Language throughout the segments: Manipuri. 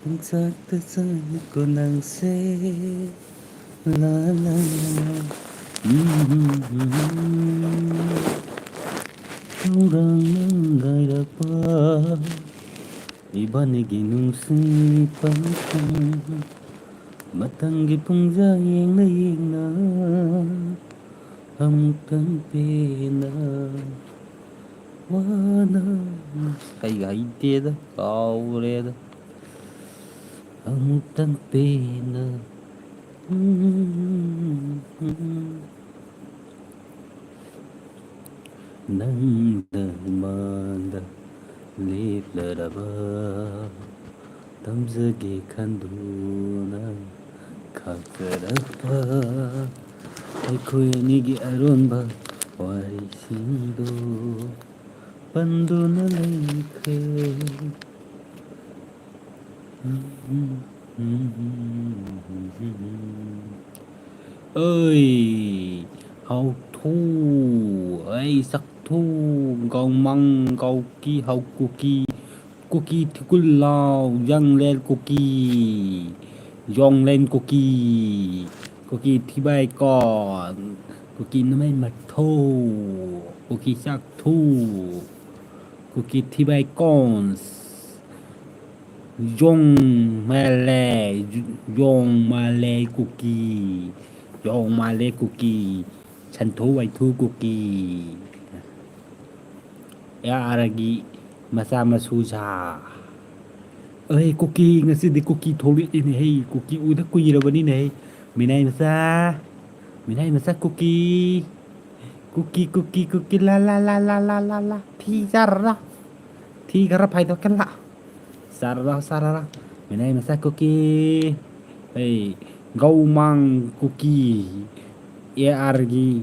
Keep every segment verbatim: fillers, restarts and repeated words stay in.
ꯄꯨꯡꯆꯥꯛꯇ ꯆꯥꯛꯅꯀꯣ ꯅꯪꯁꯦ꯫ ꯂꯥ, ꯂꯥ, ꯂꯥ, ꯂꯥ꯫ ꯎꯝ, ꯎꯝ, ꯎꯝ, ꯎꯝ꯫ ꯈꯧꯔꯥꯡꯅ ꯉꯥꯏꯔꯛꯄ ꯏꯕꯥꯅꯤꯒꯤ ꯅꯨꯡꯁꯤ ꯄꯟꯊꯨꯡ꯫ ꯃꯇꯝꯒꯤ ꯄꯨꯡꯖꯥ ꯌꯦꯡꯅ ꯌꯦꯡꯅ ꯑꯃꯨꯛꯇꯪ ꯄꯦꯟꯅ ꯋꯥꯅ꯫ ꯍꯩ ꯍꯩꯇꯦꯗ, ꯀꯥꯎꯔꯦꯗ꯫ ꯑꯃꯨꯛꯇꯪ ꯄꯦꯟꯅ ꯅꯪꯗ ꯃꯥꯡꯗ ꯂꯦꯞꯂꯔꯕ ꯇꯝꯖꯒꯦ ꯈꯟꯗꯨꯅ ꯈꯥꯛꯆꯔꯛꯄ ꯑꯩꯈꯣꯏ ꯑꯅꯤꯒꯤ ꯑꯔꯣꯟꯕ ꯋꯥꯔꯤꯁꯤꯡꯗꯨ ꯄꯟꯗꯨꯅ ꯂꯩꯈ꯭ꯔꯦ꯫ ꯑꯩ ꯍꯥꯎꯊꯨ, ꯑꯩ ꯁꯛꯊꯨ, ꯒꯥꯎꯃꯪ, ꯒꯥꯎꯀꯤ, ꯍꯥꯎꯀꯨꯀꯤ, ꯀꯨꯀꯤ ꯊꯤꯀꯨꯜ ꯂꯥꯎ, ꯌꯪꯂꯦꯟ ꯀꯨꯀꯤ, ꯌꯣꯡꯂꯦꯟ ꯀꯨꯀꯤ, ꯀꯨꯀꯤ ꯊꯤꯕꯥꯏ ꯀꯣꯟ, ꯀꯨꯀꯤ ꯅꯃꯩ ꯃꯊꯧ, ꯀꯨꯀꯤ ꯆꯥꯛꯊꯨ, ꯀꯨꯀꯤ ꯊꯤꯕꯥꯏ ꯀꯣꯟꯁ꯫ ꯌꯣꯡ ꯃꯥꯜꯂꯦ, ꯌꯣꯡ ꯃꯥꯜꯂꯦ ꯀꯨꯀꯤ, ꯌꯣꯡ ꯃꯥꯜꯂꯦ ꯀꯨꯀꯤ, ꯁꯟꯊꯨ ꯋꯥꯏꯊꯨ ꯀꯨꯀꯤ, ꯑꯦ ꯑꯥꯔꯒꯤ ꯃꯆꯥ ꯃꯁꯨ ꯁꯥ꯫ ꯑꯩ ꯀꯨꯀꯤ, ꯉꯁꯤꯗꯤ ꯀꯨꯀꯤ ꯊꯣꯛꯂꯛꯏꯅꯦ ꯍꯩ, ꯀꯨꯀꯤ ꯎꯗ ꯀꯨꯏꯔꯕꯅꯤꯅꯦ ꯍꯩ꯫ ꯃꯤꯅꯥꯏ ꯃꯆꯥ, ꯃꯤꯅꯥꯏ ꯃꯆꯥ ꯀꯨꯀꯤ, ꯀꯨꯀꯤ, ꯀꯨꯀꯤ, ꯀꯨꯀꯤ, ꯂꯥ, ꯂꯥ, ꯂꯥ, ꯂꯥ, ꯂꯥ, ꯂꯥ, ꯂꯥ, ꯊꯤ ꯆꯥꯔꯔꯥ, ꯊꯤ ꯈꯔ ꯐꯥꯏꯗꯣꯛꯀꯦ ꯂꯥ꯫ ꯆꯥꯔꯔꯥ, ꯆꯥꯔꯔꯥ, ꯃꯤꯅꯥꯏ ꯃꯆꯥ ꯀꯨꯀꯤ꯫ ꯑꯩ ꯒꯧꯃꯥꯡ ꯀꯨꯀꯤ, ꯑꯦ ꯑꯥꯔꯒꯤ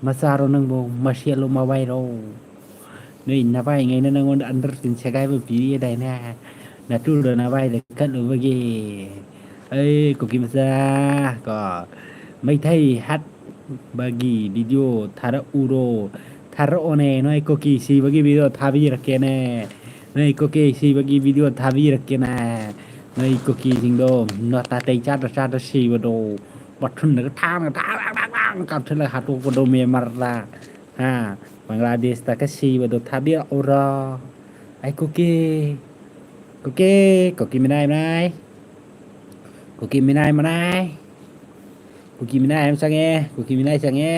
ꯃꯆꯥꯔꯣ ꯅꯪꯕꯨ? ꯃꯁꯦꯜꯂꯣ ꯃꯕꯥꯏꯔꯣ? ꯅꯣꯏ ꯅꯕꯥꯏꯉꯩꯅ ꯅꯪꯉꯣꯟꯗ ꯑꯟꯗꯔ ꯁꯦꯒꯥꯏꯕ ꯄꯤꯔꯤꯗꯥꯏꯅꯦ? ꯅꯇꯨꯗꯣ ꯅꯕꯥꯏꯗ ꯀꯠꯂꯨꯕꯒꯤ꯫ ꯑꯩ ꯀꯨꯀꯤ ꯃꯆꯥ ꯀꯣ, ꯃꯩꯇꯩ ꯍꯥꯠꯄꯒꯤ ꯚꯤꯗꯤꯑꯣ ꯊꯥꯔꯛꯎꯔꯣ? ꯊꯥꯔꯛꯑꯣꯅꯦ, ꯅꯣꯏ ꯀꯨꯀꯤ ꯁꯤꯕꯒꯤ ꯚꯤꯗꯤꯑꯣ ꯊꯥꯕꯤꯔꯛꯀꯦꯅꯦ꯫ ꯅꯣꯏ ꯀꯨꯀꯤ ꯁꯤꯕꯒꯤ ꯚꯤꯗꯤꯑꯣ ꯊꯥꯕꯤꯔꯛꯀꯦꯅꯦ꯫ ꯅꯣꯏ ꯀꯨꯀꯤꯁꯤꯡꯗꯣ ꯅꯥꯇꯩ ꯆꯥꯗ ꯆꯥꯗ ꯁꯤꯕꯗꯣ, ꯕꯥꯊꯔꯨꯝꯗꯒ ꯊꯥꯡꯅ ꯊꯥꯡ ꯊꯥꯡ ꯊꯥꯡ ꯊꯥꯡ ꯀꯥꯞꯊꯠꯂꯒ ꯍꯥꯠꯇꯣꯛꯄꯗꯣ ꯃ꯭ꯌꯥꯟꯃꯥꯔꯗ, ꯍꯥ, ꯕꯪꯒ꯭ꯂꯥꯗꯦꯁꯇꯒ ꯁꯤꯕꯗꯣ ꯊꯥꯕꯤꯔꯛꯎꯔꯣ? ꯑꯩ ꯀꯨꯀꯤ, ꯀꯨꯀꯤ, ꯀꯨꯀꯤ ꯃꯤꯅꯥꯏ ꯃꯤꯅꯥꯏ, ꯀꯨꯀꯤ ꯃꯤꯅꯥꯏ ꯃꯤꯅꯥꯏ, ꯀꯨꯀꯤ ꯃꯤꯅꯥꯏ ꯑꯃ ꯆꯪꯉꯦ, ꯀꯨꯀꯤ ꯃꯤꯅꯥꯏ ꯆꯪꯉꯦ꯫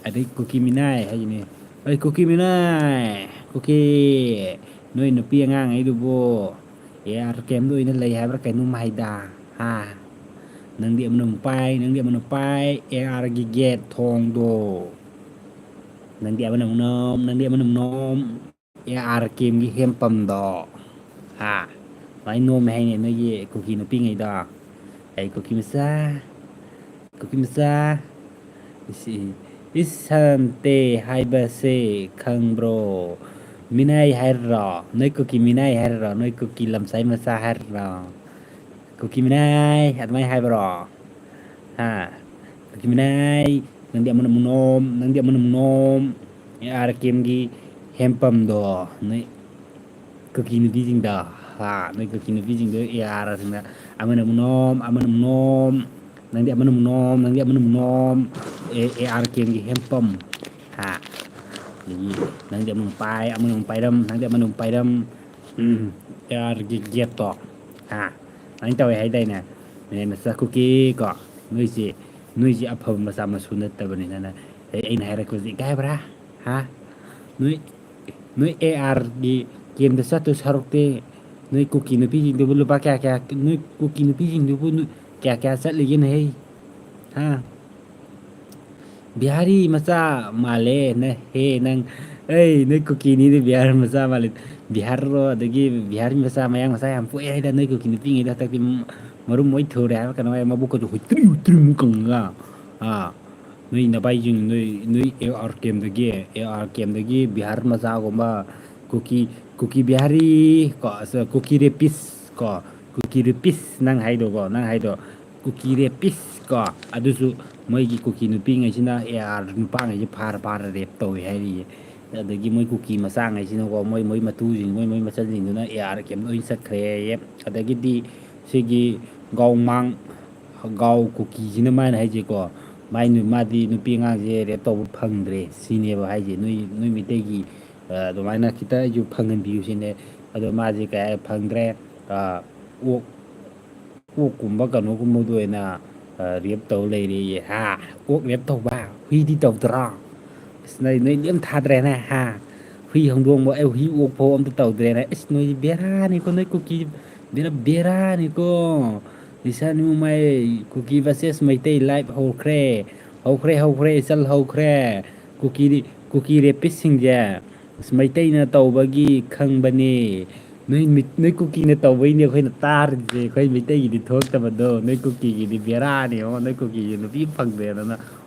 ꯑꯗꯩ ꯀꯨꯀꯤ ꯃꯤꯅꯥꯏ ꯍꯥꯏꯁꯤꯅꯦ꯫ ꯑꯩ ꯀꯨꯀꯤ ꯃꯤꯅꯥꯏ, ꯀꯨꯀꯤ, ꯅꯣꯏ ꯅꯨꯄꯤ ꯑꯉꯥꯡꯉꯩꯗꯨꯕꯨ ꯑꯦ ꯑꯥꯔ ꯀꯦꯝꯗ ꯑꯣꯏꯅ ꯂꯩ ꯍꯥꯏꯕ꯭ꯔꯥ ꯀꯩꯅꯣꯝ ꯍꯥꯏꯗ, ꯍꯥ? ꯅꯪꯗꯤ ꯑꯃꯅ ꯑꯃꯨꯛ ꯄꯥꯏ, ꯅꯪꯗꯤ ꯑꯃꯅ ꯄꯥꯏ, ꯑꯦ ꯑꯥꯔꯒꯤ ꯒꯦꯠ ꯊꯣꯡꯗꯣ꯫ ꯅꯪꯗꯤ ꯑꯃꯅ ꯑꯃꯨꯛ ꯅꯣꯝ, ꯅꯪꯗꯤ ꯑꯃꯅ ꯑꯃꯨꯛ ꯅꯣꯝ, ꯑꯦ ꯑꯥꯔ ꯀꯦꯝꯒꯤ ꯍꯦꯟꯄꯝꯗꯣ꯫ ꯍꯥ? ꯃꯥꯏ ꯅꯣꯝꯃꯦ ꯍꯥꯏꯅꯦ ꯅꯣꯏꯒꯤ ꯀꯨꯀꯤ ꯅꯨꯄꯤꯉꯩꯗꯣ꯫ ꯑꯩ ꯀꯨꯀꯤ ꯃꯆꯥ, ꯀꯨꯀꯤ ꯃꯆꯥ, ꯏꯁ, ꯏꯁ ꯁꯟꯇꯦ ꯍꯥꯏꯕꯁꯦ ꯈꯪꯕ꯭ꯔꯣ? ꯃꯤꯅꯥꯏ ꯍꯥꯏꯔꯤꯔꯣ? ꯅꯣꯏ ꯀꯨꯀꯤ ꯃꯤꯅꯥꯏ ꯍꯥꯏꯔꯤꯔꯣ? ꯅꯣꯏ ꯀꯨꯀꯤ ꯂꯝꯁꯥꯏ ꯃꯆꯥ ꯍꯥꯏꯔꯤꯔꯣ? ꯀꯨꯀꯤ ꯃꯤꯅꯥꯏ ꯑꯗꯨꯃꯥꯏꯅ ꯍꯥꯏꯕ꯭ꯔꯣ? ꯍꯥ? ꯀꯨꯀꯤ ꯃꯤꯅꯥꯏ, ꯅꯪꯗꯤ ꯑꯃꯅ ꯑꯃꯨꯛ ꯅꯣꯝ, ꯅꯪꯗꯤ ꯑꯃꯅ ꯑꯃꯨꯛ ꯅꯣꯝ, ꯑꯦ ꯑꯥꯔ ꯀꯦꯝꯒꯤ ꯍꯦꯟꯄꯝꯗꯣ, ꯅꯣꯏ ꯀꯨꯀꯤ ꯅꯨꯄꯤꯁꯤꯡꯗꯣ, ꯍꯥ, ꯅꯣꯏ ꯀꯨꯀꯤ ꯅꯨꯄꯤꯁꯤꯡꯗꯣ ꯑꯦ ꯑꯥꯔꯁꯤꯡꯅ ꯑꯃꯅ ꯑꯃꯨꯛ ꯅꯣꯝ, ꯑꯃꯅ ꯑꯃꯨꯛ ꯅꯣꯝ, ꯅꯪꯗꯤ ꯑꯃꯅ ꯑꯃꯨꯛ ꯅꯣꯝ, ꯅꯪꯗꯤ ꯑꯃꯅ ꯑꯃꯨꯛ ꯅꯣꯝ, ꯑꯦ, ꯑꯦ ꯑꯥꯔ ꯀꯦꯝꯒꯤ ꯍꯦꯟꯄꯝ, ꯍꯥ, ꯑꯗꯒꯤ ꯅꯪꯗꯤ ꯑꯃꯅ ꯑꯃꯨꯛ ꯄꯥꯏ, ꯑꯃꯅ ꯑꯃꯨꯛ ꯄꯥꯏꯔꯝ, ꯅꯪꯗꯤ ꯑꯃꯅ ꯑꯃꯨꯛ ꯄꯥꯏꯔꯝ, ꯎꯝ, ꯑꯦ ꯑꯥꯔꯒꯤ ꯒꯦꯠꯇꯣ, ꯍꯥ, ꯑꯗꯨꯃꯥꯏꯅ ꯇꯧꯋꯦ ꯍꯥꯏꯗꯥꯏꯅꯦ? ꯃꯤꯅꯥꯏ ꯃꯆꯥ ꯀꯨꯀꯤ ꯀꯣ, ꯅꯣꯏꯁꯤ, ꯅꯣꯏꯁꯤ ꯑꯐꯕ ꯃꯆꯥ ꯃꯁꯨ ꯅꯠꯇꯕꯅꯤꯅ, ꯑꯩ, ꯑꯩꯅ ꯍꯥꯏꯔꯛꯄꯁꯤ ꯏꯀꯥꯏꯕ꯭ꯔꯥ? ꯍꯥ? ꯅꯣꯏ, ꯅꯣꯏ ꯑꯦ ꯑꯥꯔꯒꯤ ꯀꯦꯝꯗ ꯆꯠꯇꯣꯏ ꯁꯔꯨꯛꯇꯤ, ꯅꯣꯏ ꯀꯨꯀꯤ ꯅꯨꯄꯤꯁꯤꯡꯗꯨꯕꯨ ꯂꯨꯄꯥ ꯀꯌꯥ ꯀꯌꯥ, ꯅꯣꯏ ꯀꯨꯀꯤ ꯅꯨꯄꯤꯁꯤꯡꯗꯨꯕꯨ ꯅꯣꯏ ꯀꯌꯥ ꯀꯌꯥ ꯆꯠꯂꯤꯒꯦꯅꯦ, ꯍꯩ? ꯍꯥ? ꯕꯤꯍꯥꯔꯤ ꯃꯆꯥ ꯃꯥꯜꯂꯦ, ꯅ-, ꯍꯦ, ꯅꯪ, ꯑꯩ, ꯅꯣꯏ ꯀꯨꯀꯤꯅꯤꯗꯤ ꯕꯤꯍꯥꯔꯤ ꯃꯆꯥ ꯃꯥꯜꯂꯦ꯫ ꯕꯤꯍꯥꯔꯔꯣ, ꯑꯗꯒꯤ ꯕꯤꯍꯥꯔꯤ ꯃꯆꯥ, ꯃꯌꯥꯡ ꯃꯆꯥ ꯌꯥꯝ ꯄꯣꯛꯑꯦ ꯍꯥꯏꯗ, ꯅꯣꯏ ꯀꯨꯀꯤ ꯅꯨꯄꯤꯉꯩꯗꯣ ꯍꯟꯗꯛꯇꯤ ꯃ-, ꯃꯔꯨꯝ ꯂꯣꯏ ꯊꯨꯔꯦ ꯍꯥꯏꯕ ꯀꯩꯅꯣ ꯍꯥꯏ, ꯃꯕꯨꯛꯀꯗꯣ ꯍꯨꯏꯇ꯭ꯔꯤꯡ ꯍꯨꯏꯇ꯭ꯔꯤꯡ ꯀꯪꯉꯒ, ꯑꯥ, ꯅꯣꯏ ꯅꯕꯥꯏꯁꯤꯡ, ꯅꯣꯏ, ꯅꯣꯏ ꯑꯦ ꯑꯥꯔ ꯀꯦꯝꯗꯒꯤ, ꯑꯦ ꯑꯥꯔ ꯀꯦꯝꯗꯒꯤ ꯕꯤꯍꯥꯔ ꯃꯆꯥꯒꯨꯝꯕ, ꯀꯨꯀꯤ, ꯀꯨꯀꯤ ꯕꯤꯍꯥꯔꯤ ꯀꯣ, ꯑꯁ, ꯀꯨꯀꯤ ꯔꯦꯄꯤꯁ ꯀꯣ, ꯀꯨꯀꯤ ꯔꯦꯄꯤꯁ ꯅꯪ ꯍꯥꯏꯗꯣꯀꯣ, ꯅꯪ ꯍꯥꯏꯗꯣ, ꯀꯨꯀꯤ ꯔꯦꯄꯤꯁ ꯀꯣ, ꯑꯗꯨꯁꯨ ꯃꯣꯏꯒꯤ ꯀꯨꯀꯤ ꯅꯨꯄꯤꯉꯩꯁꯤꯅ ꯑꯦ ꯑꯥꯔ ꯅꯨꯄꯥꯉꯩꯁꯦ ꯐꯥꯔ ꯐꯥꯔ ꯔꯦꯞ ꯇꯧꯋꯦ ꯍꯥꯏꯔꯤꯌꯦ꯫ ꯑꯗꯒꯤ ꯃꯣꯏ ꯀꯨꯀꯤ ꯃꯆꯥꯉꯩꯁꯤꯅꯀꯣ, ꯃꯣꯏ ꯃꯣꯏ ꯃꯇꯨꯁꯤꯡ, ꯃꯣꯏ ꯃꯣꯏ ꯃꯆꯜꯁꯤꯡꯗꯨꯅ ꯑꯦ ꯑꯥꯔ ꯀꯦꯝ ꯂꯣꯏ ꯆꯠꯈ꯭ꯔꯦꯌꯦ꯫ ꯑꯗꯒꯤꯗꯤ ꯁꯤꯒꯤ ꯒꯥꯎꯃꯥꯡ, ꯒꯥꯎ ꯀꯨꯀꯤꯁꯤꯅ ꯃꯥꯅ ꯍꯥꯏꯁꯦꯀꯣ, ꯃꯥꯏ ꯅꯨ-, ꯃꯥꯗꯤ ꯅꯨꯄꯤ ꯑꯉꯥꯡꯁꯦ ꯔꯦꯞ ꯇꯧꯕ ꯐꯪꯗ꯭ꯔꯦ ꯁꯤꯅꯦꯕ ꯍꯥꯏꯁꯦ꯫ ꯅꯣꯏ, ꯅꯣꯏ ꯃꯤꯇꯩꯒꯤ, ꯑ, ꯑꯗꯨꯃꯥꯏꯅ ꯈꯤꯇ ꯑꯩꯁꯨ ꯐꯪꯍꯟꯕꯤꯌꯨ ꯁꯤꯅꯦ꯫ ꯑꯗꯣ ꯃꯥꯁꯦ ꯀꯌꯥ ꯐꯪꯗ꯭ꯔꯦ꯫ ꯑ, ꯑꯣꯛ, ꯑꯣꯛꯀꯨꯝꯕ ꯀꯩꯅꯣꯒꯨꯝꯕꯗ ꯑꯣꯏꯅ, ꯑ, ꯔꯦꯞ ꯇꯧ ꯂꯩꯔꯦꯌꯦ꯫ ꯍꯥ? ꯑꯣꯛ ꯔꯦꯞ ꯇꯧꯕ? ꯍꯨꯏꯗꯤ ꯇꯧꯗ꯭ꯔꯣ? ꯑꯁ, ꯅꯣꯏ, ꯅꯣꯏ ꯂꯦꯝ ꯊꯥꯗ꯭ꯔꯦꯅꯦ, ꯍꯥ? ꯍꯨꯏ ꯍꯧꯗꯣꯡꯕ, ꯑꯩ ꯍꯨꯏ ꯑꯣꯛ ꯐꯥꯎ ꯑꯝꯇ ꯇꯧꯗ꯭ꯔꯦꯅꯦ꯫ ꯑꯁ, ꯅꯣꯏꯗꯤ ꯕꯦꯔꯥꯅꯤꯀꯣ, ꯅꯣꯏ ꯀꯨꯀꯤ, ꯕꯦꯔꯥ, ꯕꯦꯔꯥꯅꯤꯀꯣ꯫ ꯂꯤꯁꯟ ꯃꯨꯃꯩ, ꯀꯨꯀꯤ versus ꯃꯩꯇꯩ live ꯍꯧꯈ꯭ꯔꯦ꯫ ꯍꯧꯈ꯭ꯔꯦ, ꯍꯧꯈ꯭ꯔꯦ, ꯏꯆꯜ ꯍꯧꯈ꯭ꯔꯦ꯫ ꯀꯨꯀꯤꯗꯤ, ꯀꯨꯀꯤ rapistꯁꯤꯡꯁꯦ, ꯑꯁ, ꯃꯩꯇꯩꯅ ꯇꯧꯕꯒꯤ ꯈꯪꯕꯅꯦ꯫ ꯅꯣꯏ ꯃꯤꯠ-, ꯅꯣꯏ ꯀꯨꯀꯤꯅ ꯇꯧꯕꯩꯅꯦ ꯑꯩꯈꯣꯏꯅ ꯇꯥꯔꯤꯁꯦ꯫ ꯑꯩꯈꯣꯏ ꯃꯩꯇꯩꯒꯤꯗꯤ ꯊꯣꯛꯇꯕꯗꯣ, ꯅꯣꯏ ꯀꯨꯀꯤꯒꯤꯗꯤ ꯕꯦꯔꯥꯅꯤ, ꯑꯣ, ꯅꯣꯏ ꯀꯨꯀꯤꯒꯤ ꯅꯨꯄꯤ ꯐꯪꯗ꯭ꯔꯦꯗꯅ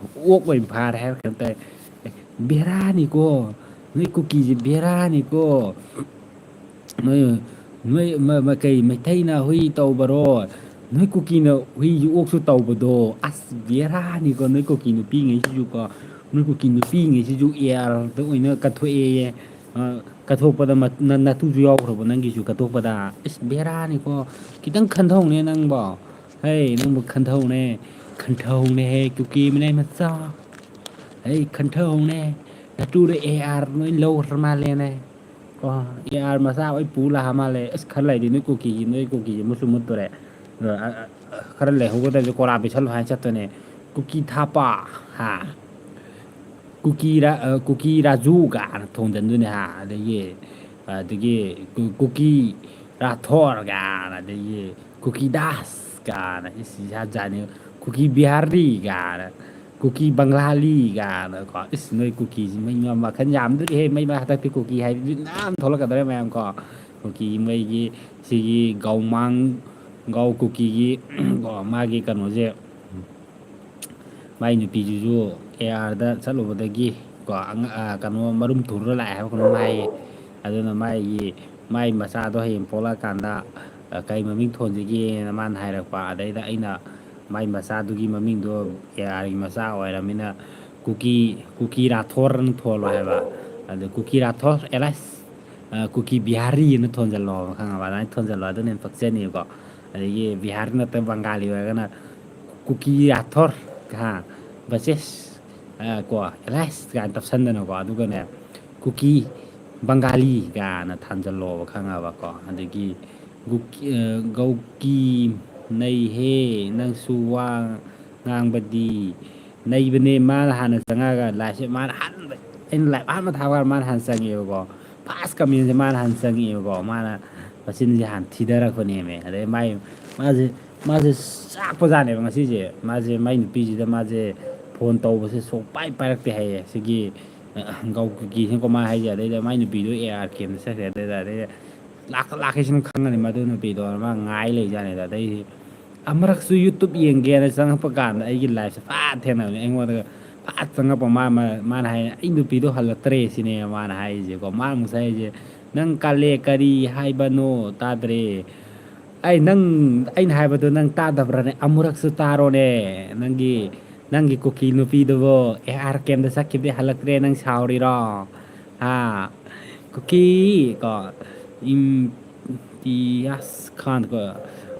ꯑꯣꯛ ꯑꯣꯏꯅ ꯐꯥꯔꯦ ꯍꯥꯏꯕ ꯀꯩꯅꯣ ꯇꯧꯋꯦ꯫ ꯑꯦ, ꯕꯦꯔꯥꯅꯤꯀꯣ, ꯅꯣꯏ ꯀꯨꯀꯤꯁꯦ ꯕꯦꯔꯥꯅꯤꯀꯣ꯫ ꯅꯣꯏ, ꯅꯣꯏ ꯃ-, ꯃ-, ꯀꯩ, ꯃꯩꯇꯩꯅ ꯍꯨꯏ ꯇꯧꯕꯔꯣ? ꯅꯣꯏ ꯀꯨꯀꯤꯅ ꯍꯨꯏ ꯑꯣꯛꯁꯨ ꯇꯧꯕꯗꯣ, ꯑꯁ, ꯕꯦꯔꯥꯅꯤꯀꯣ, ꯅꯣꯏ ꯀꯨꯀꯤ ꯅꯨꯄꯤꯉꯩꯁꯤꯁꯨꯀꯣ, ꯅꯣꯏ ꯀꯨꯀꯤ ꯅꯨꯄꯤꯉꯩꯁꯤꯁꯨ ꯑꯦ ꯑꯥꯔꯗ ꯑꯣꯏꯅ ꯀꯠꯊꯣꯛꯑꯦꯌꯦ꯫ ꯑ, ꯀꯠꯊꯣꯛꯄꯗ ꯃ-, ꯅ-, ꯅꯥꯇꯨꯁꯨ ꯌꯥꯎꯈ꯭ꯔꯕꯣ ꯅꯪꯒꯤꯁꯨ ꯀꯠꯊꯣꯛꯄꯗ? ꯏꯁ, ꯕꯦꯔꯥꯅꯤꯀꯣ, ꯈꯤꯇꯪ ꯈꯟꯊꯧꯅꯦ ꯅꯪꯕꯣ꯫ ꯍꯩ, ꯅꯪꯕꯨ ꯈꯟꯊꯧꯅꯦ, ꯈꯟꯊꯧꯅꯦ ꯍꯦ, ꯀꯨꯀꯤ ꯃꯤꯅꯥꯏ ꯃꯆꯥ꯫ ꯍꯩ, ꯈꯟꯊꯧꯅꯦ, ꯅꯥꯇꯨꯗ ꯑꯦ ꯑꯥꯔ ꯂꯣꯏ ꯂꯧꯈ꯭ꯔ ꯃꯥꯜꯂꯦꯅꯦ꯫ ꯀꯣ, ꯑꯦ ꯑꯥꯔ ꯃꯆꯥ ꯂꯣꯏ ꯄꯨ ꯂꯥꯛꯑ ꯃꯥꯜꯂꯦ꯫ ꯑꯁ, ꯈꯔ ꯂꯩꯗꯤ ꯅꯣꯏ ꯀꯨꯀꯤꯒꯤ, ꯅꯣꯏ ꯀꯨꯀꯤꯁꯦ ꯃꯨꯠꯁꯨ ꯃꯨꯠꯇꯣꯔꯦ꯫ ꯑ, ꯑ, ꯑ, ꯈꯔ ꯂꯩꯍꯧꯒꯗꯕꯁꯦ ꯀꯣꯔꯥ ꯄꯤꯁꯜꯂꯣ ꯍꯥꯏꯅ ꯆꯠꯇꯣꯏꯅꯦ꯫ ꯀꯨꯀꯤ ꯊꯥꯄ, ꯍꯥ? ꯀꯨꯀꯤ ꯔꯥ-, ꯑ, ꯀꯨꯀꯤ ꯔꯥꯖꯨ ꯀꯥꯏꯅ ꯊꯣꯟꯖꯟꯗꯣꯏꯅꯦ, ꯍꯥ? ꯑꯗꯒꯤ, ꯑꯗꯒꯤ ꯀꯨ-, ꯀꯨꯀꯤ ꯔꯥꯊꯣꯔ ꯀꯥꯏꯅ, ꯑꯗꯒꯤ ꯀꯨꯀꯤ ꯗꯥꯁ ꯀꯥꯏꯅ, ꯏꯁ, ꯖꯥꯠ ꯖꯥꯠꯅꯤ꯫ ꯀꯨꯀꯤ ꯕꯤꯍꯥꯔꯤ ꯀꯥꯏꯅ, ꯀꯨꯀꯤ ꯕꯪꯒꯥꯂꯤ ꯀꯥꯏꯅꯀꯣ꯫ ꯏꯁ, ꯅꯣꯏ ꯀꯨꯀꯤꯁꯤ ꯃꯩ ꯃ-, ꯃꯈꯜ ꯌꯥꯝꯗꯣꯔꯤꯍꯦ꯫ ꯃꯩ ꯃ-, ꯍꯟꯗꯛꯇꯤ ꯀꯨꯀꯤ ꯍꯥꯏꯕꯗꯤ ꯃꯌꯥꯝ ꯊꯣꯛꯂꯛꯀꯗꯧꯔꯦ ꯃꯌꯥꯝ ꯀꯣ꯫ ꯀꯨꯀꯤ ꯃꯩꯒꯤ ꯁꯤꯒꯤ ꯒꯥꯎꯃꯥꯡ, ꯒꯥꯎ ꯀꯨꯀꯤꯒꯤ, ꯀꯣ, ꯃꯥꯒꯤ ꯀꯩꯅꯣꯁꯦ, ꯃꯥꯏ ꯅꯨꯄꯤꯗꯨꯁꯨ ꯑꯦ ꯑꯥꯔꯗ ꯆꯠꯂꯨꯕꯗꯒꯤ ꯀꯣ, ꯑꯉ-, ꯑ, ꯀꯩꯅꯣ, ꯃꯔꯨꯝ ꯊꯨꯔ ꯂꯥꯛꯑꯦ ꯍꯥꯏꯕ ꯀꯩꯅꯣꯝ ꯍꯥꯏꯌꯦ꯫ ꯑꯗꯨꯅ ꯃꯥꯒꯤ, ꯃꯥꯏ ꯃꯆꯥꯗꯣ ꯍꯌꯦꯡ ꯄꯣꯛꯂꯛꯑꯀꯥꯟꯗ, ꯑ, ꯀꯩ ꯃꯃꯤꯡ ꯊꯣꯟꯁꯤꯒꯦꯅ ꯃꯥꯅ ꯍꯥꯏꯔꯛꯄ꯫ ꯑꯗꯩꯗ ꯑꯩꯅ ꯃꯥꯏ ꯃꯆꯥꯗꯨꯒꯤ ꯃꯃꯤꯡꯗꯣ ꯑꯦ ꯑꯥꯔꯒꯤ ꯃꯆꯥ ꯑꯣꯏꯔꯃꯤꯅ ꯀꯨꯀꯤ, ꯀꯨꯀꯤ ꯔꯥꯊꯣꯔꯅ ꯊꯣꯜꯂꯣ ꯍꯥꯏꯕ꯫ ꯑꯗ ꯀꯨꯀꯤ ꯔꯥꯊꯣꯔ ꯑꯦꯂꯥꯏꯁ, ꯀꯨꯀꯤ ꯕꯤꯍꯥꯔꯤ ꯑꯅ ꯊꯣꯟꯖꯜꯂꯣꯕ, ꯈꯪꯉꯕ? ꯑꯗꯨꯃꯥꯏꯅ ꯊꯣꯟꯖꯜꯂꯣ, ꯑꯗꯨꯅ ꯍꯦꯟꯅ ꯄꯛꯆꯅꯤꯕꯀꯣ꯫ ꯑꯗꯒꯤ ꯕꯤꯍꯥꯔꯤ ꯅꯠꯇꯕ ꯕꯪꯒꯥꯂꯤ ꯑꯣꯏꯔꯒꯅ ꯀꯨꯀꯤ ꯔꯥꯊꯣꯔ, ꯍꯥ, ꯕꯆꯦꯁ, ꯑ, ꯀꯣ, ꯑꯦꯂꯥꯏꯁ ꯀꯥꯏꯅ ꯇꯞꯁꯟꯗꯅꯀꯣ꯫ ꯑꯗꯨꯒꯅꯦ, ꯀꯨꯀꯤ ꯕꯪꯒꯥꯂꯤ ꯀꯥꯏꯅ ꯊꯥꯟꯖꯜꯂꯣꯕ, ꯈꯪꯉꯕꯀꯣ? ꯑꯗꯒꯤ ꯒꯨꯀꯤ-, ꯑ, ꯒꯧꯀꯤ ꯅꯩꯍꯦ, ꯅꯪꯁꯨ ꯋꯥ ꯉꯥꯡꯕꯗꯤ ꯅꯩꯕꯅꯦ꯫ ꯃꯥꯅ ꯍꯥꯟꯅ ꯆꯪꯉꯛꯑꯒ ꯂꯥꯏꯐꯁꯦ ꯃꯥꯅ ꯑꯍꯥꯟꯕ, ꯑꯩꯅ ꯂꯥꯏꯐ ꯑꯍꯥꯟꯕ ꯊꯥꯕ ꯀꯥꯟꯗ ꯃꯥꯅ ꯍꯥꯟꯅ ꯆꯪꯉꯛꯑꯦꯕꯀꯣ꯫ ꯐꯥꯔꯁ ꯀꯃꯦꯟꯁꯦ ꯃꯥꯅ ꯍꯥꯟꯅ ꯆꯪꯉꯛꯑꯦꯕꯀꯣ꯫ ꯃꯥꯅ ꯃꯆꯤꯟꯁꯦ ꯍꯥꯟꯅ ꯊꯤꯗꯔꯛꯄꯅꯦꯃꯦ꯫ ꯑꯗꯩ ꯃꯥꯏ, ꯃꯥꯁꯦ, ꯃꯥꯁꯦ ꯆꯥꯛꯄꯖꯥꯠꯅꯦꯕ ꯉꯁꯤꯁꯦ꯫ ꯃꯥꯁꯦ ꯃꯥꯏ ꯅꯨꯄꯤꯁꯤꯗ ꯃꯥꯁꯦ ꯐꯣꯟ ꯇꯧꯕꯁꯦ ꯁꯨꯡꯄꯥꯏ ꯄꯥꯏꯔꯛꯇꯦ ꯍꯥꯏꯌꯦ꯫ ꯁꯤꯒꯤ, ꯑ, ꯒꯧꯀꯤꯁꯤꯅꯀꯣ ꯃꯥ ꯍꯥꯏꯁꯦ꯫ ꯑꯗꯩꯗ ꯃꯥꯏ ꯅꯨꯄꯤꯗꯣ ꯑꯦ ꯑꯥꯔ ꯀꯦꯝꯗ ꯆꯠꯈ꯭ꯔꯦ꯫ ꯑꯗꯩꯗ, ꯑꯗꯩꯗ ꯂꯥꯛꯀ ꯂꯥꯛꯀꯦꯁꯤꯅ ꯈꯪꯉꯅꯤ ꯃꯗꯨ ꯅꯨꯄꯤꯗꯣ꯫ ꯃꯥ ꯉꯥꯏ ꯂꯩꯖꯥꯠꯅꯤꯗ꯫ ꯑꯗꯩꯗꯤ ꯑꯃꯨꯔꯛꯁꯨ YouTube ꯌꯦꯡꯒꯦꯅ ꯆꯪꯉꯛꯄ ꯀꯥꯟꯗ ꯑꯩꯒꯤ ꯂꯥꯏꯐꯁꯦ ꯐꯥꯠ ꯊꯦꯡꯅꯕꯅꯦ꯫ ꯑꯩꯉꯣꯟꯗꯒ ꯐꯥꯠ ꯆꯪꯉꯛꯄ ꯃꯥ, ꯃꯥ, ꯃꯥꯅ ꯍꯥꯏ, "ꯑꯩ ꯅꯨꯄꯤꯗꯣ ꯍꯜꯂꯛꯇ꯭ꯔꯦ," ꯁꯤꯅꯦ ꯃꯥꯅ ꯍꯥꯏꯔꯤꯁꯦꯀꯣ꯫ ꯃꯥꯅ ꯑꯃꯨꯛ ꯍꯥꯏꯔꯤꯁꯦ, "ꯅꯪ ꯀꯥꯂꯦ ꯀꯔꯤ ꯍꯥꯏꯕꯅꯣ ꯇꯥꯗ꯭ꯔꯦ꯫ ꯑꯩ ꯅꯪ, ꯑꯩꯅ ꯍꯥꯏꯕꯗꯣ ꯅꯪ ꯇꯥꯗꯕ꯭ꯔꯥꯅꯦ? ꯑꯃꯨꯔꯛꯁꯨ ꯇꯥꯔꯣꯅꯦ꯫ ꯅꯪꯒꯤ, ꯅꯪꯒꯤ ꯀꯨꯀꯤ ꯅꯨꯄꯤꯗꯨꯕꯨ ꯑꯦ ꯑꯥꯔ ꯀꯦꯝꯗ ꯆꯠꯈꯤꯕꯗꯩ ꯍꯜꯂꯛꯇ꯭ꯔꯦ, ꯅꯪ ꯁꯥꯎꯔꯤꯔꯣ? ꯍꯥ? ꯀꯨꯀꯤ ꯀꯣ, ꯏꯝ, ꯇꯤꯌꯥꯁ ꯈꯥꯟ ꯀꯣ,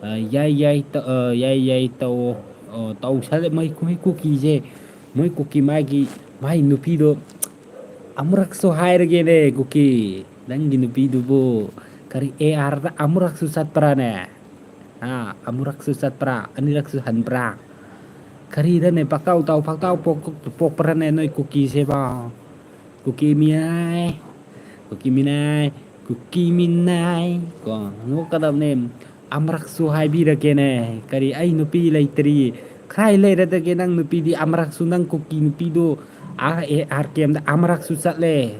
ꯑ, ꯌꯥꯏ, ꯌꯥꯏ, ꯇ-, ꯑ, ꯌꯥꯏ, ꯌꯥꯏ, ꯇꯧꯑꯣ꯫ ꯑꯣ, ꯇꯧꯁꯜꯂꯦ ꯃꯣꯏ, ꯃꯣꯏ ꯀꯨꯀꯤꯁꯦ꯫ ꯃꯣꯏ ꯀꯨꯀꯤ ꯃꯥꯒꯤ, ꯃꯥꯏ ꯅꯨꯄꯤꯗꯣ ꯑꯃꯨꯔꯛꯁꯨ ꯍꯥꯏꯔꯒꯦꯅꯦ, ꯀꯨꯀꯤ꯫ ꯅꯪꯒꯤ ꯅꯨꯄꯤꯗꯨꯕꯨ ꯀꯔꯤ ꯑꯦ ꯑꯥꯔꯗ ꯑꯃꯨꯔꯛꯁꯨ ꯆꯠꯄ꯭ꯔꯥꯅꯦ? ꯍꯥ? ꯑꯃꯨꯔꯛꯁꯨ ꯆꯠꯄ꯭ꯔꯥ? ꯑꯅꯤꯔꯛꯁꯨ ꯍꯟꯕ꯭ꯔꯥ? ꯀꯔꯤꯗꯅꯦ ꯄꯥꯛꯇꯥꯎ ꯇꯥꯎ ꯐꯥꯛꯇꯥꯎ ꯄꯣꯛ-, ꯄꯣꯛꯄ꯭ꯔꯥꯅꯦ ꯅꯣꯏ ꯀꯨꯀꯤꯁꯦꯕꯣ? ꯀꯨꯀꯤ ꯃꯤꯌꯥꯏ, ꯀꯨꯀꯤ ꯃꯤꯅꯥꯏ, ꯀꯨꯀꯤ ꯃꯤꯅꯥꯏ ꯀꯣ, ꯅꯣꯛꯀꯗꯕꯅꯦ꯫ ꯑꯃꯨꯔꯛꯁꯨ ꯍꯥꯏꯕꯤꯔꯒꯦꯅꯦ, ꯀꯔꯤ ꯑꯩ ꯅꯨꯄꯤ ꯂꯩꯇ꯭ꯔꯤ? ꯈꯥꯏ ꯂꯩꯔꯗꯒꯦ ꯅꯪ ꯅꯨꯄꯤꯗꯤ? ꯑꯃꯨꯔꯛꯁꯨ ꯅꯪ ꯀꯨꯀꯤ ꯅꯨꯄꯤꯗꯨ ꯑꯥ ꯑꯦ ꯑꯥꯔ ꯀꯦꯝꯗ ꯑꯃꯨꯔꯛꯁꯨ ꯆꯠꯂꯦ꯫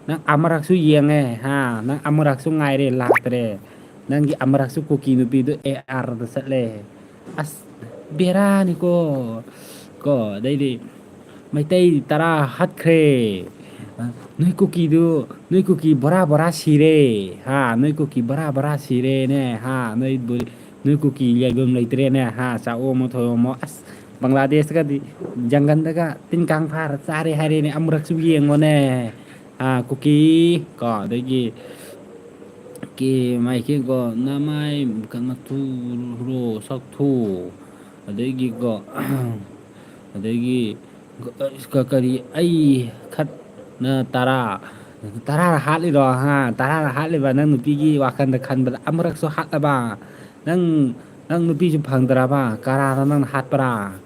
ꯅꯪ ꯑꯃꯨꯔꯛꯁꯨ ꯌꯦꯡꯉꯦ, ꯍꯥ? ꯅꯪ ꯑꯃꯨꯔꯛꯁꯨ ꯉꯥꯏꯔꯦ, ꯂꯥꯛꯇ꯭ꯔꯦ꯫ ꯅꯪꯒꯤ ꯑꯃꯨꯔꯛꯁꯨ ꯀꯨꯀꯤ ꯅꯨꯄꯤꯗꯨ ꯑꯦ ꯑꯥꯔꯗ ꯆꯠꯂꯦ꯫ ꯑꯁ, ꯕꯦꯔꯥꯅꯤꯀꯣ꯫ ꯀꯣ, ꯑꯗꯩꯗꯤ ꯃꯩꯇꯩ ꯇꯔꯥ ꯍꯥꯠꯈ꯭ꯔꯦ꯫ ꯅꯣꯏ ꯀꯨꯀꯤꯗꯨ, ꯅꯣꯏ ꯀꯨꯀꯤ ꯕꯣꯔꯥ ꯕꯣꯔꯥ ꯁꯤꯔꯦ꯫ ꯍꯥ, ꯅꯣꯏ ꯀꯨꯀꯤ ꯕꯣꯔꯥ ꯕꯣꯔꯥ ꯁꯤꯔꯦꯅꯦ꯫ ꯍꯥ, ꯅꯣꯏ ꯕꯨ-, ꯅꯣꯏ ꯀꯨꯀꯤ ꯂꯩꯐꯝ ꯂꯩꯇ꯭ꯔꯦꯅꯦ꯫ ꯍꯥ, ꯆꯥꯛꯑꯣꯝꯃꯣ ꯊꯣꯏꯑꯣꯝꯃꯣ꯫ ꯑꯁ, ꯕꯪꯒ꯭ꯂꯥꯗꯦꯁꯇꯒꯗꯤ ꯖꯪꯒꯟꯗꯒ ꯇꯤꯟ ꯀꯥꯡ ꯐꯥꯔ ꯆꯥꯔꯦ ꯍꯥꯏꯔꯦꯅꯦ꯫ ꯑꯃꯨꯔꯛꯁꯨ ꯌꯦꯡꯉꯣꯅꯦ꯫ ꯀꯨꯀꯤ ꯀꯣ, ꯑꯗꯒꯤ ꯀꯦ ꯃꯥꯏꯀꯦꯟ ꯀꯣ, ꯅꯃꯥꯏ ꯀꯩꯅꯣ ꯊꯨꯔꯣ ꯁꯛ ꯊꯨ, ꯑꯗꯒꯤ ꯀꯣ, ꯑꯗꯒꯤ ꯀ-, ꯀꯔꯤ ꯑꯩ ꯈꯠꯅ ꯇꯔꯥ, ꯇꯔꯥꯔ ꯍꯥꯠꯂꯤꯔꯣ? ꯍꯥ, ꯇꯔꯥꯔ ꯍꯥꯠꯂꯤꯕ? ꯅꯪ ꯅꯨꯄꯤꯒꯤ ꯋꯥꯈꯜꯗ ꯈꯟꯕꯗ ꯑꯃꯨꯔꯛꯁꯨ ꯍꯥꯠꯂꯕ? ꯅꯪ, ꯅꯪ ꯅꯨꯄꯤꯁꯨ ꯐꯪꯗ꯭ꯔꯕ? ꯀꯔꯥꯅ ꯅꯪ ꯍꯥꯠꯄ꯭ꯔꯥ?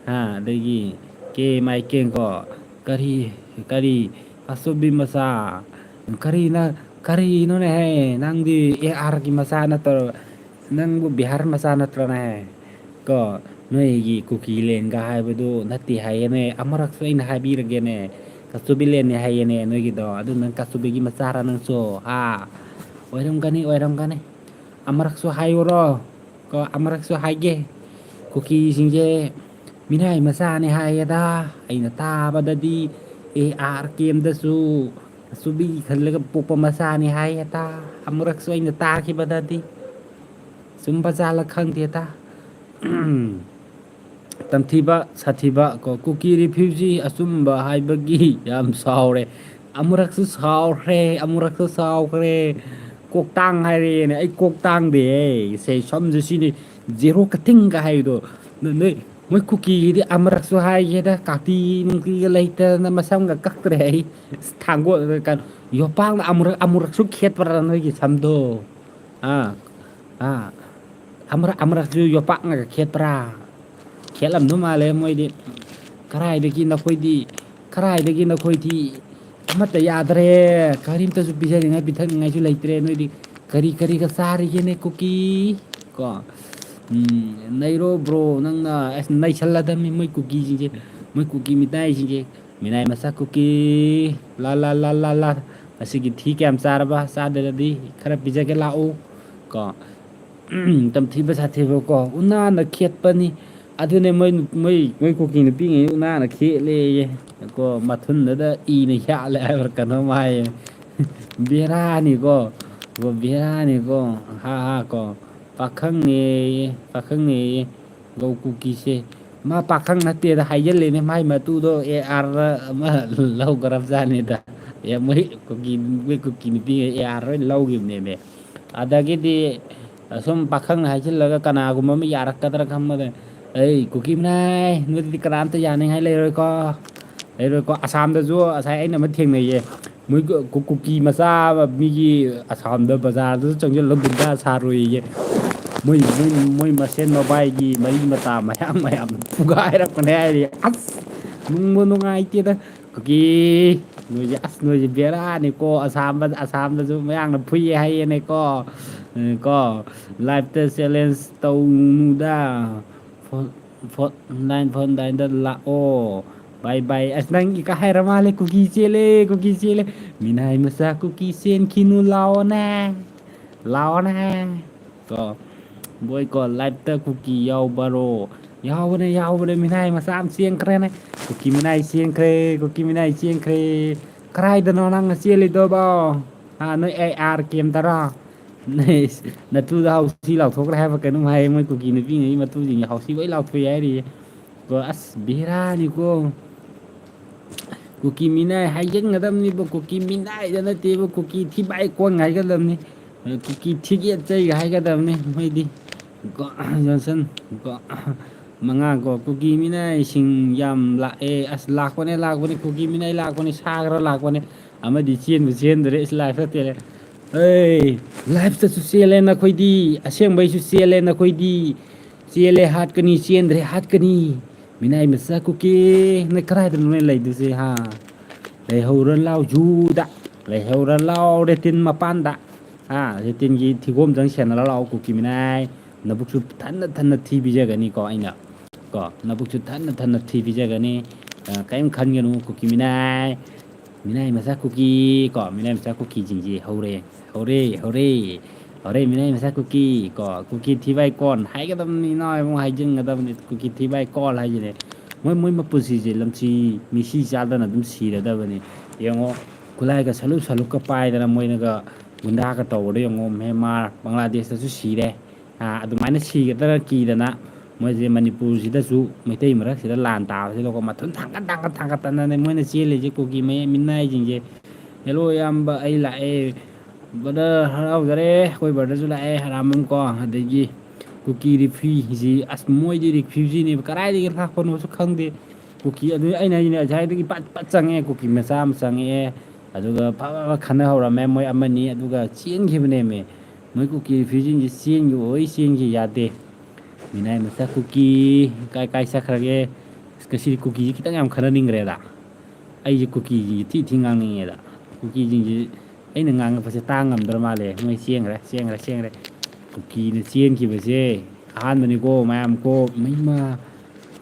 ꯍꯥ, ꯑꯗꯒꯤ ꯀꯦ ꯃꯥꯏꯀꯦꯟ ꯀꯣ, ꯀꯔꯤ, ꯀꯔꯤ, ꯑꯆꯨꯞꯄꯤ ꯃꯆꯥ, ꯀꯔꯤꯅ, ꯀꯔꯤꯅꯣꯅꯦꯍꯦ? ꯅꯪꯗꯤ ꯑꯦ ꯑꯥꯔꯒꯤ ꯃꯆꯥ ꯅꯠꯇ꯭ꯔꯣ? ꯅꯪꯕꯨ ꯕꯤꯍꯥꯔ ꯃꯆꯥ ꯅꯠꯇ꯭ꯔꯣꯅꯦ? ꯀꯣ, ꯅꯣꯏꯒꯤ ꯀꯨꯀꯤꯂꯦꯟꯒ ꯍꯥꯏꯕꯗꯨ ꯅꯠꯇꯦ ꯍꯥꯏꯌꯦꯅꯦ꯫ ꯑꯃꯨꯔꯛꯁꯨ ꯑꯩꯅ ꯍꯥꯏꯕꯤꯔꯒꯦꯅꯦ, ꯀꯆꯨꯕꯤꯂꯦꯟꯅꯦ ꯍꯥꯏꯌꯦꯅꯦ ꯅꯣꯏꯒꯤꯗꯣ꯫ ꯑꯗꯨ ꯅꯪ ꯀꯆꯨꯕꯤꯒꯤ ꯃꯆꯥꯔ ꯅꯪꯁꯨ? ꯍꯥ? ꯑꯣꯏꯔꯝꯒꯅꯤ, ꯑꯣꯏꯔꯝꯒꯅꯤ꯫ ꯑꯃꯨꯔꯛꯁꯨ ꯍꯥꯏꯌꯨꯔꯣ? ꯀꯣ, ꯑꯃꯨꯔꯛꯁꯨ ꯍꯥꯏꯒꯦ꯫ ꯀꯨꯀꯤꯁꯤꯡꯁꯦ ꯃꯤꯅꯥꯏ ꯃꯆꯥꯅꯦ ꯍꯥꯏꯌꯦꯗ꯫ ꯑꯩꯅ ꯇꯥꯕꯗꯗꯤ ꯑꯦ ꯑꯥꯔ ꯀꯦꯝꯗꯁꯨ ꯀꯆꯨꯕꯤ ꯈꯜꯂꯒ ꯄꯣꯛꯄ ꯃꯆꯥꯅꯤ ꯍꯥꯏꯌꯦꯗ꯫ ꯑꯃꯨꯔꯛꯁꯨ ꯑꯩꯅ ꯇꯥꯈꯤꯕꯗꯗꯤ꯫ ꯆꯨꯝꯕ ꯖꯥꯠꯂ ꯈꯪꯗꯦꯗ꯫ ꯇꯝꯊꯤꯕ, ꯁꯥꯊꯤꯕ ꯀꯣ, ꯀꯨꯀꯤ ꯔꯤꯐ꯭ꯌꯨꯖꯤ ꯑꯆꯨꯝꯕ ꯍꯥꯏꯕꯒꯤ ꯌꯥꯝ ꯁꯥꯎꯔꯦ꯫ ꯑꯃꯨꯔꯛꯁꯨ ꯁꯥꯎꯈ꯭ꯔꯦ, ꯑꯃꯨꯔꯛꯁꯨ ꯁꯥꯎꯈ꯭ꯔꯦ꯫ ꯀꯣꯛꯇꯥꯡ ꯍꯥꯏꯔꯦꯅꯦ꯫ ꯑꯩ ꯀꯣꯛ ꯇꯥꯡꯗꯦ꯫ ꯁꯦ, ꯁꯝꯁꯦ ꯁꯤꯅꯤ, ꯖꯦꯔꯣ ꯀꯇꯤꯡꯒ ꯍꯥꯏꯕꯗꯣ꯫ ꯅ-, ꯅꯣꯏ, ꯃꯣꯏ ꯀꯨꯀꯤꯒꯤꯗꯤ ꯑꯃꯨꯔꯛꯁꯨ ꯍꯥꯏꯒꯦꯗ, ꯀꯥꯇꯤ ꯅꯨꯡꯇꯤꯒ ꯂꯩꯇꯗꯅ ꯃꯁꯝꯒ ꯀꯛꯇ꯭ꯔꯦ ꯑꯩ꯫ ꯊꯥꯡꯒꯣꯜ, ꯀꯩꯅꯣ, ꯌꯣꯄꯥꯛꯅ ꯑꯃꯨꯔꯛ, ꯑꯃꯨꯔꯛꯁꯨ ꯈꯦꯠꯄ꯭ꯔꯥ ꯅꯣꯏꯒꯤ ꯁꯝꯗꯣ? ꯑꯥ, ꯑꯥ, ꯑꯃꯨꯔꯛ, ꯑꯃꯨꯔꯛꯁꯨ ꯌꯣꯄꯥꯛꯅꯒ ꯈꯦꯠꯄ꯭ꯔꯥ? ꯈꯦꯠꯂꯝꯗꯧ ꯃꯥꯜꯂꯦ ꯃꯣꯏꯗꯤ꯫ ꯀꯔꯥꯏꯗꯒꯤ ꯅꯈꯣꯏꯗꯤ, ꯀꯔꯥꯏꯗꯒꯤ ꯅꯈꯣꯏꯗꯤ ꯑꯃꯠꯇ ꯌꯥꯗ꯭ꯔꯦ꯫ ꯀꯔꯤꯝꯇꯁꯨ ꯄꯤꯖꯅꯤꯡꯉꯥꯏ ꯄꯤꯊꯛꯅꯤꯡꯉꯥꯏꯁꯨ ꯂꯩꯇ꯭ꯔꯦ꯫ ꯅꯣꯏꯗꯤ ꯀꯔꯤ ꯀꯔꯤꯒ ꯆꯥꯔꯤꯒꯦꯅꯦ ꯀꯨꯀꯤ? ꯀꯣ, ꯎꯝ, ꯅꯩꯔꯣ ꯕ꯭ꯔꯣ, ꯅꯪꯅ꯫ ꯑꯁ, ꯅꯩꯁꯜꯂꯗꯝꯅꯤ ꯃꯣꯏ ꯀꯨꯀꯤꯁꯤꯡꯁꯦ, ꯃꯣꯏ ꯀꯨꯀꯤ ꯃꯤꯇꯥꯏꯁꯤꯡꯁꯦ꯫ ꯃꯤꯅꯥꯏ ꯃꯆꯥ ꯀꯨꯀꯤ, ꯂꯥ ꯂꯥ ꯂꯥ ꯂꯥ ꯂꯥ꯫ ꯑꯁꯤꯒꯤ ꯊꯤ ꯀꯌꯥꯝ ꯆꯥꯔꯕ? ꯆꯥꯗ꯭ꯔꯗꯤ ꯈꯔ ꯄꯤꯖꯒꯦ ꯂꯥꯛꯎ꯫ ꯀꯣ, ꯇꯝꯊꯤꯕ ꯁꯥꯊꯤꯕ ꯀꯣ, ꯎꯅꯥꯅ ꯈꯦꯠꯄꯅꯤ꯫ ꯑꯗꯨꯅꯦ ꯃꯣꯏ, ꯃꯣꯏ, ꯃꯣꯏ ꯀꯨꯀꯤ ꯅꯨꯄꯤꯉꯩ ꯎꯅꯥꯅ ꯈꯦꯠꯂꯦꯌꯦ꯫ ꯀꯣ, ꯃꯊꯨꯟꯗꯨꯗ ꯏꯅ ꯌꯥꯜꯂꯦ ꯍꯥꯏꯕ꯭ꯔꯥ ꯀꯩꯅꯣꯝ ꯍꯥꯏꯌꯦ꯫ ꯕꯦꯔꯥꯅꯤꯀꯣ, ꯀꯣ, ꯕꯦꯔꯥꯅꯤꯀꯣ, ꯍꯥ ꯍꯥ ꯀꯣ, ꯄꯥꯈꯪꯅꯦꯌꯦ, ꯄꯥꯈꯪꯅꯦꯌꯦ꯫ ꯒꯧ ꯀꯨꯀꯤꯁꯦ꯫ ꯃꯥ ꯄꯥꯈꯪ ꯅꯠꯇꯦꯗ ꯍꯥꯏꯖꯜꯂꯦꯅꯦ, ꯃꯥꯏ ꯃꯇꯨꯗꯣ ꯑꯦ ꯑꯥꯔ ꯑꯃ ꯂꯧꯈ꯭ꯔꯕꯖꯥꯠꯅꯤꯗ꯫ ꯑꯦ, ꯃꯣꯏ ꯀꯨꯀꯤ, ꯃꯣꯏ ꯀꯨꯀꯤ ꯅꯨꯄꯤꯉꯩ ꯑꯦ ꯑꯥꯔ ꯂꯣꯏ ꯂꯧꯈꯤꯕꯅꯦꯃꯦ꯫ ꯑꯗꯒꯤꯗꯤ ꯁꯨꯝ ꯄꯥꯈꯪ ꯍꯥꯏꯖꯤꯜꯂꯒ ꯀꯅꯥꯒꯨꯝꯕ ꯑꯃ ꯌꯥꯔꯛꯀꯗ꯭ꯔꯥ ꯈꯪꯕꯗ, "ꯑꯩ ꯀꯨꯀꯤ ꯃꯅꯥꯏ, ꯅꯣꯏꯗꯗꯤ ꯀꯅꯥꯝꯇ ꯌꯥꯅꯤꯡꯉꯥꯏ ꯂꯩꯔꯣꯏꯀꯣ, ꯂꯩꯔꯣꯏꯀꯣ?" ꯑꯁꯥꯝꯗꯁꯨ ꯉꯁꯥꯏ ꯑꯩꯅ ꯑꯃ ꯊꯦꯡꯅꯩꯌꯦ꯫ ꯃꯣꯏ ꯀꯨ-, ꯀꯨꯀꯤ ꯃꯆꯥ ꯑꯃ ꯃꯤꯒꯤ ꯑꯁꯥꯝꯗ ꯕꯖꯥꯔꯗꯁꯨ ꯆꯪꯁꯤꯜꯂꯒ ꯒꯨꯟꯗꯥ ꯁꯥꯔꯨꯏꯌꯦ꯫ ꯃꯣꯏ, ꯃꯣꯏ, ꯃꯣꯏ ꯃꯁꯦꯟ ꯃꯕꯥꯏꯒꯤ ꯃꯔꯤ ꯃꯇꯥ ꯃꯌꯥꯝ ꯃꯌꯥꯝ ꯐꯨꯒꯥꯏꯔꯛꯄꯅꯦ ꯍꯥꯏꯔꯤ꯫ ꯑꯁ, ꯅꯨꯡꯕꯨ ꯅꯨꯡꯉꯥꯏꯇꯦꯗ꯫ ꯀꯨꯀꯤ, ꯅꯣꯏꯁꯦ, ꯑꯁ, ꯅꯣꯏꯁꯦ ꯕꯦꯔꯥꯅꯤꯀꯣ꯫ ꯑꯁꯥꯝꯕ-, ꯑꯁꯥꯝꯗꯁꯨ ꯃꯌꯥꯡꯅ ꯐꯨꯏꯌꯦ ꯍꯥꯏꯌꯦꯅꯦꯀꯣ꯫ ꯎꯝ, ꯀꯣ, live ꯇ challenge ꯇꯧꯅꯨꯗ꯫ Fo-, fo-, nine four nine ꯗ ꯂꯥꯛꯑꯣ꯫ Bye bye꯫ ꯑꯁ, ꯅꯪꯒꯤ ꯀ ꯍꯥꯏꯔ ꯃꯥꯜꯂꯦ, ꯀꯨꯀꯤ ꯆꯦꯜꯂꯦ, ꯀꯨꯀꯤ ꯆꯦꯜꯂꯦ꯫ ꯃꯤꯅꯥꯏ ꯃꯆꯥ ꯀꯨꯀꯤ ꯆꯦꯟꯈꯤꯅꯨ, ꯂꯥꯛꯑꯣꯅꯦ꯫ ꯂꯥꯛꯑꯣꯅꯦ꯫ ꯀꯣ, ꯕꯣꯏ ꯀꯣ, live ꯇ ꯀꯨꯀꯤ ꯌꯥꯎꯕꯔꯣ? ꯌꯥꯎꯕꯅꯦ, ꯌꯥꯎꯕꯅꯦ, ꯃꯤꯅꯥꯏ ꯃꯆꯥ ꯑꯃ ꯆꯦꯟꯈ꯭ꯔꯦꯅꯦ꯫ ꯀꯨꯀꯤ ꯃꯤꯅꯥꯏ ꯆꯦꯟꯈ꯭ꯔꯦ, ꯀꯨꯀꯤ ꯃꯤꯅꯥꯏ ꯆꯦꯟꯈ꯭ꯔꯦ꯫ ꯀꯗꯥꯏꯗꯅꯣ ꯅꯪꯅ ꯆꯦꯜꯂꯤꯗꯨꯕꯣ? ꯍꯥ, ꯅꯣꯏ ꯑꯦ ꯑꯥꯔ ꯀꯦꯝꯇꯔꯣ? ꯅꯣꯏ ꯅꯇꯨꯗ ꯍꯥꯎꯁꯤ ꯂꯥꯎꯊꯣꯛꯈ꯭ꯔꯦ ꯍꯥꯏꯕ ꯀꯩꯅꯣꯝ ꯍꯥꯏ, ꯃꯣꯏ ꯀꯨꯀꯤ ꯅꯨꯄꯤꯉꯩ ꯃꯇꯨꯁꯤꯡꯁꯦ ꯍꯥꯎꯁꯤ ꯂꯣꯏ ꯂꯥꯎꯊꯣꯛꯑꯦ ꯍꯥꯏꯔꯤꯌꯦ꯫ ꯀꯣ, ꯑꯁ, ꯕꯦꯔꯥꯅꯤꯀꯣ꯫ ꯀꯨꯀꯤ ꯃꯤꯅꯥꯏ ꯍꯥꯏꯖꯟꯒꯗꯕꯅꯤꯕ, ꯀꯨꯀꯤ ꯃꯤꯅꯥꯏꯗ ꯅꯠꯇꯦꯕ, ꯀꯨꯀꯤ ꯊꯤꯕꯥꯏ ꯀꯣꯟ ꯍꯥꯏꯒꯗꯕꯅꯤ꯫ ꯀꯨꯀꯤ ꯊꯤꯒꯦꯠ ꯆꯩꯒ ꯍꯥꯏꯒꯗꯕꯅꯤ ꯃꯣꯏꯗꯤ꯫ ꯀꯣ, ꯖꯣꯟꯁꯟ, ꯀꯣ, ꯃꯉꯥ ꯀꯣ, ꯀꯨꯀꯤ ꯃꯤꯅꯥꯏꯁꯤꯡ ꯌꯥꯝ ꯂꯥꯛꯑꯦ꯫ ꯑꯁ, ꯂꯥꯛꯄꯅꯦ, ꯂꯥꯛꯄꯅꯦ, ꯀꯨꯀꯤ ꯃꯤꯅꯥꯏ ꯂꯥꯛꯄꯅꯦ, ꯁꯥ ꯈꯔ ꯂꯥꯛꯄꯅꯦ꯫ ꯑꯃꯗꯤ ꯆꯦꯟꯕꯨ ꯆꯦꯟꯗꯣꯔꯦ, ꯏꯁ, live ꯇ ꯆꯦꯜꯂꯦ꯫ ꯑꯩ, live ꯇꯁꯨ ꯆꯦꯜꯂꯦ ꯅꯈꯣꯏꯗꯤ, ꯑꯁꯦꯡꯕꯩꯁꯨ ꯆꯦꯜꯂꯦ ꯅꯈꯣꯏꯗꯤ꯫ ꯆꯦꯜꯂꯦ ꯍꯥꯠꯀꯅꯤ, ꯆꯦꯟꯗ꯭ꯔꯦ ꯍꯥꯠꯀꯅꯤ꯫ ꯃꯤꯅꯥꯏ ꯃꯆꯥ ꯀꯨꯀꯤ, ꯅꯣꯏ ꯀꯗꯥꯏꯗꯅꯣ ꯅꯣꯏ ꯂꯩꯗꯣꯏꯁꯦ, ꯍꯥ? ꯂꯩꯍꯧꯔ ꯂꯥꯎ ꯖꯨꯗ, ꯂꯩꯍꯧꯔ ꯂꯥꯎ ꯔꯦꯇꯤꯟ ꯃꯄꯥꯟꯗ꯫ ꯍꯥ, ꯔꯦꯇꯤꯟꯒꯤ ꯊꯤꯒꯣꯝꯗꯪ ꯁꯦꯟꯅꯔ ꯂꯥꯎ ꯀꯨꯀꯤ ꯃꯤꯅꯥꯏ꯫ ꯅꯕꯨꯛꯁꯨ ꯊꯟꯅ ꯊꯟꯅ ꯊꯤ ꯄꯤꯖꯒꯅꯤꯀꯣ ꯑꯩꯅ꯫ ꯀꯣ, ꯅꯕꯨꯛꯁꯨ ꯊꯟꯅ ꯊꯟꯅ ꯊꯤ ꯄꯤꯖꯒꯅꯤ꯫ ꯑ, ꯀꯔꯤꯝ ꯈꯟꯒꯅꯨ ꯀꯨꯀꯤ ꯃꯤꯅꯥꯏ꯫ ꯃꯤꯅꯥꯏ ꯃꯆꯥ ꯀꯨꯀꯤ ꯀꯣ, ꯃꯤꯅꯥꯏ ꯃꯆꯥ ꯀꯨꯀꯤꯁꯤꯡꯁꯤ ꯍꯧꯔꯦ, ꯍꯧꯔꯦ, ꯍꯧꯔꯦ, ꯍꯧꯔꯦ, ꯃꯤꯅꯥꯏ ꯃꯆꯥ ꯀꯨꯀꯤ ꯀꯣ, ꯀꯨꯀꯤ ꯊꯤꯕꯥꯏ ꯀꯣꯟ ꯍꯥꯏꯒꯗꯕꯅꯤ, ꯏꯅꯥꯎ ꯏꯕꯨꯡ ꯍꯥꯏꯖꯤꯟꯒꯗꯕꯅꯤ, ꯀꯨꯀꯤ ꯊꯤꯕꯥꯏ ꯀꯣꯜ ꯍꯥꯏꯁꯤꯅꯦ꯫ ꯃꯣꯏ, ꯃꯣꯏ ꯃꯄꯨꯟꯁꯤꯁꯦ ꯂꯝꯁꯤ ꯃꯤꯁꯤ ꯆꯥꯗꯅ ꯑꯗꯨꯝ ꯁꯤꯔꯗꯕꯅꯤ꯫ ꯌꯦꯡꯉꯣ, ꯈꯨꯠꯂꯥꯏꯒ ꯁꯂꯨꯛ ꯁꯂꯨꯛꯀ ꯄꯥꯏꯗꯅ ꯃꯣꯏꯅꯒ ꯒꯨꯟꯗꯥꯒ ꯇꯧꯕꯗꯣ ꯌꯦꯡꯉꯣ, ꯃ꯭ꯌꯥꯟꯃꯥꯔ, ꯕꯪꯒ꯭ꯂꯥꯗꯦꯁꯇꯁꯨ ꯁꯤꯔꯦ꯫ ꯑꯥ, ꯑꯗꯨꯃꯥꯏꯅ ꯁꯤꯒꯗ꯭ꯔꯥ ꯀꯤꯗꯅ ꯃꯣꯏꯁꯦ ꯃꯅꯤꯄꯨꯔꯁꯤꯗꯁꯨ ꯃꯩꯇꯩ ꯃꯔꯛꯁꯤꯗ ꯂꯥꯟ ꯇꯥꯕꯁꯤꯗꯀꯣ ꯃꯊꯨꯟ ꯊꯥꯡꯒꯠ, ꯊꯥꯡꯒꯠ, ꯊꯥꯡꯒꯠꯇꯅꯅꯦ ꯃꯣꯏꯅ ꯆꯦꯜꯂꯤꯁꯦ, ꯀꯨꯀꯤ ꯃꯌꯥꯝ ꯃꯤꯅꯥꯏꯁꯤꯡꯁꯦ꯫ Hello ꯏꯌꯥꯝꯕ, ꯑꯩ ꯂꯥꯛꯑꯦ꯫ Brother, ꯍꯔꯥꯎꯖꯔꯦ, ꯑꯩꯈꯣꯏ brotherꯁꯨ ꯂꯥꯛꯑꯦ, ꯑꯔꯥꯝꯕꯝ ꯀꯣ꯫ ꯑꯗꯒꯤ ꯀꯨꯀꯤ refugee, ꯑꯁ, ꯃꯣꯏꯗꯤ refugeeꯅꯦꯕ, ꯀꯗꯥꯏꯗꯒꯤ ꯂꯥꯛꯄꯅꯣꯁꯨ ꯈꯪꯗꯦ꯫ ꯀꯨꯀꯤ ꯑꯗꯨ ꯑꯩꯅ ꯍꯥꯏꯁꯤꯅꯦ, ꯉꯁꯥꯏꯗꯒꯤ ꯄꯠ ꯄꯠ ꯆꯪꯉꯛꯑꯦ, ꯀꯨꯀꯤ ꯃꯆꯥ ꯑꯃ ꯆꯪꯉꯛꯑꯦ꯫ ꯑꯗꯨꯒ ꯐꯠ ꯐꯠ ꯐꯠ ꯈꯠꯅꯍꯧꯔꯝꯃꯦ ꯃꯣꯏ ꯑꯃꯅꯤ, ꯑꯗꯨꯒ ꯆꯦꯟꯈꯤꯕꯅꯦꯃꯦ꯫ ꯃꯣꯏ ꯀꯨꯀꯤ refugeeꯁꯤꯡꯁꯦ ꯆꯦꯟꯈꯤꯕ ꯑꯣꯏ ꯆꯦꯟꯈꯤ ꯌꯥꯗꯦ꯫ ꯃꯤꯅꯥꯏ ꯃꯆꯥ ꯀꯨꯀꯤ ꯀꯥꯏ ꯀꯥꯏ ꯆꯠꯈ꯭ꯔꯒꯦ? ꯑꯁ, ꯉꯁꯤꯗꯤ ꯀꯨꯀꯤꯁꯦ ꯈꯤꯇꯪ ꯌꯥꯝ ꯈꯠꯅꯅꯤꯡꯈ꯭ꯔꯦꯗ꯫ ꯑꯩꯁꯦ ꯀꯨꯀꯤꯁꯤꯡꯁꯦ ꯊꯤ ꯊꯤ ꯉꯥꯡꯅꯤꯡꯉꯦꯗ꯫ ꯀꯨꯀꯤꯁꯤꯡꯁꯦ ꯑꯩꯅ ꯉꯥꯡꯉꯛꯄꯁꯦ ꯇꯥ ꯉꯝꯗ꯭ꯔ ꯃꯥꯜꯂꯦ꯫ ꯃꯣꯏ ꯆꯦꯟꯈ꯭ꯔꯦ, ꯆꯦꯟꯈ꯭ꯔꯦ, ꯆꯦꯟꯈ꯭ꯔꯦ꯫ ꯀꯨꯀꯤꯅ ꯆꯦꯟꯈꯤꯕꯁꯦ ꯑꯍꯥꯟꯕꯅꯤꯀꯣ, ꯃꯌꯥꯝ ꯀꯣ, ꯃꯩꯃ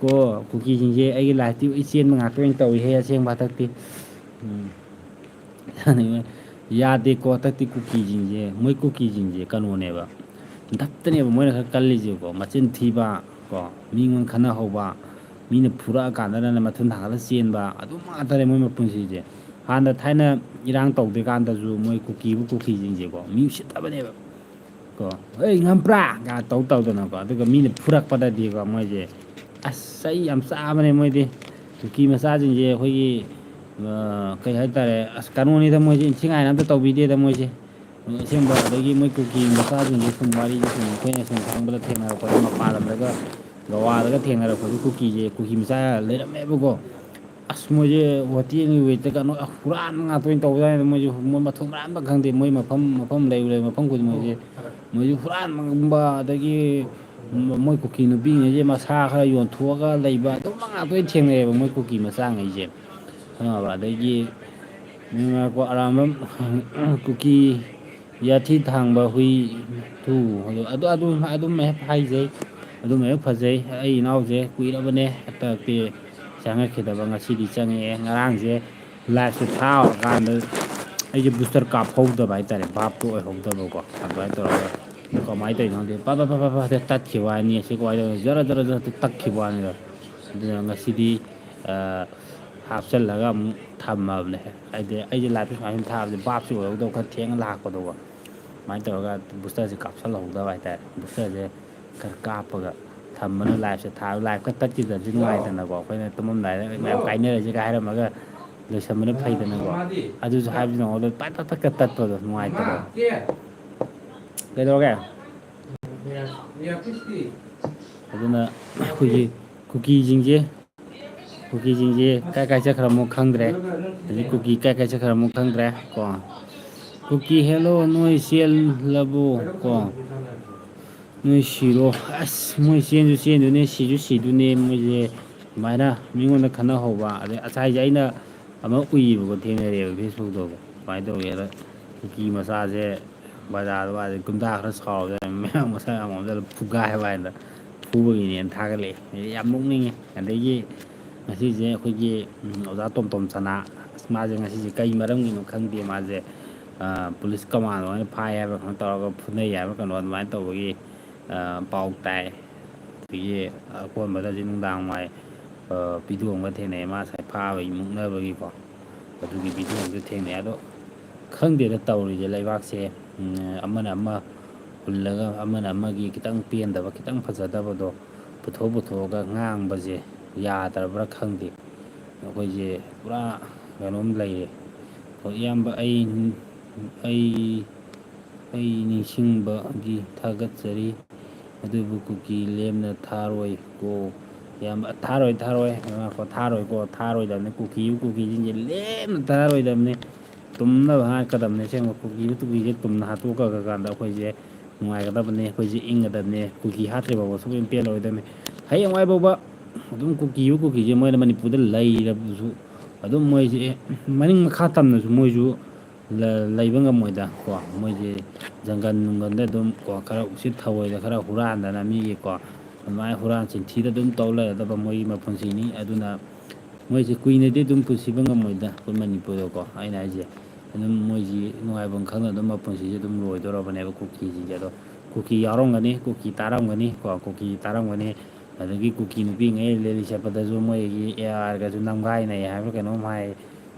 ꯀꯣ꯫ ꯀꯨꯀꯤꯁꯤꯡꯁꯦ ꯑꯩꯒꯤ lifeꯇꯤ ꯂꯣꯏ ꯆꯦꯟꯕ ꯉꯥꯛꯇ ꯑꯣꯏꯅ ꯇꯧꯏꯍꯦ ꯑꯁꯦꯡꯕ ꯍꯟꯗꯛꯇꯤ꯫ ꯎꯝ꯫ ꯌꯥꯗꯦꯀꯣ, ꯍꯟꯗꯛꯇꯤ ꯀꯨꯀꯤꯁꯤꯡꯁꯦ, ꯃꯣꯏ ꯀꯨꯀꯤꯁꯤꯡꯁꯦ ꯀꯩꯅꯣꯅꯦꯕ, ꯗꯞꯇꯅꯦꯕ ꯃꯣꯏꯅ ꯈꯔ ꯀꯜꯂꯤꯁꯦꯀꯣ, ꯃꯆꯤꯟ ꯊꯤꯕ ꯀꯣ, ꯃꯤꯉꯣꯟ ꯈꯠꯅꯍꯧꯕ, ꯃꯤꯅ ꯐꯨꯔꯛꯑꯀꯥꯟꯗꯅ ꯃꯊꯨꯟ ꯊꯥꯡꯒꯠꯂ ꯆꯦꯟꯕ, ꯑꯗꯨ ꯉꯥꯛꯇꯅꯦ ꯃꯣꯏ ꯃꯄꯨꯟꯁꯤꯁꯦ꯫ ꯍꯥꯟꯅ ꯊꯥꯏꯅ ꯏꯔꯥꯡ ꯇꯧꯗ꯭ꯔꯤꯀꯥꯟꯗꯁꯨ ꯃꯣꯏ ꯀꯨꯀꯤꯕꯨ ꯀꯨꯀꯤꯁꯤꯡꯁꯦꯀꯣ, ꯃꯤ ꯎꯁꯤꯠꯇꯕꯅꯦꯕ ꯀꯣ, "ꯑꯩ ꯉꯝꯄ꯭ꯔꯥ?" ꯀꯥꯏꯅ ꯇꯧ ꯇꯧꯗꯅꯀꯣ, ꯑꯗꯨꯒ ꯃꯤꯅ ꯐꯨꯔꯛꯄꯗꯗꯤꯀꯣ ꯃꯣꯏꯁꯦ, ꯑꯁ, ꯆꯩ ꯌꯥꯝ ꯆꯥꯕꯅꯦ ꯃꯣꯏꯗꯤ꯫ ꯀꯨꯀꯤ ꯃꯆꯥꯁꯤꯡꯁꯦ ꯑꯩꯈꯣꯏꯒꯤ, ꯑ, ꯀꯩ ꯍꯥꯏꯇꯥꯔꯦ, ꯑꯁ, ꯀꯩꯅꯣꯅꯤꯗ ꯃꯣꯏꯁꯦ, ꯏꯟꯊꯤ ꯅꯨꯡꯉꯥꯏꯅ ꯑꯝꯇ ꯇꯧꯕꯤꯗꯦꯗ ꯃꯣꯏꯁꯦ꯫ ꯑꯁꯦꯡꯕ꯫ ꯑꯗꯒꯤ ꯃꯣꯏ ꯀꯨꯀꯤ ꯃꯆꯥꯁꯤꯡꯁꯦ ꯁꯨꯝ ꯋꯥꯔꯤꯁꯦ ꯁꯨꯝ ꯑꯩꯈꯣꯏꯅ ꯁꯨꯝ ꯈꯪꯕꯗ ꯊꯦꯡꯅꯔꯛꯄꯗ ꯃꯄꯥꯟ ꯂꯝꯗꯒ ꯒꯋꯥꯗꯒ ꯊꯦꯡꯅꯔꯛꯄꯁꯦ ꯀꯨꯀꯤꯁꯦ, ꯀꯨꯀꯤ ꯃꯆꯥ ꯂꯩꯔꯝꯃꯦꯕꯀꯣ꯫ ꯑꯁ, ꯃꯣꯏꯁꯦ ꯍꯣꯇꯦꯜꯒꯤ ꯋꯦꯠꯇ ꯀꯩꯅꯣ ꯍꯨꯔꯥꯟꯕ ꯉꯥꯛꯇ ꯑꯣꯏꯅ ꯇꯧꯕꯖꯥꯠꯅꯤꯗ꯫ ꯃꯣꯏꯁꯦ ꯃꯣꯏ ꯃꯊꯣꯡ ꯃꯔꯥꯟ ꯑꯝꯇ ꯈꯪꯗꯦ꯫ ꯃꯣꯏ ꯃꯐꯝ, ꯃꯐꯝ ꯂꯩ, ꯂꯩ ꯃꯐꯝ ꯈꯨꯗꯤꯡꯃꯛꯁꯦ ꯃꯣꯏꯁꯦ ꯍꯨꯔꯥꯟꯕꯒꯨꯝꯕ, ꯑꯗꯒꯤ ꯃꯣꯏ ꯀꯨꯀꯤ ꯅꯨꯄꯤꯉꯩꯁꯦ ꯃꯁꯥ ꯈꯔ ꯌꯣꯟꯊꯣꯛꯑꯒ ꯂꯩꯕ, ꯑꯗꯨꯝꯕ ꯉꯥꯛꯇ ꯑꯣꯏꯅ ꯊꯦꯡꯅꯩꯌꯦꯕ ꯃꯣꯏ ꯀꯨꯀꯤ ꯃꯆꯥꯉꯩꯁꯦ, ꯈꯪꯉꯕ? ꯑꯗꯒꯤ ꯃꯦꯟꯃꯥꯔꯀꯣ ꯑꯔꯥꯝꯕꯝ, ꯀꯨꯀꯤ ꯌꯥꯊꯤ ꯊꯥꯡꯕ ꯍꯨꯏ ꯊꯨ, ꯑꯗꯨ, ꯑꯗꯨ, ꯑꯗꯨꯝ ꯍꯦꯛ ꯍꯥꯏꯖꯩ, ꯑꯗꯨꯝ ꯍꯦꯛ ꯐꯖꯩ꯫ ꯑꯩ ꯏꯅꯥꯎꯁꯦ ꯀꯨꯏꯔꯕꯅꯦ ꯍꯟꯗꯛꯇꯤ ꯆꯪꯉꯛꯈꯤꯗꯕ, ꯉꯁꯤꯗꯤ ꯆꯪꯉꯛꯑꯦ꯫ ꯉꯔꯥꯡꯁꯦ liveꯁꯦ ꯊꯥꯔꯀꯥꯟꯗ ꯑꯩꯁꯦ booster ꯀꯥꯞꯍꯧꯗꯕ ꯍꯥꯏꯇꯥꯔꯦ, ꯚꯥꯞꯇꯣ ꯑꯣꯏꯍꯧꯗꯕꯀꯣ꯫ ꯑꯗꯨꯃꯥꯏꯅ ꯇꯧꯔꯒ ꯀꯃꯥꯏꯅ ꯇꯧꯔꯤꯅꯣ ꯈꯪꯗꯦ, ꯄꯠ ꯄꯠ ꯄꯠ ꯄꯠ ꯄꯠ ꯇꯠꯈꯤꯕ ꯋꯥꯅꯤ꯫ ꯑꯁꯤ ꯀꯃꯥꯏꯅ ꯇꯧꯔꯤꯅꯣ? ꯖꯔ ꯖꯔ ꯖꯔ ꯇꯠꯈꯤꯕ ꯋꯥꯅꯤꯗ꯫ ꯑꯗꯨꯅ ꯉꯁꯤꯗꯤ, ꯑ, ꯍꯥꯞꯆꯤꯜꯂꯒ ꯑꯃꯨꯛ ꯊꯝꯃꯕꯅꯦ꯫ ꯍꯥꯏꯗꯤ ꯑꯩꯁꯦ liveꯁꯦ ꯁꯨꯃꯥꯏꯅ ꯁꯨꯝ ꯊꯥꯕꯁꯦ ꯚꯥꯞꯁꯨ ꯑꯣꯏꯍꯧꯗꯕ, ꯈꯔ ꯊꯦꯡꯅ ꯂꯥꯛꯄꯗꯣꯀꯣ꯫ ꯑꯗꯨꯃꯥꯏꯅ ꯇꯧꯔꯒ boosterꯁꯦ ꯀꯥꯞꯁꯜꯍꯧꯗꯕ ꯍꯥꯏꯇꯥꯔꯦ꯫ Boosterꯁꯦ ꯈꯔ ꯀꯥꯞꯄꯒ ꯊꯝꯕꯅ liveꯁꯦ ꯊꯥ-, live ꯈꯔ ꯇꯠꯈꯤꯗꯕꯁꯦ ꯅꯨꯡꯉꯥꯏꯇꯅꯀꯣ꯫ ꯑꯩꯈꯣꯏꯅ ꯇꯨꯝꯃꯝꯗꯥꯏꯗ ꯃꯌꯥꯝ ꯀꯥꯏꯅꯔꯁꯤꯒ ꯍꯥꯏꯔꯝꯃꯒ ꯂꯣꯏꯁꯟꯕꯅ ꯐꯩꯗꯅꯀꯣ꯫ ꯑꯗꯨꯁꯨ ꯍꯥꯏꯕꯗꯤ ꯅꯉꯣꯟꯗ ꯄꯠ ꯄꯠ ꯄꯠ ꯀꯠ ꯇꯠꯄꯗꯣ ꯅꯨꯡꯉꯥꯏꯇꯕ꯫ ꯀꯩꯗꯧꯔꯒꯦ? ꯑꯗꯨꯅ ꯑꯩꯈꯣꯏꯒꯤ ꯀꯨꯀꯤꯁꯤꯡꯁꯦ, ꯀꯨꯀꯤꯁꯤꯡꯁꯦ ꯀꯥꯏ ꯀꯥꯏ ꯆꯠꯈ꯭ꯔꯃꯣ ꯈꯪꯗ꯭ꯔꯦ꯫ ꯍꯧꯖꯤꯛ ꯀꯨꯀꯤ ꯀꯥꯏ ꯀꯥꯏ ꯆꯠꯈ꯭ꯔꯃꯣ ꯈꯪꯗ꯭ꯔꯦ ꯀꯣ꯫ ꯀꯨꯀꯤ ꯍꯦꯜꯂꯣ, ꯅꯣꯏ ꯆꯦꯜꯂꯕꯣ ꯀꯣ? ꯅꯣꯏ ꯁꯤꯔꯣ꯫ ꯑꯁ, ꯃꯣꯏ ꯆꯦꯟꯁꯨ ꯆꯦꯟꯗꯨꯅꯦ, ꯁꯤꯁꯨ ꯁꯤꯗꯨꯅꯦ ꯃꯣꯏꯁꯦ꯫ ꯑꯗꯨꯃꯥꯏꯅ ꯃꯤꯉꯣꯟꯗ ꯈꯟꯅꯍꯧꯕ꯫ ꯑꯗꯩ ꯉꯁꯥꯏꯁꯦ ꯑꯩꯅ ꯑꯃ ꯎꯏꯌꯦꯕꯀꯣ, ꯊꯦꯡꯅꯔꯦꯕ Facebookꯇꯣ꯫ ꯀꯃꯥꯏꯅ ꯇꯧꯒꯦꯗ, ꯀꯨꯀꯤ ꯃꯆꯥꯁꯦ ꯕꯖꯥꯔꯗ ꯋꯥꯁꯦ ꯒꯨꯟꯗꯥ ꯈꯔ ꯁꯥꯎꯔꯒ ꯃꯌꯥꯡ ꯃꯁꯥ ꯌꯥꯝ ꯉꯝꯖꯜꯂ ꯐꯨꯒꯥꯏꯕ ꯍꯥꯏꯅ ꯐꯨꯕꯒꯤꯅꯦꯅ ꯊꯥꯒꯠꯂꯛꯑꯦ꯫ ꯑꯩ ꯌꯥꯝ ꯅꯣꯛꯅꯤꯡꯉꯦ꯫ ꯑꯗꯒꯤ ꯉꯁꯤꯁꯦ ꯑꯩꯈꯣꯏꯒꯤ, ꯎꯝ, ꯑꯣꯖꯥ ꯇꯣꯝꯇꯣꯝ ꯁꯅꯥ, ꯑꯁ, ꯃꯥꯁꯦ ꯉꯁꯤꯁꯦ ꯀꯩ ꯃꯔꯝꯒꯤꯅꯣ ꯈꯪꯗꯦ, ꯃꯥꯁꯦ, ꯑ, ꯄꯨꯂꯤꯁ ꯀꯃꯥꯟꯗꯣ ꯍꯣꯏꯅ ꯐꯥꯏ ꯍꯥꯏꯕ꯭ꯔꯥ ꯀꯩꯅꯣ ꯇꯧꯔꯒ ꯐꯨꯅꯩ ꯍꯥꯏꯕ꯭ꯔꯥ ꯀꯩꯅꯣ ꯑꯗꯨꯃꯥꯏꯅ ꯇꯧꯕꯒꯤ, ꯑ, ꯄꯥꯎ ꯇꯥꯏ꯫ ꯑꯗꯒꯤ ꯑꯀꯣꯟꯕꯗꯗꯤ ꯅꯨꯡꯗꯥꯡ ꯋꯥꯏ, ꯑ, ꯄꯤꯗꯣꯡꯒ ꯊꯦꯡꯅꯩ, ꯃꯥ ꯉꯁꯥꯏ ꯐꯥꯕꯒꯤ ꯃꯨꯛꯅꯕꯒꯤꯀꯣ꯫ ꯑꯗꯨꯒꯤ ꯄꯤꯗꯣꯡꯁꯨ ꯊꯦꯡꯅꯩ꯫ ꯑꯗꯣ ꯈꯪꯗꯦꯗ ꯇꯧꯔꯤꯁꯦ ꯂꯩꯕꯥꯛꯁꯦ꯫ ꯎꯝ, ꯑꯃꯅ ꯑꯃ ꯍꯨꯜꯂꯒ ꯑꯃꯅ ꯑꯃꯒꯤ ꯈꯤꯇꯪ ꯄꯦꯟꯗꯕ, ꯈꯤꯇꯪ ꯐꯖꯗꯕꯗꯣ ꯄꯨꯊꯣꯛ ꯄꯨꯊꯣꯛꯑꯒ ꯉꯥꯡꯕꯁꯦ ꯌꯥꯗ꯭ꯔꯕ꯭ꯔꯥ ꯈꯪꯗꯦ꯫ ꯑꯩꯈꯣꯏꯁꯦ ꯄꯨꯔꯥ ꯀꯩꯅꯣꯝ ꯂꯩꯔꯦ꯫ ꯍꯣꯏ, ꯏꯌꯥꯝꯕ, ꯑꯩ, ꯑꯩ, ꯑꯩ ꯅꯤꯡꯁꯤꯡꯕꯒꯤ ꯊꯥꯒꯠꯆꯔꯤ꯫ ꯑꯗꯨꯕꯨ ꯀꯨꯀꯤ ꯂꯦꯝꯅ ꯊꯥꯔꯣꯏꯀꯣ꯫ ꯏꯌꯥꯝꯕ, ꯊꯥꯔꯣꯏ, ꯊꯥꯔꯣꯏ꯫ ꯉꯥꯏꯈꯣ, ꯊꯥꯔꯣꯏꯀꯣ, ꯊꯥꯔꯣꯏꯗꯕꯅꯤ꯫ ꯀꯨꯀꯤ, ꯀꯨꯀꯤꯁꯤꯡꯁꯦ ꯂꯦꯝꯅ ꯊꯥꯔꯣꯏꯗꯕꯅꯤ꯫ ꯇꯨꯝꯅꯕ ꯍꯥꯠꯀꯗꯕꯅꯤ꯫ ꯑꯁꯦꯡꯕ ꯀꯨꯀꯤꯕꯨ, ꯀꯨꯀꯤꯁꯦ ꯇꯨꯝꯅ ꯍꯥꯠꯇꯣꯛꯈ꯭ꯔꯀꯥꯟꯗ ꯑꯩꯈꯣꯏꯁꯦ ꯅꯨꯡꯉꯥꯏꯒꯗꯕꯅꯤ, ꯑꯩꯈꯣꯏꯁꯦ ꯏꯪꯒꯗꯕꯅꯤ꯫ ꯀꯨꯀꯤ ꯍꯥꯠꯇ꯭ꯔꯤ ꯐꯥꯎꯕ ꯁꯨꯡꯄꯦꯟ ꯄꯦꯜꯂꯔꯣꯏꯗꯕꯅꯤ꯫ ꯍꯌꯦꯡꯋꯥꯏ ꯐꯥꯎꯕ ꯑꯗꯨꯝ ꯀꯨꯀꯤꯕꯨ, ꯀꯨꯀꯤꯁꯦ ꯃꯣꯏꯅ ꯃꯅꯤꯄꯨꯔꯗ ꯂꯩꯔꯕꯁꯨ ꯑꯗꯨꯝ ꯃꯣꯏꯁꯦ, ꯑꯦ, ꯃꯅꯤꯡ ꯃꯈꯥ ꯇꯝꯅꯁꯨ ꯃꯣꯏꯁꯨ ꯂ-, ꯂꯩꯕ ꯉꯝꯃꯣꯏꯗ ꯀꯣ꯫ ꯃꯣꯏꯁꯦ ꯖꯪꯒꯜ ꯅꯨꯡꯒꯜꯗ ꯑꯗꯨꯝ ꯀꯣ, ꯈꯔ ꯎꯁꯤꯠ ꯊꯑꯣꯏꯗ ꯈꯔ ꯍꯨꯔꯥꯟꯗꯅ ꯃꯤꯒꯤ ꯀꯣ, ꯑꯗꯨꯃꯥꯏꯅ ꯍꯨꯔꯥꯟ ꯆꯤꯟꯊꯤꯗ ꯑꯗꯨꯝ ꯇꯧ ꯂꯩꯔꯗꯕ ꯃꯣꯏꯒꯤ ꯃꯄꯨꯟꯁꯤꯅꯤ꯫ ꯑꯗꯨꯅ ꯃꯣꯏꯁꯦ ꯀꯨꯏꯅꯗꯤ ꯑꯗꯨꯝ ꯄꯨꯟꯁꯤꯕ ꯉꯝꯃꯣꯏꯗ ꯑꯩꯈꯣꯏ ꯃꯅꯤꯄꯨꯔꯗꯀꯣ꯫ ꯑꯩꯅ ꯍꯥꯏꯁꯦ ꯑꯗꯨꯝ ꯃꯣꯏꯁꯤ ꯅꯨꯡꯉꯥꯏꯐꯝ ꯈꯪꯅ ꯑꯗꯨꯝ ꯃꯄꯨꯟꯁꯤꯁꯦ ꯑꯗꯨꯝ ꯂꯣꯏꯗꯧꯔꯕꯅꯦꯕ ꯀꯨꯀꯤꯁꯤꯡꯁꯦ꯫ ꯑꯗꯣ ꯀꯨꯀꯤ ꯌꯥꯎꯔꯝꯒꯅꯤ, ꯀꯨꯀꯤ ꯇꯥꯔꯝꯒꯅꯤ ꯀꯣ, ꯀꯨꯀꯤ ꯇꯥꯔꯝꯒꯅꯤ꯫ ꯑꯗꯒꯤ ꯀꯨꯀꯤ ꯅꯨꯄꯤꯉꯩ ꯔꯦꯂꯤ ꯆꯠꯄꯗꯁꯨ ꯃꯣꯏꯒꯤ ARꯒꯁꯨ ꯅꯝꯒꯥꯏꯅꯩ ꯍꯥꯏꯕ꯭ꯔꯥ ꯀꯩꯅꯣꯝ ꯍꯥꯏ꯫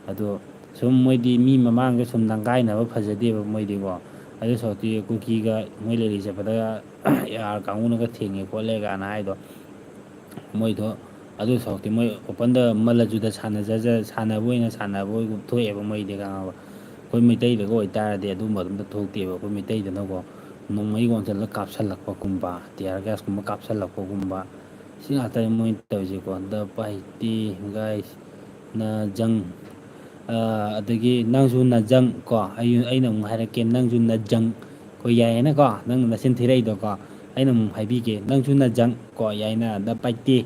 ꯑꯗꯣ ꯁꯨꯝ ꯃꯣꯏꯗꯤ ꯃꯤ ꯃꯃꯥꯡꯗ ꯁꯨꯝ ꯅꯝꯒꯥꯏꯅꯕ ꯐꯖꯗꯦꯕ ꯃꯣꯏꯗꯤꯀꯣ꯫ ꯑꯗꯨ ꯁꯔꯨꯛꯇꯤ ꯀꯨꯀꯤꯒ ꯃꯣꯏ ꯔꯦꯂꯤ ꯆꯠꯄꯗ AR ꯀꯥꯡꯕꯨꯅꯒ ꯊꯦꯡꯉꯦ ꯈꯣꯠꯂꯦ ꯀꯥꯏꯅ ꯍꯥꯏꯗꯣ, ꯃꯣꯏꯗꯣ ꯑꯗꯨ ꯁꯔꯨꯛꯇꯤ ꯃꯣꯏ openꯗ ꯃꯜꯂꯖꯨꯗ ꯁꯥꯟꯅꯖ-, ꯁꯥꯟꯅꯕ ꯑꯣꯏꯅ ꯁꯥꯟꯅꯕ ꯑꯣꯏꯒꯨꯝ ꯊꯣꯛꯑꯦꯕ ꯃꯣꯏꯗꯤ, ꯈꯪꯉꯕ? ꯑꯩꯈꯣꯏ ꯃꯩꯇꯩꯗꯒ ꯑꯣꯏꯇꯥꯔꯗꯤ ꯑꯗꯨꯝꯕ ꯑꯗꯨꯝꯇ ꯊꯣꯛꯇꯦꯕ꯫ ꯑꯩꯈꯣꯏ ꯃꯩꯇꯩꯗꯅꯀꯣ, ꯅꯣꯡꯃꯩ ꯒꯣꯟꯁꯜꯂ ꯀꯥꯞꯁꯜꯂꯛꯄꯒꯨꯝꯕ, tear gasꯀꯨꯝꯕ ꯀꯥꯞꯁꯜꯂꯛꯄꯒꯨꯝꯕ, ꯁꯤ ꯉꯥꯛꯇꯅꯤ ꯃꯣꯏꯅ ꯇꯧꯔꯤꯁꯦꯀꯣ꯫ ꯗ ꯄꯥꯏꯇꯤ ꯒꯥꯏꯁ ꯅ ꯖꯪ꯫ ꯑ, ꯑꯗꯒꯤ ꯅꯪꯁꯨ ꯅꯖꯪ ꯀꯣ, ꯑꯩ, ꯑꯩꯅ ꯑꯃꯨꯛ ꯍꯥꯏꯔꯛꯀꯦ, ꯅꯪꯁꯨ ꯅꯖꯪ ꯀꯣ, ꯌꯥꯏꯌꯦꯅꯀꯣ, ꯅꯪ ꯅꯆꯤꯟ ꯊꯤꯔꯛꯏꯗꯣ ꯀꯣ, ꯑꯩꯅ ꯑꯃꯨꯛ ꯍꯥꯏꯕꯤꯒꯦ, ꯅꯪꯁꯨ ꯅꯖꯪ ꯀꯣ, ꯌꯥꯏꯅ, ꯗ ꯄꯥꯏꯇꯤ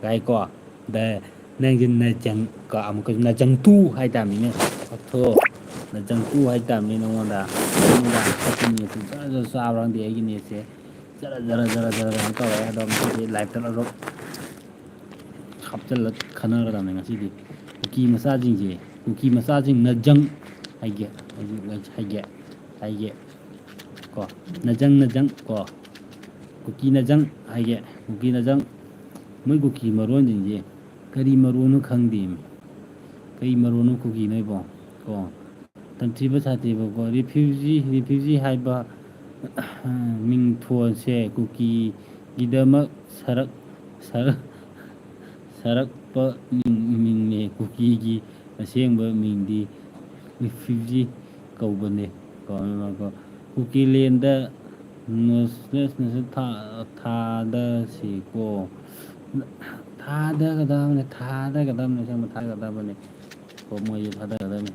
ꯒꯥꯏ ꯀꯣ, ꯗ ꯅꯪꯁꯨ ꯅꯖꯪ ꯀꯣ, ꯑꯃꯨꯛꯀꯁꯨ ꯅꯖꯪ ꯇꯨ ꯍꯥꯏ ꯇꯥꯕꯅꯤꯅꯦ꯫ ꯑꯣꯊꯣ, ꯅꯖꯪ ꯇꯨ ꯍꯥꯏ ꯇꯥꯕꯅꯤ ꯅꯉꯣꯟꯗ꯫ ꯅꯉꯣꯟꯗ ꯍꯥꯞꯄꯤꯅꯦ, ꯖꯔ ꯖꯔ ꯆꯥꯕ꯭ꯔꯥ ꯈꯪꯗꯦ ꯑꯩꯒꯤ ꯅꯦꯠꯁꯦ꯫ ꯖꯔ ꯖꯔ ꯖꯔ ꯖꯔ ꯀꯩꯅꯣ ꯇꯧꯔꯦ꯫ ꯑꯗꯣ ꯃꯁꯤꯗꯤ liveꯇ ꯑꯗꯨꯝ ꯍꯥꯞꯆꯤꯜꯂ ꯈꯟꯅꯒꯗꯕꯅꯦ ꯉꯁꯤꯗꯤ꯫ ꯀꯨꯀꯤ ꯃꯆꯥꯁꯤꯡꯁꯦ, ꯀꯨꯀꯤ ꯃꯆꯥꯁꯤꯡꯅ ꯖꯪ ꯍꯥꯏꯒꯦ, ꯍꯥꯏꯒꯦ, ꯍꯥꯏꯒꯦ, ꯍꯥꯏꯒꯦ꯫ ꯀꯣ, ꯅꯖꯪ, ꯅꯖꯪ, ꯀꯣ꯫ ꯀꯨꯀꯤ ꯅꯖꯪ ꯍꯥꯏꯒꯦ, ꯀꯨꯀꯤ ꯅꯖꯪ꯫ ꯃꯣꯏ ꯀꯨꯀꯤ ꯃꯔꯣꯟꯁꯤꯡꯁꯦ ꯀꯔꯤ ꯃꯔꯣꯟꯅꯣ ꯈꯪꯗꯦꯃꯤ꯫ ꯀꯔꯤ ꯃꯔꯣꯟꯅꯣ ꯀꯨꯀꯤꯅꯣ ꯏꯕꯣ? ꯀꯣ, ꯇꯝꯊꯤꯕ ꯁꯥꯊꯤꯕꯀꯣ, refugee, refugee ꯍꯥꯏꯕ ꯃꯤꯡꯊꯣꯜꯁꯦ ꯀꯨꯀꯤꯒꯤꯗꯃꯛ ꯁꯔꯛ-, ꯁꯔꯛ-, ꯁꯔꯛꯄ ꯃꯤꯡ, ꯃꯤꯡꯅꯦ꯫ ꯀꯨꯀꯤꯒꯤ ꯑꯁꯦꯡꯕ ꯃꯤꯡꯗꯤ refugee ꯀꯧꯕꯅꯦ꯫ ꯀꯣ, ꯀꯨꯀꯤꯂꯦꯟꯗ ꯅꯣꯁꯂꯦꯁꯅꯁꯨ ꯊꯥ-, ꯊꯥꯗꯁꯤꯀꯣ꯫ ꯊꯥꯗꯒꯗꯕꯅꯦ, ꯊꯥꯗꯒꯗꯕꯅꯦ, ꯑꯁꯦꯡꯕ ꯊꯥꯗꯒꯗꯕꯅꯦ꯫ ꯀꯣ, ꯃꯣꯏꯁꯦ ꯊꯥꯗꯒꯗꯕꯅꯤ꯫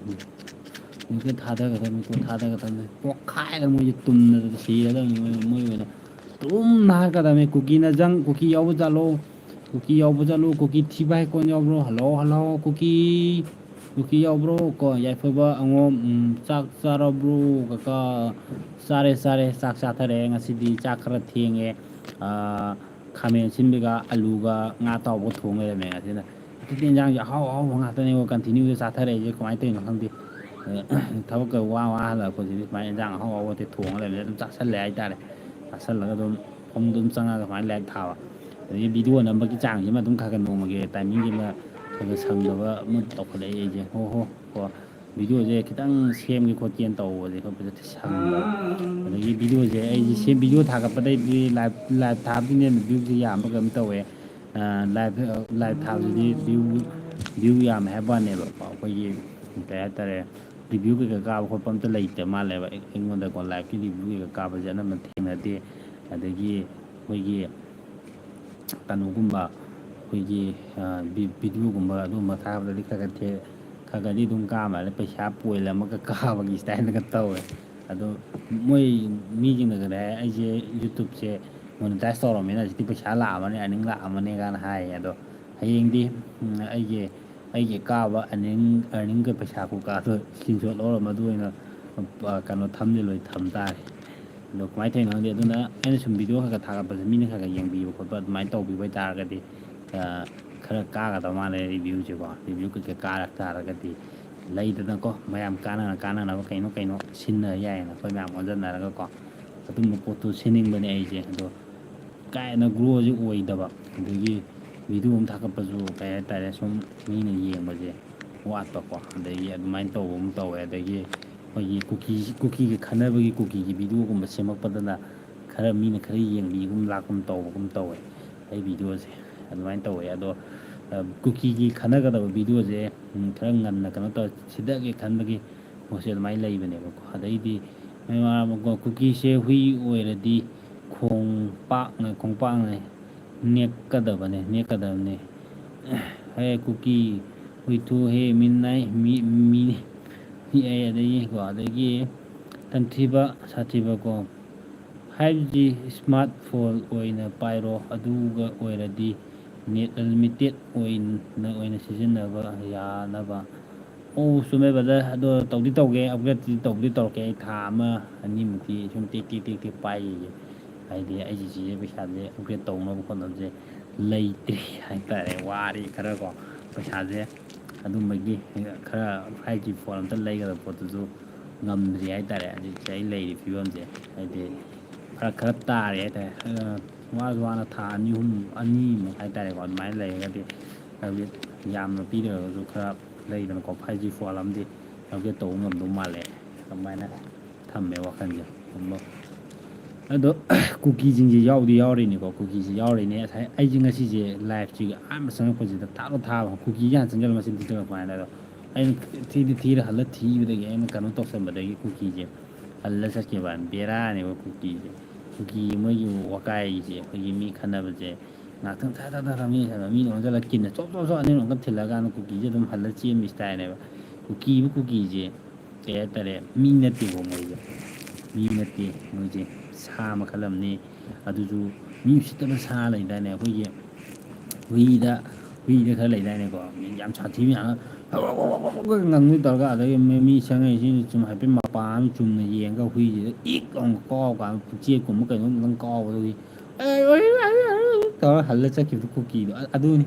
ꯍꯧꯖꯤꯛꯇꯤ ꯊꯥꯗꯒꯗꯕꯅꯤ, ꯀꯣ, ꯊꯥꯗꯒꯗꯕꯅꯤ꯫ ꯄꯣꯛꯈꯥꯏꯔ ꯃꯣꯏꯁꯦ ꯇꯨꯝꯗꯅ ꯁꯤꯔꯗꯕꯅꯤ꯫ ꯃꯣꯏ, ꯃꯣꯏ ꯑꯣꯏꯅ ꯇꯨꯝꯅ ꯍꯥꯠꯀꯗꯕꯅꯤ꯫ ꯀꯨꯀꯤꯅ ꯖꯪ, ꯀꯨꯀꯤ ꯌꯥꯎꯕ ꯖꯥꯠꯂꯣ? ꯀꯨꯀꯤ ꯌꯥꯎꯕ ꯖꯥꯠꯂꯣ? ꯀꯨꯀꯤ ꯊꯤꯕ ꯍꯩꯀꯣꯟ ꯌꯥꯎꯕ꯭ꯔꯣ? ꯍꯜꯂꯣ, ꯍꯜꯂꯣ, ꯀꯨꯀꯤ꯫ ꯀꯨꯀꯤ ꯌꯥꯎꯕ꯭ꯔꯣ? ꯀꯣ, ꯌꯥꯏꯐꯕ ꯑꯉꯣꯝ, ꯎꯝ, ꯆꯥꯛ ꯆꯥꯔꯕ꯭ꯔꯣ, ꯀꯀꯥ? ꯆꯥꯔꯦ, ꯆꯥꯔꯦ, ꯆꯥꯛ ꯆꯥꯊꯔꯦ꯫ ꯉꯁꯤꯗꯤ ꯆꯥꯛ ꯈꯔ ꯊꯦꯡꯉꯦ꯫ ꯑꯥ, ꯈꯥꯃꯦꯟ ꯑꯁꯤꯟꯕꯤꯒ ꯑꯂꯨꯒ ꯉꯥ ꯑꯇꯥꯎꯕꯒ ꯊꯣꯡ ꯂꯩꯔꯝꯃꯦ ꯉꯁꯤꯅ꯫ ꯑꯗꯨꯗꯤ ꯏꯟꯖꯥꯡꯁꯦ ꯑꯍꯥꯎ ꯑꯍꯥꯎꯕ ꯉꯥꯛꯇꯅꯦꯀꯣ continueꯗ ꯆꯥꯊꯔꯛꯏꯁꯦ, ꯀꯃꯥꯏꯅ ꯇꯧꯔꯤꯅꯣ ꯈꯪꯗꯦ꯫ ꯊꯕꯛꯀ ꯋꯥ ꯋꯥ ꯍꯜꯂꯛꯄꯁꯤꯗꯤ ꯁꯨꯃꯥꯏꯅ ꯏꯟꯖꯥꯡ ꯑꯍꯥꯎ ꯑꯍꯥꯎꯕ ꯊꯣꯡꯉ ꯂꯩꯔꯝꯃꯦ, ꯑꯗꯨꯝ ꯆꯥꯁꯜꯂꯦ ꯍꯥꯏꯇꯥꯔꯦ꯫ ꯆꯥꯁꯜꯂꯒ ꯑꯗꯨꯝ ꯐꯃꯨꯡꯗ ꯑꯗꯨꯝ ꯆꯪꯉꯒ ꯁꯨꯃꯥꯏꯅ ꯂꯥꯏꯔꯤꯛ ꯊꯥꯕ꯫ ꯑꯗꯒꯤ video ꯅꯝꯕꯒꯤ ꯆꯥꯡꯁꯤꯃ ꯑꯗꯨꯝ ꯈꯔ ꯈꯔ ꯅꯣꯡꯃꯒꯤ timingꯁꯤꯃ ꯈꯔ ꯈꯔ ꯁꯪꯗꯕ ꯑꯃ ꯇꯧꯈꯠꯂꯛꯑꯦ ꯑꯩꯁꯦ꯫ ꯍꯣ ꯍꯣ ꯀꯣ, videoꯁꯦ ꯈꯤꯇꯪ ꯁꯦꯝꯒꯦ ꯈꯣꯠꯀꯦꯅ ꯇꯧꯕꯁꯦ ꯈꯣꯠꯄꯁꯦ ꯁꯪꯗꯕ꯫ ꯑꯗꯒꯤ videoꯁꯦ ꯑꯩꯁꯦ ꯁꯦꯝ-, video ꯊꯥꯒꯠꯄꯗꯩꯗꯤ live, live ꯊꯥꯕꯗꯨꯅ ꯍꯦꯟꯅ viewꯁꯦ ꯌꯥꯝꯕ ꯀꯩꯅꯣꯝ ꯇꯧꯋꯦ꯫ ꯂꯥꯏꯚ ꯂꯥꯏꯚ ꯊꯥꯕꯁꯤꯗꯤ ꯚ꯭ꯌꯨ ꯚ꯭ꯌꯨ ꯌꯥꯝꯃꯦ ꯍꯥꯏꯕ ꯋꯥꯅꯦꯕ꯫ ꯑꯩꯈꯣꯏꯒꯤ ꯀꯩ ꯍꯥꯏꯇꯥꯔꯦ, ꯔꯤꯚ꯭ꯌꯨ ꯀꯩꯀꯥ ꯀꯥꯕ ꯈꯣꯠꯄ ꯑꯝꯇ ꯂꯩꯇꯦ ꯃꯥꯜꯂꯦꯕ꯫ ꯑꯩ- ꯑꯩꯉꯣꯟꯗꯀꯣ ꯂꯥꯏꯚꯀꯤ ꯔꯤꯚ꯭ꯌꯨ ꯀꯩꯀꯥ ꯀꯥꯕꯁꯦ ꯑꯅꯝꯕ ꯊꯦꯡꯅꯗꯦ꯫ ꯑꯗꯒꯤ ꯑꯩꯈꯣꯏꯒꯤ ꯀꯩꯅꯣꯒꯨꯝꯕ, ꯑꯩꯈꯣꯏꯒꯤ ꯚꯤꯗꯤꯑꯣꯒꯨꯝꯕ ꯑꯗꯨꯒꯨꯝꯕ ꯊꯥꯕꯗꯗꯤ ꯈꯔ ꯈꯔ ꯊꯦ- ꯈꯔ ꯈꯔꯗꯤ ꯑꯗꯨꯝ ꯀꯥ ꯃꯥꯜꯂꯦ꯫ ꯄꯩꯁꯥ ꯄꯣꯏꯜ ꯑꯃꯒ ꯀꯥꯕꯒꯤ ꯏꯁꯇꯥꯏꯜꯒ ꯇꯧꯋꯦ꯫ ꯑꯗꯣ ꯃꯣꯏ ꯃꯤꯁꯤꯡꯅꯒꯗꯤ ꯍꯥꯏ, "ꯑꯩꯁꯦ ꯌꯨꯇ꯭ꯌꯨꯕꯁꯦ ꯃꯣꯅꯤꯇꯥꯏꯁ ꯇꯧꯔꯕꯅꯤꯅ ꯍꯧꯖꯤꯛꯇꯤ ꯄꯩꯁꯥ ꯂꯥꯛꯑꯃꯅꯤ, ꯑꯔꯅꯤꯡ ꯂꯥꯛꯑꯃꯅꯤ" ꯀꯥꯏꯅ ꯍꯥꯏꯌꯦ꯫ ꯑꯗꯣ ꯍꯌꯦꯡꯗꯤ ꯎꯝ, ꯑꯩꯒꯤ ꯑꯩꯒꯤ ꯀꯥꯕ ꯑꯔꯅꯤꯡ ꯑꯔꯅꯤꯡꯒ ꯄꯩꯁꯥ ꯈꯨꯀꯥꯗꯣ ꯏꯁꯀ꯭ꯔꯤꯟꯁꯣꯠ ꯂꯧꯔ ꯃꯗꯨ ꯑꯣꯏꯅ ꯀꯩꯅꯣ ꯊꯝꯖꯤꯜ ꯑꯣꯏꯅ ꯊꯝ ꯇꯥꯔꯦ꯫ ꯑꯗꯣ ꯀꯃꯥꯏꯅ ꯇꯧꯔꯤꯅꯣ ꯈꯪꯗꯦ꯫ ꯑꯗꯨꯅ ꯑꯩꯅ ꯁꯨꯝ ꯚꯤꯗꯤꯑꯣ ꯈꯔ ꯈꯔ ꯊꯥꯒꯠꯄꯁꯦ ꯃꯤꯅ ꯈꯔ ꯈꯔ ꯌꯦꯡꯕꯤꯕ ꯈꯣꯠꯄ ꯑꯗꯨꯃꯥꯏꯅ ꯇꯧꯕꯤꯕ ꯑꯣꯏꯇꯥꯔꯒꯗꯤ ꯈꯔ ꯀꯥꯒꯗꯕ ꯃꯥꯜꯂꯦ꯫ ꯔꯤꯚ꯭ꯌꯨꯁꯦꯀꯣ, ꯔꯤꯚ꯭ꯌꯨ ꯀꯩꯀꯩ ꯀꯥꯔꯛ ꯇꯥꯔꯒꯗꯤ ꯂꯩꯗꯅꯀꯣ, ꯃꯌꯥꯝ ꯀꯥꯟꯅꯅ ꯀꯥꯟꯅꯅꯕ ꯀꯩꯅꯣ ꯀꯩꯅꯣ ꯁꯤꯟꯅ ꯌꯥꯏꯌꯦꯅ ꯑꯩꯈꯣꯏ ꯃꯌꯥꯝ ꯑꯣꯟꯁꯤꯟꯅꯔꯒꯀꯣ꯫ ꯑꯗꯨꯝꯕ ꯄꯣꯠꯇꯨ ꯁꯤꯟꯅꯤꯡꯕꯅꯦ ꯑꯩꯁꯦ꯫ ꯑꯗꯣ ꯀꯥ ꯍꯦꯟꯅ ꯒ꯭ꯔꯣꯁꯦ ꯑꯣꯏꯗꯕ, ꯑꯗꯒꯤ ꯚꯤꯗꯤꯑꯣ ꯑꯃ ꯊꯥꯒꯠꯄꯁꯨ ꯀꯩ ꯍꯥꯏꯇꯥꯔꯦ, ꯁꯨꯝ ꯃꯤꯅ ꯌꯦꯡꯕꯁꯦ ꯋꯥꯠꯄꯀꯣ꯫ ꯑꯗꯒꯤ ꯑꯗꯨꯃꯥꯏꯅ ꯇꯧꯕ ꯑꯃ ꯇꯧꯋꯦ꯫ ꯑꯗꯒꯤ ꯑꯩꯈꯣꯏꯒꯤ ꯀꯨꯀꯤ ꯀꯨꯀꯤꯒꯤ ꯈꯟꯅꯕꯒꯤ ꯀꯨꯀꯤꯒꯤ ꯚꯤꯗꯤꯑꯣꯒꯨꯝꯕ ꯁꯦꯝꯃꯛꯄꯗꯅ ꯈꯔ ꯃꯤꯅ ꯈꯔ ꯌꯦꯡꯕꯤꯒꯨꯝ ꯂꯥꯛꯀꯨꯝ ꯇꯧꯕꯒꯨꯝ ꯇꯧꯋꯦ ꯑꯩ ꯚꯤꯗꯤꯑꯣꯁꯦ꯫ ꯑꯗꯨꯃꯥꯏꯅ ꯇꯧꯋꯦ꯫ ꯑꯗꯣ ꯀꯨꯀꯤꯒꯤ ꯈꯟꯅꯒꯗꯕ ꯚꯤꯗꯤꯑꯣꯁꯦ ꯈꯔ ꯉꯟꯅ ꯀꯩꯅꯣ ꯇꯧꯔ ꯁꯤꯗꯒꯦ ꯈꯟꯕꯒꯤ ꯃꯣꯏꯁꯦ ꯑꯗꯨꯃꯥꯏꯅ ꯂꯩꯕꯅꯦꯕꯀꯣ꯫ ꯑꯗꯩꯗꯤ ꯀꯨꯀꯤꯁꯦ ꯍꯨꯏ ꯑꯣꯏꯔꯗꯤ ꯈꯣꯡꯄꯥꯛꯅ ꯈꯣꯡꯄꯥꯛꯅ ꯅꯦꯛꯀꯗꯕꯅꯦ, ꯅꯦꯛꯀꯗꯕꯅꯦ꯫ ꯍꯦ ꯀꯨꯀꯤ, ꯍꯨꯏꯊꯨ ꯍꯦ ꯃꯤꯅꯥꯏ, ꯃꯤ, ꯃꯤ, ꯃꯤ ꯑꯩ ꯑꯗꯒꯤ ꯀꯣ, ꯑꯗꯒꯤ ꯇꯟꯊꯤꯕ ꯁꯥꯊꯤꯕꯀꯣ꯫ ꯐꯥꯏꯚ ꯖꯤ ꯏꯁꯃꯥꯔꯠ ꯐꯣꯟ ꯑꯣꯏꯅ ꯄꯥꯏꯔꯣ, ꯑꯗꯨꯒ ꯑꯣꯏꯔꯗꯤ ꯅꯦꯠ ꯑꯟꯂꯤꯃꯤꯇꯦꯠ ꯑꯣꯏꯅ, ꯑꯣꯏꯅ ꯁꯤꯖꯤꯟꯅꯕ ꯌꯥꯅꯕ꯫ ꯑꯣ, ꯆꯨꯝꯃꯦ ꯕ꯭ꯔꯗꯔ, ꯑꯗꯣ ꯇꯧꯗꯤ ꯇꯧꯒꯦ, ꯑꯞꯒ꯭ꯔꯦꯗꯇꯤ ꯇꯧꯕꯗꯤ ꯇꯧꯔꯛꯀꯦ꯫ ꯑꯩ ꯊꯥ ꯑꯃ ꯑꯅꯤꯃꯨꯛꯇꯤ ꯁꯨꯝ ꯇꯦꯛ ꯇꯦꯛ ꯇꯦꯛ ꯇꯦꯛ ꯄꯥꯏꯈꯤꯒꯦ꯫ ꯍꯥꯏꯗꯤ ꯑꯩꯒꯤ ꯆꯤꯁꯦ ꯄꯩꯁꯥꯁꯦ ꯑꯞꯒ꯭ꯔꯦꯗ ꯇꯧꯅꯕ ꯈꯣꯠꯅꯕꯁꯦ ꯂꯩꯇ꯭ꯔꯤ ꯍꯥꯏꯇꯥꯔꯦ, ꯋꯥꯔꯤ ꯈꯔ ꯀꯣ꯫ ꯄꯩꯁꯥꯁꯦ ꯑꯗꯨꯝꯕꯒꯤ ꯈꯔ ꯐꯥꯏꯚ ꯖꯤ ꯐꯣꯟ ꯑꯝꯇ ꯂꯩꯒꯗꯕ ꯄꯣꯠꯇꯨꯁꯨ ꯉꯝꯗ꯭ꯔꯤ ꯍꯥꯏꯇꯥꯔꯦ꯫ ꯍꯧꯖꯤꯛꯁꯦ ꯑꯩ ꯂꯩꯔꯤ ꯐꯤꯕꯝꯁꯦ ꯍꯥꯏꯗꯤ ꯐꯔꯛ ꯈꯔ ꯇꯥꯔꯤ ꯍꯥꯏꯇꯥꯔꯦ꯫ ꯑ, ꯋꯥꯁꯨ ꯋꯥꯅ ꯊꯥ ꯑꯅꯤ ꯑꯍꯨꯝ, ꯑꯅꯤꯃꯨꯛ ꯍꯥꯏꯇꯥꯔꯦꯀꯣ, ꯑꯗꯨꯃꯥꯏꯅ ꯂꯩꯔꯒꯗꯤ ꯍꯥꯏꯕꯗꯤ ꯌꯥꯝꯅ ꯄꯤꯗ꯭ꯔꯒꯁꯨ ꯈꯔ ꯂꯩꯗꯅꯀꯣ, ꯐꯥꯏꯚ ꯖꯤ ꯐꯣꯟ ꯑꯃꯗꯤ ꯑꯞꯒ꯭ꯔꯦꯗ ꯇꯧꯕ ꯉꯝꯗꯧ ꯃꯥꯜꯂꯦ꯫ ꯑꯗꯨꯃꯥꯏꯅ ꯊꯝꯃꯦ ꯋꯥꯈꯜꯁꯦ꯫ ꯑꯗꯣ ꯑꯗꯣ ꯀꯨꯀꯤꯁꯤꯡꯁꯦ ꯌꯥꯎꯗꯤ ꯌꯥꯎꯔꯤꯅꯤꯀꯣ, ꯀꯨꯀꯤꯁꯦ ꯌꯥꯎꯔꯤꯅꯦ꯫ ꯉꯁꯥꯏ ꯑꯩꯁꯦ ꯉꯁꯤꯁꯦ ꯂꯥꯏꯐꯁꯤꯒ ꯑꯍꯥꯟꯕ ꯆꯪꯉꯛꯄꯁꯤꯗ ꯊꯥꯔꯣ ꯊꯥꯕ ꯀꯨꯀꯤꯁꯦ ꯍꯥꯟꯅ ꯆꯪꯁꯤꯜꯂ ꯃꯁꯤꯡ ꯊꯤꯖꯤꯜꯂꯛꯄ ꯍꯥꯏꯅ꯫ ꯑꯗꯣ ꯑꯩꯅ ꯊꯤꯗꯤ ꯊꯤꯔ ꯍꯜꯂ ꯊꯤꯕꯗꯒꯤ ꯑꯩꯅ ꯀꯩꯅꯣ ꯇꯧꯁꯟꯕꯗꯒꯤ ꯀꯨꯀꯤꯁꯦ ꯍꯜꯂ ꯆꯠꯈꯤꯕ ꯋꯥꯅꯤ꯫ ꯕꯦꯔꯥꯅꯦꯕ ꯀꯨꯀꯤꯁꯦ꯫ ꯀꯨꯀꯤ ꯃꯣꯏꯒꯤ ꯋꯥꯀꯥꯏꯒꯤꯁꯦ ꯑꯩꯈꯣꯏꯒꯤ ꯃꯤ ꯈꯠꯅꯕꯁꯦ ꯉꯥꯛꯇꯪ ꯊꯥ ꯊꯥ ꯊꯥ ꯊꯥ ꯃꯤ ꯃꯤꯅ ꯑꯣꯟꯁꯤꯜꯂꯒ ꯀꯤꯟꯅ ꯆꯣꯞ ꯆꯣꯞ ꯆꯣꯞ ꯑꯅꯤꯔꯣꯝꯀ ꯊꯤꯜꯂꯀꯥꯟꯗ ꯀꯨꯀꯤꯁꯦ ꯑꯗꯨꯝ ꯍꯜꯂ ꯆꯦꯟꯕ ꯏꯁꯇꯥꯏꯜꯅꯦꯕ꯫ ꯀꯨꯀꯤꯕꯨ ꯀꯨꯀꯤꯁꯦ ꯀꯩ ꯍꯥꯏꯇꯥꯔꯦ, ꯃꯤ ꯅꯠꯇꯦꯀꯣ ꯃꯣꯏꯁꯦ꯫ ꯃꯤ ꯅꯠꯇꯦ ꯃꯣꯏꯁꯦ꯫ ꯁꯥ ꯃꯈꯜ ꯑꯃꯅꯤ꯫ ꯑꯗꯨꯁꯨ ꯃꯤ ꯎꯁꯤꯠꯇꯕ ꯁꯥ ꯂꯩꯗꯥꯏꯅꯦ, ꯑꯩꯈꯣꯏꯒꯤ ꯍꯨꯏꯗ, ꯍꯨꯏꯗ ꯈꯔ ꯂꯩꯗꯥꯏꯅꯦꯀꯣ, ꯃꯤ ꯌꯥꯝ ꯁꯥꯊꯤꯕ ꯌꯥꯝ ꯉꯪꯉꯨ ꯇꯧꯔꯒ, ꯑꯗꯒꯤ ꯃꯤ, ꯃꯤ ꯆꯪꯉꯛꯏꯁꯤ ꯁꯨꯝ ꯍꯥꯏꯐꯦꯠ ꯃꯄꯥ ꯑꯃ ꯆꯨꯝꯅ ꯌꯦꯡꯉꯒ ꯍꯨꯏꯁꯤꯗ ꯏꯛ ꯂꯥꯎꯅ ꯀꯥꯎ ꯀꯥꯟꯗ ꯎꯆꯦꯛꯀꯨꯝꯕ ꯀꯩꯅꯣꯝꯇꯪ ꯀꯥꯎꯕꯗꯨꯒꯤ ꯇꯧꯔ ꯍꯜꯂ ꯆꯠꯈꯤꯕꯗꯨ ꯀꯨꯀꯤꯗꯣ꯫ ꯑ-, ꯑꯗꯨꯅꯤ꯫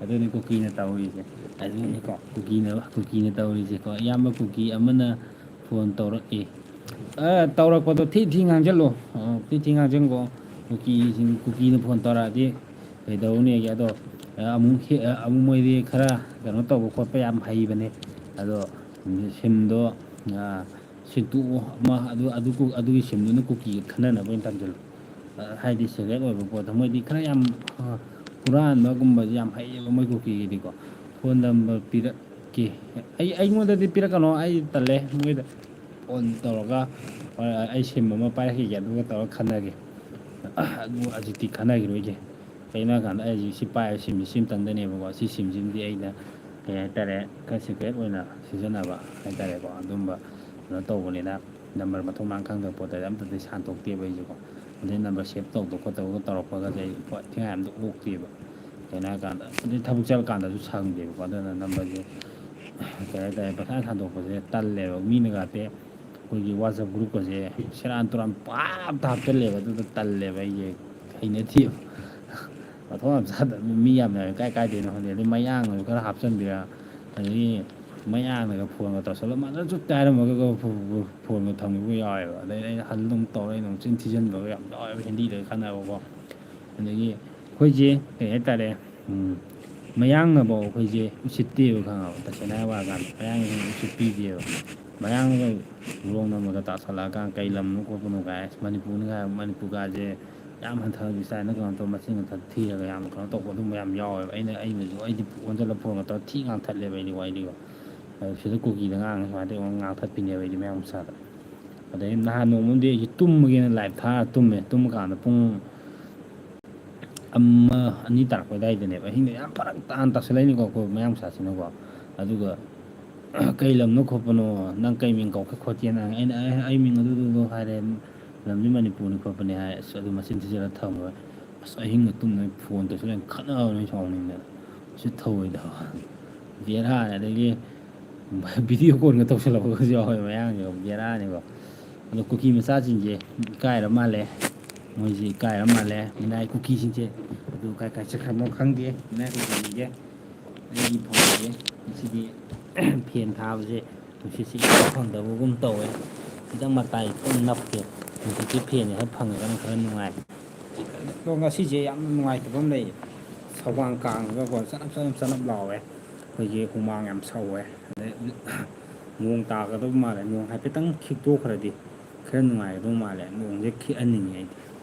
ꯑꯗꯨꯅꯤ ꯀꯨꯀꯤꯅ ꯇꯧꯔꯤꯁꯦ꯫ ꯑꯗꯨꯅꯤꯀꯣ ꯀꯨꯀꯤꯅ, ꯀꯨꯀꯤꯅ ꯇꯧꯔꯤꯁꯦꯀꯣ꯫ ꯏꯌꯥꯝꯕ ꯀꯨꯀꯤ ꯑꯃꯅ ꯐꯣꯟ ꯇꯧꯔꯛꯑꯦ꯫ ꯑ, ꯇꯧꯔꯛꯄꯗꯣ ꯊꯤ ꯊꯤ ꯉꯥꯡꯁꯤꯜꯂꯣ꯫ ꯑ, ꯊꯤ ꯊꯤ ꯉꯥꯡꯁꯤꯟꯈꯣ꯫ ꯀꯨꯀꯤꯁꯤꯡ, ꯀꯨꯀꯤꯅ ꯐꯣꯟ ꯇꯧꯔꯛꯑꯗꯤ ꯀꯩꯗꯧꯅꯦꯒꯦ? ꯑꯗꯣ, ꯑ, ꯑꯃꯨꯛ ꯍꯦ-, ꯑ, ꯑꯃꯨꯛ ꯃꯣꯏꯗꯤ ꯈꯔ ꯀꯩꯅꯣ ꯇꯧꯕ ꯈꯣꯠꯄ ꯌꯥꯝ ꯍꯩꯕꯅꯦ꯫ ꯑꯗꯣ ꯁꯤꯝꯗꯣ, ꯑ, ꯁꯤꯟꯇꯣꯛꯑꯣ꯫ ꯑꯃ ꯑꯗꯨ, ꯑꯗꯨ ꯀꯨ-, ꯑꯗꯨꯒꯤ ꯁꯤꯝꯗꯨꯅ ꯀꯨꯀꯤꯒ ꯈꯟꯅꯅꯕ ꯑꯣꯏꯅ ꯊꯝꯖꯤꯜꯂꯨ꯫ ꯑ, ꯍꯥꯏꯗꯤ ꯁꯦꯀ꯭ꯔꯦꯠ ꯑꯣꯏꯕ ꯄꯣꯠꯇꯣ ꯃꯣꯏꯗꯤ ꯈꯔ ꯌꯥꯝ, ꯑ, ꯍꯨꯔꯥꯟꯕꯒꯨꯝꯕꯁꯦ ꯌꯥꯝ ꯍꯩꯌꯦꯕ ꯃꯣꯏ ꯀꯨꯀꯤꯒꯤꯗꯤꯀꯣ꯫ ꯐꯣꯟ ꯅꯝꯕꯔ ꯄꯤꯔꯛꯀꯦ꯫ ꯑꯩ, ꯑꯩꯉꯣꯟꯗꯗꯤ ꯄꯤꯔꯛꯀꯅꯣ, ꯑꯩ ꯇꯜꯂꯦ꯫ ꯃꯣꯏꯗ ꯐꯣꯟ ꯇꯧꯔꯒ, ꯑ, ꯑꯩ ꯁꯤꯝ ꯑꯃ ꯄꯥꯏꯔꯛꯈꯤꯒꯦ, ꯑꯗꯨꯒ ꯇꯧꯔꯒ ꯈꯟꯅꯒꯦ꯫ ꯑꯗꯨ ꯍꯧꯖꯤꯛꯇꯤ ꯈꯟꯅꯈꯤꯔꯣꯏꯒꯦ꯫ ꯀꯩꯒꯤꯅꯣ ꯍꯥꯏꯀꯥꯟꯗ ꯑꯩ ꯍꯧꯖꯤꯛ ꯁꯤ ꯄꯥꯏꯔꯤꯕ ꯁꯤꯝꯁꯤ ꯁꯤꯝꯇꯪꯗꯅꯦꯕꯀꯣ꯫ ꯁꯤ ꯁꯤꯝꯁꯤꯃꯗꯤ ꯑꯩꯅ, ꯀꯩ ꯍꯥꯏꯇꯥꯔꯦ, ꯈꯔ ꯁꯤꯀ꯭ꯔꯦꯠ ꯑꯣꯏꯅ ꯁꯤꯖꯤꯟꯅꯕ ꯍꯥꯏꯇꯥꯔꯦꯀꯣ꯫ ꯑꯗꯨꯝꯕ ꯀꯩꯅꯣ ꯇꯧꯕꯅꯤꯅ ꯅꯝꯕꯔ ꯃꯊꯧ ꯃꯔꯥꯡ ꯈꯪꯗꯕ ꯄꯣꯠꯇꯗꯤ ꯑꯝꯇꯗꯤ ꯁꯥꯟꯗꯣꯛꯇꯦꯕ ꯑꯩꯁꯦꯀꯣ꯫ ꯑꯗꯩ ꯅꯝꯕꯔ ꯁꯦꯞ ꯇꯧꯗ ꯈꯣꯠꯇꯕꯒ ꯇꯧꯔꯛꯄꯒꯁꯦ ꯑꯩ ꯊꯤꯉꯥꯏ ꯑꯝꯇ ꯑꯣꯛꯇꯦꯕ꯫ ꯀꯩꯅꯣ ꯍꯥꯏꯀꯥꯟꯗ, ꯑꯗꯩ ꯊꯕꯛ ꯆꯠꯂꯀꯥꯟꯗꯁꯨ ꯁꯪꯗꯦꯕꯀꯣ꯫ ꯑꯗꯨꯅ ꯅꯝꯕꯔꯁꯦ, ꯀꯩ ꯍꯥꯏꯇꯥꯔꯦ, ꯄꯪꯁꯥꯟ ꯁꯥꯟꯗꯣꯛꯄꯁꯦ ꯇꯜꯂꯦꯕ꯫ ꯃꯤꯅꯒ ꯑꯇꯩ ꯑꯩꯈꯣꯏꯒꯤ WhatsApp group ꯀꯁꯦ ꯁꯦꯔꯥꯟ ꯇꯨꯔꯥꯟ ꯄꯥꯞꯇ ꯍꯥꯞꯆꯜꯂꯦꯕ꯫ ꯑꯗꯨꯗ ꯇꯜꯂꯦꯕ ꯑꯩꯁꯦ, ꯍꯩꯅꯗꯦꯕ꯫ ꯃꯊꯣꯡ ꯌꯥꯝ ꯆꯥꯗꯕ ꯃꯤ ꯌꯥꯝ ꯌꯥꯎꯋꯦ꯫ ꯀꯥꯏ ꯀꯥꯏꯗꯩꯅꯣ ꯈꯪꯗꯦ꯫ ꯑꯗꯩ ꯃꯌꯥꯡꯅꯁꯨ ꯈꯔ ꯍꯥꯞꯆꯤꯟꯕꯤꯔ, ꯑꯗꯒꯤ ꯃꯌꯥꯡꯅꯒ ꯐꯣꯟꯒ ꯇꯧꯁꯜꯂ ꯃꯥꯗꯔ ꯆꯨꯠꯇ ꯍꯥꯏꯔꯝꯃꯒ ꯐꯣꯟꯒ ꯊꯝꯈꯤꯕ ꯌꯥꯎꯋꯦꯕ꯫ ꯑꯗꯩ ꯑꯩꯅ ꯍꯜꯂ ꯑꯗꯨꯝ ꯇꯧꯔ ꯑꯩꯅ ꯑꯃꯨꯛ ꯆꯤꯟ ꯊꯤꯖꯤꯟꯕꯒ ꯌꯥꯝ ꯌꯥꯎꯋꯦꯕ ꯍꯤꯟꯗꯤꯗꯒ ꯈꯠꯅꯕꯀꯣ꯫ ꯑꯗꯒꯤ ꯑꯩꯈꯣꯏꯁꯦ ꯀꯩ ꯍꯥꯏꯇꯥꯔꯦ, ꯎꯝ, ꯃꯌꯥꯡꯅꯐꯥꯎ ꯑꯩꯈꯣꯏꯁꯦ ꯎꯁꯤꯠꯇꯦꯕ, ꯈꯪꯉꯕ? ꯇꯁꯦꯡꯅ ꯍꯥꯏ ꯋꯥ ꯀꯥꯟꯗ ꯃꯌꯥꯡꯁꯤꯡ ꯎꯁꯤꯠꯄꯤꯗꯦꯕ꯫ ꯃꯌꯥꯡꯒ ꯂꯣꯡꯅ ꯑꯃꯒ ꯇꯥꯁꯜꯂꯛꯑꯀꯥꯟꯗ ꯀꯩ ꯂꯝꯅꯣ ꯈꯣꯠꯄꯅꯣ ꯀꯥꯏ, ꯑꯁ, ꯃꯅꯤꯄꯨꯔꯅꯤ ꯀꯥꯏ, ꯃꯅꯤꯄꯨꯔꯒꯁꯦ ꯌꯥꯝ ꯍꯟꯊꯕꯒꯤ ꯁ꯭ꯇꯥꯏꯜꯗ ꯀꯩꯅꯣ ꯇꯧꯔ ꯃꯆꯤꯟ ꯃꯊꯛ ꯊꯤꯔꯒ ꯌꯥꯝ ꯀꯩꯅꯣ ꯇꯧꯕ ꯑꯗꯨꯝꯕ ꯌꯥꯝ ꯌꯥꯎꯋꯦꯕ꯫ ꯑꯩꯅ, ꯑꯩꯅꯁꯨ, ꯑꯩꯗꯤ ꯑꯣꯟꯁꯤꯜꯂ ꯐꯣꯟꯒ ꯇꯧꯔ ꯊꯤ ꯉꯥꯡꯊꯠꯂꯦꯕ ꯑꯩꯗꯤ ꯋꯥꯔꯤꯗꯣ꯫ ꯑꯗꯨ ꯁꯤꯗ ꯀꯨꯀꯤꯗ ꯉꯥꯡꯉꯦ ꯁꯨꯃꯥꯏꯅ ꯇꯧꯔꯒ ꯉꯥꯡꯊꯠꯄꯤꯅꯦꯕ ꯑꯩꯗꯤ ꯃꯌꯥꯡ ꯃꯆꯥꯗ꯫ ꯑꯗꯩ ꯅꯍꯥꯟ ꯅꯣꯡꯃ ꯑꯃꯗꯤ ꯑꯩꯁꯦ ꯇꯨꯝꯃꯒꯦꯅ ꯂꯥꯏꯞ ꯊꯥꯔ ꯇꯨꯝꯃꯦ꯫ ꯇꯨꯝꯕ ꯀꯥꯟꯗ ꯄꯨꯡ ꯑꯃ, ꯑꯅꯤ ꯇꯥꯔꯛꯄ ꯑꯗꯨꯋꯥꯏꯗꯅꯦꯕ꯫ ꯑꯍꯤꯡꯗ ꯌꯥꯝ ꯐꯔꯛ ꯇꯥꯅ ꯇꯥꯁꯜꯂꯛꯏꯅꯤꯀꯣ ꯑꯩꯈꯣꯏ ꯃꯌꯥꯡ ꯃꯆꯥꯁꯤꯅꯀꯣ꯫ ꯑꯗꯨꯒ "ꯀꯩ ꯂꯝꯅꯣ ꯈꯣꯠꯄꯅꯣ, ꯅꯪ ꯀꯩ ꯃꯤꯡ ꯀꯧꯒꯦ ꯈꯣꯠꯀꯦꯅ?" ꯑꯩꯅ, "ꯑꯦ, ꯑꯩ ꯃꯤꯡ ꯑꯗꯨꯗꯨꯗꯣ" ꯍꯥꯏꯔꯦ, "ꯂꯝꯗꯤ ꯃꯅꯤꯄꯨꯔꯅꯤ ꯈꯣꯠꯄꯅꯤ" ꯍꯥꯏ꯫ ꯑꯁ, ꯑꯗꯨ ꯃꯆꯤꯟ ꯊꯤꯖꯤꯜꯂ ꯊꯝꯈ꯭ꯔꯦ꯫ ꯑꯁ, ꯑꯍꯤꯡꯒ ꯇꯨꯝꯗꯉꯩ ꯐꯣꯟ ꯇꯧꯁꯤꯜꯂ ꯈꯠꯅꯕꯅꯦ ꯁꯥꯎꯅꯤꯡꯗꯅ꯫ ꯁꯤ ꯊꯧꯑꯣꯏꯗꯕ꯫ ꯕꯦꯔꯥꯅꯤ꯫ ꯑꯗꯒꯤ ꯚꯤꯗꯤꯑꯣ ꯀꯣꯜꯒ ꯇꯧꯁꯜꯂꯛꯄꯒꯁꯨ ꯌꯥꯎꯋꯦ ꯃꯌꯥꯡꯁꯦ꯫ ꯕꯦꯔꯥꯅꯤꯀꯣ꯫ ꯑꯗꯣ ꯀꯨꯀꯤ ꯃꯆꯥꯁꯤꯡꯁꯦ ꯏꯀꯥꯏꯔ ꯃꯥꯜꯂꯦ꯫ ꯃꯣꯏꯁꯦ ꯏꯀꯥꯏꯔ ꯃꯥꯜꯂꯦ꯫ ꯃꯤꯅꯥꯏ ꯀꯨꯀꯤꯁꯤꯡꯁꯦ꯫ ꯑꯗꯨ ꯀꯥꯏ ꯀꯥꯏ ꯆꯠꯈ꯭ꯔꯕꯅꯣ ꯈꯪꯗꯦ꯫ ꯃꯤꯅꯥꯏ ꯀꯨꯀꯤꯁꯤꯡꯁꯦ꯫ ꯑꯩꯒꯤ ꯐꯣꯟꯁꯦ ꯉꯁꯤꯗꯤ ꯐꯦꯟ ꯊꯥꯕꯁꯦ ꯅꯨꯡꯁꯤꯠꯁꯦ ꯏꯐꯪ ꯐꯪꯗꯕꯒꯨꯝ ꯇꯧꯋꯦ꯫ ꯈꯤꯇꯪ ꯃꯇꯥꯏ ꯈꯤꯇꯪ ꯅꯞꯄꯦ꯫ ꯍꯧꯖꯤꯛꯇꯤ ꯐꯦꯟꯁꯦ ꯈꯔ ꯐꯪꯉꯒꯅ ꯈꯔ ꯅꯨꯡꯉꯥꯏ꯫ ꯑꯗꯣ ꯉꯁꯤꯁꯦ ꯌꯥꯝꯅ ꯅꯨꯡꯉꯥꯏꯇꯕ ꯑꯃ ꯂꯩ꯫ ꯁꯧꯕꯥꯡ ꯀꯥꯡꯉꯒꯀꯣ ꯆꯅꯞ ꯆꯅꯞ ꯆꯅꯞ ꯂꯥꯎꯋꯦ꯫ ꯑꯩꯈꯣꯏꯒꯤ ꯍꯨꯃꯥꯡ ꯌꯥꯝ ꯁꯧꯋꯦ꯫ ꯑꯗꯩ ꯅꯣꯡ ꯇꯥꯒꯗꯕ ꯃꯥꯜꯂꯦ꯫ ꯅꯣꯡ ꯍꯥꯏꯐꯦꯠꯇꯪ ꯈꯤꯛꯇꯣꯛꯈ꯭ꯔꯗꯤ ꯈꯔ ꯅꯨꯡꯉꯥꯏꯒꯗꯧ ꯃꯥꯜꯂꯦ꯫ ꯅꯣꯡꯁꯦ ꯈꯤꯛꯍꯟꯅꯤꯡꯉꯦ ꯑꯩꯗꯤ꯫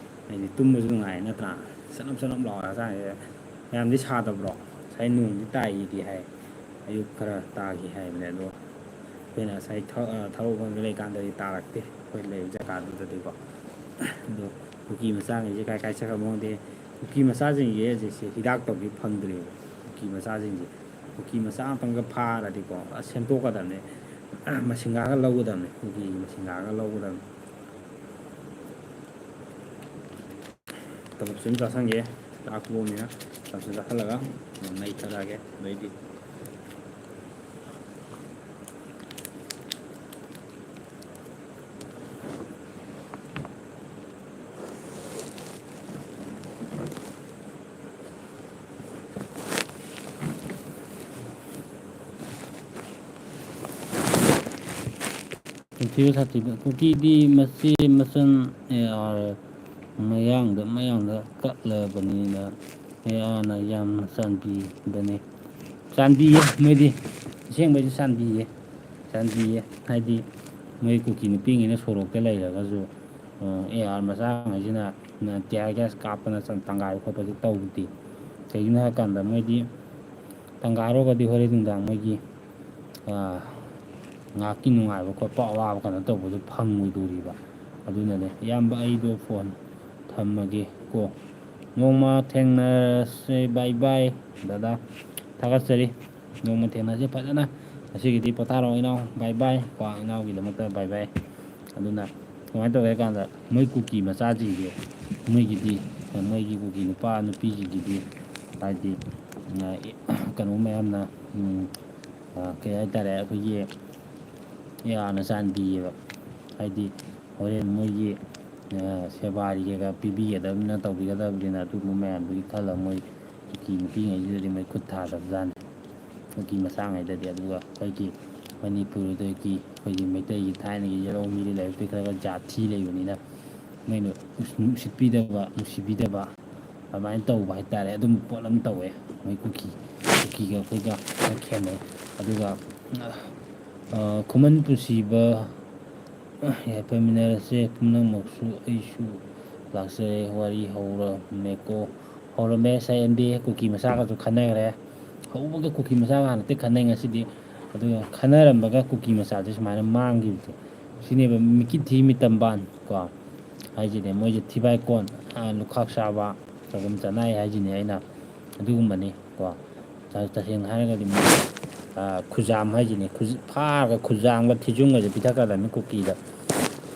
ꯍꯥꯏꯗꯤ ꯇꯨꯝꯕꯁꯨ ꯅꯨꯡꯉꯥꯏ ꯅꯠꯇ꯭ꯔꯥ? ꯆꯅꯞ ꯆꯅꯞ ꯂꯥꯎꯔꯦ ꯍꯛꯆꯥꯡꯁꯦ꯫ ꯃꯌꯥꯝꯗꯤ ꯁꯥꯗꯕ꯭ꯔꯣ? ꯉꯁꯥꯏ ꯅꯣꯡꯗꯤ ꯇꯥꯏꯗꯤ ꯍꯥꯏ꯫ ꯑꯌꯨꯛ ꯈꯔ ꯇꯥꯈꯤ ꯍꯥꯏꯕꯅꯦ꯫ ꯑꯗꯣ ꯑꯩꯈꯣꯏꯅ ꯉꯁꯥꯏ ꯊ-, ꯑ, ꯊꯕꯛ ꯃꯐꯝꯗ ꯂꯩꯀꯥꯟꯗꯗꯤ ꯇꯥꯔꯛꯇꯦ, ꯑꯩꯈꯣꯏ ꯂꯩꯕ ꯖꯒꯥꯗꯨꯗꯗꯤꯀꯣ꯫ ꯑꯗꯣ ꯀꯨꯀꯤ ꯃꯆꯥꯉꯩꯁꯦ ꯀꯥꯏ ꯀꯥꯏ ꯆꯠꯈ꯭ꯔꯕꯅꯣ ꯈꯪꯗꯦ꯫ ꯀꯨꯀꯤ ꯃꯆꯥꯁꯤꯡꯁꯦ ꯍꯧꯖꯤꯛꯁꯦ ꯍꯤꯗꯥꯛ ꯇꯧꯕꯤ ꯐꯪꯗ꯭ꯔꯦꯕ꯫ ꯀꯨꯀꯤ ꯃꯆꯥꯁꯤꯡꯁꯦ, ꯀꯨꯀꯤ ꯃꯆꯥ ꯑꯃꯇꯪꯒ ꯐꯥꯔꯗꯤꯀꯣ, ꯑꯁ, ꯁꯦꯝꯗꯣꯛꯀꯗꯕꯅꯦ꯫ ꯃꯁꯤꯡꯒꯥꯒ ꯂꯧꯒꯗꯕꯅꯦ, ꯀꯨꯀꯤꯒꯤ ꯃꯁꯤꯡꯒꯥꯒ ꯂꯧꯒꯗꯕꯅꯦ꯫ ꯇꯂꯞꯁꯨ ꯑꯗꯨꯝ ꯆꯥꯁꯟꯒꯦ, ꯆꯥꯛ ꯇꯣꯛꯑꯃꯤꯅ꯫ ꯇꯂꯞꯁꯨ ꯆꯥꯁꯜꯂꯒ ꯅꯩꯊꯔꯛꯑꯒꯦ꯫ ꯑꯗꯩꯗꯤ ꯅꯨꯡꯁꯤꯕ ꯁꯥꯊꯤꯕ ꯀꯨꯀꯤꯗꯤ ꯃꯆꯦ ꯃꯆꯟ ꯑꯦ ꯑꯥꯔ ꯃꯌꯥꯡꯗ, ꯃꯌꯥꯡꯗ ꯀꯠꯂꯕꯅꯤꯅ ꯑꯦ ꯑꯥꯔꯅ ꯌꯥꯝꯅ ꯆꯥꯟꯕꯤꯕꯅꯤ꯫ ꯆꯥꯟꯕꯤꯌꯦ ꯃꯣꯏꯗꯤ, ꯑꯁꯦꯡꯕꯩꯁꯨ ꯆꯥꯟꯕꯤꯌꯦ꯫ ꯆꯥꯟꯕꯤꯌꯦ꯫ ꯍꯥꯏꯗꯤ ꯃꯣꯏ ꯀꯨꯀꯤ ꯅꯨꯄꯤꯉꯩꯅ ꯁꯣꯔꯣꯛꯇ ꯂꯩꯔꯒꯁꯨ, ꯑꯦ ꯑꯥꯔ ꯃꯆꯥꯉꯩꯁꯤꯅ ꯇꯤꯌꯥꯔ ꯒ꯭ꯌꯥꯁ ꯀꯥꯞꯇꯅ ꯆꯪ-, ꯇꯪꯒꯥꯏꯕ ꯈꯣꯠꯄꯁꯦ ꯇꯧꯗꯦ꯫ ꯀꯩꯒꯤꯅꯣ ꯍꯥꯏꯔꯀꯥꯟꯗ ꯃꯣꯏꯗꯤ ꯇꯪꯒꯥꯏꯔꯨꯔꯒꯗꯤ ꯍꯣꯔꯦꯟ ꯅꯨꯡꯗꯥꯡ ꯃꯣꯏꯒꯤ, ꯑ, ꯉꯥꯏꯍꯥꯛꯀꯤ ꯅꯨꯡꯉꯥꯏꯕ ꯈꯣꯠꯄ ꯑꯋꯥꯕ ꯀꯩꯅꯣ ꯇꯧꯕꯗꯣ ꯐꯪꯉꯣꯏꯗꯧꯔꯤꯕ꯫ ꯑꯗꯨꯅꯅꯦ ꯏꯌꯥꯝꯕ, ꯑꯩꯗꯣ ꯐꯣꯟ ꯊꯝꯃꯒꯦ ꯀꯣ꯫ ꯅꯣꯡꯃ ꯊꯦꯡꯅꯔꯁꯦ꯫ ꯕꯥꯏ ꯕꯥꯏ ꯗꯗꯥ, ꯊꯥꯒꯠꯆꯔꯤ꯫ ꯅꯣꯡꯃ ꯊꯦꯡꯅꯁꯦ ꯐꯖꯅ꯫ ꯉꯁꯤꯒꯤꯗꯤ ꯄꯣꯊꯥꯔꯣ ꯏꯅꯥꯎ, ꯕꯥꯏ ꯕꯥꯏ ꯀꯣ, ꯏꯅꯥꯎꯒꯤꯗꯃꯛꯇ ꯕꯥꯏ ꯕꯥꯏ꯫ ꯑꯗꯨꯅ ꯀꯃꯥꯏꯅ ꯇꯧꯒꯦ ꯍꯥꯏ ꯀꯥꯟꯗ, ꯃꯣꯏ ꯀꯨꯀꯤ ꯃꯆꯥꯁꯤꯡꯁꯦ, ꯃꯣꯏꯒꯤꯗꯤ, ꯃꯣꯏꯒꯤ ꯀꯨꯀꯤ ꯅꯨꯄꯥ ꯅꯨꯄꯤꯁꯤꯡꯒꯤꯗꯤ, ꯍꯥꯏꯗꯤ, ꯑ, ꯀꯩꯅꯣ ꯃꯌꯥꯝꯅ, ꯎꯝ, ꯑ, ꯀꯩ ꯍꯥꯏꯇꯥꯔꯦ, ꯑꯩꯈꯣꯏꯒꯤ ꯑꯦ ꯑꯥꯔꯅ ꯆꯥꯟꯕꯤꯌꯦꯕ꯫ ꯍꯥꯏꯗꯤ ꯍꯣꯔꯦꯟ ꯃꯣꯏꯒꯤ, ꯑ, ꯁꯦꯕꯥꯔꯤ ꯀꯩꯀꯥ ꯄꯤꯕꯤꯒꯗꯕꯅꯤꯅ, ꯇꯧꯕꯤꯒꯗꯕꯅꯤꯅ, ꯑꯗꯨꯒꯨꯝꯕ ꯃꯌꯥꯝꯗꯨꯒꯤ ꯈꯜꯂꯒ ꯃꯣꯏ ꯀꯨꯀꯤ ꯅꯨꯄꯤꯉꯩꯁꯤꯗꯗꯤ ꯃꯣꯏ ꯈꯨꯠ ꯊꯥꯗꯕꯖꯥꯠꯅꯤ꯫ ꯀꯨꯀꯤ ꯃꯆꯥꯉꯩꯗꯗꯤ꯫ ꯑꯗꯨꯒ ꯑꯩꯈꯣꯏꯒꯤ ꯃꯅꯤꯄꯨꯔꯗꯒꯤ ꯑꯩꯈꯣꯏꯒꯤ ꯃꯩꯇꯩꯒꯤ ꯊꯥꯏꯅꯒꯤ ꯌꯦꯜꯍꯧꯃꯤꯗꯤ ꯂꯥꯏꯔꯤꯛꯇ ꯈꯔ ꯈꯔ ꯖꯥꯠ ꯊꯤ ꯂꯩꯕꯅꯤꯅ, ꯃꯣꯏꯅ ꯎꯁꯤꯠꯄꯤꯗꯕ, ꯅꯨꯡꯁꯤꯕꯤꯗꯕ, ꯑꯗꯨꯃꯥꯏꯅ ꯇꯧꯕ ꯍꯥꯏꯇꯥꯔꯦ꯫ ꯑꯗꯨꯝ ꯄꯣꯠ ꯑꯃ ꯇꯧꯋꯦ꯫ ꯃꯣꯏ ꯀꯨꯀꯤ, ꯀꯨꯀꯤꯒ ꯑꯩꯈꯣꯏꯒ ꯈꯔ ꯈꯦꯠꯅꯩ꯫ ꯑꯗꯨꯒ, ꯑ, ꯈꯨꯃꯟ ꯄꯨꯟꯁꯤꯕ, ꯌꯥꯏꯐꯃꯤꯟꯅꯔꯁꯦ ꯄꯨꯝꯅꯃꯛꯁꯨ, ꯑꯩꯁꯨ ꯂꯥꯛꯆꯔꯦ꯫ ꯋꯥꯔꯤ ꯍꯧꯔꯝꯃꯦꯀꯣ, ꯍꯧꯔꯝꯃꯦ꯫ ꯁꯥꯏ ꯑꯦꯝ ꯗꯤ ꯀꯨꯀꯤ ꯃꯆꯥꯒꯁꯨ ꯈꯟꯅꯈ꯭ꯔꯦ꯫ ꯍꯧꯕꯒ ꯀꯨꯀꯤ ꯃꯆꯥꯒ ꯍꯥꯟꯅ ꯈꯟꯅꯩ ꯉꯁꯤꯗꯤ꯫ ꯑꯗꯨꯒ ꯈꯟꯅꯔꯝꯕꯒ ꯀꯨꯀꯤ ꯃꯆꯥꯁꯦ ꯁꯨꯃꯥꯏꯅ ꯃꯥꯡꯈꯤꯕꯁꯦ, ꯁꯤꯅꯦꯕ ꯃꯤꯀꯤ ꯊꯤ ꯃꯤ ꯇꯝꯕꯥꯟ ꯀꯣ ꯍꯥꯏꯁꯤꯅꯦ꯫ ꯃꯣꯏꯁꯦ ꯊꯤꯕꯥꯏ ꯀꯣꯟ, ꯑ, ꯂꯨꯈꯥꯛ ꯆꯥꯕ, ꯆꯒꯨꯝ ꯆꯅꯥꯏ ꯍꯥꯏꯁꯤꯅꯦ ꯑꯩꯅ꯫ ꯑꯗꯨꯒꯨꯝꯕꯅꯤ ꯀꯣ꯫ ꯇ-, ꯇꯁꯦꯡꯅ ꯍꯥꯏꯔꯒꯗꯤ ꯃꯣꯏ, ꯑ, ꯈꯨꯖꯥꯝ ꯍꯥꯏꯁꯤꯅꯦ꯫ ꯈꯨꯖ-, ꯐꯥꯔꯒ ꯈꯨꯖꯥꯝꯒ ꯊꯤꯖꯨꯝꯒꯁꯦ ꯄꯤꯊꯛꯀꯗꯕꯅꯤ ꯀꯨꯀꯤꯗ꯫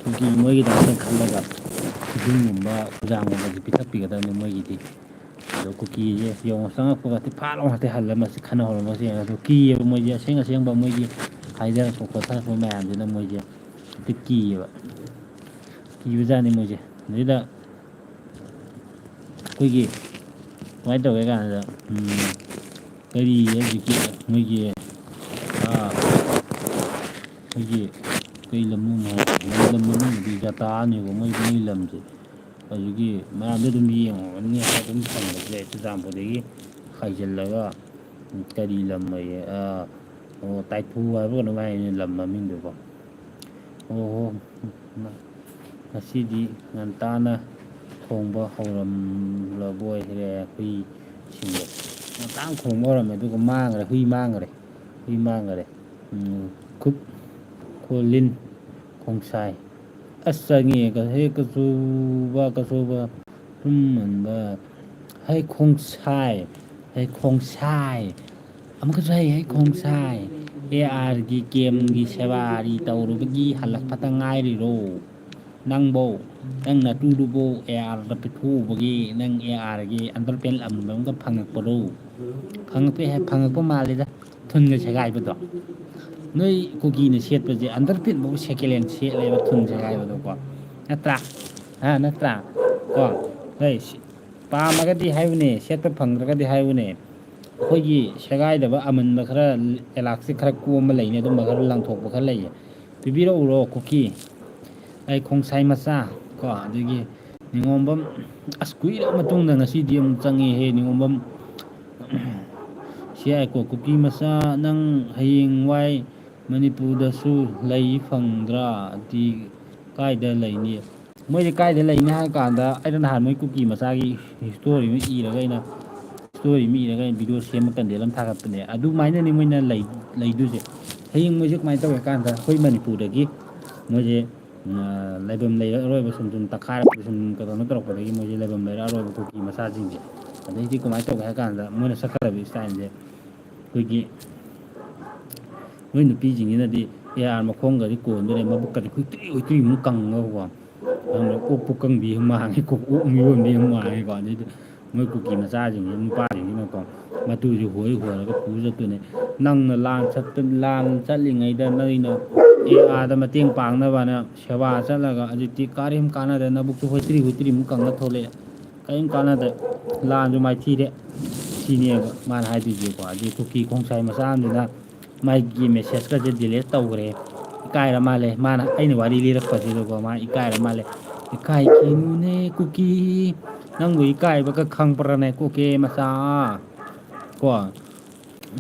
ꯀꯨꯀꯤ ꯃꯣꯏꯒꯤꯗꯃꯛꯇ ꯈꯜꯂꯒ ꯊꯤꯖꯨꯝꯒꯨꯝꯕ ꯈꯨꯖꯥꯝꯒꯨꯝꯕꯁꯦ ꯄꯤꯊꯛꯄꯤꯒꯗꯕꯅꯤ ꯃꯣꯏꯒꯤꯗꯤ꯫ ꯑꯗꯣ ꯀꯨꯀꯤꯁꯦ ꯌꯦꯡꯉꯣ, ꯆꯪꯉꯛꯄꯒ ꯐꯥꯠ ꯂꯥꯎ ꯍꯦꯛꯇ ꯍꯜꯂ ꯃꯁꯤ ꯈꯟꯅꯍꯧꯔꯝꯃꯁꯦ ꯌꯦꯡꯉꯣ꯫ ꯑꯗꯣ ꯀꯤꯌꯦꯕ ꯃꯣꯏꯁꯦ, ꯑꯁꯦꯡ ꯑꯁꯦꯡꯕ ꯃꯣꯏꯒꯤ ꯍꯥꯏꯊꯔꯛꯄ ꯈꯣꯠꯊꯔꯛꯄ ꯃꯌꯥꯝꯁꯤꯅ ꯃꯣꯏꯁꯦ ꯍꯦꯛꯇ ꯀꯤꯌꯦꯕ꯫ ꯀꯤꯕꯖꯥꯠꯅꯤ ꯃꯣꯏꯁꯦ꯫ ꯑꯗꯩꯗ ꯑꯩꯈꯣꯏꯒꯤ ꯀꯃꯥꯏꯅ ꯇꯧꯒꯦ ꯀꯥꯟꯗ, ꯎꯝ, ꯀꯔꯤ ꯍꯧꯖꯤꯛꯀꯤ ꯃꯣꯏꯒꯤ, ꯑꯥ, ꯑꯩꯈꯣꯏꯒꯤ ꯀꯩ ꯂꯝꯅꯣ ꯍꯥꯏ-, ꯂꯝ ꯃꯃꯤꯡꯗꯤ ꯖꯇꯥꯅꯦꯕ ꯃꯣꯏ, ꯃꯣꯏ ꯂꯝꯁꯦ꯫ ꯑꯗꯨꯒꯤ ꯃꯌꯥꯝꯗꯣ ꯑꯗꯨꯝ ꯌꯦꯡꯉꯨꯔꯅꯤ ꯍꯥꯏ ꯑꯗꯨꯝ ꯐꯪꯕꯁꯦ ꯆꯨꯔꯆꯥꯟꯄꯨꯔꯗꯒꯤ ꯍꯥꯏꯖꯤꯜꯂꯒ ꯀꯔꯤ ꯂꯝ ꯂꯩꯌꯦ? ꯑꯥ, ꯑꯣ, ꯇꯥꯏꯊꯨ ꯍꯥꯏꯕ꯭ꯔꯥ ꯀꯩꯅꯣꯝ ꯍꯥꯏꯅꯦ ꯂꯝ ꯃꯃꯤꯡꯗꯨꯕꯣ꯫ ꯑꯣꯍꯣ, ꯉ-, ꯉꯁꯤꯗꯤ ꯉꯟꯇꯥꯅ ꯊꯣꯡꯕ ꯍꯧꯔꯝꯂꯕꯣꯏ ꯍꯦ ꯍꯨꯏꯁꯤꯡꯗꯣ꯫ ꯉꯟꯇꯥꯅ ꯈꯣꯡꯕ ꯍꯧꯔꯝꯃꯦ, ꯑꯗꯨꯒ ꯃꯥꯡꯈ꯭ꯔꯦ, ꯍꯨꯏ ꯃꯥꯡꯈ꯭ꯔꯦ, ꯍꯨꯏ ꯃꯥꯡꯈ꯭ꯔꯦ꯫ ꯎꯝ, ꯈꯨꯠ, ꯈꯣꯜꯂꯤꯟ, ꯈꯣꯡꯁꯥꯏ꯫ ꯑꯁ, ꯆꯪꯉꯦ꯫ ꯀ-, ꯍꯦ ꯀꯆꯨꯕ, ꯀꯆꯨꯕ, ꯊꯨꯝꯃꯟꯕ꯫ ꯍꯩ ꯈꯣꯡꯁꯥꯏ, ꯍꯩ ꯈꯣꯡꯁꯥꯏ꯫ ꯑꯃꯨꯛꯀꯁꯨ ꯍꯩ, ꯍꯩ ꯈꯣꯡꯁꯥꯏ꯫ ꯑꯦ ꯑꯥꯔꯒꯤ ꯀꯦꯝꯒꯤ ꯁꯦꯕꯥꯔꯤ ꯇꯧꯔꯨꯕꯒꯤ ꯍꯜꯂꯛꯄꯇ ꯉꯥꯏꯔꯤꯔꯣ? ꯅꯪꯕꯣ, ꯅꯪ ꯅꯇꯨꯗꯨꯕꯨ ꯑꯦ ꯑꯥꯔꯗ ꯄꯤꯊꯣꯛꯎꯕꯒꯤ ꯅꯪ ꯑꯦ ꯑꯥꯔꯒꯤ ꯑꯟꯗꯔꯄꯦꯟ ꯑꯃꯨꯕ ꯑꯃꯒ ꯐꯪꯉꯛꯄꯔꯣ? ꯐꯪꯉꯛꯄ ꯍꯦ-, ꯐꯪꯉꯛꯄ ꯃꯥꯜꯂꯤꯗ꯫ ꯊꯨꯟꯒ ꯁꯦꯒꯥꯏꯕꯗꯣ꯫ ꯅꯣꯏ ꯀꯨꯀꯤꯅ ꯁꯦꯠꯄꯁꯦ ꯑꯟꯗꯔꯄꯦꯟ ꯐꯥꯎ ꯁꯦꯀꯦꯟ ꯍꯦꯟ ꯁꯦꯠꯂꯦꯕ, ꯊꯨꯟ ꯁꯦꯒꯥꯏꯕꯗꯣꯀꯣ꯫ ꯅꯠꯇ꯭ꯔꯥ? ꯍꯥ, ꯅꯠꯇ꯭ꯔꯥ? ꯀꯣ? ꯍꯣꯏ, ꯁꯤ-, ꯄꯥꯝꯃꯒꯗꯤ ꯍꯥꯏꯌꯨꯅꯦ, ꯁꯦꯠꯄ ꯐꯪꯗ꯭ꯔꯒꯗꯤ ꯍꯥꯏꯌꯨꯅꯦ꯫ ꯑꯩꯈꯣꯏꯒꯤ ꯁꯦꯒꯥꯏꯗꯕ ꯑꯃꯟꯕ ꯈꯔ, ꯑꯦꯂꯥꯁꯇꯤꯛ ꯈꯔ ꯀꯣꯝꯕ ꯂꯩꯅꯦ, ꯑꯗꯨꯝꯕ ꯈꯔ ꯂꯪꯊꯣꯛꯄ ꯈꯔ ꯂꯩꯌꯦ꯫ ꯄꯤꯕꯤꯔꯛꯎꯔꯣ ꯀꯨꯀꯤ? ꯑꯩ ꯈꯣꯡꯁꯥꯏ ꯃꯆꯥ, ꯀꯣ, ꯑꯗꯒꯤ ꯅꯤꯉꯣꯝꯕꯝ꯫ ꯑꯁ, ꯀꯨꯏꯔꯕ ꯃꯇꯨꯡꯗ ꯉꯁꯤꯗꯤ ꯑꯃꯨꯛ ꯆꯪꯉꯦꯍꯦ, ꯅꯤꯉꯣꯝꯕꯝ꯫ ꯁꯤ ꯌꯥꯏꯀꯣ, ꯀꯨꯀꯤ ꯃꯆꯥ, ꯅꯪ ꯍꯌꯦꯡꯋꯥꯏ ꯃꯅꯤꯄꯨꯔꯗꯁꯨ ꯂꯩ ꯐꯪꯗ꯭ꯔꯥ? ꯗꯤ ꯀꯥꯏꯗ ꯂꯩꯅꯤ? ꯃꯣꯏꯗꯤ ꯀꯥꯏꯗ ꯂꯩꯅꯤ ꯍꯥꯏ ꯀꯥꯟꯗ, ꯑꯩꯅ ꯅꯍꯥꯟ ꯃꯣꯏ ꯀꯨꯀꯤ ꯃꯆꯥꯒꯤ ꯍꯤꯁꯇꯣꯔꯤ ꯑꯃ ꯏꯔꯒ ꯑꯩꯅ, ꯍꯤꯁꯇꯣꯔꯤ ꯑꯃ ꯏꯔꯒ ꯑꯩꯅ ꯚꯤꯗꯤꯑꯣ ꯁꯦꯝꯕ ꯀꯟꯇꯦꯟ ꯑꯃ ꯊꯥꯒꯠꯄꯅꯦ꯫ ꯑꯗꯨꯃꯥꯏꯅꯅꯤ ꯃꯣꯏꯅ ꯂꯩ-, ꯂꯩꯗꯣꯏꯁꯦ꯫ ꯍꯌꯦꯡ ꯃꯣꯏꯁꯦ ꯀꯃꯥꯏꯅ ꯇꯧꯒꯦ ꯍꯥꯏ ꯀꯥꯟꯗ, ꯑꯩꯈꯣꯏ ꯃꯅꯤꯄꯨꯔꯗꯒꯤ ꯃꯣꯏꯁꯦ, ꯑ, ꯂꯩꯐꯝ ꯂꯩꯔꯛꯑꯔꯣꯏꯕ, ꯁꯨꯝ ꯁꯨꯝ ꯇꯛꯈꯥꯏꯔꯛꯄ, ꯁꯨꯝ ꯀꯩꯅꯣ ꯇꯧꯔꯛꯄꯗꯒꯤ ꯃꯣꯏꯁꯦ ꯂꯩꯐꯝ ꯂꯩꯔꯛꯑꯔꯣꯏꯕ ꯀꯨꯀꯤ ꯃꯆꯥꯁꯤꯡꯁꯦ꯫ ꯑꯗꯩꯗꯤ ꯀꯃꯥꯏꯅ ꯇꯧꯒꯦ ꯍꯥꯏ ꯀꯥꯟꯗ, ꯃꯣꯏꯅ ꯆꯠꯀꯗꯕ ꯏꯁꯇꯥꯏꯜꯁꯦ ꯑꯩꯈꯣꯏꯒꯤ ꯅꯣꯏ ꯅꯨꯄꯤꯁꯤꯡꯁꯤꯅꯗꯤ ꯑꯦ ꯑꯥꯔ ꯃꯈꯣꯡꯒꯗꯤ ꯀꯣꯟꯗꯣꯏꯅꯦ, ꯃꯕꯨꯛꯀꯗꯤ ꯍꯨꯏꯇ꯭ꯔꯤ ꯍꯨꯏꯇ꯭ꯔꯤꯃꯨꯛ ꯀꯪꯉꯒꯀꯣ꯫ ꯑꯗꯨꯅ ꯑꯣꯛ ꯄꯨꯀꯪꯕꯤ ꯑꯃ ꯃꯥꯡꯉꯦꯀꯣ, ꯑꯣꯛ ꯃꯤꯔꯣꯟꯕꯤ ꯑꯃ ꯃꯥꯡꯉꯦꯀꯣ꯫ ꯑꯗꯩꯗꯤ ꯃꯣꯏ ꯀꯨꯀꯤ ꯃꯆꯥꯁꯤꯡꯁꯤ, ꯅꯨꯄꯥꯁꯤꯡꯁꯤꯅꯀꯣ, ꯃꯇꯨꯁꯦ ꯍꯣꯏ ꯍꯣꯏꯔꯒ ꯄꯨꯔ ꯆꯠꯇꯣꯏꯅꯦ꯫ ꯅꯪꯅ ꯂꯥꯟ ꯆꯠꯇ-, ꯂꯥꯟ ꯆꯠꯂꯤꯉꯩꯗ ꯅꯣꯏꯅ ꯑꯦ ꯑꯥꯔꯗ ꯃꯇꯦꯡ ꯄꯥꯡꯅꯕꯅ ꯁꯦꯕꯥ ꯆꯠꯂꯒ ꯍꯧꯖꯤꯛꯇꯤ ꯀꯔꯤꯝ ꯀꯥꯟꯅꯗ ꯅꯕꯨꯛꯇꯨ ꯍꯣꯏꯇ꯭ꯔꯤ ꯍꯣꯏꯇ꯭ꯔꯤꯃꯨꯛ ꯀꯪꯉ ꯊꯣꯛꯂꯛꯑꯦ꯫ ꯀꯔꯤꯝ ꯀꯥꯟꯅꯗ, ꯂꯥꯟꯁꯨ ꯃꯥꯏꯊꯤꯔꯦ꯫ ꯁꯤꯅꯦꯕ ꯃꯥꯅ ꯍꯥꯏꯗꯣꯏꯁꯦꯀꯣ꯫ ꯑꯗꯩ ꯀꯨꯀꯤ ꯈꯣꯡꯁꯥꯏ ꯃꯆꯥ ꯑꯃꯗꯨꯅ ꯃꯥꯒꯤ ꯃꯦꯁꯦꯖꯀꯁꯦ ꯗꯤꯂꯦꯠ ꯇꯧꯈ꯭ꯔꯦ꯫ ꯏꯀꯥꯏꯔ ꯃꯥꯜꯂꯦ꯫ ꯃꯥꯅ ꯑꯩꯅ ꯋꯥꯔꯤ ꯂꯤꯔꯛꯄꯁꯤꯗꯀꯣ, ꯃꯥ ꯏꯀꯥꯏꯔ ꯃꯥꯜꯂꯦ꯫ "ꯏꯀꯥꯏꯈꯤꯅꯨꯅꯦ ꯀꯨꯀꯤ, ꯅꯪꯕꯨ ꯏꯀꯥꯏꯕꯒ ꯈꯪꯕ꯭ꯔꯅꯦ ꯀꯨꯀꯤ ꯃꯆꯥ?" ꯀꯣ꯫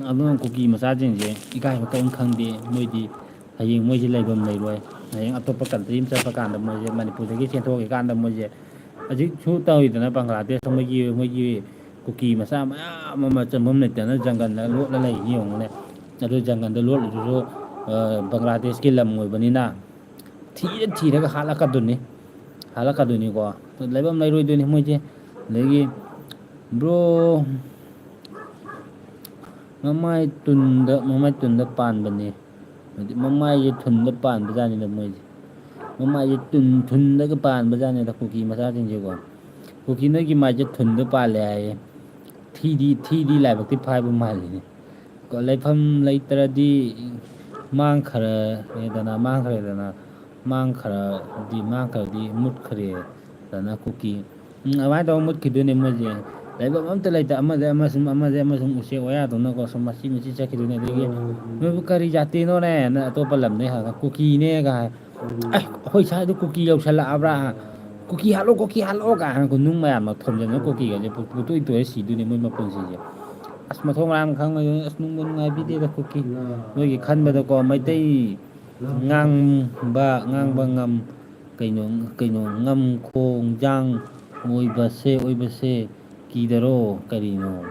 ꯑꯗꯨꯅ ꯀꯨꯀꯤ ꯃꯆꯥꯁꯤꯡꯁꯦ ꯏꯀꯥꯏꯕ ꯀꯔꯤꯝ ꯈꯪꯗꯦ꯫ ꯃꯣꯏꯗꯤ ꯍꯌꯦꯡ ꯃꯣꯏꯁꯦ ꯂꯩꯐꯝ ꯂꯩꯔꯣꯏ꯫ ꯍꯌꯦꯡ ꯑꯇꯣꯞꯄ ꯀꯟꯇ꯭ꯔꯤ ꯑꯃ ꯆꯠꯄ ꯀꯥꯟꯗ ꯃꯣꯏꯁꯦ, ꯃꯅꯤꯄꯨꯔꯗꯒꯤ ꯆꯦꯟꯊꯣꯛꯈꯤꯀꯥꯟꯗ ꯃꯣꯏꯁꯦ, ꯍꯧꯖꯤꯛꯁꯨ ꯇꯧꯔꯤꯗꯅ, ꯕꯪꯒ꯭ꯂꯥꯗꯦꯁꯇ ꯃꯣꯏꯒꯤ, ꯃꯣꯏꯒꯤ ꯀꯨꯀꯤ ꯃꯆꯥ ꯃꯌꯥꯝ ꯑꯃ ꯆꯪꯐꯝ ꯂꯩꯇꯅ ꯖꯪꯒꯜꯗ ꯂꯣꯠꯂ ꯂꯩ, ꯌꯦꯡꯉꯨꯅꯦ꯫ ꯑꯗꯨ ꯖꯪꯒꯜꯗ ꯂꯣꯠꯂꯤꯗꯨꯁꯨ, ꯑ, ꯕꯪꯒ꯭ꯂꯥꯗꯦꯁꯀꯤ ꯂꯝ ꯑꯣꯏꯕꯅꯤꯅ ꯊꯤꯔ ꯊꯤꯔꯒ ꯍꯥꯠꯂꯛꯀꯗꯣꯏꯅꯤ, ꯍꯥꯠꯂꯛꯀꯗꯣꯏꯅꯤꯀꯣ꯫ ꯂꯩꯐꯝ ꯂꯩꯔꯣꯏꯗꯣꯏꯅꯤ ꯃꯣꯏꯁꯦ꯫ ꯑꯗꯒꯤ ꯕ꯭ꯔꯣ, ꯃꯃꯥꯏ ꯇꯨꯟꯗ, ꯃꯃꯥꯏ ꯇꯨꯟꯗ ꯄꯥꯟꯕꯅꯦ꯫ ꯍꯥꯏꯗꯤ ꯃꯃꯥꯏꯁꯦ ꯊꯨꯟꯗ ꯄꯥꯟꯕꯖꯥꯠꯅꯤꯗ ꯃꯣꯏꯁꯦ꯫ ꯃꯃꯥꯏꯁꯦ ꯇꯨꯟ, ꯊꯨꯟꯗꯒ ꯄꯥꯟꯕꯖꯥꯠꯅꯤꯗ ꯀꯨꯀꯤ ꯃꯆꯥꯁꯤꯡꯁꯦꯀꯣ꯫ ꯀꯨꯀꯤ ꯅꯣꯏꯒꯤ ꯃꯥꯏꯁꯦ ꯊꯨꯟꯗ ꯄꯥꯜꯂꯦ ꯍꯥꯏꯌꯦ꯫ ꯊꯤꯗꯤ, ꯊꯤꯗꯤ ꯂꯥꯏꯕꯛꯇꯤ ꯐꯥꯏꯕ ꯃꯥꯜꯂꯤꯅꯦ꯫ ꯀꯣ, ꯂꯩꯐꯝ ꯂꯩꯇ꯭ꯔꯗꯤ ꯃꯥꯡꯈ꯭ꯔꯦꯗꯅ, ꯃꯥꯡꯈ꯭ꯔꯦꯗꯅ, ꯃꯥꯡꯈ꯭ꯔꯗꯤ, ꯃꯥꯡꯈ꯭ꯔꯗꯤ ꯃꯨꯠꯈ꯭ꯔꯦꯗꯅ ꯀꯨꯀꯤ꯫ ꯎꯝ, ꯑꯗꯨꯃꯥꯏꯅ ꯇꯧꯔꯒ ꯃꯨꯠꯈꯤꯗꯣꯏꯅꯦ ꯃꯣꯏꯁꯦ꯫ ꯂꯩꯐꯝ ꯑꯝꯇ ꯂꯩꯇ, ꯑꯃꯗꯩ ꯑꯃ ꯁꯨꯝ, ꯑꯃꯗꯩ ꯑꯃ ꯁꯨꯝ ꯎꯆꯦꯛ ꯋꯥꯌꯥꯗꯧꯅꯀꯣ, ꯁꯨꯝ ꯃꯆꯤ ꯃꯆꯤ ꯆꯠꯈꯤꯗꯣꯏꯅꯦ꯫ ꯑꯗꯒꯤ "ꯅꯣꯏꯕꯨ ꯀꯔꯤ ꯖꯥꯇꯤꯅꯣꯅꯦꯅ?" ꯑꯇꯣꯞꯄ ꯂꯝꯗꯩ ꯍꯪꯉꯒ "ꯀꯨꯀꯤꯅꯦꯒ" ꯍꯥꯏ꯫ "ꯑꯩ, ꯑꯩꯈꯣꯏ ꯁ꯭ꯋꯥꯏꯗ ꯀꯨꯀꯤ ꯌꯧꯁꯜꯂꯛꯑꯕ꯭ꯔꯥ? ꯀꯨꯀꯤ ꯍꯥꯠꯂꯣ, ꯀꯨꯀꯤ ꯍꯥꯠꯂꯣ" ꯀꯥꯏꯅ ꯑꯩꯈꯣꯏ ꯅꯨꯡ ꯃꯌꯥꯝꯅ ꯊꯣꯝꯖꯤꯟꯅ ꯀꯨꯀꯤꯒꯁꯦ ꯄꯨ-, ꯄꯨꯡꯇꯣꯏ ꯇꯣꯏꯔ ꯁꯤꯗꯣꯏꯅꯦ ꯃꯣꯏ ꯃꯄꯨꯟꯁꯤꯁꯦ꯫ ꯑꯁ, ꯃꯊꯣꯡ ꯃꯔꯥꯡ ꯈꯪꯉꯣꯏꯗꯣꯏꯅꯤ꯫ ꯑꯁ, ꯅꯨꯡꯕꯨ ꯅꯨꯡꯉꯥꯏꯕꯤꯗꯦꯗ ꯀꯨꯀꯤ꯫ ꯃꯣꯏꯒꯤ ꯈꯟꯕꯗꯀꯣ, ꯃꯩꯇꯩ ꯉꯥꯡꯕ, ꯉꯥꯡꯕ ꯉꯝ, ꯀꯩꯅꯣ, ꯀꯩꯅꯣ, ꯉꯝ ꯈꯣꯡꯖꯥꯡ ꯑꯣꯏꯕꯁꯦ, ꯑꯣꯏꯕꯁꯦ ꯀꯤꯗꯔꯣ? ꯀꯔꯤꯅꯣ?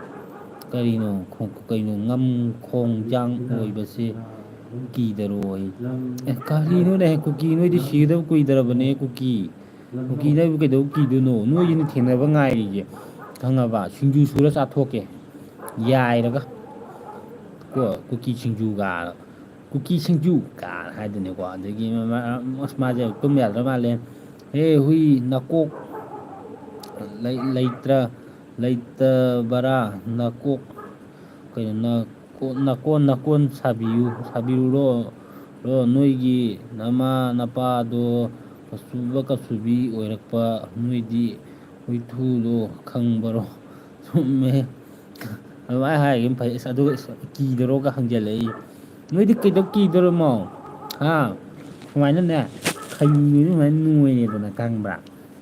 ꯀꯔꯤꯅꯣ? ꯈꯣ-, ꯀꯩꯅꯣ? ꯉꯝ ꯈꯣꯡꯖꯥꯡ ꯑꯣꯏꯕꯁꯦ ꯀꯤꯗꯔꯣ ꯑꯩ? ꯑꯦ, ꯀꯔꯤꯅꯣꯅꯦ? ꯀꯨꯀꯤ ꯅꯣꯏꯗꯤ ꯁꯤꯒꯗꯕ ꯀꯨꯏꯗ꯭ꯔꯕꯅꯦ, ꯀꯨꯀꯤ꯫ ꯀꯨꯀꯤ ꯅꯣꯏꯕꯨ ꯀꯩꯗꯧ ꯀꯤꯗꯣꯏꯅꯣ? ꯅꯣꯏꯒꯤꯅ ꯊꯦꯡꯅꯕ ꯉꯥꯏꯔꯤꯁꯦ, ꯈꯪꯉꯕ? ꯁꯤꯡꯖꯨ ꯁꯨꯔ ꯆꯥꯊꯣꯛꯀꯦ, ꯌꯥꯏꯔꯒ꯫ ꯀꯣ, ꯀꯨꯀꯤ ꯁꯤꯡꯖꯨꯒ, ꯀꯨꯀꯤ ꯁꯤꯡꯖꯨ ꯀꯥ ꯍꯥꯏꯗꯨꯅꯤꯀꯣ꯫ ꯑꯗꯒꯤ ꯃ-, ꯃ-, ꯑꯁ, ꯃꯥꯁꯦ ꯇꯨꯝ ꯌꯥꯗ꯭ꯔ ꯃꯥꯜꯂꯦ꯫ "ꯍꯦ ꯍꯨꯏ, ꯅꯀꯣꯛ ꯂꯩ-, ꯂꯩꯇ꯭ꯔ-, ꯂꯩꯇꯕꯔꯥ? ꯅꯀꯣꯛ, ꯀꯩꯅꯣ, ꯅꯀꯣ-, ꯅꯀꯣꯟ, ꯅꯀꯣꯟ ꯁꯥꯕꯤꯌꯨ, ꯁꯥꯕꯤꯔꯨꯔꯣ, ꯔꯣ, ꯅꯣꯏꯒꯤ ꯅꯃꯥ ꯅꯄꯥꯗꯣ ꯀꯆꯨꯕ ꯀꯆꯨꯕꯤ ꯑꯣꯏꯔꯛꯄ, ꯅꯣꯏꯗꯤ ꯍꯨꯏꯊꯨꯗꯣ ꯈꯪꯕꯔꯣ?" ꯆꯨꯝꯃꯦ꯫ ꯑꯗꯨꯃꯥꯏꯅ ꯍꯥꯏꯔꯒ ꯐꯩ꯫ ꯑꯁ, ꯑꯗꯨꯒ ꯑꯁ, ꯀꯤꯗꯔꯣꯒ ꯍꯪꯖꯜꯂꯛꯏ꯫ ꯅꯣꯏꯗꯤ ꯀꯩꯗꯧ ꯀꯤꯗꯣꯔꯤꯃꯣ? ꯍꯥ? ꯁꯨꯃꯥꯏꯅꯅꯦ, ꯈꯩꯅꯤꯗꯣ ꯁꯨꯃꯥꯏꯅ ꯅꯣꯏꯔꯦꯗꯅ, ꯈꯪꯕ꯭ꯔꯥ?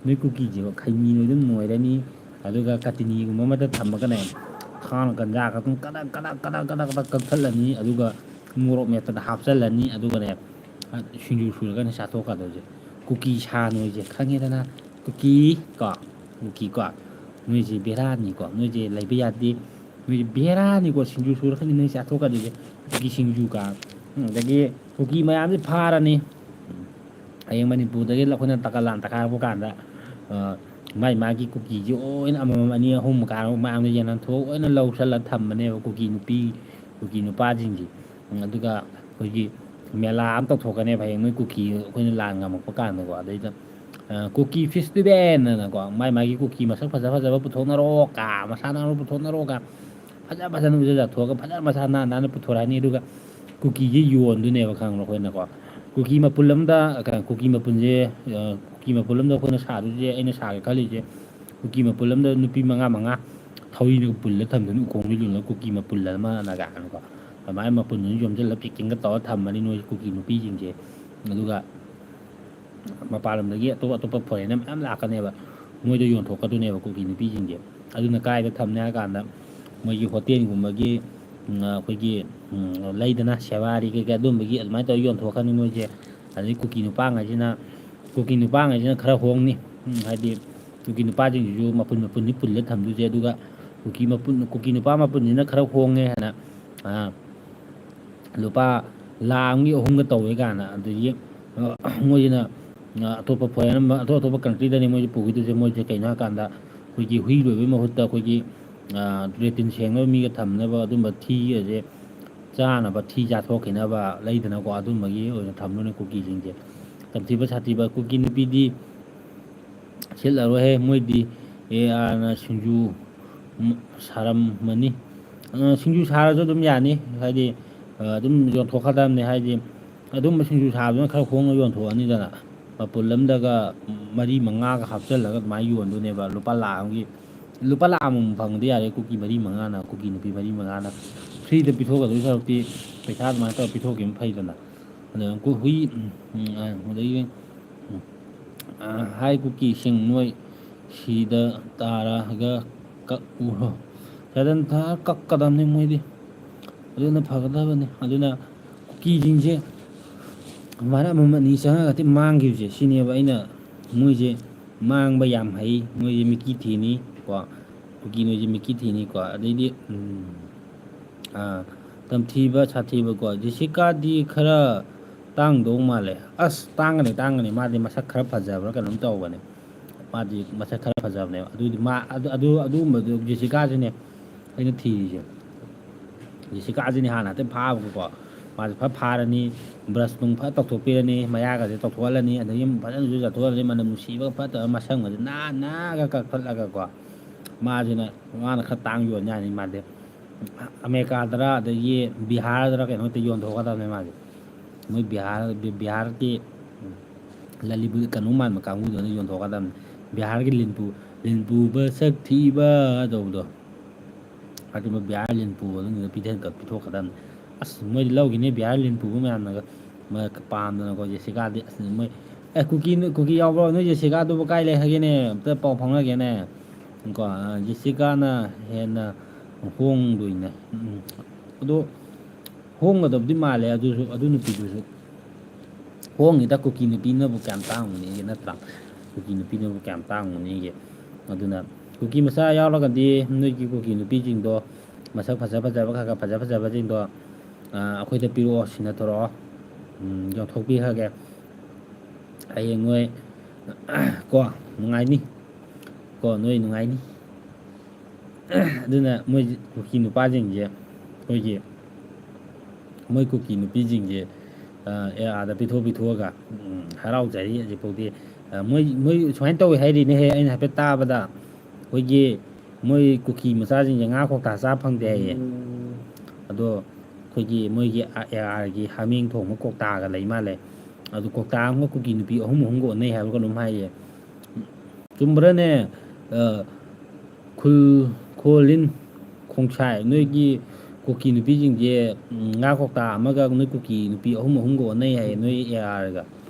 ꯅꯣꯏ ꯀꯨꯀꯤꯁꯦ ꯈꯩꯅꯤꯗꯣ ꯑꯗꯨꯝ ꯅꯣꯏꯔꯅꯤ, ꯑꯗꯨꯒ ꯀꯥꯇꯤꯅꯤꯒꯨꯝꯕ ꯑꯃꯗ ꯊꯝꯃꯒꯅꯦ, ꯊꯥꯡꯅ ꯒꯟꯖꯥ ꯈꯛꯇꯪ ꯀꯗꯛ ꯀꯗꯛ ꯀꯗꯛ ꯀꯗꯛ ꯀꯗꯛ ꯀꯛꯊꯠꯂꯅꯤ, ꯑꯗꯨꯒ ꯃꯣꯔꯣꯛ ꯃꯦꯠꯄꯗ ꯍꯥꯞꯆꯜꯂꯅꯤ, ꯑꯗꯨꯒꯅꯦ ꯁꯤꯡꯖꯨ ꯁꯨꯔꯒꯅꯦ ꯆꯥꯊꯣꯛꯀꯗꯣꯏꯁꯦ꯫ ꯀꯨꯀꯤ ꯁꯥ ꯅꯣꯏꯁꯦ ꯈꯪꯉꯦꯗꯅ? ꯀꯨꯀꯤ ꯀꯣ, ꯀꯨꯀꯤ ꯀꯣ, ꯅꯣꯏꯁꯦ ꯕꯦꯔꯥꯅꯤꯀꯣ, ꯅꯣꯏꯁꯦ ꯂꯩꯕ ꯌꯥꯗꯦ, ꯅꯣꯏꯁꯦ ꯕꯦꯔꯥꯅꯤꯀꯣ꯫ ꯁꯤꯡꯖꯨ ꯁꯨꯔꯒꯅꯤ ꯅꯣꯏ ꯆꯥꯊꯣꯛꯀꯗꯣꯏꯁꯦ, ꯀꯨꯀꯤ ꯁꯤꯡꯖꯨ ꯀ꯫ ꯑꯗꯒꯤ ꯀꯨꯀꯤ ꯃꯌꯥꯝꯁꯦ ꯐꯥꯔꯅꯤ꯫ ꯍꯌꯦꯡ ꯃꯅꯤꯄꯨꯔꯗꯒꯤ ꯑꯩꯈꯣꯏꯅ ꯇꯀꯂꯥꯟ ꯇꯛꯈꯥꯏꯔꯛꯄ ꯀꯥꯟꯗ, ꯑ, ꯃꯥꯏ ꯃꯥꯒꯤ ꯀꯨꯀꯤꯁꯦ ꯂꯣꯏꯅ ꯑꯃꯃꯝ, ꯑꯅꯤ, ꯑꯍꯨꯝ ꯀꯥꯔꯒ ꯃꯌꯥꯝꯅ ꯌꯦꯟꯍꯟꯊꯣꯛ ꯂꯣꯏꯅ ꯂꯧꯁꯜꯂ ꯊꯝꯃꯅꯦꯕ ꯀꯨꯀꯤ ꯅꯨꯄꯤ, ꯀꯨꯀꯤ ꯅꯨꯄꯥꯁꯤꯡꯁꯦ꯫ ꯎꯝ, ꯑꯗꯨꯒ ꯑꯩꯈꯣꯏꯒꯤ ꯃꯦꯂꯥ ꯑꯃ ꯇꯧꯊꯣꯛꯀꯅꯦꯕ ꯍꯌꯦꯡ ꯅꯣꯏ ꯀꯨꯀꯤ ꯑꯩꯈꯣꯏꯅ ꯂꯥꯟ ꯉꯝꯃꯛꯄ ꯀꯥꯟꯗꯀꯣ꯫ ꯑꯗꯩꯗ, ꯑ, ꯀꯨꯀꯤ ꯐꯦꯁꯇꯤꯚꯦꯜ ꯑꯅꯀꯣ, ꯃꯥꯏ ꯃꯥꯒꯤ ꯀꯨꯀꯤ ꯃꯁꯛ ꯐꯖ ꯐꯖꯕ ꯄꯨꯊꯣꯛꯅꯔꯣ ꯀ, ꯃꯁꯥꯟꯅ ꯑꯃ ꯄꯨꯊꯣꯛꯅꯔꯣ ꯀ, ꯐꯖ ꯐꯖꯅ ꯎꯖ ꯆꯥꯊꯣꯛꯑꯒ ꯐꯖꯅ ꯃꯁꯥ ꯅꯥꯟ ꯅꯥꯟꯅ ꯄꯨꯊꯣꯔꯛꯑꯅꯤ꯫ ꯑꯗꯨꯒ ꯀꯨꯀꯤꯁꯦ ꯌꯣꯟꯗꯣꯏꯅꯦꯕ, ꯈꯪꯕ꯭ꯔꯥ? ꯑꯩꯈꯣꯏꯅꯀꯣ ꯀꯨꯀꯤ ꯃꯄꯨꯜ ꯑꯃꯗ, ꯀ-, ꯀꯨꯀꯤ ꯃꯄꯨꯟꯁꯦ, ꯑ, ꯀꯨꯀꯤ ꯃꯄꯨꯜ ꯑꯃꯗ ꯑꯩꯈꯣꯏꯅ ꯁꯥꯗꯣꯏꯁꯦ, ꯑꯩꯅ ꯁꯥꯒꯦ ꯈꯜꯂꯤꯁꯦ, ꯀꯨꯀꯤ ꯃꯄꯨꯜ ꯑꯃꯗ ꯅꯨꯄꯤ ꯃꯉꯥ ꯃꯉꯥ ꯊꯧꯔꯤꯅ ꯄꯨꯜꯂ ꯊꯝꯗꯣꯏꯅꯤ ꯎꯈꯣꯡꯗ ꯌꯨꯡꯉꯒ, ꯀꯨꯀꯤ ꯃꯄꯨꯜ ꯑꯃ ꯅꯥꯒꯥꯅꯀꯣ꯫ ꯑꯗꯨꯃꯥꯏꯅ ꯃꯄꯨꯟꯗꯨꯅ ꯌꯣꯝꯁꯤꯜꯂ ꯄꯦꯛꯀꯤꯡꯒ ꯇꯧꯔ ꯊꯝꯃꯅꯤ ꯅꯣꯏ ꯀꯨꯀꯤ ꯅꯨꯄꯤꯁꯤꯡꯁꯦ꯫ ꯑꯗꯨꯒ ꯃꯄꯥꯟ ꯂꯝꯗꯒꯤ ꯑꯇꯣꯞ ꯑꯇꯣꯞꯄ ꯐꯣꯔꯦꯟꯅꯔ ꯃꯌꯥꯝ ꯂꯥꯛꯀꯅꯦꯕ, ꯃꯣꯏꯗ ꯌꯣꯟꯊꯣꯛꯀꯗꯣꯏꯅꯦꯕ ꯀꯨꯀꯤ ꯅꯨꯄꯤꯁꯤꯡꯁꯦ꯫ ꯑꯗꯨꯅ ꯀꯥꯏꯗ ꯊꯝꯅꯤ ꯍꯥꯏ ꯀꯥꯟꯗ, ꯃꯣꯏꯒꯤ ꯍꯣꯇꯦꯜꯒꯨꯝꯕꯒꯤ, ꯎꯝ, ꯑꯩꯈꯣꯏꯒꯤ, ꯎꯝ, ꯂꯩꯗꯅ, ꯁꯦꯋꯥꯔꯤ ꯀꯩꯀꯩ ꯑꯗꯨꯝꯕꯒꯤ ꯑꯗꯨꯃꯥꯏꯅ ꯇꯧꯔꯒ ꯌꯣꯟꯊꯣꯛꯀꯅꯤ ꯃꯣꯏꯁꯦ꯫ ꯑꯗꯩ ꯀꯨꯀꯤ ꯅꯨꯄꯥꯉꯩꯁꯤꯅ, ꯀꯨꯀꯤ ꯅꯨꯄꯥꯉꯩꯁꯤꯅ ꯈꯔ ꯍꯣꯡꯅꯤ, ꯎꯝ, ꯍꯥꯏꯗꯤ ꯀꯨꯀꯤ ꯅꯨꯄꯥꯁꯤꯡꯁꯤꯁꯨ ꯃꯄꯨꯟ ꯃꯄꯨꯟꯗꯤ ꯄꯨꯜꯂ ꯊꯝꯗꯣꯏꯁꯦ꯫ ꯑꯗꯨꯒ ꯀꯨꯀꯤ ꯃꯄꯨꯟ, ꯀꯨꯀꯤ ꯅꯨꯄꯥ ꯃꯄꯨꯟꯁꯤꯅ ꯈꯔ ꯍꯣꯡꯉꯦ ꯍꯥꯏꯅ, ꯑ, ꯂꯨꯄꯥ ꯂꯥꯈ ꯑꯃꯒꯤ ꯑꯍꯨꯝꯒ ꯇꯧꯋꯦ ꯀꯥꯏꯅ꯫ ꯑꯗꯒꯤ, ꯑ, ꯃꯣꯏꯁꯤꯅ, ꯑ, ꯑꯇꯣꯞꯄ ꯐꯣꯔꯦꯟ ꯑꯃ, ꯑꯇꯣꯞ ꯑꯇꯣꯞꯄ ꯀꯟꯇ꯭ꯔꯤꯗꯅꯤ ꯃꯣꯏꯁꯦ ꯄꯨꯈꯤꯗꯣꯏꯁꯦ꯫ ꯃꯣꯏꯁꯦ ꯀꯩꯅꯣ ꯍꯥꯏꯀꯥꯟꯗ, ꯑꯩꯈꯣꯏꯒꯤ ꯍꯨꯏ ꯂꯣꯏꯕꯒꯤ ꯃꯍꯨꯠꯇ ꯑꯩꯈꯣꯏꯒꯤ, ꯑ, ꯂꯦꯇ꯭ꯔꯤꯟ ꯁꯦꯡꯅꯕ ꯃꯤꯒ ꯊꯝꯅꯕ ꯑꯗꯨꯝꯕ ꯊꯤꯒꯁꯦ, ꯆꯥꯅꯕ ꯊꯤ ꯆꯥꯊꯣꯛꯈꯤꯅꯕ ꯂꯩꯗꯅꯀꯣ, ꯑꯗꯨꯝꯕꯒꯤ ꯑꯣꯏꯅ ꯊꯝꯗꯣꯏꯅꯦ ꯀꯨꯀꯤꯁꯤꯡꯁꯦ꯫ ꯇꯝꯊꯤꯕ ꯁꯥꯊꯤꯕ ꯀꯨꯀꯤ ꯅꯨꯄꯤꯗꯤ ꯁꯤꯠꯂꯔꯣꯏꯍꯦ, ꯃꯣꯏꯗꯤ ꯑꯦ ꯑꯥꯔꯅ ꯁꯤꯡꯖꯨ, ꯎꯝ, ꯁꯥꯔꯝꯃꯅꯤ꯫ ꯑ, ꯁꯤꯡꯖꯨ ꯁꯥꯔꯁꯨ ꯑꯗꯨꯝ ꯌꯥꯅꯤ, ꯍꯥꯏꯗꯤ, ꯑ, ꯑꯗꯨꯝ ꯌꯣꯟꯊꯣꯛꯀꯗꯕꯅꯤ, ꯍꯥꯏꯗꯤ ꯑꯗꯨꯝꯕ ꯁꯤꯡꯖꯨ ꯁꯥꯕꯗꯨꯅ ꯈꯔ ꯍꯣꯡꯅ ꯌꯣꯟꯊꯣꯛꯑꯅꯤꯗꯅ꯫ ꯃꯄꯨꯜ ꯑꯃꯗꯒ ꯃꯔꯤ ꯃꯉꯥꯒ ꯍꯥꯞꯆꯤꯜꯂꯒ ꯑꯗꯨꯃꯥꯏꯅ ꯌꯣꯟꯗꯣꯏꯅꯦꯕ꯫ ꯂꯨꯄꯥ ꯂꯥꯈ ꯑꯃꯒꯤ, ꯂꯨꯄꯥ ꯂꯥꯈ ꯑꯃꯃꯝ ꯐꯪꯉꯗꯤ ꯌꯥꯔꯦ꯫ ꯀꯨꯀꯤ ꯃꯔꯤ ꯃꯉꯥꯅ, ꯀꯨꯀꯤ ꯅꯨꯄꯤ ꯃꯔꯤ ꯃꯉꯥꯅ ꯐ꯭ꯔꯤꯗ ꯄꯤꯊꯣꯛꯀꯗꯣꯏ ꯁꯔꯨꯛꯇꯤ ꯄꯩꯁꯥ ꯑꯗꯨꯃꯥꯏꯅ ꯇꯧꯔ ꯄꯤꯊꯣꯛꯈꯤꯕꯅ ꯐꯩꯗꯅ꯫ ꯑꯗ ꯀꯨ-, ꯍꯨꯏ, ꯎꯝ, ꯑ, ꯑꯗꯒꯤ, ꯎꯝ, ꯑ, ꯍꯥꯏ ꯀꯨꯀꯤꯁꯤꯡ, ꯅꯣꯏ ꯁꯤꯗ ꯇꯥꯔꯒ ꯀꯛꯎꯔꯣ꯫ ꯁꯗꯟ ꯊꯥꯔ ꯀꯛꯀꯗꯕꯅꯤ ꯃꯣꯏꯗꯤ꯫ ꯑꯗꯨꯅ ꯐꯒꯗꯕꯅꯤ꯫ ꯑꯗꯨꯅ ꯀꯨꯀꯤꯁꯤꯡꯁꯦ ꯑꯗꯨꯃꯥꯏꯅ ꯑꯃꯃꯝ ꯑꯅꯤ ꯆꯪꯉꯒꯗꯤ ꯃꯥꯡꯈꯤꯕꯁꯦ, ꯁꯤꯅꯦꯕ ꯑꯩꯅ ꯃꯣꯏꯁꯦ ꯃꯥꯡꯕ ꯌꯥꯝ ꯍꯩ, ꯃꯣꯏꯁꯦ ꯃꯤꯀꯤ ꯊꯤꯅꯤ ꯀꯣ, ꯀꯨꯀꯤ ꯅꯣꯏꯁꯦ ꯃꯤꯀꯤ ꯊꯤꯅꯤ ꯀꯣ꯫ ꯑꯗꯩꯗꯤ ꯎꯝ, ꯑꯥ, ꯇꯝꯊꯤꯕ ꯁꯥꯊꯤꯕꯀꯣ꯫ ꯖꯦꯁꯤꯀꯥꯗꯤ ꯈꯔ ꯇꯥꯡꯗꯧ ꯃꯥꯜꯂꯦ꯫ ꯑꯁ, ꯇꯥꯡꯒꯅꯤ, ꯇꯥꯡꯒꯅꯤ꯫ ꯃꯥꯗꯤ ꯃꯁꯛ ꯈꯔ ꯐꯖꯕ꯭ꯔꯥ ꯀꯩꯅꯣꯝ ꯇꯧꯕꯅꯦ꯫ ꯃꯥꯗꯤ ꯃꯁꯛ ꯈꯔ ꯐꯖꯕꯅꯦꯕ꯫ ꯑꯗꯨꯗꯤ ꯃꯥ, ꯑꯗꯨ, ꯑꯗꯨ, ꯑꯗꯨꯒꯨꯝꯕꯗꯨ ꯖꯦꯁꯤꯀꯥꯁꯤꯅꯦ ꯑꯩꯅ ꯊꯤꯔꯤꯁꯦ꯫ ꯖꯦꯁꯤꯀꯥꯁꯤꯅꯦ ꯍꯥꯟꯅ ꯍꯦꯛꯇ ꯐꯥꯕꯀꯣ꯫ ꯃꯥꯁꯦ ꯐꯠ ꯐꯥꯔꯅꯤ, ꯕ꯭ꯔꯁ ꯅꯨꯡ ꯐꯠ ꯇꯧꯊꯣꯛꯄꯤꯔꯅꯤ, ꯃꯌꯥꯒꯁꯦ ꯇꯧꯊꯣꯛꯍꯜꯂꯅꯤ, ꯑꯗꯒꯤ ꯐꯖꯅꯁꯨ ꯆꯠꯊꯣꯛꯍꯜꯂꯅꯤ, ꯃꯅꯝ ꯅꯨꯡꯁꯤꯕꯒ ꯐꯠꯇꯕ ꯃꯁꯝꯒꯁꯦ ꯅꯥꯟꯅꯒ ꯀꯛꯊꯠꯂꯒꯀꯣ꯫ ꯃꯥꯁꯤꯅ, ꯃꯥꯅ ꯈꯔ ꯇꯥꯡ ꯌꯣꯟ ꯌꯥꯅꯤ ꯃꯥꯗꯤ꯫ ꯑꯃꯦꯔꯤꯀꯥꯗꯔ ꯑꯗꯒꯤ ꯕꯤꯍꯥꯔꯗꯔ ꯀꯩꯅꯣ ꯍꯦꯛꯇ ꯌꯣꯟꯊꯣꯛꯀꯗꯕꯅꯦ ꯃꯥꯁꯦ꯫ ꯃꯣꯏ ꯕꯤꯍꯥꯔ, ꯕꯤ-, ꯕꯤꯍꯥꯔꯒꯤ ꯂꯂꯤꯕꯨ ꯀꯩꯅꯣ ꯃꯥꯟꯕ ꯀꯥꯡꯕꯨꯗꯨꯅ ꯌꯣꯟꯊꯣꯛꯀꯗꯕꯅꯦ꯫ ꯕꯤꯍꯥꯔꯒꯤ ꯂꯤꯟꯕꯨ, ꯂꯤꯟꯕꯨꯕ ꯁꯛ ꯊꯤꯕ ꯇꯧꯕꯗꯣ, ꯑꯗꯨꯝꯕ ꯕꯤꯍꯥꯔ ꯂꯤꯟꯕꯨꯕ ꯑꯗꯨꯝꯕꯗ ꯄꯤꯊ-, ꯄꯤꯊꯣꯛꯀꯗꯕꯅꯦ꯫ ꯑꯁ, ꯃꯣꯏꯗꯤ ꯂꯧꯈꯤꯅꯤ ꯕꯤꯍꯥꯔ ꯂꯤꯟꯕꯨꯕ ꯃꯌꯥꯝꯅꯒ, ꯃ-, ꯄꯥꯝꯗꯅꯀꯣ꯫ ꯖꯦꯁꯤꯀꯥꯗꯤ, ꯑꯁ, ꯃꯣꯏ, "ꯑꯦ, ꯀꯨꯀꯤ, ꯀꯨꯀꯤ ꯌꯥꯎꯕ꯭ꯔꯣ ꯅꯣꯏ ꯖꯦꯁꯤꯀꯥꯗꯨꯕꯨ? ꯀꯥꯏ ꯂꯩ ꯍꯥꯏꯒꯦꯅꯦ? ꯑꯝꯇ ꯄꯥꯎ ꯐꯥꯎꯅꯒꯦꯅꯦ"꯫ ꯀꯣ, ꯑ, ꯖꯦꯁꯤꯀꯥꯅ ꯍꯦꯟꯅ ꯍꯣꯡꯗꯣꯏꯅꯦ꯫ ꯎꯝ, ꯑꯗꯣ ꯍꯣꯡꯒꯗꯕꯗꯤ ꯃꯥꯜꯂꯦ ꯑꯗꯨꯁꯨ, ꯑꯗꯨ ꯅꯨꯄꯤꯗꯨꯁꯨ꯫ ꯍꯣꯡꯉꯤꯗ, ꯀꯨꯀꯤ ꯅꯨꯄꯤꯅꯕꯨ ꯀꯌꯥꯝ ꯇꯥꯡꯉꯨꯅꯤꯒꯦ, ꯅꯠꯇ꯭ꯔꯥ? ꯀꯨꯀꯤ ꯅꯨꯄꯤꯅꯕꯨ ꯀꯌꯥꯝ ꯇꯥꯡꯉꯨꯅꯤꯒꯦ? ꯑꯗꯨꯅ ꯀꯨꯀꯤ ꯃꯆꯥ ꯌꯥꯎꯔꯒꯗꯤ ꯅꯣꯏꯒꯤ ꯀꯨꯀꯤ ꯅꯨꯄꯤꯁꯤꯡꯗꯣ, ꯃꯁꯛ ꯐꯖ ꯐꯖꯕ, ꯈꯔ ꯈꯔ ꯐꯖ ꯐꯖꯕꯁꯤꯡꯗꯣ, ꯑ, ꯑꯩꯈꯣꯏꯗ ꯄꯤꯔꯛꯑꯣ, ꯁꯤꯟꯅꯊꯣꯔꯛꯑꯣ꯫ ꯎꯝ, ꯌꯣꯟꯊꯣꯛꯄꯤꯈ꯭ꯔꯒꯦ꯫ ꯍꯌꯦꯡ ꯅꯣꯏ, ꯀꯣ, ꯅꯨꯡꯉꯥꯏꯅꯤ꯫ ꯀꯣ, ꯅꯣꯏ ꯅꯨꯡꯉꯥꯏꯅꯤ꯫ ꯑꯗꯨꯅ ꯃꯣꯏ ꯀꯨꯀꯤ ꯅꯨꯄꯥꯁꯤꯡꯁꯦ, ꯑꯩꯈꯣꯏꯒꯤ, ꯃꯣꯏ ꯀꯨꯀꯤ ꯅꯨꯄꯤꯁꯤꯡꯁꯦ, ꯑ, ꯑꯦ, ꯑꯥꯗ ꯄꯤꯊꯣꯛ ꯄꯤꯊꯣꯛꯑꯒ, ꯎꯝ, ꯍꯔꯥꯎꯖꯔꯤ ꯍꯧꯖꯤꯛꯐꯥꯎꯗꯤ꯫ ꯑ, ꯃꯣꯏ, ꯃꯣꯏ ꯁꯨꯃꯥꯏꯅ ꯇꯧꯋꯦ ꯍꯥꯏꯔꯤꯅꯦꯍꯦ, ꯑꯩꯅ ꯍꯥꯏꯐꯦꯠ ꯇꯥꯕꯗ꯫ ꯑꯩꯈꯣꯏꯒꯤ ꯃꯣꯏ ꯀꯨꯀꯤ ꯃꯆꯥꯁꯤꯡꯁꯦ ꯉꯥ ꯀꯧꯇꯥ ꯆꯥ ꯐꯪꯗꯦ ꯍꯥꯏꯌꯦ꯫ ꯑꯗꯣ ꯑꯩꯈꯣꯏꯒꯤ ꯃꯣꯏꯒꯤ ꯑ-, ꯑꯦ ꯑꯥꯔꯒꯤ ꯍꯥꯃꯦꯡ ꯊꯣꯡꯕ ꯀꯧꯇꯥꯒ ꯂꯩ ꯃꯥꯜꯂꯦ꯫ ꯑꯗꯨ ꯀꯧꯇꯥ ꯑꯃꯒ ꯀꯨꯀꯤ ꯅꯨꯄꯤ ꯑꯍꯨꯝ ꯑꯍꯨꯝꯒ ꯑꯣꯟꯅꯩ ꯍꯥꯏꯕ꯭ꯔꯥ ꯀꯩꯅꯣꯝ ꯍꯥꯏꯌꯦ꯫ ꯆꯨꯝꯕ꯭ꯔꯅꯦ? ꯑ, ꯈꯨꯜ-, ꯈꯣꯂꯤꯟ ꯈꯣꯡꯁꯥꯏ, ꯅꯣꯏꯒꯤ ꯀꯨꯀꯤ ꯅꯨꯄꯤꯁꯤꯡꯁꯦ, ꯎꯝ, ꯉꯥ ꯀꯧꯇꯥ ꯑꯃꯒ ꯅꯣꯏ ꯀꯨꯀꯤ ꯅꯨꯄꯤ ꯑꯍꯨꯝ ꯑꯍꯨꯝꯒ ꯑꯣꯟꯅꯩ ꯍꯥꯏꯌꯦ, ꯅꯣꯏ ꯑꯦ ꯑꯥꯔꯒ꯫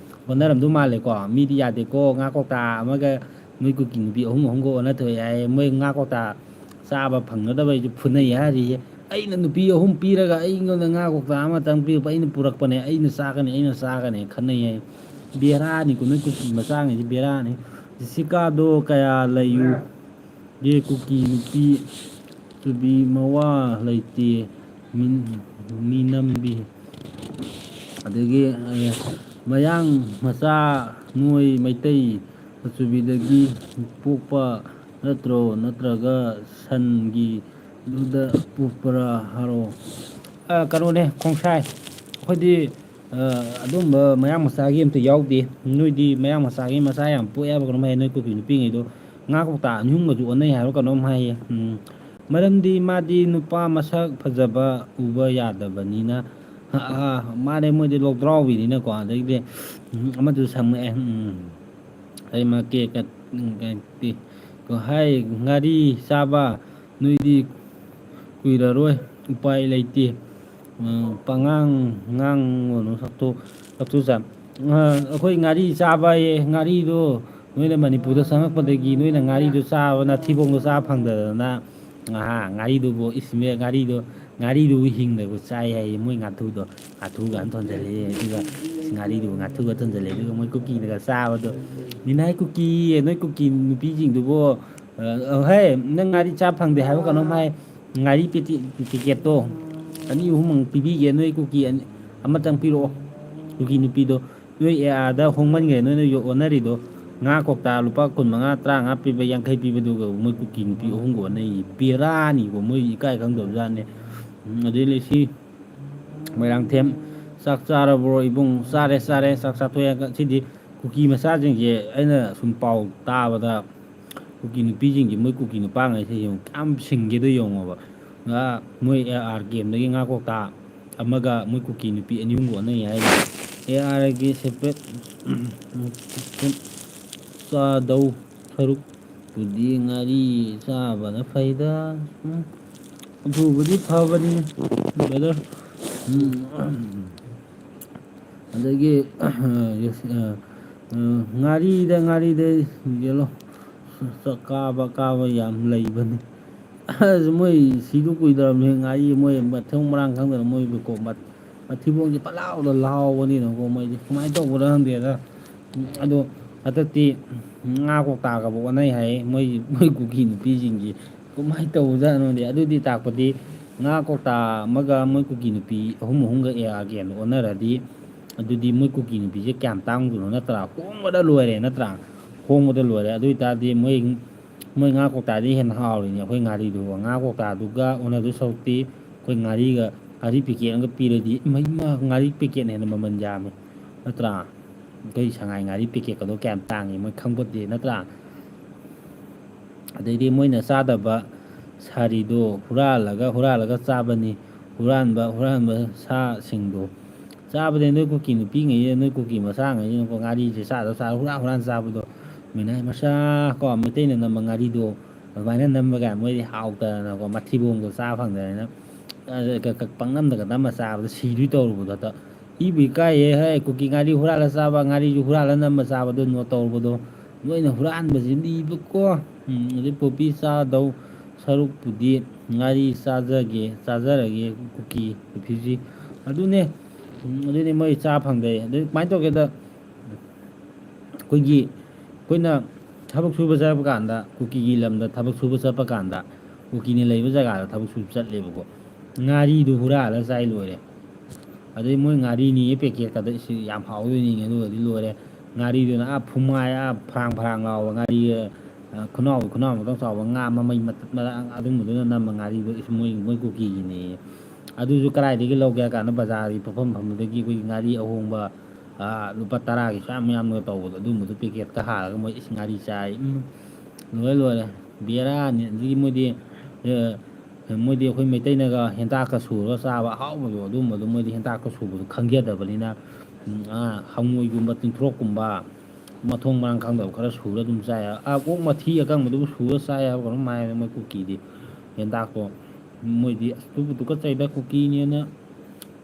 ꯑꯣꯟꯅꯔꯝꯗꯧ ꯃꯥꯜꯂꯦꯀꯣ꯫ ꯃꯤꯗꯤ ꯌꯥꯗꯦꯀꯣ, ꯉꯥ ꯀꯧꯇꯥ ꯑꯃꯒ ꯅꯣꯏ ꯀꯨꯀꯤ ꯅꯨꯄꯤ ꯑꯍꯨꯝ ꯑꯍꯨꯝꯒ ꯑꯣꯟꯅ ꯊꯣꯛꯑꯦ ꯍꯥꯏꯌꯦ꯫ ꯃꯣꯏ ꯉꯥ ꯀꯧꯇꯥ ꯆꯥꯕ ꯐꯪꯅꯗꯕ ꯑꯩꯁꯨ ꯐꯨꯅꯩ ꯍꯥꯏꯔꯤꯌꯦ꯫ ꯑꯩꯅ ꯅꯨꯄꯤ ꯑꯍꯨꯝ ꯄꯤꯔꯒ ꯑꯩꯉꯣꯟꯗ ꯉꯥ ꯀꯧꯇꯥ ꯑꯃꯇꯪ ꯄꯤꯔꯛꯄ, ꯑꯩꯅ ꯄꯨꯔꯛꯄꯅꯦ, ꯑꯩꯅ ꯆꯥꯒꯅꯤ, ꯑꯩꯅ ꯆꯥꯒꯅꯤ ꯈꯟꯅꯩ ꯍꯥꯏ꯫ ꯕꯦꯔꯥꯅꯤꯀꯣ ꯅꯣꯏ ꯀꯨꯀꯤ ꯃꯆꯥꯉꯩꯁꯤ ꯕꯦꯔꯥꯅꯤ꯫ ꯖꯤꯁꯤꯀꯥꯗꯣ ꯀꯌꯥ ꯂꯩꯌꯨ? ꯌꯦ ꯀꯨꯀꯤ ꯅꯨꯄꯤ ꯆꯨꯕꯤ ꯃꯋꯥ ꯂꯩꯇꯦ꯫ ꯃꯤ ꯅꯝꯕꯤ꯫ ꯑꯗꯒꯤ ꯃꯌꯥꯡ ꯃꯆꯥ ꯅꯣꯏ ꯃꯩꯇꯩ ꯃꯆꯨꯕꯤꯗꯒꯤ ꯄꯣꯛꯄ ꯅꯠꯇ꯭ꯔꯣ? ꯅꯠꯇ꯭ꯔꯒ ꯁꯟꯒꯤ ꯗꯨꯗ ꯄꯣꯛꯄ꯭ꯔꯥ ꯍꯥꯏꯔꯣ? ꯀꯩꯅꯣꯅꯦ ꯈꯣꯡꯁꯥꯏ, ꯑꯩꯈꯣꯏꯗꯤ ꯑꯗꯨꯝꯕ ꯃꯌꯥꯡ ꯃꯆꯥꯒꯤ ꯑꯝꯇ ꯌꯥꯎꯗꯦ꯫ ꯅꯣꯏꯗꯤ ꯃꯌꯥꯡ ꯃꯆꯥꯒꯤ ꯃꯆꯥ ꯌꯥꯝ ꯄꯣꯛꯑꯦ ꯍꯥꯏꯕ ꯀꯩꯅꯣꯝ ꯍꯥꯏꯌꯦ, ꯅꯣꯏ ꯀꯨꯀꯤ ꯅꯨꯄꯤꯉꯩꯗꯣ ꯉꯥ ꯀꯧꯇꯥ ꯑꯅꯤ ꯑꯍꯨꯝꯒꯁꯨ ꯑꯣꯟꯅꯩ ꯍꯥꯏꯕ ꯀꯩꯅꯣꯝ ꯍꯥꯏꯌꯦ꯫ ꯎꯝ, ꯃꯔꯝꯗꯤ ꯃꯥꯗꯤ ꯅꯨꯄꯥ ꯃꯁꯛ ꯐꯖꯕ ꯎꯕ ꯌꯥꯗꯕꯅꯤꯅ꯫ ꯃꯥꯅꯦ, ꯃꯣꯏꯗꯤ ꯂꯣꯛꯗ꯭ꯔꯥꯎꯕꯤꯅꯤꯅꯀꯣ꯫ ꯑꯗꯩꯗꯤ ꯑꯃꯗꯨꯁꯨ ꯁꯝꯃꯛꯑꯦ꯫ ꯎꯝ, ꯑꯩ ꯃꯥ ꯀꯦꯛ ꯀꯠ-, ꯀꯠ-, ꯀꯠ-, ꯀꯣ-, ꯍꯥꯏ, ꯉꯥꯔꯤ ꯆꯥꯕ ꯅꯣꯏꯗꯤ ꯀꯨꯏꯔꯔꯣꯏ, ꯎꯄꯥꯏ ꯂꯩꯇꯦ꯫ ꯄꯉꯥꯡ ꯉꯥꯡꯒꯅꯨ ꯁꯛꯇꯨ, ꯁꯛꯇꯨ ꯆꯥ-, ꯑꯩꯈꯣꯏ ꯉꯥꯔꯤ ꯆꯥꯕ ꯍꯥꯏꯌꯦ, ꯉꯥꯔꯤꯗꯣ ꯅꯣꯏꯅ ꯃꯅꯤꯄꯨꯔꯗ ꯆꯪꯉꯛꯄꯗꯒꯤ ꯅꯣꯏꯅ ꯉꯥꯔꯤꯗꯣ ꯆꯥꯕ, ꯅꯊꯤꯕꯣꯡꯗꯣ ꯆꯥꯕ ꯐꯪꯗꯗꯅ꯫ ꯑꯍꯥ, ꯉꯥꯔꯤꯗꯨꯕꯨ ꯏꯁ, ꯃꯦ-, ꯉꯥꯔꯤꯗꯣ, ꯉꯥꯔꯤꯗꯨꯕꯨ ꯍꯤꯡꯅꯕꯨ ꯆꯥꯏ ꯍꯥꯏꯌꯦ ꯃꯣꯏ ꯉꯥꯊꯨꯗꯣ꯫ ꯉꯥꯊꯨꯒ ꯑꯃ ꯊꯣꯟꯖꯜꯂꯦ, ꯑꯗꯨꯒ ꯉꯥꯔꯤꯗꯨꯕꯨ ꯉꯥꯊꯨꯒ ꯊꯣꯟꯖꯜꯂꯦ, ꯑꯗꯨꯒ ꯃꯣꯏ ꯀꯨꯀꯤꯅꯒ ꯆꯥꯕꯗꯣ꯫ "ꯃꯤꯅꯥꯏ ꯀꯨꯀꯤ, ꯅꯣꯏ ꯀꯨꯀꯤ ꯅꯨꯄꯤꯁꯤꯡꯗꯨꯕꯨ, ꯑ, ꯍꯦ, ꯅꯪ ꯉꯥꯔꯤ ꯆꯥ ꯐꯪꯗꯦ ꯍꯥꯏꯕ ꯀꯩꯅꯣꯝ ꯍꯥꯏ꯫ ꯉꯥꯔꯤ ꯄꯦꯇꯤ-, ꯄꯦꯀꯦꯠꯇꯣ ꯑꯅꯤ ꯑꯍꯨꯝ ꯑꯃꯨꯛ ꯄꯤꯕꯤꯒꯦ, ꯅꯣꯏ ꯀꯨꯀꯤ ꯑꯅꯤ, ꯑꯃꯇꯪ ꯄꯤꯔꯛꯑꯣ꯫ ꯀꯨꯀꯤ ꯅꯨꯄꯤꯗꯣ ꯅꯣꯏ ꯑꯦ ꯑꯥꯔꯗ ꯍꯣꯡꯃꯟꯈ꯭ꯔꯦ, ꯅꯣꯏꯅ ꯌꯣ-, ꯑꯣꯟꯅꯔꯤꯗꯣ꯫ ꯉꯥ ꯀꯧꯇꯥ ꯂꯨꯄꯥ ꯀꯨꯟ ꯃꯉꯥ, ꯇꯔꯥ ꯃꯉꯥ ꯄꯤꯕ, ꯌꯥꯡꯈꯩ ꯄꯤꯕꯗꯨꯒ ꯃꯣꯏ ꯀꯨꯀꯤ ꯅꯨꯄꯤ ꯑꯍꯨꯝꯒ ꯑꯣꯟꯅꯩ꯫ ꯕꯦꯔꯥꯅꯤꯀꯣ, ꯃꯣꯏ ꯏꯀꯥꯏ ꯈꯪꯗꯕꯖꯥꯠꯅꯦ꯫ ꯎꯝ, ꯑꯗꯩ ꯂꯩꯁꯤ ꯃꯣꯏꯔꯥꯡꯊꯦꯝ, ꯆꯥꯛ ꯆꯥꯔꯕ꯭ꯔꯣ ꯏꯕꯨꯡ?" "ꯆꯥꯔꯦ, ꯆꯥꯔꯦ, ꯆꯥꯛ ꯆꯥꯊꯣꯛꯑꯦ꯫ ꯉꯁꯤꯗꯤ ꯀꯨꯀꯤ ꯃꯆꯥꯁꯤꯡꯁꯦ ꯑꯩꯅ ꯁꯨꯝ ꯄꯥꯎ ꯇꯥꯕꯗ ꯀꯨꯀꯤ ꯅꯨꯄꯤꯁꯤꯡꯁꯦ, ꯃꯣꯏ ꯀꯨꯀꯤ ꯅꯨꯄꯥꯉꯩꯁꯦ ꯌꯦꯡꯉꯨ, ꯀꯌꯥꯝ ꯁꯤꯡꯒꯦꯗꯣ ꯌꯦꯡꯉꯣꯕ꯫ ꯉꯥ-, ꯃꯣꯏ ꯑꯦ ꯑꯥꯔ ꯀꯦꯝꯗꯒꯤ ꯉꯥ ꯀꯧꯇꯥ ꯑꯃꯒ ꯃꯣꯏ ꯀꯨꯀꯤ ꯅꯨꯄꯤ ꯑꯅꯤ ꯑꯍꯨꯝꯒ ꯑꯣꯟꯅꯩ ꯍꯥꯏꯔꯤ꯫ ꯑꯦ ꯑꯥꯔꯒꯤ ꯁꯦꯄꯔꯦꯠ ꯆꯥꯗꯧ ꯁꯔꯨꯛꯄꯨꯗꯤ ꯉꯥꯔꯤ ꯆꯥꯕꯅ ꯐꯩꯗ꯫ ꯎꯝ, ꯑꯗꯨꯕꯨꯗꯤ ꯐꯕꯅꯤ, brother꯫ ꯎꯝ, ꯑꯗꯒꯤ, ꯑ, ꯉꯥꯔꯤꯗ, ꯉꯥꯔꯤꯗ ꯌꯦꯜꯂꯣ꯫ ꯀꯥꯕ, ꯀꯥꯕ ꯌꯥꯝ ꯂꯩꯕꯅꯤ꯫ ꯑꯁ, ꯃꯣꯏ ꯁꯤꯗꯨ ꯀꯨꯏꯗ꯭ꯔꯕꯅꯤ, ꯉꯥꯔꯤ ꯃꯣꯏ ꯃꯊꯣꯡ ꯃꯔꯥꯡ ꯈꯪꯗꯅ ꯃꯣꯏ ꯀꯣ ꯃ-, ꯃꯊꯤꯕꯣꯡꯁꯦ ꯄꯂꯥꯎꯗ ꯂꯥꯎꯕꯅꯤꯅꯀꯣ, ꯃꯣꯏꯗꯤ ꯀꯃꯥꯏꯅ ꯇꯧꯕꯅꯣ ꯈꯪꯗꯦꯗ꯫ ꯎꯝ, ꯑꯗꯣ ꯍꯟꯗꯛꯇꯤ ꯉꯥ ꯀꯧꯇꯥꯒꯕꯨ ꯑꯣꯟꯅꯩ ꯍꯥꯏ ꯃꯣꯏ, ꯃꯣꯏ ꯀꯨꯀꯤ ꯅꯨꯄꯤꯁꯤꯡꯁꯤ꯫ ꯀꯃꯥꯏꯅ ꯇꯧꯕꯖꯥꯠꯅꯣꯗꯤ꯫ ꯑꯗꯨꯗꯤ ꯇꯥꯛꯄꯗꯤ ꯉꯥ ꯀꯧꯇꯥ ꯑꯃꯒ ꯃꯣꯏ ꯀꯨꯀꯤ ꯅꯨꯄꯤ ꯑꯍꯨꯝ ꯑꯍꯨꯝꯒ ꯑꯦ ꯑꯥꯔ ꯀꯦꯅ ꯑꯣꯟꯅꯔꯗꯤ, ꯑꯗꯨꯗꯤ ꯃꯣꯏ ꯀꯨꯀꯤ ꯅꯨꯄꯤꯁꯦ ꯀꯌꯥꯝ ꯇꯥꯡꯗꯣꯏꯅꯣ ꯅꯠꯇ꯭ꯔꯥ? ꯍꯣꯡꯕꯗ ꯂꯣꯏꯔꯦ ꯅꯠꯇ꯭ꯔꯥ? ꯍꯣꯡꯕꯗ ꯂꯣꯏꯔꯦ꯫ ꯑꯗꯨ ꯑꯣꯏꯇꯥꯔꯗꯤ ꯃꯣꯏ, ꯃꯣꯏ ꯉꯥ ꯀꯧꯇꯥꯗꯤ ꯍꯦꯟꯅ ꯍꯥꯎꯔꯤꯅꯦ ꯑꯩꯈꯣꯏ ꯉꯥꯔꯤꯗꯨꯒ꯫ ꯉꯥ ꯀꯧꯇꯥꯗꯨꯒ ꯑꯣꯟꯅꯗꯣꯏ ꯁꯔꯨꯛꯇꯤ ꯑꯩꯈꯣꯏ ꯉꯥꯔꯤꯒ, ꯉꯥꯔꯤ ꯄꯦꯀꯦꯠ ꯑꯃꯒ ꯄꯤꯔꯗꯤ, ꯏꯃꯥ, ꯏꯃꯥ, ꯉꯥꯔꯤ ꯄꯦꯀꯦꯠꯅ ꯍꯦꯟꯅ ꯃꯃꯜ ꯌꯥꯝꯃꯦ ꯅꯠꯇ꯭ꯔꯥ? ꯑꯩꯈꯣꯏ ꯁꯉꯥꯏ ꯉꯥꯔꯤ ꯄꯦꯀꯦꯠꯀꯗꯣ ꯀꯌꯥꯝ ꯇꯥꯡꯉꯤ ꯃꯣꯏ ꯈꯪꯄꯣꯠꯇꯦ ꯅꯠꯇ꯭ꯔꯥ? ꯑꯗꯩꯗꯤ ꯃꯣꯏꯅ ꯆꯥꯗꯕ ꯁꯥꯔꯤꯗꯣ ꯍꯨꯔꯥꯜꯂꯒ, ꯍꯨꯔꯥꯜꯂꯒ ꯆꯥꯕꯅꯤ꯫ ꯍꯨꯔꯥꯟꯕ, ꯍꯨꯔꯥꯟꯕ ꯁꯥꯁꯤꯡꯗꯣ ꯆꯥꯕꯗꯤ ꯅꯣꯏ ꯀꯨꯀꯤ ꯅꯨꯄꯤꯉꯩꯁꯤꯅ, ꯅꯣꯏ ꯀꯨꯀꯤ ꯃꯆꯥꯉꯩꯁꯤꯅꯀꯣ, ꯉꯥꯔꯤꯁꯦ ꯆꯥꯗ ꯆꯥꯗ ꯍꯨꯔꯥꯟ ꯍꯨꯔꯥꯟ ꯆꯥꯕꯗꯣ, ꯃꯤꯅꯥꯏ ꯃꯆꯥ ꯀꯣ, ꯃꯩꯇꯩꯅ ꯅꯝꯕ ꯉꯥꯔꯤꯗꯣ ꯑꯗꯨꯃꯥꯏꯅ ꯅꯝꯕ ꯀꯥꯏꯅ ꯃꯣꯏꯗꯤ ꯍꯥꯎꯇꯗꯅꯀꯣ, ꯃꯊꯤꯕꯣꯡꯗꯣ ꯆꯥ ꯐꯪꯗꯗꯅ, ꯑ, ꯀ-, ꯀ-, ꯄꯪꯅꯝꯗ ꯀ ꯅꯝꯃ ꯆꯥꯕꯗꯣ ꯁꯤꯗꯣꯏ ꯇꯧꯔꯨꯕꯗꯣ꯫ ꯑꯗ ꯏꯕꯨ ꯏꯀꯥꯏꯌꯦ ꯍꯦ, ꯀꯨꯀꯤ ꯉꯥꯔꯤ ꯍꯨꯔꯥꯜꯂ ꯆꯥꯕ, ꯉꯥꯔꯤꯁꯨ ꯍꯨꯔꯥꯜꯂ ꯅꯝꯃ ꯆꯥꯕꯗꯣ, ꯅꯣꯠ ꯇꯧꯔꯨꯕꯗꯣ꯫ ꯅꯣꯏꯅ ꯍꯨꯔꯥꯟꯕꯁꯤꯗꯤꯕꯀꯣ꯫ ꯎꯝ, ꯑꯗꯩ ꯄꯣꯄꯤ ꯆꯥꯗꯧ ꯁꯔꯨꯛꯄꯨꯗꯤ ꯉꯥꯔꯤ ꯆꯥꯖꯒꯦ, ꯆꯥꯖꯔꯒꯦ ꯀꯨꯀꯤ ꯔꯤꯐ꯭ꯌꯨꯖꯤ꯫ ꯑꯗꯨꯅꯦ, ꯎꯝ, ꯑꯗꯨꯅꯦ ꯃꯣꯏ ꯆꯥ ꯐꯪꯗꯦ꯫ ꯑꯗꯨ ꯀꯃꯥꯏꯅ ꯇꯧꯒꯦꯗ, ꯑꯩꯈꯣꯏꯒꯤ, ꯑꯩꯈꯣꯏꯅ ꯊꯕꯛ ꯁꯨꯕ ꯆꯠꯄ ꯀꯥꯟꯗ, ꯀꯨꯀꯤꯒꯤ ꯂꯝꯗ ꯊꯕꯛ ꯁꯨꯕ ꯆꯠꯄ ꯀꯥꯟꯗ, ꯀꯨꯀꯤꯅ ꯂꯩꯕ ꯖꯒꯥꯗ ꯊꯕꯛ ꯁꯨꯕ ꯆꯠꯂꯦꯕꯀꯣ꯫ ꯉꯥꯔꯤꯗꯨ ꯍꯨꯔꯥꯜꯂ ꯆꯥꯏ ꯂꯣꯏꯔꯦ꯫ ꯑꯗꯩ ꯃꯣꯏ ꯉꯥꯔꯤꯅꯤ ꯄꯦꯀꯦꯠꯀꯗꯣ ꯏꯁ ꯌꯥꯝ ꯍꯥꯎꯗꯣꯏꯅꯤꯅꯦ꯫ ꯑꯗꯨꯒꯗꯤ ꯂꯣꯏꯔꯦ꯫ ꯉꯥꯔꯤꯗꯨꯅ ꯑꯥ ꯐꯨꯃꯥꯏ, ꯑꯥ ꯐꯔꯥꯡ ꯐꯔꯥꯡ ꯂꯥꯎꯕ ꯉꯥꯔꯤ, ꯑ, ꯈꯨꯅꯥꯎ, ꯈꯨꯅꯥꯎ ꯃꯇꯪ ꯆꯥꯎꯕ ꯉꯥ ꯃꯃꯩ ꯃꯇꯠ ꯃꯔꯥꯡ ꯑꯗꯨꯝꯕꯗꯨꯅ ꯅꯝꯕ ꯉꯥꯔꯤꯗꯣ ꯏꯁ ꯃꯣꯏ, ꯃꯣꯏ ꯀꯨꯀꯤꯒꯤꯅꯦꯌꯦ꯫ ꯑꯗꯨꯁꯨ ꯀꯗꯥꯏꯗꯒꯤ ꯂꯧꯒꯦ ꯍꯥꯏ ꯀꯥꯟꯗ ꯕꯖꯥꯔꯒꯤ ꯄꯣꯠꯐꯝ ꯐꯝꯕꯗꯒꯤ ꯑꯩꯈꯣꯏꯒꯤ ꯉꯥꯔꯤ ꯑꯍꯣꯡꯕ, ꯑ, ꯂꯨꯄꯥ ꯇꯔꯥꯒꯤꯁꯨ ꯌꯥꯝ ꯌꯥꯝꯅ ꯇꯧꯕꯗꯣ, ꯑꯗꯨꯝꯕꯗꯣ ꯄꯦꯀꯦꯠꯇ ꯍꯥꯜꯂꯒ ꯃꯣꯏ ꯏꯁ ꯉꯥꯔꯤ ꯆꯥꯏ꯫ ꯎꯝ, ꯂꯣꯏꯔꯦ, ꯂꯣꯏꯔꯦ꯫ ꯕꯦꯔꯥꯅꯤ꯫ ꯑꯗꯒꯤ ꯃꯣꯏꯗꯤ, ꯑ, ꯃꯣꯏꯗꯤ ꯑꯩꯈꯣꯏ ꯃꯩꯇꯩꯅꯒ ꯍꯦꯟꯇꯥꯛꯀ ꯁꯨꯔꯒ ꯆꯥꯕ ꯑꯍꯥꯎꯕꯗꯣ, ꯑꯗꯨꯒꯨꯝꯕꯗꯣ ꯃꯣꯏꯗꯤ ꯍꯦꯟꯇꯥꯛꯀ ꯁꯨꯕꯗꯣ ꯈꯪꯖꯗꯕꯅꯤꯅ, ꯎꯝ, ꯑꯥ, ꯍꯉꯣꯏꯒꯨꯝꯕ, ꯇꯤꯟꯊ꯭ꯔꯣꯛꯀꯨꯝꯕ, ꯃꯊꯣꯡ ꯃꯔꯥꯡ ꯈꯪꯗꯕ ꯈꯔ ꯁꯨꯔ ꯑꯗꯨꯝ ꯆꯥꯏ ꯍꯥꯏꯕ꯫ ꯑꯥ, ꯑꯣꯛ ꯃꯊꯤ ꯑꯀꯪꯕꯗꯨꯕꯨ ꯁꯨꯔ ꯆꯥꯏ ꯍꯥꯏꯕ ꯀꯩꯅꯣꯝ ꯍꯥꯏꯕꯅꯤ ꯃꯣꯏ ꯀꯨꯀꯤꯗꯤ꯫ ꯍꯦꯟꯇꯥꯛꯇꯣ ꯃꯣꯏꯗꯤ, "ꯑꯁ, ꯑꯗꯨꯕꯨ ꯇꯨꯀꯠꯆꯩꯗ, ꯀꯨꯀꯤꯅꯦꯅ,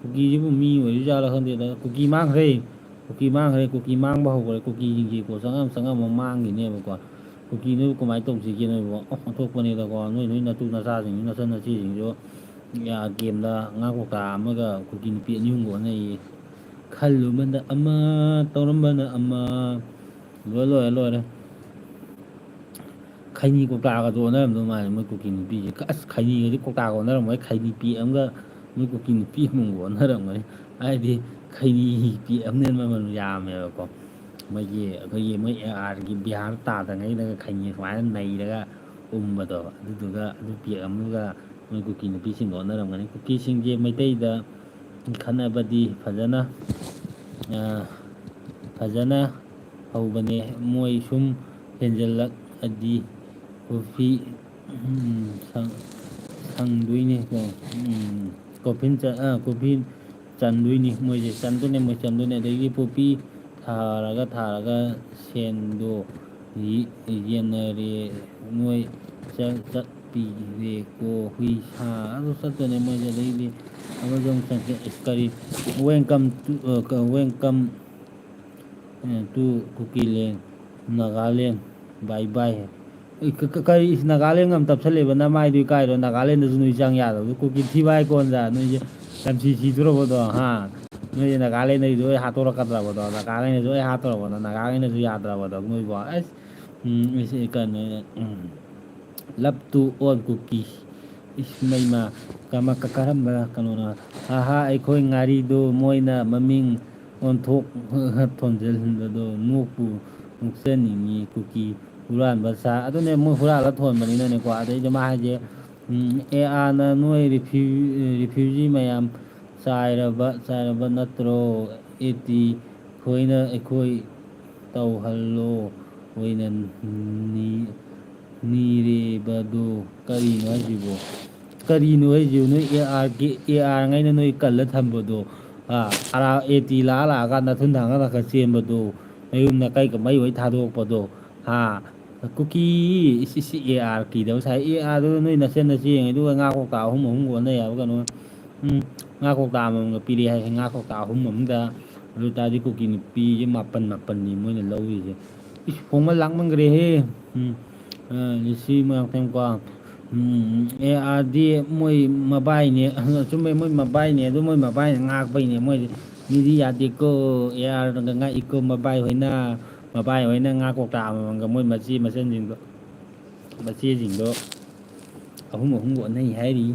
ꯀꯨꯀꯤꯁꯤꯕꯨ ꯃꯤ ꯑꯣꯏꯔꯤꯖꯥꯠꯂ ꯈꯪꯗꯦꯗ"꯫ ꯀꯨꯀꯤ ꯃꯥꯡꯈ꯭ꯔꯦ, ꯀꯨꯀꯤ ꯃꯥꯡꯈ꯭ꯔꯦ, ꯀꯨꯀꯤ ꯃꯥꯡꯕ ꯍꯧꯈ꯭ꯔꯦ꯫ ꯀꯨꯀꯤꯁꯤꯡꯁꯤꯀꯣ ꯆꯪꯉꯝ ꯆꯪꯉꯝꯃ ꯃꯥꯡꯈꯤꯅꯦꯕꯀꯣ꯫ ꯀꯨꯀꯤ ꯅꯣꯏꯕꯨ ꯀꯃꯥꯏꯅ ꯇꯧꯁꯤꯒꯦ ꯅꯣꯏꯕꯨ? ꯑꯣ, ꯑꯣꯟꯊꯣꯛꯄꯅꯤꯗꯀꯣ, ꯅꯣꯏ ꯅꯣꯏ ꯅꯇꯨ ꯅꯆꯥꯁꯤꯡꯁꯨ ꯅꯆꯟ ꯅꯆꯦꯁꯤꯡꯁꯨ ꯒꯦꯝꯗ ꯉꯥ ꯀꯧꯇꯥ ꯑꯃꯒ ꯀꯨꯀꯤ ꯅꯨꯄꯤ ꯑꯅꯤ ꯑꯍꯨꯝꯒ ꯑꯣꯟꯅꯩꯌꯦ꯫ ꯈꯜꯂꯨꯕꯅ ꯑꯃ, ꯇꯧꯔꯝꯕꯅ ꯑꯃ, ꯂꯣꯏ ꯂꯣꯏꯔꯦ ꯂꯣꯏꯔꯦ꯫ ꯈꯩꯅꯤ ꯀꯧꯇꯥꯒꯗꯣ ꯑꯣꯟꯅꯔꯝꯗꯧ ꯃꯥꯜꯂꯦ ꯃꯣꯏ ꯀꯨꯀꯤ ꯅꯨꯄꯤꯁꯦ꯫ ꯑꯁ, ꯈꯩꯅꯤꯒꯗꯤ ꯀꯧꯇꯥꯒ ꯑꯣꯟꯅꯔꯝꯃꯣꯏ, ꯈꯩꯅꯤ ꯄꯤ ꯑꯃꯒ ꯃꯣꯏ ꯀꯨꯀꯤ ꯅꯨꯄꯤ ꯑꯃꯒ ꯑꯣꯟꯅꯔꯝꯒꯅꯤ꯫ ꯍꯥꯏꯗꯤ ꯈꯩꯅꯤ ꯄꯤ ꯑꯃꯅ ꯃꯃꯜ ꯌꯥꯝꯃꯦꯕꯀꯣ꯫ ꯃꯣꯏꯒꯤ, ꯑꯩꯈꯣꯏꯒꯤ ꯃꯣꯏ ꯑꯦ ꯑꯥꯔꯒꯤ ꯕꯤꯍꯥꯔ ꯇꯥꯗꯉꯩꯗꯒ ꯈꯩꯅꯤ ꯁꯨꯃꯥꯏꯅ ꯅꯩꯔꯒ ꯎꯝꯕꯗꯣ, ꯑꯗꯨꯗꯨꯒ ꯑꯗꯨ ꯄꯤ ꯑꯃꯒ ꯃꯣꯏ ꯀꯨꯀꯤ ꯅꯨꯄꯤꯁꯤꯡꯒ ꯑꯣꯟꯅꯔꯝꯒꯅꯤ꯫ ꯀꯨꯀꯤꯁꯤꯡꯁꯦ ꯃꯩꯇꯩꯗ ꯈꯠꯅꯕꯗꯤ ꯐꯖꯅ, ꯑ, ꯐꯖꯅ ꯍꯧꯕꯅꯦ꯫ ꯃꯣꯏ ꯁꯨꯝ ꯍꯦꯟꯖꯜꯂꯛꯑꯗꯤ ꯀꯣꯐꯤ, ꯎꯝ, ꯁꯪ-, ꯁꯪꯗꯣꯏꯅꯦ꯫ ꯎꯝ, ꯀꯣꯐꯤꯟ ꯆ-, ꯑ, ꯀꯣꯐꯤ ꯆꯟꯗꯣꯏꯅꯤ ꯃꯣꯏꯁꯦ, ꯆꯟꯗꯣꯏꯅꯦ, ꯃꯣꯏ ꯆꯟꯗꯣꯏꯅꯦ꯫ ꯑꯗꯒꯤ ꯄꯣꯄꯤ ꯊꯥꯔꯒ, ꯊꯥꯔꯒ ꯁꯦꯟꯗꯣ ꯌꯦ-, ꯌꯦꯟꯅꯔꯦ ꯃꯣꯏ, ꯆ-, ꯆꯠꯄꯤꯔꯦꯀꯣ ꯍꯨꯏ ꯁꯥ ꯑꯗꯨ ꯆꯠꯇꯣꯏꯅꯦ ꯃꯣꯏꯁꯦ꯫ ꯑꯗꯩꯗꯤ ꯑꯃꯁꯨ ꯑꯃꯨꯛ ꯆꯪꯉꯛꯀꯦ꯫ ꯑꯁ, ꯀꯔꯤ, welcome to, ꯑ, ꯀ-, welcome, ꯑ, to ꯀꯨꯀꯤꯂꯦꯟ, ꯅꯥꯒꯥꯂꯦꯟ, bye bye꯫ ꯑꯦ, ꯀ-, ꯀ-, ꯀꯔꯤ ꯏꯁ ꯅꯥꯒꯥꯂꯦꯟꯒ ꯑꯃ ꯇꯞꯁꯜꯂꯦꯕ? ꯅꯃꯥꯏꯗꯨ ꯏꯀꯥꯏꯔꯣ? ꯅꯥꯒꯥꯂꯦꯟꯗꯁꯨ ꯅꯣꯏ ꯆꯪ ꯌꯥꯗꯕꯗꯣ, ꯀꯨꯀꯤ ꯊꯤꯕ ꯍꯥꯏ ꯀꯣꯟꯗ ꯅꯣꯏꯁꯦ ꯌꯥꯝ ꯁꯤ ꯁꯤꯗꯣꯔꯕꯗꯣ, ꯍꯥ? ꯅꯣꯏꯁꯦ ꯅꯥꯒꯥꯂꯦꯟꯗꯒꯤꯁꯨ ꯂꯣꯏ ꯍꯥꯠꯇꯣꯔꯛꯀꯗ꯭ꯔꯕꯗꯣ? ꯅꯥꯒꯥꯂꯦꯟꯗꯁꯨ ꯂꯣꯏ ꯍꯥꯠꯇꯣꯔꯕꯗꯣ? ꯅꯥꯒꯥꯂꯦꯟꯗꯁꯨ ꯌꯥꯗ꯭ꯔꯕꯗꯣ ꯅꯣꯏꯕꯣ? ꯑꯁ, ꯎꯝ, ꯑꯁꯤ ꯀꯩꯅꯣ, ꯎꯝ, love to all ꯀꯨꯀꯤ꯫ ꯏꯁ, ꯃꯩꯃ, ꯀꯃ-, ꯀ-, ꯀꯔꯝꯕ ꯀꯩꯅꯣꯅꯣ? ꯑꯍꯥ, ꯑꯩꯈꯣꯏ ꯉꯥꯔꯤꯗꯣ ꯃꯣꯏꯅ ꯃꯃꯤꯡ ꯑꯣꯟꯊꯣꯛ ꯊꯣꯟꯖꯤꯟꯕꯗꯣ ꯅꯣꯛꯄꯨ ꯅꯣꯛꯆꯅꯤꯡꯉꯤ꯫ ꯀꯨꯀꯤ ꯍꯨꯔꯥꯟꯕ ꯁꯥ-, ꯑꯗꯨꯅꯦ, ꯃꯣꯏ ꯍꯨꯔꯥꯜꯂ ꯊꯣꯟꯕꯅꯤꯅꯅꯦꯀꯣ꯫ ꯑꯗꯩꯗ ꯃꯥ ꯍꯥꯏꯁꯦ, ꯎꯝ, ꯑꯦ ꯑꯥꯔꯅ ꯅꯣꯏ ꯔꯤꯐ꯭ꯌꯨ-, ꯔꯤꯐ꯭ꯌꯨꯖꯤ ꯃꯌꯥꯝ ꯆꯥꯏꯔꯕ, ꯆꯥꯏꯔꯕ ꯅꯠꯇ꯭ꯔꯣ? ꯑꯦ ꯇꯤ ꯈꯣꯏꯅ ꯑꯩꯈꯣꯏ ꯇꯧꯍꯜꯂꯣ ꯑꯣꯏꯅ ꯅꯤ-, ꯅꯤꯔꯦꯕꯗꯣ꯫ ꯀꯔꯤꯅꯣ ꯍꯥꯏꯁꯤꯕꯣ? ꯀꯔꯤꯅꯣ ꯍꯥꯏꯁꯤꯕꯣ? ꯅꯣꯏ A R K, A R ꯉꯩꯅ ꯅꯣꯏ ꯀꯜꯂ ꯊꯝꯕꯗꯣ, ꯑꯥ, ꯑꯥꯔ ꯑꯥꯔ ꯑꯦ ꯇꯤ ꯂꯥꯛꯑ ꯂꯥꯛꯑꯀꯥꯟꯗ ꯅꯊꯨꯟ ꯊꯥꯡꯒꯠꯂꯒ ꯆꯦꯟꯕꯗꯣ, ꯅꯌꯨꯝ ꯅꯀꯩ ꯀꯃꯩ ꯂꯣꯏ ꯊꯥꯗꯣꯛꯄꯗꯣ, ꯍꯥ? ꯀꯨꯀꯤ, ꯏꯁ, ꯏꯁ, ꯑꯦ ꯑꯥꯔ ꯀꯤꯗꯕ ꯁꯥꯏ꯫ ꯑꯦ ꯑꯥꯔꯗꯨ ꯅꯣꯏ ꯅꯆꯟ ꯅꯆꯦꯉꯩꯗꯨꯒ ꯉꯥ ꯀꯧꯇꯥ ꯑꯍꯨꯝ ꯑꯍꯨꯝꯒ ꯑꯣꯟꯅ ꯌꯥꯕ ꯀꯩꯅꯣ? ꯎꯝ, ꯉꯥ ꯀꯧꯇꯥ ꯑꯃꯃꯝꯒ ꯄꯤꯔꯛꯑꯦ ꯍꯥꯏꯁꯦ, ꯉꯥ ꯀꯧꯇꯥ ꯑꯍꯨꯝ ꯑꯃꯗ꯫ ꯑꯗꯨ ꯑꯣꯏ ꯇꯥꯔꯗꯤ ꯀꯨꯀꯤ ꯅꯨꯄꯤꯁꯦ ꯃꯥꯄꯟ, ꯃꯥꯄꯟꯅꯤ ꯃꯣꯏꯅ ꯂꯧꯔꯤꯁꯦ꯫ ꯏꯁ, ꯍꯣꯡꯃꯟ ꯂꯥꯛꯃꯟꯈ꯭ꯔꯦꯍꯦ꯫ ꯎꯝ, ꯑ, ꯂꯤꯁꯤꯡ ꯃꯉꯥ ꯇꯪꯀꯣ꯫ ꯎꯝ, ꯑꯦ ꯑꯥꯔꯗꯤ ꯃꯣꯏ ꯃꯕꯥꯏꯅꯦ꯫ ꯑꯆꯨꯝꯕꯩ ꯃꯣꯏ ꯃꯕꯥꯏꯅꯦ꯫ ꯑꯗꯨ ꯃꯣꯏ ꯃꯕꯥꯏꯅ ꯉꯥꯛꯄꯩꯅꯦ꯫ ꯃꯣꯏ ꯃꯤꯗꯤ ꯌꯥꯗꯦꯀꯣ꯫ ꯑꯦ ꯑꯥꯔꯅꯒ ꯉꯥꯛꯏꯀꯣ꯫ ꯃꯕꯥꯏ ꯍꯣꯏꯅ, ꯃꯕꯥꯏ ꯍꯣꯏꯅ ꯉꯥ ꯀꯧꯇꯥ ꯑꯃꯃꯝꯒ ꯃꯣꯏ ꯃꯆꯦ ꯃꯆꯟꯁꯤꯡꯗꯣ, ꯃꯆꯦꯁꯤꯡꯗꯣ ꯑꯍꯨꯝ ꯑꯍꯨꯝꯒ ꯑꯣꯟꯅꯩ ꯍꯥꯏꯔꯤ꯫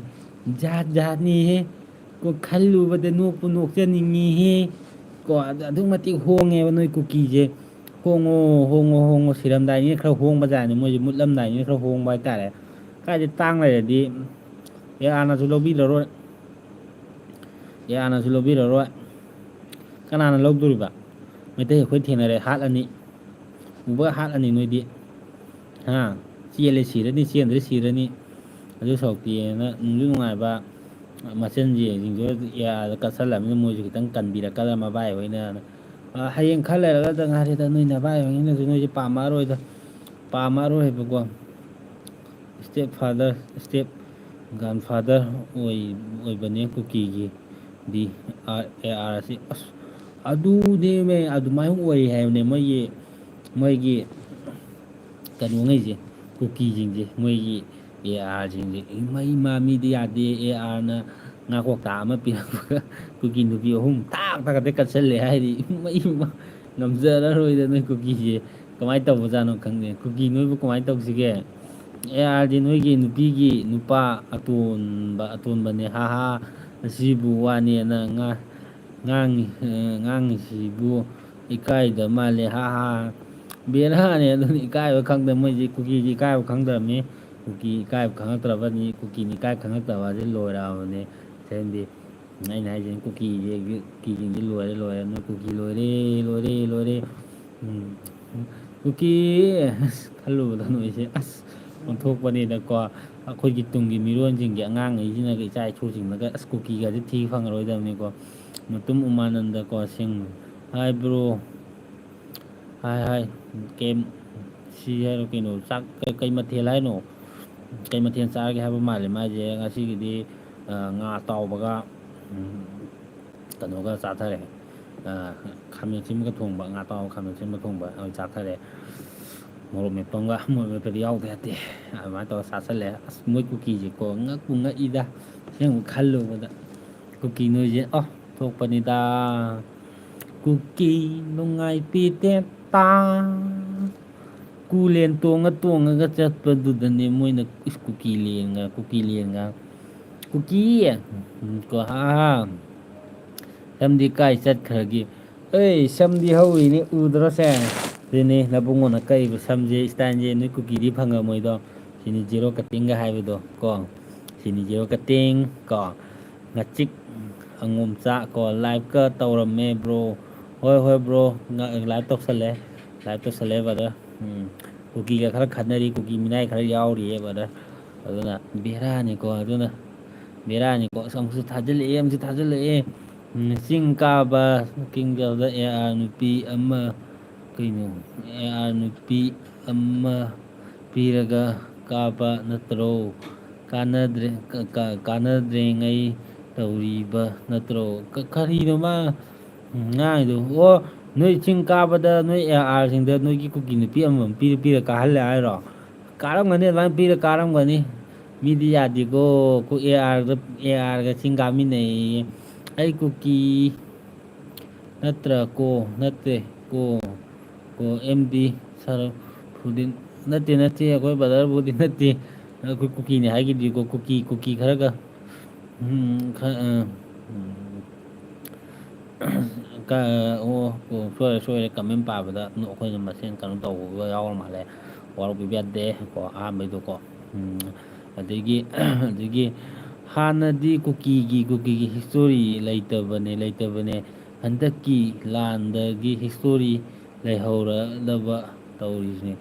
ꯖꯥꯠ ꯖꯥꯠꯅꯤꯍꯦ꯫ ꯀꯣ, ꯈꯜꯂꯨꯕꯗ ꯅꯣꯛꯄꯨ ꯅꯣꯛꯆꯅꯤꯡꯉꯤꯍꯦ꯫ ꯀꯣ, ꯑꯗꯨꯛ ꯃꯇꯤꯛ ꯍꯣꯡꯉꯦꯕ ꯅꯣꯏ ꯀꯨꯀꯤꯁꯦ꯫ ꯍꯣꯡꯉꯣ, ꯍꯣꯡꯉꯣ, ꯍꯣꯡꯉꯣ꯫ ꯁꯤꯔꯝꯗꯥꯏꯅꯤꯅ ꯈꯔ ꯍꯣꯡꯕ ꯖꯥꯠꯅꯤ ꯃꯣꯏꯁꯦ, ꯃꯨꯠꯂꯝꯗꯥꯏꯅꯤꯅ ꯈꯔ ꯍꯣꯡꯕ ꯍꯥꯏꯇꯥꯔꯦ꯫ ꯀꯥꯏꯗꯩ ꯇꯥꯡ ꯂꯩꯔꯗꯤ ꯑꯦ ꯑꯥꯔꯅꯁꯨ ꯂꯧꯕꯤꯔꯔꯣꯏ, ꯑꯦ ꯑꯥꯔꯅꯁꯨ ꯂꯧꯕꯤꯔꯔꯣꯏ꯫ ꯀꯅꯥꯅ ꯂꯧꯗꯣꯔꯤꯕ? ꯃꯩꯇꯩ ꯑꯩꯈꯣꯏ ꯊꯦꯡꯅꯔꯦ, ꯍꯥꯠꯂꯅꯤ꯫ ꯎꯕ ꯍꯥꯠꯂꯅꯤ ꯅꯣꯏꯗꯤ꯫ ꯍꯥ? ꯆꯦꯜꯂꯦ ꯁꯤꯔꯅꯤ, ꯆꯦꯟꯗ꯭ꯔꯦ ꯁꯤꯔꯅꯤ꯫ ꯑꯗꯨ ꯁꯔꯨꯛꯇꯤꯅ ꯅꯨꯡꯁꯨ ꯅꯨꯡꯉꯥꯏꯕ ꯃꯆꯤꯟꯁꯤꯡꯗꯣ ꯀꯠꯁꯜꯂꯕꯅꯤꯅ ꯃꯣꯏꯁꯨ ꯈꯤꯇꯪ ꯀꯟꯕꯤꯔꯛꯀꯗ꯭ꯔꯥ ꯃꯕꯥꯏ ꯍꯣꯏꯅ꯫ ꯑ, ꯍꯌꯦꯡ ꯈꯔ ꯂꯩꯔꯒꯗ ꯉꯥꯏꯔꯦꯗ ꯅꯣꯏ ꯅꯕꯥꯏ ꯍꯣꯏꯅꯁꯨ ꯅꯣꯏꯁꯦ ꯄꯥꯝꯃꯛꯑꯔꯣꯏꯗ, ꯄꯥꯝꯃꯛꯑꯔꯣꯏ ꯍꯥꯏꯕꯀꯣ꯫ ꯏꯁꯇꯦꯞ ꯐꯥꯗꯔ, ꯏꯁꯇꯦꯞ ꯒ꯭ꯔꯥꯟꯐꯥꯗꯔ ꯑꯣꯏ-, ꯑꯣꯏꯕꯅꯦ ꯀꯨꯀꯤꯒꯤ꯫ ꯗꯤ ꯑꯥꯔ ꯑꯦ ꯑꯥꯔ ꯑꯁꯤ꯫ ꯑꯁ, ꯑꯗꯨꯅꯦꯃꯦ, ꯑꯗꯨꯃꯥꯏꯅ ꯑꯣꯏ ꯍꯥꯏꯕꯅꯦ ꯃꯣꯏꯒꯤ, ꯃꯣꯏꯒꯤ ꯀꯩꯅꯣꯉꯩꯁꯦ, ꯀꯨꯀꯤꯁꯤꯡꯁꯦ, ꯃꯣꯏꯒꯤ ꯑꯦ ꯑꯥꯔꯁꯤꯡꯁꯦ꯫ ꯏꯃꯥ, ꯏꯃꯥ, ꯃꯤꯗꯤ ꯌꯥꯗꯦ꯫ ꯑꯦ ꯑꯥꯔꯅ ꯉꯥ ꯀꯧꯇꯥ ꯑꯃ ꯄꯤꯔꯛꯄꯒ ꯀꯨꯀꯤ ꯅꯨꯄꯤ ꯑꯍꯨꯝ ꯇꯥꯛ ꯇꯥꯛ ꯀꯠꯁꯜꯂꯦ ꯍꯥꯏꯔꯤ꯫ ꯏꯃꯥ, ꯏꯃꯥ, ꯉꯝꯖꯔꯔꯣꯏꯗ ꯅꯣꯏ ꯀꯨꯀꯤꯁꯦ꯫ ꯀꯃꯥꯏꯅ ꯇꯧꯕꯖꯥꯠꯅꯣ ꯈꯪꯗꯦ꯫ ꯀꯨꯀꯤ ꯅꯣꯏꯕꯨ ꯀꯃꯥꯏꯅ ꯇꯧꯁꯤꯒꯦ? ꯑꯦ ꯑꯥꯔꯗꯤ ꯅꯣꯏꯒꯤ ꯅꯨꯄꯤꯒꯤ ꯅꯨꯄꯥ ꯑꯇꯣꯟꯕ, ꯑꯇꯣꯟꯕꯅꯦ, ꯍꯥ ꯍꯥ꯫ ꯑꯁꯤꯕꯨ ꯋꯥꯅꯦꯅ ꯉꯥ-, ꯉꯥꯡꯉꯤ-, ꯑ, ꯉꯥꯡꯉꯤꯁꯤꯕꯨ ꯏꯀꯥꯏꯗ ꯃꯥꯜꯂꯦ, ꯍꯥ ꯍꯥ꯫ ꯕꯦꯔꯥꯅꯦ꯫ ꯑꯗꯨꯅ ꯏꯀꯥꯏꯕ ꯈꯪꯗꯕ ꯃꯣꯏꯁꯤ, ꯀꯨꯀꯤꯁꯤ ꯏꯀꯥꯏꯕ ꯈꯪꯗ꯭ꯔꯕꯅꯤ꯫ ꯀꯨꯀꯤ ꯏꯀꯥꯏꯕ ꯈꯪꯉꯛꯇ꯭ꯔꯕꯅꯤ꯫ ꯀꯨꯀꯤꯅ ꯏꯀꯥꯏ ꯈꯪꯉꯛꯇꯕ ꯑꯁꯤ ꯂꯣꯏꯔꯛꯑꯕꯅꯦ꯫ ꯁꯦꯝꯗꯤ ꯑꯩꯅ ꯍꯥꯏꯁꯤꯅꯤ, ꯀꯨꯀꯤꯁꯦ, ꯀꯨꯀꯤꯁꯤꯡꯁꯦ ꯂꯣꯏꯔꯦ, ꯂꯣꯏꯔꯦ, ꯅꯣꯏ ꯀꯨꯀꯤ ꯂꯣꯏꯔꯦ, ꯂꯣꯏꯔꯦ, ꯂꯣꯏꯔꯦ꯫ ꯎꯝ꯫ ꯀꯨꯀꯤ, ꯑꯁ, ꯈꯜꯂꯨꯕꯗ ꯅꯣꯏꯁꯦ, ꯑꯁ, ꯑꯣꯟꯊꯣꯛꯄꯅꯤꯗꯀꯣ꯫ ꯑꯩꯈꯣꯏꯒꯤ ꯇꯨꯡꯒꯤ ꯃꯤꯔꯣꯟꯁꯤꯡꯒꯤ ꯑꯉꯥꯡꯉꯩꯁꯤꯅꯒ, ꯏꯆꯥ ꯏꯁꯨꯁꯤꯡꯅꯒ, ꯑꯁ, ꯀꯨꯀꯤꯒꯁꯦ ꯊꯤ ꯐꯪꯉꯔꯣꯏꯗꯕꯅꯤꯀꯣ꯫ ꯃꯇꯨꯝ ꯎꯃꯥꯅꯟꯗꯀꯣ, ꯁꯤꯡ ꯍꯥꯏꯕ꯭ꯔꯣ? ꯍꯥꯏ, ꯍꯥꯏ꯫ ꯀꯩ, ꯁꯤ ꯍꯥꯏꯔꯣ ꯀꯩꯅꯣ? ꯆꯥꯛ ꯀꯩ, ꯀꯩ ꯃꯊꯦꯜ ꯍꯥꯏꯅꯣ? ꯀꯩ ꯃꯊꯦꯜ ꯆꯥꯔꯒꯦ ꯍꯥꯏꯕ ꯃꯥꯜꯂꯦ ꯃꯥꯏꯁꯦ꯫ ꯉꯁꯤꯒꯤꯗꯤ, ꯑ, ꯉꯥ ꯑꯇꯥꯎꯕꯒ, ꯎꯝ, ꯀꯩꯅꯣꯒ ꯆꯥꯊꯔꯦ꯫ ꯑ, ꯈꯥꯃꯦꯟ ꯑꯁꯤꯟꯕꯒ ꯊꯣꯡꯕ, ꯉꯥ ꯑꯇꯥꯎꯕ ꯈꯥꯃꯦꯟ ꯑꯁꯤꯟꯕ ꯊꯣꯡꯕ ꯑꯣꯏꯅ ꯆꯥꯊꯔꯦ꯫ ꯃꯣꯔꯣꯛ ꯃꯦꯠꯄ ꯑꯃꯒ, ꯃꯣꯔꯣꯛ ꯃꯦꯠꯄꯗꯤ ꯌꯥꯎꯗ ꯌꯥꯗꯦ꯫ ꯑꯗꯨꯃꯥꯏꯅ ꯇꯧꯔ ꯆꯥꯁꯜꯂꯦ꯫ ꯑꯁ, ꯃꯣꯏ ꯀꯨꯀꯤꯁꯦꯀꯣ, ꯉꯛꯄꯨ ꯉꯛꯏꯗ꯫ ꯑꯁꯦꯡꯕ ꯈꯜꯂꯨꯕꯗ꯫ ꯀꯨꯀꯤ ꯅꯣꯏꯁꯦ, ꯑꯣ, ꯊꯣꯛꯄꯅꯤꯗ꯫ ꯀꯨꯀꯤ ꯅꯨꯡꯉꯥꯏ ꯄꯤꯇꯦꯇꯥ꯫ ꯀꯨꯂꯦꯟ ꯇꯣꯡꯉ ꯇꯣꯡꯉꯒ ꯆꯠꯄꯗꯨꯗꯅꯦ ꯃꯣꯏꯅ, ꯏꯁ, ꯀꯨꯀꯤ ꯂꯦꯟꯒ, ꯀꯨꯀꯤ ꯂꯦꯟꯒ꯫ ꯀꯨꯀꯤ! ꯎꯝ, ꯀꯣ, ꯍꯥ, ꯍꯥ꯫ ꯁꯝꯗꯤ ꯀꯥꯏ ꯆꯠꯈ꯭ꯔꯒꯦ? ꯑꯩ ꯁꯝꯗꯤ ꯍꯧꯔꯤꯅꯦ, ꯎꯗ꯭ꯔꯣꯁꯦ? ꯑꯗꯨꯅꯦ ꯅꯕꯨꯡꯉꯣꯅ ꯀꯛꯏꯕ ꯁꯝꯁꯦ, ꯏꯁꯇꯥꯏꯜꯁꯦ, ꯅꯣꯏ ꯀꯨꯀꯤꯗꯤ ꯐꯪꯉꯝꯃꯣꯏꯗꯣ꯫ ꯁꯤꯅꯤ zero cuttingꯒ ꯍꯥꯏꯕꯗꯣ, ꯀꯣ꯫ ꯁꯤꯅꯤ zero cutting, ꯀꯣ꯫ ꯉꯥꯆꯤꯛ ꯑꯉꯣꯝꯆꯥ, ꯀꯣ, liveꯀ ꯇꯧꯔꯝꯃꯦ, bro꯫ ꯍꯣꯏ, ꯍꯣꯏ, bro꯫ ꯉ-, live ꯇꯧꯁꯜꯂꯦ꯫ Live ꯇꯧꯁꯜꯂꯦ, brother꯫ ꯎꯝ꯫ ꯀꯨꯀꯤꯒ ꯈꯔ ꯈꯠꯅꯔꯤ, ꯀꯨꯀꯤ ꯃꯤꯅꯥꯏ ꯈꯔ ꯌꯥꯎꯔꯤꯌꯦ, brother꯫ ꯑꯗꯨꯅ ꯕꯦꯔꯥꯅꯤꯀꯣ, ꯑꯗꯨꯅ ꯕꯦꯔꯥꯅꯤꯀꯣ꯫ ꯑꯁ, ꯑꯃꯨꯛꯁꯨ ꯊꯥꯖꯤꯜꯂꯛꯑꯦ, ꯑꯃꯨꯛꯁꯨ ꯊꯥꯖꯤꯜꯂꯛꯑꯦ꯫ ꯎꯝ, ꯆꯤꯡ ꯀꯥꯕ, ꯀꯤꯡꯖꯦꯜꯗ ꯑꯦ ꯑꯥꯔ ꯅꯨꯄꯤ ꯑꯃ, ꯀꯩꯅꯣ, ꯑꯦ ꯑꯥꯔ ꯅꯨꯄꯤ ꯑꯃ ꯄꯤꯔꯒ ꯀꯥꯞꯄ ꯅꯠꯇ꯭ꯔꯣ? ꯀꯥꯟꯅꯗ꯭ꯔꯦ-, ꯀ-, ꯀ-, ꯀꯥꯟꯅꯗ꯭ꯔꯤꯉꯩ ꯇꯧꯔꯤꯕ ꯅꯠꯇ꯭ꯔꯣ? ꯀ-, ꯀꯔꯤꯅꯣ ꯃꯥ ꯉꯥꯡꯉꯤꯗꯣ? ꯑꯣ, ꯅꯣꯏ ꯆꯤꯡ ꯀꯥꯕꯗ ꯅꯣꯏ ꯑꯦ ꯑꯥꯔꯁꯤꯡꯗ ꯅꯣꯏꯒꯤ ꯀꯨꯀꯤ ꯅꯨꯄꯤ ꯑꯃꯃꯝ ꯄꯤꯔ ꯄꯤꯔ ꯀꯥꯍꯜꯂꯦ ꯍꯥꯏꯔꯣ? ꯀꯥꯔꯝꯒꯅꯤ, ꯑꯗꯨꯃꯥꯏꯅ ꯄꯤꯔ ꯀꯥꯔꯝꯒꯅꯤ꯫ ꯃꯤꯗꯤ ꯌꯥꯗꯦꯀꯣ, ꯑꯩꯈꯣꯏ ꯑꯦ ꯑꯥꯔꯗ, ꯑꯦ ꯑꯥꯔꯒ ꯆꯤꯡ ꯀꯥꯃꯤꯟꯅꯩꯌꯦ꯫ ꯑꯩ ꯀꯨꯀꯤ ꯅꯠꯇ꯭ꯔ ꯀꯣ? ꯅꯠꯇꯦ ꯀꯣ꯫ ꯀꯣ, ꯑꯦꯝ ꯗꯤ ꯁꯔꯐꯨꯗꯤꯟ꯫ ꯅꯠꯇꯦ, ꯅꯠꯇꯦ, ꯑꯩꯈꯣꯏ brotherꯕꯨꯗꯤ ꯅꯠꯇꯦ꯫ ꯑꯩꯈꯣꯏ ꯀꯨꯀꯤꯅꯦ ꯍꯥꯏꯈꯤꯕꯗꯤꯀꯣ, ꯀꯨꯀꯤ, ꯀꯨꯀꯤ ꯈꯔꯒ꯫ ꯎꯝ, ꯈ-, ꯑ, ꯎꯝ꯫ ꯀ-, ꯑꯣ, ꯑꯣ, ꯁꯣꯏꯔꯦ, ꯁꯣꯏꯔꯦ, comment ꯄꯥꯕꯗ ꯑꯩꯈꯣꯏꯅ ꯃꯁꯦꯟ ꯀꯩꯅꯣ ꯇꯧꯕ ꯌꯥꯎꯔ ꯃꯥꯜꯂꯦ꯫ ꯋꯥꯔꯧꯕꯤꯕ ꯌꯥꯗꯦ ꯀꯣ, ꯑꯍꯥꯟꯕꯩꯗꯣꯀꯣ꯫ ꯎꯝ, ꯑꯗꯒꯤ, ꯑꯗꯒꯤ ꯍꯥꯟꯅꯗꯤ ꯀꯨꯀꯤꯒꯤ, ꯀꯨꯀꯤꯒꯤ history ꯂꯩꯇꯕꯅꯦ, ꯂꯩꯇꯕꯅꯦ꯫ ꯍꯟꯗꯛꯀꯤ ꯂꯥꯟꯗꯒꯤ history ꯂꯩꯍꯧꯔꯗꯕ ꯇꯧꯔꯤꯁꯤꯅꯦ꯫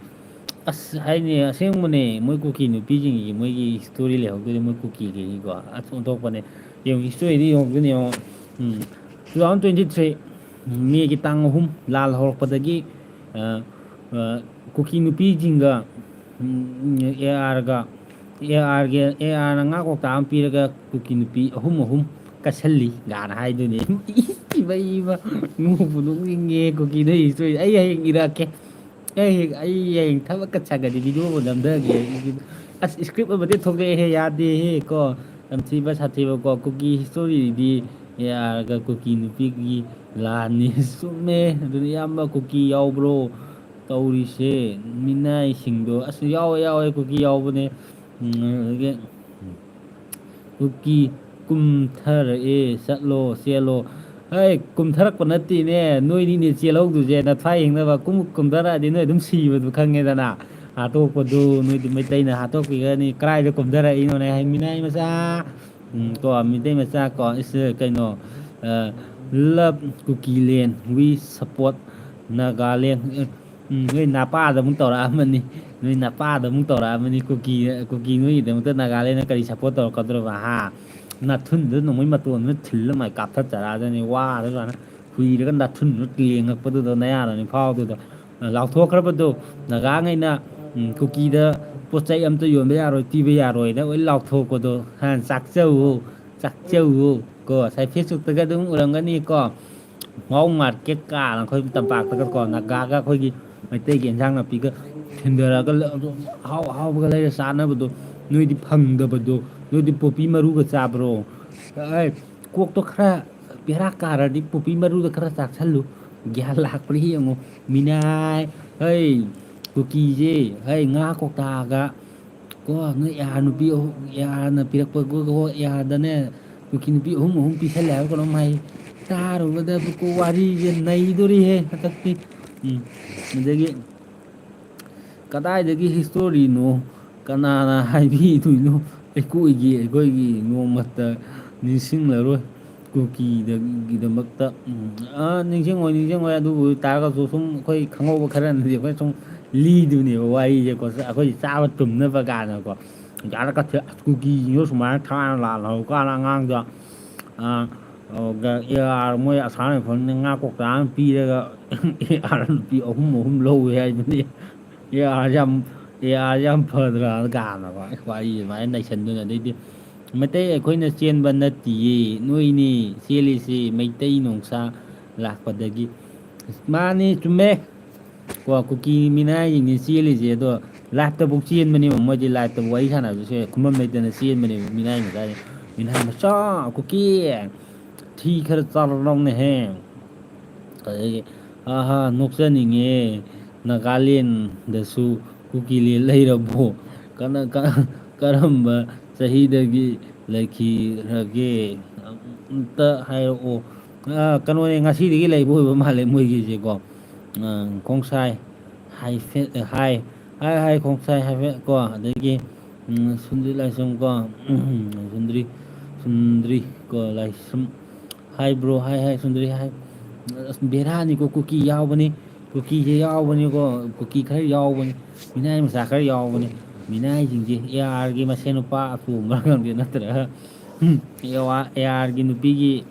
ꯑꯁ, ꯍꯥꯏꯅꯦ, ꯑꯁꯦꯡꯕꯅꯦ, ꯃꯣꯏ ꯀꯨꯀꯤ ꯅꯨꯄꯤꯁꯤꯡꯒꯤ ꯃꯣꯏꯒꯤ history ꯂꯩꯍꯧꯗꯣꯏꯅꯦ, ꯃꯣꯏ ꯀꯨꯀꯤꯒꯤꯀꯣ꯫ ꯑꯁ, ꯑꯣꯟꯊꯣꯛꯄꯅꯦ꯫ ꯌꯦꯡꯉꯨ, historyꯗꯤ ꯌꯦꯡꯉꯨꯗꯣꯏꯅꯦ, ꯌꯦꯡꯉꯣ꯫ ꯎꯝ, two thousand twenty three ꯃꯦꯒꯤ ꯇꯥꯡ ꯑꯍꯨꯝ ꯂꯥꯜ ꯍꯧꯔꯛꯄꯗꯒꯤ, ꯑ, ꯑ, ꯀꯨꯀꯤ ꯅꯨꯄꯤꯁꯤꯡꯒ, ꯎꯝ, ꯑꯦ ꯑꯥꯔꯒ, ꯑꯦ ꯑꯥꯔꯒꯤ, ꯑꯦ ꯑꯥꯔꯅ ꯉꯥ ꯀꯧꯇꯥ ꯑꯃ ꯄꯤꯔꯒ ꯀꯨꯀꯤ ꯅꯨꯄꯤ ꯑꯍꯨꯝ ꯑꯍꯨꯝ ꯀꯠꯁꯜꯂꯤ ꯒꯥꯅ ꯍꯥꯏꯗꯨꯅꯦ꯫ ꯏꯃꯩ ꯏꯃ, ꯅꯣꯛꯄꯨ ꯅꯣꯛꯅꯤꯡꯉꯦ ꯀꯨꯀꯤ ꯅꯣꯏ history꯫ ꯑꯩ ꯍꯌꯦꯡ ꯏꯔꯛꯀꯦ꯫ ꯑꯩ ꯑꯩ ꯍꯌꯦꯡ ꯊꯕꯛꯀ ꯁꯪꯒꯗꯤ ꯚꯤꯗꯤꯑꯣꯕꯨ ꯅꯝꯊꯒꯦ꯫ ꯑꯁ, ꯁꯀ꯭ꯔꯤꯞ ꯑꯃꯗꯤ ꯊꯣꯛꯂꯛꯑꯦꯍꯦ, ꯌꯥꯗꯦꯍꯦ ꯀꯣ꯫ ꯌꯥꯝ ꯊꯤꯕ ꯁꯥꯊꯤꯕꯀꯣ, ꯀꯨꯀꯤ ꯍꯤꯁꯇꯣꯔꯤꯗꯤ ꯌꯥꯔꯒ ꯀꯨꯀꯤ ꯅꯨꯄꯤꯒꯤ ꯂꯥꯟꯅꯤ꯫ ꯆꯨꯝꯃꯦ꯫ ꯑꯗꯨꯅ ꯏꯌꯥꯝꯕ ꯀꯨꯀꯤ ꯌꯥꯎꯕ꯭ꯔꯣ ꯇꯧꯔꯤꯁꯦ? ꯃꯤꯅꯥꯏꯁꯤꯡꯗꯣ꯫ ꯑꯁ, ꯌꯥꯎꯋꯦ, ꯌꯥꯎꯋꯦ, ꯀꯨꯀꯤ ꯌꯥꯎꯕꯅꯦ꯫ ꯎꯝ, ꯑꯗꯒꯤ ꯀꯨꯀꯤ ꯀꯨꯝꯊꯔꯛꯑꯦ, ꯆꯠꯂꯣ, ꯆꯦꯜꯂꯣ꯫ ꯍꯩ, ꯀꯨꯝꯊꯔꯛꯄ ꯅꯠꯇꯦꯅꯦ, ꯅꯣꯏꯅꯤꯅꯦ ꯆꯦꯜꯍꯧꯗꯣꯏꯁꯦ, ꯅꯊ꯭ꯋꯥꯏ ꯍꯤꯡꯅꯕ꯫ ꯀꯨꯝ-, ꯀꯨꯝꯊꯔꯛꯑꯗꯤ ꯅꯣꯏ ꯑꯗꯨꯝ ꯁꯤꯕꯗꯨ ꯈꯪꯉꯦꯗꯅ꯫ ꯍꯥꯠꯇꯣꯛꯄꯗꯨ ꯅꯣꯏꯗꯤ ꯃꯩꯇꯩꯅ ꯍꯥꯠꯇꯣꯛꯄꯤꯒꯅꯤ꯫ ꯀꯗꯥꯏꯗ ꯀꯨꯝꯊꯔꯛꯏꯅꯣꯅꯦ, ꯍꯩ, ꯃꯤꯅꯥꯏ ꯃꯆꯥ? ꯎꯝ, ꯀꯣ, ꯃꯩꯇꯩ ꯃꯆꯥ ꯀꯣ, ꯏꯁ, ꯀꯩꯅꯣ, ꯑ, Love Kukiland, we support Nagaland꯫ ꯎꯝ, ꯅꯣꯏ ꯅꯄꯥꯗ ꯑꯃꯨꯛ ꯇꯧꯔꯛꯑꯝꯃꯅꯤ, ꯅꯣꯏ ꯅꯄꯥꯗ ꯑꯃꯨꯛ ꯇꯧꯔꯛꯑꯝꯃꯅꯤ꯫ ꯀꯨꯀꯤ, ꯀꯨꯀꯤ ꯅꯣꯏꯒꯤꯗꯃꯛꯇ ꯅꯥꯒꯥꯂꯦꯟꯅ ꯀꯔꯤ ꯁꯞꯄꯣꯔꯠ ꯇꯧꯔꯛꯀꯗꯧꯔꯤꯕ, ꯍꯥ? ꯅꯥꯊꯨꯟꯗꯨ ꯅꯣꯡꯃꯩ ꯃꯇꯣꯟꯗꯨꯅ ꯊꯤꯜꯂ ꯃꯥꯏ ꯀꯥꯞꯊꯠꯆꯔꯛꯑꯗꯅꯤ, ꯋꯥꯗ ꯁꯨꯃꯥꯏꯅ ꯍꯨꯏꯔꯒ ꯅꯥꯊꯨꯟꯗꯨ ꯂꯦꯡꯉꯛꯄꯗꯨꯗ ꯅꯌꯥꯗꯅꯤ ꯐꯥꯎꯗꯨꯗ꯫ ꯂꯥꯎꯊꯣꯛꯈ꯭ꯔꯕꯗꯣ, ꯅꯥꯒꯥꯉꯩꯅ, ꯎꯝ, ꯀꯨꯀꯤꯗ ꯄꯣꯠ ꯆꯩ ꯑꯝꯇ ꯌꯣꯟꯕ ꯌꯥꯔꯣꯏ, ꯄꯤꯕ ꯌꯥꯔꯣꯏꯅ ꯂꯣꯏ ꯂꯥꯎꯊꯣꯛꯄꯗꯣ, ꯍꯥ? ꯆꯥꯛꯆꯧꯋꯣ, ꯆꯥꯛꯆꯧꯋꯣ꯫ ꯀꯣ, ꯉꯁꯥꯏ ꯐꯦꯁꯕꯨꯛꯇꯒ ꯑꯗꯨꯝ ꯎꯔꯝꯒꯅꯤꯀꯣ꯫ ꯃꯥꯎ ꯃꯥꯔꯀꯦꯠ ꯀꯥꯅ ꯑꯩꯈꯣꯏ ꯇꯝꯄꯥꯛꯇꯒ ꯀꯣ, ꯅꯥꯒꯥꯒ ꯑꯩꯈꯣꯏꯒꯤ ꯃꯩꯇꯩꯒꯤ ꯏꯟꯁꯥꯡ ꯅꯥꯄꯤꯒ ꯊꯤꯟꯊꯔꯒ ꯂ-, ꯑꯗꯨꯝ ꯑꯍꯥꯎ ꯑꯍꯥꯎꯕꯒ ꯂꯩꯔ ꯆꯥꯅꯕꯗꯣ꯫ ꯅꯣꯏꯗꯤ ꯐꯪꯗꯕꯗꯣ, ꯅꯣꯏꯗꯤ ꯄꯣꯄꯤ ꯃꯔꯨꯒ ꯆꯥꯕ꯭ꯔꯣ? ꯑꯩ, ꯀꯣꯛꯇꯣ ꯈꯔ ꯕꯦꯔꯥ ꯀꯥꯔꯗꯤ ꯄꯣꯄꯤ ꯃꯔꯨꯗ ꯈꯔ ꯆꯥꯛꯁꯜꯂꯨ, ꯒ꯭ꯌꯥꯟ ꯂꯥꯛꯄ꯭ꯔꯥ ꯌꯦꯡꯉꯨ꯫ ꯃꯤꯅꯥꯏ, ꯍꯩ, ꯀꯨꯀꯤꯁꯦ, ꯍꯩ, ꯉꯥ ꯀꯧꯇꯥꯒ ꯀꯣ, ꯅꯣꯏ ꯑꯦ ꯑꯥꯔ ꯅꯨꯄꯤ ꯑꯍꯨꯝ, ꯑꯦ ꯑꯥꯔꯅ ꯄꯤꯔꯛꯄ ꯒꯣ-, ꯒꯣ-, ꯑꯦ ꯑꯥꯔꯗꯅꯦ, ꯀꯨꯀꯤ ꯅꯨꯄꯤ ꯑꯍꯨꯝ ꯑꯍꯨꯝ ꯄꯤꯁꯜꯂꯦ ꯍꯥꯏꯕ ꯀꯩꯅꯣꯝ ꯍꯥꯏ꯫ ꯇꯥꯔꯨꯕꯗ ꯀꯣ, ꯋꯥꯔꯤꯁꯦ ꯅꯩꯗꯣꯔꯤꯍꯦ ꯍꯟꯗꯛꯇꯤ꯫ ꯎꯝ, ꯑꯗꯒꯤ ꯀꯗꯥꯏꯗꯒꯤ ꯍꯤꯁꯇꯣꯔꯤꯅꯣ? ꯀꯅꯥꯅ ꯍꯥꯏꯕꯤꯗꯣꯏꯅꯣ? ꯑꯩꯈꯣꯏꯒꯤ, ꯑꯩꯈꯣꯏꯒꯤ ꯅꯣꯡꯃꯇ ꯅꯤꯡꯁꯤꯡꯂꯔꯣꯏ꯫ ꯀꯨꯀꯤꯗꯒꯤꯗꯃꯛꯇ, ꯎꯝ, ꯑ, ꯅꯤꯡꯁꯤꯡꯉꯣꯏ, ꯅꯤꯡꯁꯤꯡꯉꯣꯏ꯫ ꯑꯗꯨꯕꯨ ꯑꯣꯏ ꯇꯥꯔꯒꯁꯨ ꯁꯨꯝ ꯑꯩꯈꯣꯏ ꯈꯪꯍꯧꯕ ꯈꯔꯅꯗꯤ ꯑꯩꯈꯣꯏ ꯁꯨꯝ ꯂꯤꯗꯨꯅꯦꯕ ꯋꯥꯔꯤꯁꯦꯀꯣ, ꯑꯩꯈꯣꯏ ꯆꯥꯕ ꯇꯨꯝꯅꯕ ꯀꯥꯏꯅꯀꯣ꯫ ꯌꯥꯔ ꯀꯊꯦ-, ꯑꯁ, ꯀꯨꯀꯤꯁꯤꯡꯗꯣ ꯁꯨꯃꯥꯏꯅ ꯊꯥꯏꯅ ꯂꯥꯜꯍꯧ ꯀꯥꯟꯗ ꯑꯉꯥꯡꯗ, ꯑ, ꯑꯗꯨꯒ ꯑꯦ ꯑꯥꯔ ꯃꯣꯏ ꯑꯁꯥꯝ ꯔꯥꯏꯐꯜꯅ ꯉꯥ ꯀꯧꯇꯥ ꯑꯃ ꯄꯤꯔꯒ ꯑꯦ ꯑꯥꯔ ꯅꯨꯄꯤ ꯑꯍꯨꯝ ꯑꯍꯨꯝ ꯂꯧꯋꯦ ꯍꯥꯏꯗꯨꯅꯤ꯫ ꯑꯦ ꯑꯥꯔ ꯌꯥꯝ, ꯑꯦ ꯑꯥꯔ ꯌꯥꯝ ꯐꯗ꯭ꯔꯥ ꯀꯥꯏꯅꯀꯣ꯫ ꯋꯥꯔꯤ ꯑꯗꯨꯃꯥꯏꯅ ꯅꯩꯁꯟꯗꯣꯏꯅꯦ꯫ ꯑꯗꯩꯗꯤ ꯃꯩꯇꯩ ꯑꯩꯈꯣꯏꯅ ꯆꯦꯟꯕ ꯅꯠꯇꯤꯌꯦ, ꯅꯣꯏꯅꯤ ꯆꯦꯜꯂꯤꯁꯤ ꯃꯩꯇꯩ ꯅꯣꯡꯁꯥ ꯂꯥꯛꯄꯗꯒꯤ꯫ ꯃꯥꯅꯤ, ꯆꯨꯝꯃꯦ꯫ ꯀꯣ, ꯀꯨꯀꯤ ꯃꯤꯅꯥꯏꯁꯤꯡꯁꯤ ꯆꯦꯜꯂꯤꯁꯦ, ꯑꯗꯣ ꯂꯥꯏꯞꯇꯐꯥꯎ ꯆꯦꯟꯕꯅꯦꯕ, ꯃꯣꯏꯗꯤ ꯂꯥꯏꯞꯇꯕꯨ ꯋꯥꯔꯤ ꯁꯥꯟꯅꯕꯁꯦ ꯈꯨꯃꯝ ꯂꯩꯇꯅ ꯆꯦꯟꯕꯅꯦꯕ, ꯃꯤꯅꯥꯏ ꯃꯆꯥꯁꯦ꯫ ꯃꯤꯅꯥꯏ ꯃꯆꯥ, ꯀꯨꯀꯤ, ꯊꯤ ꯈꯔ ꯆꯥꯔꯛꯂꯣꯅꯦꯍꯦ꯫ ꯑꯗꯒꯤ, ꯑꯍꯥ, ꯅꯣꯛꯆꯅꯤꯡꯉꯦ, ꯅꯥꯒꯥꯂꯦꯟꯗꯁꯨ ꯀꯨꯀꯤꯂꯦꯟ ꯂꯩꯔꯕꯣ? ꯀꯅꯥ-, ꯀ-, ꯀꯔꯝꯕ ꯆꯍꯤꯗꯒꯤ ꯂꯩꯈꯤꯔꯒꯦ? ꯑꯝꯇ ꯍꯥꯏꯔꯛꯑꯣ꯫ ꯑ, ꯀꯩꯅꯣꯅꯦ, ꯉꯁꯤꯗꯒꯤ ꯂꯩꯕ ꯑꯣꯏꯕ ꯃꯥꯜꯂꯦ ꯃꯣꯏꯒꯤꯁꯦꯀꯣ꯫ ꯑ, ꯈꯣꯡꯁꯥꯏ ꯍꯥꯏꯐꯦꯠ, ꯍꯥꯏ, ꯍꯥꯏ, ꯍꯥꯏ, ꯈꯣꯡꯁꯥꯏ ꯍꯥꯏꯐꯦꯠ ꯀꯣ, ꯑꯗꯒꯤ, ꯎꯝ, ꯁꯨꯟꯗ꯭ꯔꯤ ꯂꯥꯏꯁ꯭ꯔꯝ ꯀꯣ, ꯎꯝ, ꯁꯨꯟꯗ꯭ꯔꯤ, ꯁꯨꯟꯗ꯭ꯔꯤ ꯀꯣ, ꯂꯥꯏꯁ꯭ꯔꯝ ꯍꯥꯏꯕ꯭ꯔꯣ? ꯍꯥꯏ, ꯍꯥꯏ, ꯁꯨꯟꯗ꯭ꯔꯤ ꯍꯥꯏ꯫ ꯑꯁ, ꯕꯦꯔꯥꯅꯤꯀꯣ, ꯀꯨꯀꯤ ꯌꯥꯎꯕꯅꯤ, ꯀꯨꯀꯤꯁꯦ ꯌꯥꯎꯕꯅꯤꯀꯣ, ꯀꯨꯀꯤ ꯈꯔ ꯌꯥꯎꯕꯅꯤ, ꯃꯤꯅꯥꯏ ꯃꯆꯥ ꯈꯔ ꯌꯥꯎꯕꯅꯤ꯫ ꯃꯤꯅꯥꯏꯁꯤꯡꯁꯦ ꯑꯦ ꯑꯥꯔꯒꯤ ꯃꯁꯦꯟ ꯅꯨꯄꯥ ꯑꯇꯣꯝꯕ꯭ꯔꯥ ꯈꯪꯗꯦ, ꯅꯠꯇ꯭ꯔꯒ, ꯎꯝ, ꯑꯦ ꯑꯥꯔꯒꯤ ꯅꯨꯄꯤꯒꯤ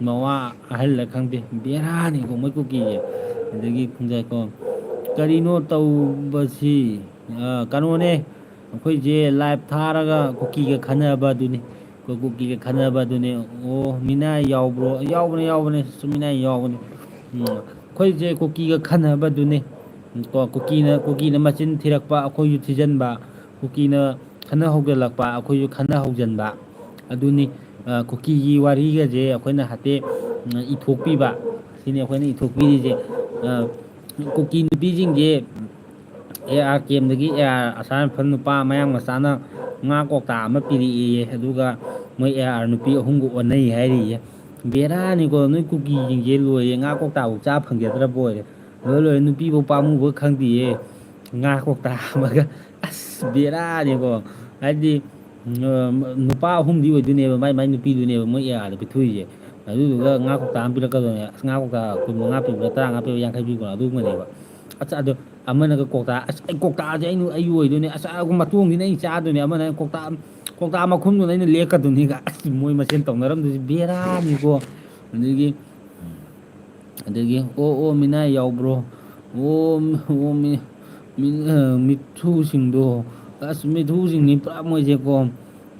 ꯃꯋꯥ ꯑꯍꯜꯂ ꯈꯪꯗꯦ, ꯕꯦꯔꯥꯅꯤꯀꯣ ꯃꯣꯏ ꯀꯨꯀꯤꯁꯦ꯫ ꯑꯗꯒꯤ ꯈꯨꯟꯖꯥꯏꯀꯣ, ꯀꯔꯤꯅꯣ ꯇꯧꯕꯁꯤ? ꯑ, ꯀꯩꯅꯣꯅꯦ, ꯑꯩꯈꯣꯏꯁꯦ ꯂꯥꯏꯞ ꯊꯥꯔꯒ ꯀꯨꯀꯤꯒ ꯈꯟꯅꯕ ꯑꯗꯨꯅꯤ꯫ ꯑꯩꯈꯣꯏ ꯀꯨꯀꯤꯒ ꯈꯟꯅꯕ ꯑꯗꯨꯅꯤ꯫ ꯑꯣ, ꯃꯤꯅꯥꯏ ꯌꯥꯎꯕ꯭ꯔꯣ? ꯌꯥꯎꯕꯅꯦ, ꯌꯥꯎꯕꯅꯦ, ꯁꯨꯝ ꯃꯤꯅꯥꯏ ꯌꯥꯎꯕꯅꯦ꯫ ꯎꯝ, ꯑꯩꯈꯣꯏꯁꯦ ꯀꯨꯀꯤꯒ ꯈꯟꯅꯕ ꯑꯗꯨꯅꯤ꯫ ꯀꯣ, ꯀꯨꯀꯤꯅ, ꯀꯨꯀꯤꯅ ꯃꯆꯤꯟ ꯊꯤꯔꯛꯄ, ꯑꯩꯈꯣꯏꯁꯨ ꯊꯤꯖꯤꯟꯕ, ꯀꯨꯀꯤꯅ ꯈꯟꯅ ꯍꯧꯒꯠꯂꯛꯄ, ꯑꯩꯈꯣꯏꯁꯨ ꯈꯟꯅ ꯍꯧꯖꯤꯟꯕ꯫ ꯑꯗꯨꯅꯤ, ꯑ, ꯀꯨꯀꯤꯒꯤ ꯋꯥꯔꯤꯒꯁꯦ ꯑꯩꯈꯣꯏꯅ ꯍꯥꯏꯐꯦꯠ, ꯎꯝ, ꯏꯊꯣꯛꯄꯤꯕ꯫ ꯁꯤꯅꯤ ꯑꯩꯈꯣꯏꯅ ꯏꯊꯣꯛꯄꯤꯔꯤꯁꯦ꯫ ꯑ, ꯀꯨꯀꯤ ꯅꯨꯄꯤꯁꯤꯡꯁꯦ ꯑꯦ ꯑꯥꯔ ꯀꯦꯝꯗꯒꯤ ꯑꯦ ꯑꯥꯔ ꯑꯁꯥꯝ ꯔꯥꯏꯐꯜ ꯅꯨꯄꯥ ꯃꯌꯥꯡ ꯃꯆꯥꯅ ꯉꯥ ꯀꯧꯇꯥ ꯑꯃ ꯄꯤꯔꯛꯑꯦꯌꯦ, ꯑꯗꯨꯒ ꯃꯣꯏ ꯑꯦ ꯑꯥꯔ ꯅꯨꯄꯤ ꯑꯍꯨꯝꯒ ꯑꯣꯟꯅꯩ ꯍꯥꯏꯔꯤꯌꯦ꯫ ꯕꯦꯔꯥꯅꯤꯀꯣ, ꯅꯣꯏ ꯀꯨꯀꯤꯁꯤꯡꯁꯦ ꯂꯣꯏꯔꯦ, ꯉꯥ ꯀꯧꯇꯥꯐꯥꯎ ꯆꯥ ꯐꯪꯖꯗ꯭ꯔꯕ ꯑꯣꯏꯔꯦ꯫ ꯂꯣꯏ ꯂꯣꯏꯔꯦ, ꯅꯨꯄꯤꯐꯥꯎ ꯄꯥꯝꯃꯨꯕ ꯈꯪꯗꯦꯌꯦ꯫ ꯉꯥ ꯀꯧꯇꯥ ꯑꯃꯒ, ꯑꯁ, ꯕꯦꯔꯥꯅꯤꯀꯣ꯫ ꯍꯥꯏꯗꯤ, ꯎꯝ, ꯅꯨꯄꯥ ꯑꯍꯨꯝꯗꯤ ꯑꯣꯏꯗꯣꯏꯅꯦꯕ, ꯃꯥꯏ ꯃꯥꯏ ꯅꯨꯄꯤꯗꯨꯅꯦꯕ ꯃꯣꯏ ꯑꯦ ꯑꯥꯔꯗ ꯄꯤꯊꯣꯛꯏꯁꯦ꯫ ꯑꯗꯨꯗꯨꯒ ꯉꯥ ꯀꯧꯇꯥ ꯑꯃ ꯄꯤꯔꯛꯀꯗꯣꯏꯅꯦ꯫ ꯑꯁ, ꯉꯥ ꯀꯧꯇꯥ ꯀꯨꯟ ꯃꯉꯥ ꯄꯤꯕ꯭ꯔꯥ, ꯇꯔꯥꯃꯉꯥ ꯄꯤꯕ꯭ꯔꯥ, ꯌꯥꯡꯈꯩ ꯄꯤꯕ꯭ꯔꯥ, ꯑꯗꯨꯒꯨꯝꯕꯅꯦꯕ꯫ ꯑꯁ, ꯑꯗꯣ ꯑꯃꯅꯒ ꯀꯧꯇꯥ, "ꯑꯁ, ꯑꯩ ꯀꯧꯇꯥꯁꯦ ꯑꯩ, ꯑꯩ ꯑꯣꯏꯗꯣꯏꯅꯦ, ꯑꯁ, ꯑ, ꯃꯇꯣꯡꯁꯤꯅ ꯑꯩ ꯆꯥꯗꯣꯏꯅꯦ", ꯑꯃꯅ ꯀꯧꯇꯥ, "ꯀꯧꯇꯥ ꯃꯈꯨꯝꯗꯨꯅ ꯑꯩꯅ ꯂꯦꯛꯀꯗꯣꯏꯅꯤꯒ", ꯑꯁ, ꯃꯣꯏ ꯃꯁꯦꯟ ꯇꯧꯅꯔꯝꯗꯣꯏꯁꯦ ꯕꯦꯔꯥꯅꯤꯀꯣ꯫ ꯑꯗꯒꯤ, ꯑꯗꯒꯤ, "ꯑꯣ, ꯑꯣ, ꯃꯤꯅꯥꯏ ꯌꯥꯎꯕ꯭ꯔꯣ? ꯑꯣ, ꯑꯣ, ꯃꯤ-, ꯃꯤ-, ꯑ, ꯃꯤꯊꯨꯁꯤꯡꯗꯣ", ꯑꯁ, ꯃꯤꯊꯨꯁꯤꯡꯅꯤ ꯄꯨꯔꯥ ꯃꯣꯏꯁꯦꯀꯣ꯫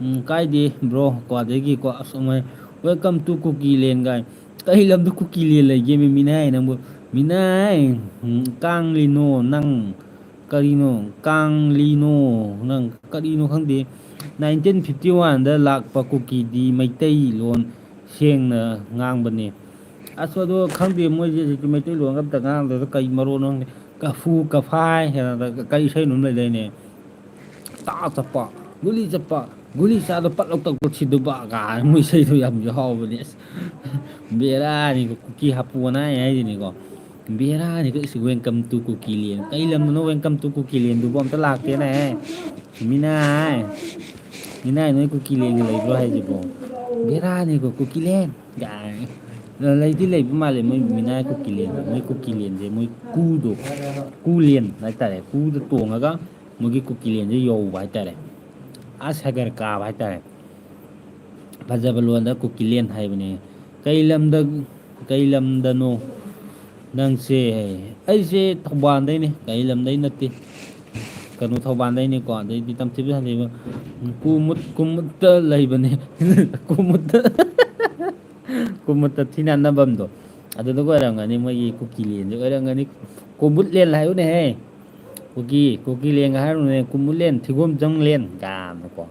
ꯎꯝ, ꯀꯥꯏꯗꯦ, ꯕ꯭ꯔꯣ, ꯀꯣ, ꯑꯗꯒꯤꯀꯣ, ꯑꯁ, ꯃꯣꯏ, "Welcome to ꯀꯨꯀꯤꯂꯦꯟ" ꯒꯥꯏ꯫ ꯀꯩ ꯂꯝꯗ ꯀꯨꯀꯤꯂꯦꯟ ꯂꯩꯒꯦ, ꯃꯤ-, ꯃꯤꯅꯥꯏ ꯅꯪꯕꯨ? ꯃꯤꯅꯥꯏ, ꯎꯝ, ꯀꯥꯡꯂꯤꯅꯣ ꯅꯪ, ꯀꯔꯤꯅꯣ? ꯀꯥꯡꯂꯤꯅꯣ ꯅꯪ, ꯀꯔꯤꯅꯣ ꯈꯪꯗꯦ꯫ ꯅꯥꯏꯟꯇꯤꯟ ꯐꯤꯐꯇꯤ ꯋꯥꯟꯗ ꯂꯥꯛꯄ ꯀꯨꯀꯤꯗꯤ ꯃꯩꯇꯩꯂꯣꯟ ꯁꯦꯡꯅ ꯉꯥꯡꯕꯅꯤ꯫ ꯑꯁ, ꯑꯗꯣ ꯈꯪꯗꯦ, ꯃꯣꯏꯁꯦ ꯍꯧꯖꯤꯛꯇꯤ ꯃꯩꯇꯩꯂꯣꯟꯒ ꯑꯝꯇ ꯉꯥꯡꯗ꯭ꯔꯦꯗ, ꯀꯩ ꯃꯔꯣꯟꯅꯣ ꯈꯪꯗꯦ꯫ ꯀꯐꯨ ꯀꯐꯥꯏ ꯍꯥꯏꯅ ꯀꯩ ꯏꯁꯩꯅꯣ ꯑꯃ ꯂꯩꯗꯥꯏꯅꯦ? "ꯇꯥ ꯆꯠꯄ, ꯒꯨꯂꯤ ꯆꯠꯄ, ꯒꯨꯂꯤ ꯆꯥꯗ ꯄꯠꯂꯧ ꯇꯧꯊꯣꯛꯈꯤꯗꯨꯕ" ꯀꯥꯏꯅ ꯃꯣꯏ ꯏꯁꯩꯗꯣ ꯌꯥꯝ ꯌꯥꯎꯕꯅꯦ꯫ ꯑꯁ, ꯕꯦꯔꯥꯅꯤꯀꯣ, ꯀꯨꯀꯤ ꯍꯥꯄꯨꯅ ꯍꯥꯏ ꯍꯥꯏꯁꯤꯅꯤꯀꯣ꯫ ꯕꯦꯔꯥꯅꯤꯀꯣ, ꯏꯁ, "Welcome to Kukiland"꯫ ꯀꯩ ꯂꯝꯗꯅꯣ "Welcome to Kukiland"ꯗꯨꯕꯣ? ꯑꯝꯇ ꯂꯥꯛꯇꯦꯅꯦ꯫ ꯃꯤꯅꯥꯏ, ꯃꯤꯅꯥꯏ, ꯅꯣꯏ ꯀꯨꯀꯤꯂꯦꯟꯒ ꯂꯩꯕ꯭ꯔꯣ ꯍꯥꯏꯁꯤꯕꯣ? ꯕꯦꯔꯥꯅꯤꯀꯣ, ꯀꯨꯀꯤꯂꯦꯟ ꯀꯥꯏꯅ꯫ ꯂꯩꯗꯤ ꯂꯩꯕ ꯃꯥꯜꯂꯦ ꯃꯣꯏ ꯃꯤꯅꯥꯏ ꯀꯨꯀꯤꯂꯦꯟ꯫ ꯃꯣꯏ ꯀꯨꯀꯤꯂꯦꯟꯁꯦ ꯃꯣꯏ ꯀꯨꯗꯣ, ꯀꯨꯂꯦꯟ ꯍꯥꯏꯇꯥꯔꯦ꯫ ꯀꯨꯗ ꯇꯣꯡꯉꯒ ꯃꯣꯏꯒꯤ ꯀꯨꯀꯤꯂꯦꯟꯁꯦ ꯌꯧꯕ ꯍꯥꯏꯇꯥꯔꯦ꯫ ꯑꯥ ꯁꯥꯒꯔ ꯀꯥꯕ ꯍꯥꯏꯇꯥꯔꯦ꯫ ꯐꯖꯕ ꯂꯣꯟꯗ ꯀꯨꯀꯤꯂꯦꯟ ꯍꯥꯏꯕꯅꯦ꯫ ꯀꯩ ꯂꯝꯗ, ꯀꯩ ꯂꯝꯗꯅꯣ ꯅꯪꯁꯦ? ꯑꯩꯁꯦ ꯊꯧꯕꯥꯜꯗꯩꯅꯦ, ꯀꯩ ꯂꯝꯗꯩ ꯅꯠꯇꯦ꯫ ꯀꯩꯅꯣ, ꯊꯧꯕꯥꯜꯗꯩꯅꯤꯀꯣ꯫ ꯑꯗꯩꯗꯤ ꯇꯝꯊꯤꯕ ꯁꯥꯊꯤꯕ ꯀꯨꯃꯨꯠ, ꯀꯨꯃꯨꯠꯇ ꯂꯩꯕꯅꯦ꯫ ꯀꯨꯃꯨꯠꯇ, ꯀꯨꯃꯨꯠꯇ ꯊꯤ ꯅꯥꯟꯅꯐꯝꯗꯣ ꯑꯗꯨꯗꯒ ꯑꯣꯏꯔꯝꯒꯅꯤ, ꯃꯣꯏꯒꯤ ꯀꯨꯀꯤꯂꯦꯟꯁꯦ ꯑꯣꯏꯔꯝꯒꯅꯤ꯫ ꯀꯨꯃꯨꯠꯂꯦꯟ ꯍꯥꯏꯌꯨꯅꯦꯍꯦ꯫ ꯀꯨꯀꯤ, ꯀꯨꯀꯤꯂꯦꯟꯒ ꯍꯥꯏꯔꯨꯅꯦ, ꯀꯨꯃꯨꯠꯂꯦꯟ, ꯊꯤꯒꯣꯝꯖꯪꯂꯦꯟ ꯀꯥꯏꯅꯀꯣ,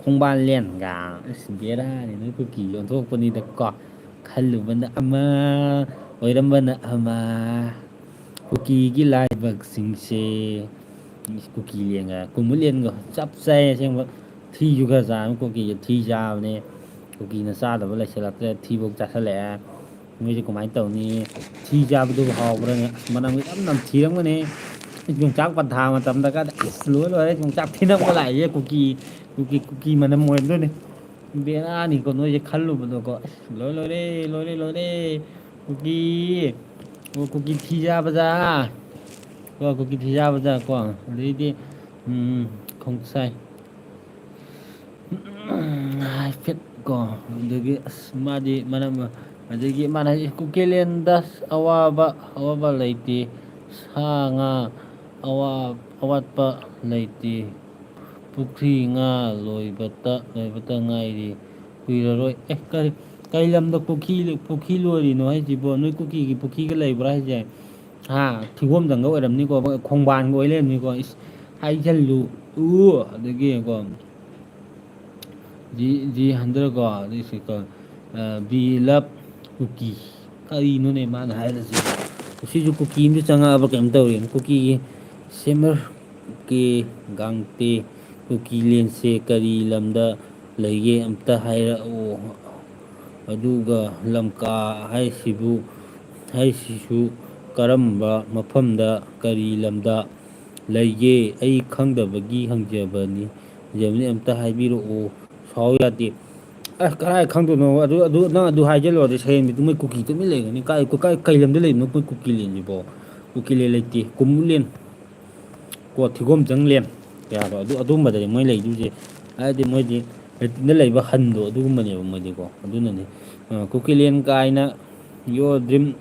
ꯈꯣꯡꯕꯥꯟꯂꯦꯟ ꯀꯥꯏꯅ꯫ ꯑꯁ, ꯕꯦꯔꯥꯅꯤ, ꯅꯣꯏ ꯀꯨꯀꯤ ꯑꯣꯟꯊꯣꯛꯄꯅꯤꯗꯀꯣ꯫ ꯈꯜꯂꯨꯕꯅ ꯑꯃ, ꯑꯣꯏꯔꯝꯕꯅ ꯑꯃ꯫ ꯀꯨꯀꯤꯒꯤ ꯂꯥꯏꯕꯛꯁꯤꯡꯁꯦ꯫ ꯀꯨꯀꯤꯂꯦꯟꯒ ꯀꯨꯃꯨꯠꯂꯦꯟꯒ ꯆꯞ ꯆꯥꯏ ꯑꯁꯦꯡꯕ꯫ ꯊꯤꯁꯨ ꯈꯔ ꯆꯥꯕꯅꯤ ꯀꯨꯀꯤꯁꯦ, ꯊꯤ ꯆꯥꯕꯅꯦ꯫ ꯀꯨꯀꯤꯅ ꯆꯥꯗꯕ ꯂꯩꯁꯤꯜꯂꯛꯇ꯭ꯔꯦ, ꯊꯤꯐꯧ ꯆꯥꯁꯤꯜꯂꯛꯑꯦ꯫ ꯃꯣꯏꯁꯦ ꯀꯃꯥꯏꯅ ꯇꯧꯅꯤ? ꯊꯤ ꯆꯥꯕꯗꯨꯕꯨ ꯍꯥꯎꯕ꯭ꯔꯅꯦ? ꯑꯁ, ꯃꯅꯝ ꯌꯥꯝ ꯅꯝꯊꯤꯔꯝꯒꯅꯤ꯫ ꯌꯣꯡꯆꯥꯛ ꯄꯟꯊꯥ ꯃꯇꯝꯗꯒꯗꯤ ꯑꯁ, ꯂꯣꯏ ꯂꯣꯏꯔꯦ, ꯌꯣꯡꯆꯥꯛ ꯊꯤꯅꯕ ꯂꯥꯛꯏꯁꯦ ꯀꯨꯀꯤ, ꯀꯨꯀꯤ, ꯀꯨꯀꯤ ꯃꯅꯝ ꯑꯣꯏꯔꯝꯗꯣꯏꯅꯦ꯫ ꯕꯦꯔꯥꯅꯤꯀꯣ ꯅꯣꯏꯁꯦ ꯈꯜꯂꯨꯕꯗꯀꯣ꯫ ꯑꯁ, ꯂꯣꯏ ꯂꯣꯏꯔꯦ, ꯂꯣꯏꯔꯦ, ꯂꯣꯏꯔꯦ꯫ ꯀꯨꯀꯤ, ꯑꯣ, ꯀꯨꯀꯤ ꯊꯤ ꯆꯥꯕꯗ꯫ ꯀꯣ, ꯀꯨꯀꯤ ꯊꯤ ꯆꯥꯕꯗ ꯀꯣ꯫ ꯑꯗꯩꯗꯤ, ꯎꯝ, ꯈꯣꯡꯁꯥꯏ꯫ ꯍꯥꯏꯐꯦꯠ ꯀꯣ꯫ ꯑꯗꯒꯤ ꯑꯁ, ꯃꯥꯗꯤ ꯃꯔꯝ, ꯑꯗꯒꯤ ꯃꯥꯅ ꯍꯥꯏꯁꯦ, "ꯀꯨꯀꯤꯂꯦꯟꯗ ꯑꯋꯥꯕ, ꯑꯋꯥꯕ ꯂꯩꯇꯦ꯫ ꯁꯥ ꯉꯥ ꯑꯋꯥ-, ꯑꯋꯥꯠꯄ ꯂꯩꯇꯦ꯫ ꯄꯨꯈ꯭ꯔꯤ ꯉꯥ ꯂꯣꯏꯕꯇ, ꯂꯣꯏꯕꯇ ꯉꯥꯏꯔꯤ꯫ ꯀꯨꯏꯔꯔꯣꯏ"꯫ ꯑꯦ, ꯀꯔꯤ? ꯀꯩ ꯂꯝꯗ ꯄꯨꯈ꯭ꯔꯤ, ꯄꯨꯈ꯭ꯔꯤ ꯂꯣꯏꯔꯤꯅꯣ ꯍꯥꯏꯁꯤꯕꯣ? ꯅꯣꯏ ꯀꯨꯀꯤꯒꯤ ꯄꯨꯈ꯭ꯔꯤꯒ ꯂꯩꯕ꯭ꯔꯥ ꯍꯥꯏꯁꯦ? ꯍꯥ? ꯊꯤꯒꯣꯝꯖꯪꯒ ꯑꯣꯏꯔꯝꯅꯤꯀꯣ, ꯈꯣꯡꯕꯥꯟꯒ ꯑꯣꯏ ꯂꯩꯔꯝꯅꯤꯀꯣ꯫ ꯏꯁ, ꯍꯥꯏꯖꯜꯂꯨ꯫ ꯎ, ꯑꯗꯒꯤ ꯀꯣ, ꯖꯤ, ꯖꯤ ꯍꯟꯗ꯭ꯔꯦꯠ ꯀꯣ, ꯑꯗꯩ ꯁꯤ ꯀꯣ, ꯑ, ꯕꯤ ꯂꯞ ꯀꯨꯀꯤ꯫ ꯀꯔꯤꯅꯣꯅꯦ ꯃꯥꯅ ꯍꯥꯏꯔꯤꯁꯤꯕꯣ? ꯁꯤꯁꯨ ꯀꯨꯀꯤ ꯑꯃꯁꯨ ꯆꯪꯉꯛꯑꯕ ꯀꯩꯅꯣꯝ ꯇꯧꯔꯦ꯫ ꯀꯨꯀꯤꯒꯤ ꯁꯦꯃꯔ ꯀꯦ ꯒꯥꯡꯇꯦ, ꯀꯨꯀꯤꯂꯦꯟꯁꯦ ꯀꯔꯤ ꯂꯝꯗ ꯂꯩꯒꯦ ꯑꯝꯇ ꯍꯥꯏꯔꯛꯑꯣ꯫ ꯑꯗꯨꯒ ꯂꯝꯀꯥ ꯍꯥꯏꯁꯤꯕꯨ, ꯍꯥꯏꯁꯤꯁꯨ ꯀꯔꯝꯕ ꯃꯐꯝꯗ, ꯀꯔꯤ ꯂꯝꯗ ꯂꯩꯒꯦ? ꯑꯩ ꯈꯪꯗꯕꯒꯤ ꯍꯪꯖꯕꯅꯤ, ꯍꯪꯖꯕꯅꯤ, ꯑꯝꯇ ꯍꯥꯏꯕꯤꯔꯛꯑꯣ꯫ ꯁꯥꯎ ꯌꯥꯗꯦ꯫ ꯑꯁ, ꯀꯔꯥꯏ ꯈꯪꯗꯣꯏꯅꯣ? ꯑꯗꯨ, ꯑꯗꯨ, ꯅꯪ ꯑꯗꯨ ꯍꯥꯏꯖꯜꯂꯨꯔꯗꯤ ꯁꯌꯦꯟꯕꯤ ꯃꯣꯏ ꯀꯨꯀꯤ ꯇꯨꯃꯤꯟ ꯂꯩꯒꯅꯤ꯫ ꯀꯥꯏ, ꯀꯥꯏ, ꯀꯩ ꯂꯝꯗ ꯂꯩꯕꯅꯣ ꯃꯣꯏ ꯀꯨꯀꯤꯂꯦꯟꯁꯤꯕꯣ? ꯀꯨꯀꯤꯂꯦꯟ ꯂꯩꯇꯦ꯫ ꯀꯨꯝꯕꯨꯂꯦꯟ꯫ ꯀꯣ, ꯊꯤꯒꯣꯝꯖꯪꯂꯦꯟ ꯀꯌꯥꯗꯣ, ꯑꯗꯨ, ꯑꯗꯨꯒꯨꯝꯕꯗꯅꯤ ꯃꯣꯏ ꯂꯩꯗꯣꯏꯁꯦ꯫ ꯍꯥꯏꯗꯤ ꯃꯣꯏꯗꯤ ꯂꯦꯇꯤꯟꯗ ꯂꯩꯕ ꯍꯟꯗꯣ ꯑꯗꯨꯒꯨꯝꯕꯅꯦꯕ ꯃꯣꯏꯗꯤꯀꯣ꯫ ꯑꯗꯨꯅꯅꯤ, ꯑ, ꯀꯨꯀꯤꯂꯦꯟ ꯀꯥꯏꯅ, your dream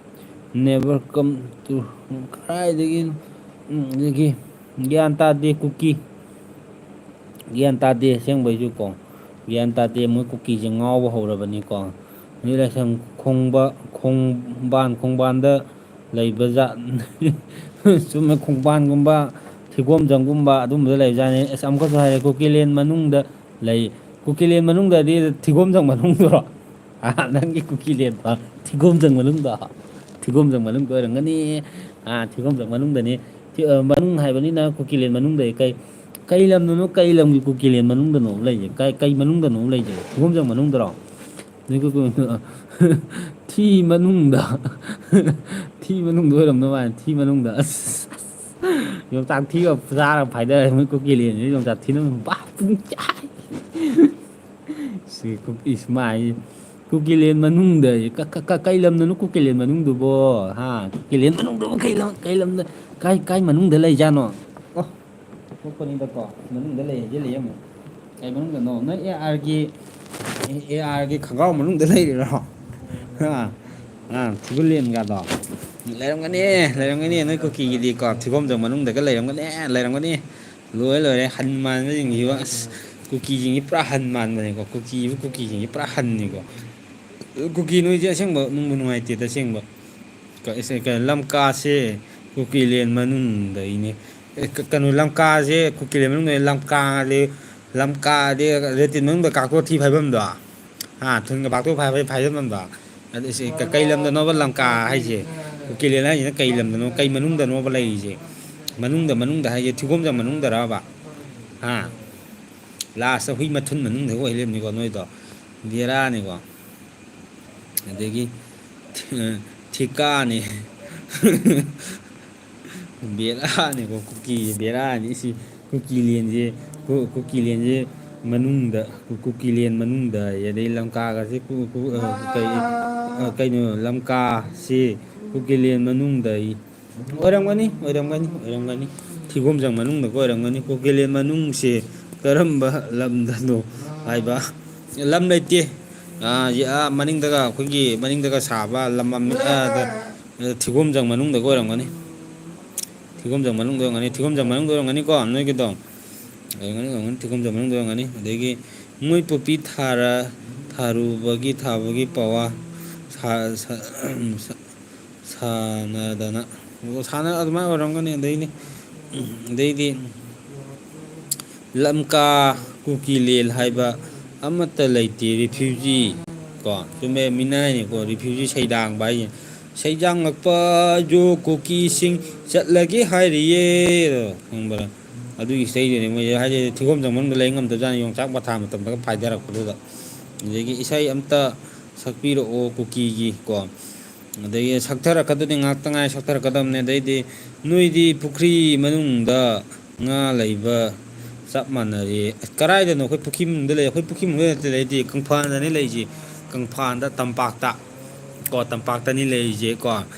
never come true꯫ ꯀꯗꯥꯏꯗꯒꯤ, ꯎꯝ, ꯑꯗꯒꯤ ꯒ꯭ꯌꯥꯟ ꯇꯥꯗꯦ ꯀꯨꯀꯤ꯫ ꯒ꯭ꯌꯥꯟ ꯇꯥꯗꯦ ꯑꯁꯦꯡꯕꯩꯁꯨ ꯀꯣ꯫ ꯒ꯭ꯌꯥꯟ ꯇꯥꯗꯦ, ꯃꯣꯏ ꯀꯨꯀꯤꯁꯦ ꯉꯥꯎꯕ ꯍꯧꯔꯕꯅꯤꯀꯣ꯫ ꯍꯧꯖꯤꯛ ꯂꯥꯏꯁꯪ ꯈꯣꯡꯕ-, ꯈꯣꯡꯕꯥꯟ, ꯈꯣꯡꯕꯥꯟꯗ ꯂꯩꯕ ꯖꯥꯠ꯫ ꯆꯨꯝꯃꯦ, ꯈꯣꯡꯕꯥꯟꯒꯨꯝꯕ, ꯊꯤꯒꯣꯝꯖꯪꯒꯨꯝꯕ ꯑꯗꯨꯝꯕꯗ ꯂꯩꯕꯖꯥꯠꯅꯤ꯫ ꯑꯁ, ꯑꯃꯨꯛꯀꯁꯨ ꯍꯥꯏꯔꯦ, ꯀꯨꯀꯤꯂꯦꯟ ꯃꯅꯨꯡꯗ ꯂꯩ꯫ ꯀꯨꯀꯤꯂꯦꯟ ꯃꯅꯨꯡꯗꯗꯤ ꯊꯤꯒꯣꯝꯖꯪ ꯃꯅꯨꯡꯗꯨꯔꯣ? ꯑꯥ, ꯅꯪꯒꯤ ꯀꯨꯀꯤꯂꯦꯟꯗꯣ ꯊꯤꯒꯣꯝꯖꯪ ꯃꯅꯨꯡꯗꯣ? ꯊꯤꯒꯣꯝꯖꯪ ꯃꯅꯨꯡꯗ ꯑꯣꯏꯔꯝꯒꯅꯤ꯫ ꯑꯥ, ꯊꯤꯒꯣꯝꯖꯪ ꯃꯅꯨꯡꯗꯅꯤ꯫ ꯊꯤ-, ꯑ, ꯃꯅꯨꯡ ꯍꯥꯏꯕꯅꯤꯅ ꯀꯨꯀꯤꯂꯦꯟ ꯃꯅꯨꯡꯗ ꯀꯩ, ꯀꯩ ꯂꯝꯗꯅꯣ, ꯀꯩ ꯂꯝꯒꯤ ꯀꯨꯀꯤꯂꯦꯟ ꯃꯅꯨꯡꯗꯅꯣ ꯂꯩꯁꯦ? ꯀꯩ, ꯀꯩ ꯃꯅꯨꯡꯗꯅꯣ ꯂꯩꯁꯦ? ꯊꯤꯒꯣꯝꯖꯪ ꯃꯅꯨꯡꯗꯔꯣ? ꯅꯣꯏ ꯀꯨꯀꯤ-, ꯊꯤ ꯃꯅꯨꯡꯗ꯫ ꯊꯤ ꯃꯅꯨꯡꯗ ꯑꯣꯏꯔꯝꯗꯧ ꯃꯥꯜꯂꯦ, ꯊꯤ ꯃꯅꯨꯡꯗ꯫ ꯑꯁ, ꯑꯁ꯫ ꯌꯣꯡꯆꯥꯛ ꯊꯤꯒ ꯆꯥꯔ ꯐꯥꯏꯗꯔꯦ, ꯃꯣꯏ ꯀꯨꯀꯤꯂꯦꯟꯁꯤ ꯌꯣꯡꯆꯥꯛ ꯊꯤꯅ ꯕꯥ ꯄꯨꯡ ꯆꯥꯏ꯫ ꯁꯤ ꯀꯨꯀꯤ, ꯏꯁ, ꯃꯥꯏ, ꯀꯨꯀꯤꯂꯦꯟ ꯃꯅꯨꯡꯗ, ꯀ-, ꯀ-, ꯀ-, ꯀꯩ ꯂꯝꯗꯅꯣ ꯀꯨꯀꯤꯂꯦꯟ ꯃꯅꯨꯡꯗꯨꯕꯣ? ꯍꯥ? ꯀꯨꯀꯤꯂꯦꯟ ꯃꯅꯨꯡꯗꯨꯕꯨ ꯀꯩ ꯂꯝ, ꯀꯩ ꯂꯝꯗ, ꯀꯥꯏ, ꯀꯥꯏ ꯃꯅꯨꯡꯗ ꯂꯩꯖꯥꯠꯅꯣ? ꯑꯣ, ꯊꯣꯛꯄꯅꯤꯗꯀꯣ, ꯃꯅꯨꯡꯗ ꯂꯩ ꯍꯥꯏꯖꯤꯜꯂꯛꯑꯦ ꯑꯃꯨꯛ꯫ ꯀꯩ ꯃꯅꯨꯡꯗꯅꯣ? ꯅꯣꯏ ꯑꯦ ꯑꯥꯔꯒꯤ, ꯑꯦ ꯑꯥꯔꯒꯤ ꯈꯣꯡꯒ꯭ꯔꯥꯎ ꯃꯅꯨꯡꯗ ꯂꯩꯔꯤꯔꯣ? ꯍꯥ? ꯑꯥ, ꯊꯤꯒꯨꯂꯦꯟꯒꯗꯣ꯫ ꯂꯩꯔꯝꯒꯅꯤ, ꯂꯩꯔꯝꯒꯅꯤ, ꯅꯣꯏ ꯀꯨꯀꯤꯒꯤꯗꯤꯀꯣ, ꯊꯤꯒꯣꯝꯖꯪ ꯃꯅꯨꯡꯗꯒ ꯂꯩꯔꯝꯒꯅꯤ, ꯂꯩꯔꯝꯒꯅꯤ꯫ ꯂꯣꯏꯔꯦ, ꯂꯣꯏꯔꯦ꯫ ꯍꯟ ꯃꯥꯟꯕꯁꯤꯡꯁꯤꯕꯨ, ꯑꯁ, ꯀꯨꯀꯤꯁꯤꯡꯁꯤ ꯄꯨꯔꯥ ꯍꯟ ꯃꯥꯟꯕꯅꯤꯀꯣ꯫ ꯀꯨꯀꯤꯕꯨ ꯀꯨꯀꯤꯁꯤꯡꯁꯤ ꯄꯨꯔꯥ ꯍꯟꯅꯤꯀꯣ꯫ ꯀꯨꯀꯤ ꯅꯣꯏꯁꯦ ꯑꯁꯦꯡꯕ ꯅꯨꯡꯕꯨ ꯅꯨꯡꯉꯥꯏꯇꯦꯗ, ꯑꯁꯦꯡꯕ꯫ ꯀ-, ꯀ-, ꯂꯝꯀꯥꯁꯦ ꯀꯨꯀꯤꯂꯦꯟ ꯃꯅꯨꯡꯗꯩꯅꯦ꯫ ꯑꯦ, ꯀ-, ꯀꯩꯅꯣ, ꯂꯝꯀꯥꯁꯦ ꯀꯨꯀꯤꯂꯦꯟ ꯃꯅꯨꯡꯗ, ꯂꯝꯀꯥꯗꯤ, ꯂꯝꯀꯥꯗꯤ ꯂꯦꯇ꯭ꯔꯤꯟ ꯃꯅꯨꯡꯗ ꯀꯥꯛꯇꯣꯛ ꯊꯤ ꯐꯥꯏꯐꯝꯗꯣ꯫ ꯍꯥ, ꯊꯨꯟꯒ ꯄꯥꯛꯊꯣꯛ ꯐꯥꯏ-, ꯐꯥꯏꯐꯝꯗꯣ꯫ ꯑꯗꯨ ꯁꯤ ꯀ-, ꯀꯩ ꯂꯝꯗꯅꯣꯕ ꯂꯝꯀꯥ ꯍꯥꯏꯁꯦ? ꯀꯨꯀꯤꯂꯦꯟ ꯍꯥꯏꯁꯤꯅ ꯀꯩ ꯂꯝꯗꯅꯣ? ꯀꯩ ꯃꯅꯨꯡꯗꯅꯣꯕ ꯂꯩꯔꯤꯁꯦ? ꯃꯅꯨꯡꯗ, ꯃꯅꯨꯡꯗ ꯍꯥꯏꯁꯦ ꯊꯤꯒꯣꯡꯖꯝ ꯃꯅꯨꯡꯗꯔꯕ? ꯍꯥ? ꯂꯥꯁꯇ ꯍꯨꯏ ꯃꯊꯨꯟ ꯃꯅꯨꯡꯗꯒ ꯑꯣꯏ ꯂꯩꯔꯝꯅꯤꯀꯣ ꯅꯣꯏꯗꯣ꯫ ꯕꯦꯔꯥꯅꯤꯀꯣ꯫ ꯑꯗꯒꯤ ꯊꯤ-, ꯊꯤꯀꯥꯅꯤ꯫ ꯕꯦꯔꯥꯅꯤꯀꯣ, ꯀꯨꯀꯤꯁꯦ ꯕꯦꯔꯥꯅꯤ꯫ ꯁꯤ ꯀꯨꯀꯤꯂꯦꯟꯁꯦ, ꯀꯨ-, ꯀꯨꯀꯤꯂꯦꯟꯁꯦ ꯃꯅꯨꯡꯗ, ꯀꯨ-, ꯀꯨꯀꯤꯂꯦꯟ ꯃꯅꯨꯡꯗ ꯍꯥꯏꯌꯦ꯫ ꯑꯗꯩ ꯂꯝꯀꯥꯒꯁꯦ ꯀꯨ-, ꯀꯨ-, ꯑ, ꯀꯩ, ꯑ, ꯀꯩꯅꯣ, ꯂꯝꯀꯥꯁꯦ ꯀꯨꯀꯤꯂꯦꯟ ꯃꯅꯨꯡꯗ ꯑꯩ ꯑꯣꯏꯔꯝꯒꯅꯤ, ꯑꯣꯏꯔꯝꯒꯅꯤ, ꯑꯣꯏꯔꯝꯒꯅꯤ꯫ ꯊꯤꯒꯣꯝꯖꯪ ꯃꯅꯨꯡꯗꯒ ꯑꯣꯏꯔꯝꯒꯅꯤ꯫ ꯀꯨꯀꯤꯂꯦꯟ ꯃꯅꯨꯡꯁꯦ ꯀꯔꯝꯕ ꯂꯝꯗꯅꯣ ꯍꯥꯏꯕ? ꯂꯝ ꯂꯩꯇꯦ꯫ ꯑꯥ, ꯌꯦ-, ꯑꯥ, ꯃꯅꯤꯡꯗꯒ, ꯑꯩꯈꯣꯏꯒꯤ ꯃꯅꯤꯡꯗꯒ ꯁꯥꯕ ꯂꯝ ꯑꯃ, ꯑꯥ, ꯗ, ꯊꯤꯒꯣꯝꯖꯪ ꯃꯅꯨꯡꯗꯒ ꯑꯣꯏꯔꯝꯒꯅꯤ꯫ ꯊꯤꯒꯣꯝꯖꯪ ꯃꯅꯨꯡꯗ ꯑꯣꯏꯔꯝꯒꯅꯤ, ꯊꯤꯒꯣꯝꯖꯪ ꯃꯅꯨꯡꯗ ꯑꯣꯏꯔꯝꯒꯅꯤꯀꯣ, ꯅꯣꯏꯒꯤꯗꯣ꯫ ꯑꯣꯏꯔꯝꯒꯅꯤ, ꯑꯣꯏꯔꯝꯒꯅꯤ, ꯊꯤꯒꯣꯝꯖꯪ ꯃꯅꯨꯡꯗ ꯑꯣꯏꯔꯝꯒꯅꯤ꯫ ꯑꯗꯒꯤ ꯃꯣꯏ ꯄꯣꯄꯤ ꯊꯥꯔ-, ꯊꯥꯔꯨꯕꯒꯤ ꯊꯥꯕꯒꯤ ꯄꯋꯥ ꯁꯥ-, ꯁꯥ-, ꯁꯥ-, ꯁꯥꯟꯅꯗꯅ, ꯑꯣ, ꯁꯥꯟꯅ-, ꯑꯗꯨꯃꯥꯏꯅ ꯑꯣꯏꯔꯝꯒꯅꯤ꯫ ꯑꯗꯩꯗꯤ, ꯑꯗꯩꯗꯤ ꯂꯝꯀꯥ ꯀꯨꯀꯤꯂꯦꯟ ꯍꯥꯏꯕ ꯑꯃꯠꯇ ꯂꯩꯇꯦ, ꯔꯤꯐ꯭ꯌꯨꯖꯤ꯫ ꯀꯣ, ꯆꯨꯝꯃꯦ, ꯃꯤꯅꯥꯏꯅꯤꯀꯣ, ꯔꯤꯐ꯭ꯌꯨꯖꯤ ꯁꯩꯗꯥꯡꯕ ꯍꯥꯏꯁꯦ꯫ ꯁꯩꯗꯥꯡꯂꯛꯄ ꯌꯣ ꯀꯨꯀꯤꯁꯤꯡ ꯆꯠꯂꯒꯦ ꯍꯥꯏꯔꯤꯌꯦ꯫ ꯑꯗꯣ, ꯈꯪꯕ꯭ꯔꯥ? ꯑꯗꯨꯒꯤ ꯏꯁꯩꯗꯨꯅꯦ ꯃꯣꯏꯁꯦ, ꯍꯥꯏꯗꯤ ꯊꯤꯒꯣꯝꯖꯪ ꯃꯅꯨꯡꯗ ꯂꯩ ꯉꯝꯗꯕꯖꯥꯠꯅꯤ, ꯌꯣꯡꯆꯥꯛ ꯄꯊꯥ ꯃꯇꯝꯗꯒ ꯐꯥꯏꯊꯔꯛꯄꯗꯨꯗ꯫ ꯑꯗꯒꯤ ꯏꯁꯩ ꯑꯝꯇ ꯁꯛꯄꯤꯔꯛꯑꯣ ꯀꯨꯀꯤꯒꯤ ꯀꯣ꯫ ꯑꯗꯒꯤ ꯁꯛꯊꯔꯛꯀꯗꯨꯗꯤ ꯉꯥꯛꯇ ꯉꯥꯏ, ꯁꯛꯊꯔꯛꯀꯗꯕꯅꯦ꯫ ꯑꯗꯩꯗꯤ ꯅꯣꯏꯗꯤ ꯄꯨꯈ꯭ꯔꯤ ꯃꯅꯨꯡꯗ ꯉꯥ ꯂꯩꯕ ꯆꯞ ꯃꯥꯟꯅꯔꯦ꯫ ꯑꯁ, ꯀꯔꯥꯏꯗꯅꯣ ꯑꯩꯈꯣꯏ ꯄꯨꯈ꯭ꯔꯤ ꯃꯅꯨꯡꯗ ꯂꯩ? ꯑꯩꯈꯣꯏ ꯄꯨꯈ꯭ꯔꯤ ꯃꯅꯨꯡꯗ ꯅꯠꯇꯦ ꯂꯩꯇꯦ, ꯀꯪꯐꯥꯟꯗꯅꯤ ꯂꯩꯁꯦ꯫ ꯀꯪꯐꯥꯟꯗ, ꯇꯝꯄꯥꯛꯇ ꯀꯣ, ꯇꯝꯄꯥꯛꯇꯅꯤ ꯂꯩꯔꯤꯁꯦ ꯀꯣ꯫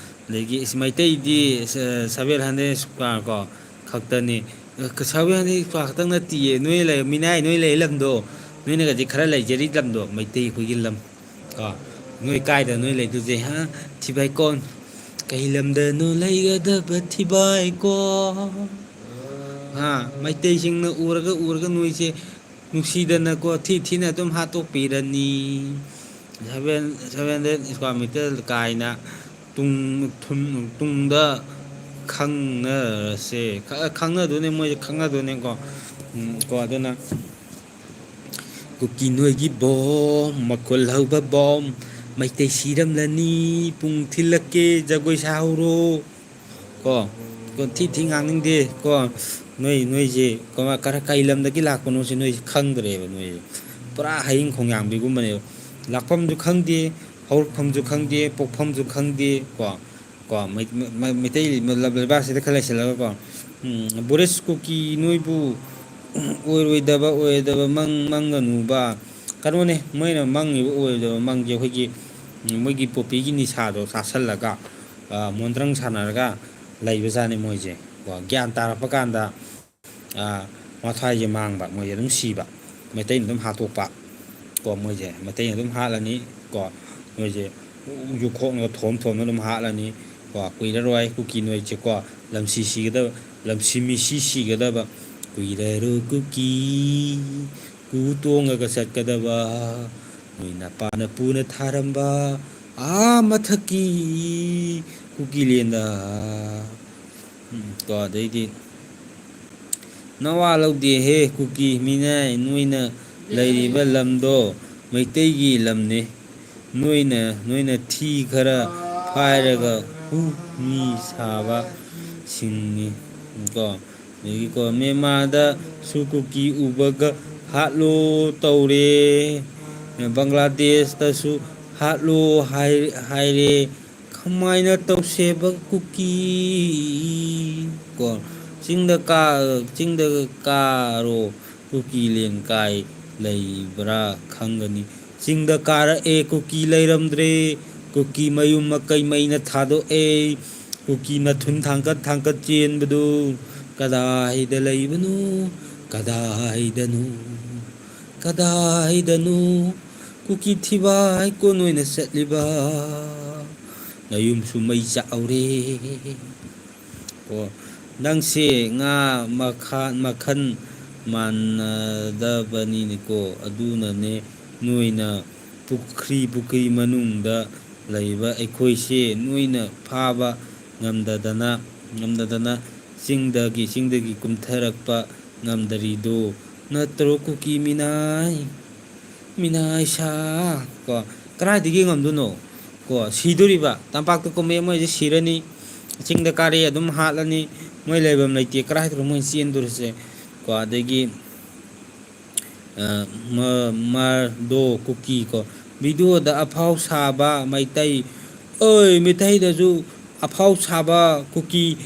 ꯑꯗꯒꯤ ꯏꯁ-, ꯃꯩꯇꯩꯗꯤ ꯁ-, seven hundred square ꯀꯣ ꯈꯛꯇꯅꯤ꯫ ꯑ, seven hundred square ꯈꯛꯇꯪ ꯅꯠꯇꯤꯌꯦ꯫ ꯅꯣꯏ ꯂꯩ-, ꯃꯤꯅꯥꯏ ꯅꯣꯏ ꯂꯩ ꯂꯝꯗꯣ, ꯅꯣꯏꯅꯒꯗꯤ ꯈꯔ ꯂꯩꯖꯔꯤ ꯂꯝꯗꯣ, ꯃꯩꯇꯩ ꯑꯩꯈꯣꯏꯒꯤ ꯂꯝ ꯀꯣ꯫ ꯅꯣꯏ ꯀꯥꯏꯗ ꯅꯣꯏ ꯂꯩꯗꯣꯏꯁꯦ, ꯍꯥ? ꯊꯤꯕꯥꯏꯀꯣꯟ꯫ ꯀꯩ ꯂꯝꯗꯅꯣ ꯂꯩꯒꯗꯕ ꯊꯤꯕꯥꯏꯀꯣꯟ? ꯍꯥ? ꯃꯩꯇꯩꯁꯤꯡꯅ ꯎꯔꯒ, ꯎꯔꯒ ꯅꯣꯏꯁꯦ ꯅꯨꯡꯁꯤꯗꯅꯀꯣ, ꯊꯤ ꯊꯤꯅ ꯑꯗꯨꯝ ꯍꯥꯠꯇꯣꯛꯄꯤꯔꯅꯤ꯫ Seven seven hundred square metre ꯀꯥꯏꯅ ꯇꯨꯡ-, ꯊꯨꯟ-, ꯇꯨꯡꯗ ꯈꯪꯅꯔꯁꯦ꯫ ꯈ-, ꯈꯪꯅꯗꯣꯏꯅꯦ, ꯃꯣꯏꯁꯦ ꯈꯪꯅꯗꯣꯏꯅꯦꯀꯣ꯫ ꯎꯝ, ꯀꯣ, ꯑꯗꯨꯅ ꯀꯨꯀꯤ ꯅꯣꯏꯒꯤ ꯕꯣꯝ, ꯃꯈꯨꯜ ꯍꯧꯕ ꯕꯣꯝ, ꯃꯩꯇꯩ ꯁꯤꯔꯝꯂꯅꯤ, ꯄꯨꯡ ꯊꯤꯜꯂꯛꯀꯦ, ꯖꯒꯣꯏ ꯁꯥꯍꯧꯔꯣ꯫ ꯀꯣ, ꯀꯣ, ꯊꯤ ꯊꯤ ꯉꯥꯡꯅꯤꯡꯗꯦ꯫ ꯀꯣ, ꯅꯣꯏ, ꯅꯣꯏꯁꯦ ꯀꯃ-, ꯀꯔ-, ꯀꯩ ꯂꯝꯗꯒꯤ ꯂꯥꯛꯄꯅꯣꯁꯦ ꯅꯣꯏꯁꯦ ꯈꯪꯗ꯭ꯔꯦꯕ꯫ ꯅꯣꯏꯁꯦ ꯄꯨꯔꯥ ꯍꯌꯤꯡ ꯈꯣꯡꯌꯥꯝꯕꯤꯒꯨꯝꯕꯅꯦꯕ꯫ ꯂꯥꯛꯐꯝꯁꯨ ꯈꯪꯗꯦ, ꯍꯧꯔꯛꯐꯝꯁꯨ ꯈꯪꯗꯦ, ꯄꯣꯛꯐꯝꯁꯨ ꯈꯪꯗꯦ꯫ ꯀꯣ, ꯀꯣ, ꯃꯩ-, ꯃꯩ-, ꯃꯩꯇꯩ ꯂꯩ-, ꯂꯩꯕꯥꯛꯁꯤꯗ ꯈꯔ ꯂꯩꯁꯜꯂꯒꯀꯣ, ꯎꯝ, ꯕꯨꯔꯤꯁ ꯀꯨꯀꯤ ꯅꯣꯏꯕꯨ ꯑꯣꯏꯔꯣꯏꯗꯕ, ꯑꯣꯏꯔꯣꯏꯗꯕ ꯃꯪ ꯃꯪꯒꯅꯨꯕ꯫ ꯀꯩꯅꯣꯅꯦ, ꯃꯣꯏꯅ ꯃꯪꯉꯤꯕ ꯑꯣꯏꯔꯣꯏꯗꯕ ꯃꯪꯁꯦ ꯑꯩꯈꯣꯏꯒꯤ, ꯎꯝ, ꯃꯣꯏꯒꯤ ꯄꯣꯄꯤꯒꯤ ꯅꯤꯁꯥꯗꯣ ꯆꯥꯁꯜꯂꯒ, ꯑ, ꯃꯣꯟꯗ꯭ꯔꯪ ꯁꯥꯟꯅꯔꯒ ꯂꯩꯕꯖꯥꯠꯅꯤ ꯃꯣꯏꯁꯦ꯫ ꯀꯣ, ꯒ꯭ꯌꯥꯟ ꯇꯥꯔꯛꯄ ꯀꯥꯟꯗ, ꯑ, ꯃꯊ꯭ꯋꯥꯏꯁꯦ ꯃꯥꯡꯕ, ꯃꯣꯏꯁꯦ ꯑꯗꯨꯝ ꯁꯤꯕ, ꯃꯩꯇꯩꯅ ꯑꯗꯨꯝ ꯍꯥꯠꯇꯣꯛꯄ꯫ ꯀꯣ, ꯃꯣꯏꯁꯦ ꯃꯩꯇꯩꯅ ꯑꯗꯨꯝ ꯍꯥꯠꯂꯅꯤ꯫ ꯀꯣ, ꯃꯣꯏꯁꯦ ꯌꯨꯈꯣꯡꯅ ꯊꯣꯝ ꯊꯣꯝꯅ ꯑꯗꯨꯝ ꯍꯥꯠꯂꯅꯤ꯫ ꯀꯣ, ꯀꯨꯏꯔꯔꯣꯏ ꯀꯨꯀꯤ ꯅꯣꯏꯁꯦꯀꯣ, ꯂꯝꯁꯤ ꯁꯤꯒꯗꯕ, ꯂꯝꯁꯤ ꯃꯤꯁꯤ ꯁꯤꯒꯗꯕ꯫ ꯀꯨꯏꯔꯔꯣꯏ ꯀꯨꯀꯤ ꯀꯨ ꯇꯣꯡꯉꯒ ꯆꯠꯀꯗꯕ, ꯅꯣꯏ ꯅꯄꯥ ꯅꯄꯨꯅ ꯊꯥꯔꯝꯕ ꯑꯥ ꯃꯊꯛꯀꯤ ꯀꯨꯀꯤꯂꯦꯟꯗ꯫ ꯎꯝ, ꯀꯣ, ꯑꯗꯩꯗꯤ, "ꯅꯋꯥ ꯂꯧꯗꯦꯍꯦ ꯀꯨꯀꯤ ꯃꯤꯅꯥꯏ, ꯅꯣꯏꯅ ꯂꯩꯔꯤꯕ ꯂꯝꯗꯣ ꯃꯩꯇꯩꯒꯤ ꯂꯝꯅꯤ꯫ ꯅꯣꯏꯅ, ꯅꯣꯏꯅ ꯊꯤ ꯈꯔ ꯐꯥꯏꯔꯒ ꯍꯨ ꯃꯤ ꯁꯥꯕ ꯁꯤꯡꯅꯤ"꯫ ꯀꯣ, ꯑꯗꯒꯤꯀꯣ, "ꯃꯦꯟꯃꯥꯔꯗꯁꯨ ꯀꯨꯀꯤ ꯎꯕꯒ ꯍꯥꯠꯂꯣ ꯇꯧꯔꯦ, ꯕꯪꯒ꯭ꯂꯥꯗꯦꯁꯇꯁꯨ ꯍꯥꯠꯂꯣ ꯍꯥꯏ-, ꯍꯥꯏꯔꯦ꯫ ꯀꯃꯥꯏꯅ ꯇꯧꯁꯦꯕ ꯀꯨꯀꯤ?" ꯀꯣ, ꯆꯤꯡꯗ ꯀꯥ-, ꯆꯤꯡꯗ ꯀꯥꯔꯣ, ꯀꯨꯀꯤ ꯂꯦꯟ ꯀꯥꯏ ꯂꯩꯕ꯭ꯔꯥ ꯈꯪꯒꯅꯤ꯫ ꯆꯤꯡꯗ ꯀꯥꯔꯛꯑꯦ, ꯀꯨꯀꯤ ꯂꯩꯔꯝꯗ꯭ꯔꯦ꯫ ꯀꯨꯀꯤ ꯃꯌꯨꯝ ꯃꯀꯩ ꯃꯩꯅ ꯊꯥꯗꯣꯛꯑꯦ꯫ ꯀꯨꯀꯤ ꯃꯊꯨꯟ ꯊꯥꯡꯀꯠ ꯊꯥꯡꯀꯠ ꯆꯦꯟꯕꯗꯨ ꯀꯗꯥꯏꯗ ꯂꯩꯕꯅꯣ? ꯀꯗꯥꯏꯗꯅꯣ? ꯀꯗꯥꯏꯗꯅꯣ? ꯀꯨꯀꯤ ꯊꯤꯕꯥꯏ ꯀꯣꯟ ꯑꯣꯏꯅ ꯆꯠꯂꯤꯕ? ꯅꯌꯨꯝꯁꯨ ꯃꯩ ꯆꯥꯛꯍꯧꯔꯦ꯫ ꯑꯣ, ꯅꯪꯁꯦ ꯉꯥ ꯃꯈꯥ-, ꯃꯈꯜ ꯃꯥꯟꯅꯗꯕꯅꯤꯅꯦꯀꯣ, ꯑꯗꯨꯅꯅꯦ ꯅꯣꯏꯅ ꯄꯨꯈ꯭ꯔꯤ, ꯄꯨꯈ꯭ꯔꯤ ꯃꯅꯨꯡꯗ ꯂꯩꯕ ꯑꯩꯈꯣꯏꯁꯦ ꯅꯣꯏꯅ ꯐꯥꯕ ꯉꯝꯗꯗꯅ, ꯉꯝꯗꯗꯅ ꯆꯤꯡꯗꯒꯤ, ꯆꯤꯡꯗꯒꯤ ꯀꯨꯝꯊꯔꯛꯄ ꯉꯝꯗꯔꯤꯗꯣ ꯅꯠꯇ꯭ꯔꯣ ꯀꯨꯀꯤ ꯃꯤꯅꯥꯏ? ꯃꯤꯅꯥꯏ ꯁꯥ꯫ ꯀꯣ, ꯀꯗꯥꯏꯗꯒꯤ ꯉꯝꯗꯣꯏꯅꯣ? ꯀꯣ, ꯁꯤꯗꯣꯔꯤꯕ꯫ ꯇꯝꯄꯥꯛꯇ ꯀꯨꯝꯃꯛꯑꯦ ꯃꯣꯏꯁꯦ ꯁꯤꯔꯅꯤ꯫ ꯆꯤꯡꯗ ꯀꯥꯔꯦ ꯑꯗꯨꯝ ꯍꯥꯠꯂꯅꯤ꯫ ꯃꯣꯏ ꯂꯩꯐꯝ ꯂꯩꯇꯦ꯫ ꯀꯗꯥꯏꯗꯅꯣ ꯃꯣꯏ ꯆꯦꯟꯗꯣꯔꯤꯁꯦ? ꯀꯣ, ꯑꯗꯒꯤ, ꯑ, ꯃ-, ꯃꯥꯔꯗꯣ ꯀꯨꯀꯤ ꯀꯣ꯫ ꯚꯤꯗꯤꯑꯣꯗ ꯑꯐꯥꯎ ꯁꯥꯕ ꯃꯩꯇꯩ, ꯑꯣꯏ, ꯃꯩꯇꯩꯗꯁꯨ ꯑꯐꯥꯎ ꯁꯥꯕ ꯀꯨꯀꯤ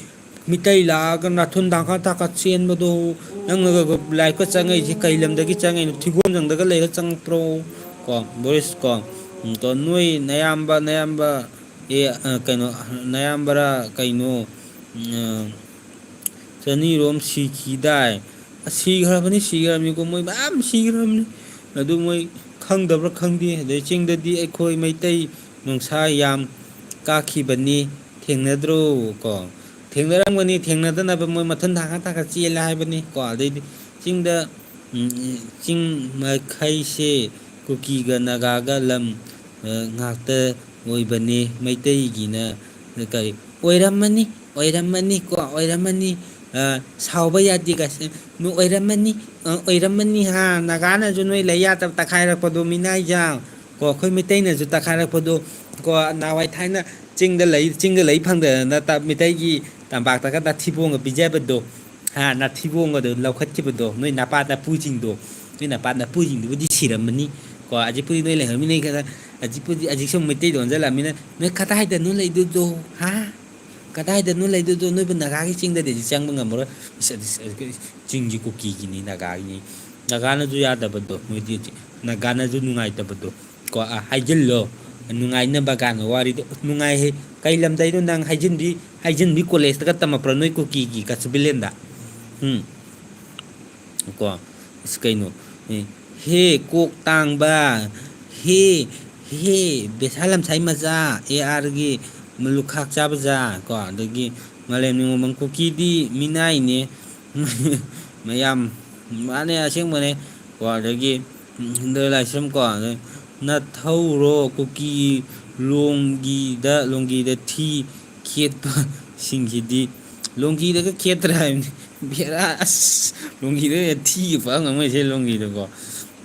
ꯃꯤꯇꯩ ꯂꯥꯛꯑꯒ ꯅꯥꯊꯨꯟ ꯊꯥꯡꯒꯠ ꯊꯥꯡꯒꯠ ꯆꯦꯟꯕꯗꯣ, ꯅꯪꯅꯒ ꯂꯥꯏꯐꯀ ꯆꯪꯉꯛꯏꯁꯦ ꯀꯩ ꯂꯝꯗꯒꯤ ꯆꯪꯉꯛꯏꯅꯣ? ꯊꯤꯒꯣꯡꯖꯪꯗꯒ ꯂꯩꯔ ꯆꯪꯉꯛꯄ꯭ꯔꯣ? ꯀꯣ, ꯕꯣꯔꯤꯁ ꯀꯣ, ꯎꯝ, ꯀꯣ, ꯅꯣꯏ ꯅꯌꯥꯝꯕ, ꯅꯌꯥꯝꯕ, ꯑꯦ, ꯑ, ꯀꯩꯅꯣ, ꯅꯌꯥꯝꯕꯔꯥ ꯀꯩꯅꯣ, ꯎꯝ, ꯑ, ꯆꯅꯤꯔꯣꯝ ꯁꯤꯈꯤꯗꯥꯏ? ꯑꯁ, ꯁꯤꯈ꯭ꯔꯕꯅꯤ, ꯁꯤꯈ꯭ꯔꯕꯅꯤꯀꯣ, ꯃꯣꯏ ꯃꯌꯥꯝ ꯁꯤꯈ꯭ꯔꯕꯅꯤ꯫ ꯑꯗꯨ ꯃꯣꯏ ꯈꯪꯗꯕ꯭ꯔꯥ ꯈꯪꯗꯦ꯫ ꯑꯗꯩ ꯆꯤꯡꯗꯗꯤ ꯑꯩꯈꯣꯏ ꯃꯩꯇꯩ ꯅꯨꯡꯁꯥ ꯌꯥꯝ ꯀꯥꯈꯤꯕꯅꯤ, ꯊꯦꯡꯅꯗ꯭ꯔꯣ? ꯀꯣ, ꯊꯦꯡꯅꯔꯝꯒꯅꯤ, ꯊꯦꯡꯅꯗꯅꯕ ꯃꯣꯏ ꯃꯊꯨꯟ ꯊꯥꯡꯒꯠ ꯊꯥꯡꯒꯠ ꯆꯦꯜꯂꯦ ꯍꯥꯏꯕꯅꯤ꯫ ꯀꯣ, ꯑꯗꯩꯗꯤ ꯆꯤꯡꯗ, ꯎꯝ, ꯆꯤꯡ ꯃꯈꯩꯁꯦ ꯀꯨꯀꯤꯒ ꯅꯥꯒꯥꯒ ꯂꯝ, ꯑ, ꯉꯥꯛꯇ ꯑꯣꯏꯕꯅꯤ꯫ ꯃꯩꯇꯩꯒꯤꯅ ꯀꯔꯤ ꯑꯣꯏꯔꯝꯃꯅꯤ, ꯑꯣꯏꯔꯝꯃꯅꯤ, ꯀꯣ, ꯑꯣꯏꯔꯝꯃꯅꯤ, ꯑ, ꯁꯥꯎꯕ ꯌꯥꯗꯦ ꯀꯥꯏꯁꯦ, ꯅꯣꯏ ꯑꯣꯏꯔꯝꯃꯅꯤ, ꯑ, ꯑꯣꯏꯔꯝꯃꯅꯤ, ꯍꯥ, ꯅꯥꯒꯥꯅꯁꯨ ꯅꯣꯏ ꯂꯩ ꯌꯥꯗꯕ ꯇꯛꯈꯥꯏꯔꯛꯄꯗꯣ, ꯃꯤꯅꯥꯏꯖꯥꯡ, ꯀꯣ, ꯑꯩꯈꯣꯏ ꯃꯩꯇꯩꯅꯁꯨ ꯇꯛꯈꯥꯏꯔꯛꯄꯗꯣ, ꯀꯣ, ꯅꯍꯥꯟꯋꯥꯏ ꯊꯥꯏꯅ ꯆꯤꯡꯗ ꯂꯩ, ꯆꯤꯡꯗ ꯂꯩ ꯐꯪꯗꯗꯅ ꯇ-, ꯃꯤꯇꯩꯒꯤ ꯇꯝꯄꯥꯛꯇꯒ ꯅꯥꯊꯤꯕꯣꯡꯒ ꯄꯤꯖꯕꯗꯣ, ꯍꯥ, ꯅꯥꯊꯤꯕꯣꯡꯒꯗꯣ ꯂꯧꯈꯠꯈꯤꯕꯗꯣ, ꯅꯣꯏ ꯅꯄꯥ ꯅꯄꯨꯁꯤꯡꯗꯣ, ꯅꯣꯏ ꯅꯄꯥ ꯅꯄꯨꯁꯤꯡꯗꯨꯕꯨꯗꯤ ꯁꯤꯔꯝꯃꯅꯤ, ꯀꯣ, ꯍꯧꯖꯤꯛꯄꯨꯗꯤ ꯅꯣꯏ ꯂꯩꯍꯧꯔꯝꯃꯤꯅꯦ ꯈꯔ, ꯍꯧꯖꯤꯛꯄꯨꯗꯤ, ꯍꯧꯖꯤꯛꯁꯨ ꯃꯩꯇꯩꯗ ꯑꯣꯟꯁꯤꯜꯂꯛꯑꯃꯤꯅ, ꯅꯣꯏ ꯀꯗꯥꯏꯗꯅꯣ ꯂꯩꯗꯣꯏꯗꯣ, ꯍꯥ? ꯀꯗꯥꯏꯗꯅꯣ ꯂꯩꯗꯣꯏꯗꯣ? ꯅꯣꯏꯕꯨ ꯅꯥꯒꯥꯒꯤ ꯆꯤꯡꯗꯗꯤ ꯆꯪꯕ ꯉꯝꯃꯔꯣꯏ꯫ ꯏꯁ, ꯑꯗꯨ, ꯑꯗꯨ, ꯆꯤꯡꯁꯤ ꯀꯨꯀꯤꯒꯤꯅꯤ, ꯅꯥꯒꯥꯒꯤꯅꯤ꯫ ꯅꯥꯒꯥꯅꯁꯨ ꯌꯥꯗꯕꯗꯣ, ꯃꯣꯏꯗꯤ ꯍꯧꯖꯤꯛ ꯅꯥꯒꯥꯅꯁꯨ ꯅꯨꯡꯉꯥꯏꯇꯕꯗꯣ꯫ ꯀꯣ, ꯑ, ꯍꯥꯏꯖꯤꯜꯂꯣ꯫ ꯅꯨꯡꯉꯥꯏꯅꯕ ꯀꯥꯟꯗ ꯋꯥꯔꯤꯗꯣ꯫ ꯅꯨꯡꯉꯥꯏꯍꯦ꯫ ꯀꯩ ꯂꯝꯗꯩꯅꯣ ꯅꯪ ꯍꯥꯏꯖꯤꯟꯕꯤ, ꯍꯥꯏꯖꯤꯟꯕꯤ ꯀꯣꯂꯦꯖꯇꯒ ꯇꯝꯃꯛꯄ꯭ꯔꯣ ꯅꯣꯏ ꯀꯨꯀꯤꯒꯤ ꯀꯆꯨꯕꯤꯂꯦꯟꯗ? ꯎꯝ꯫ ꯀꯣ, ꯑꯁ, ꯀꯩꯅꯣ? ꯑꯦ, ꯍꯦ, ꯀꯣꯛ ꯇꯥꯡꯕ, ꯍꯦ, ꯍꯦ, ꯕꯦꯁꯥ ꯂꯝꯁꯥꯏ ꯃꯆꯥ, ꯑꯦ ꯑꯥꯔꯒꯤ ꯂꯨꯈꯥꯛ ꯆꯥꯕꯖꯥ, ꯀꯣ, ꯑꯗꯒꯤ ꯃꯥꯂꯦꯝ ꯅꯤꯉꯣꯜꯕꯝ ꯀꯨꯀꯤꯗꯤ ꯃꯤꯅꯥꯏꯅꯦ꯫ ꯃꯌꯥꯝ, ꯃꯥꯅꯦ, ꯑꯁꯦꯡꯕꯅꯦ꯫ ꯀꯣ, ꯑꯗꯒꯤ, ꯎꯝ, ꯍꯤꯟꯗꯨ ꯂꯥꯏꯁ꯭ꯔꯝ, ꯀꯣ, ꯑꯗꯩ ꯅꯊꯧꯔꯣ ꯀꯨꯀꯤ ꯂꯣꯡꯒꯤꯗ, ꯂꯣꯡꯒꯤꯗ ꯊꯤ ꯈꯦꯠꯄꯁꯤꯡꯁꯤꯗꯤ꯫ ꯂꯣꯡꯒꯤꯗꯒ ꯈꯦꯠꯇ꯭ꯔꯥ ꯍꯥꯏꯕꯅꯤ꯫ ꯕꯦꯔꯥ, ꯑꯁ, ꯂꯣꯡꯒꯤꯗ ꯊꯤꯒ ꯄꯛ ꯉꯝꯃꯣꯏꯁꯦ ꯂꯣꯡꯒꯤꯗꯀꯣ꯫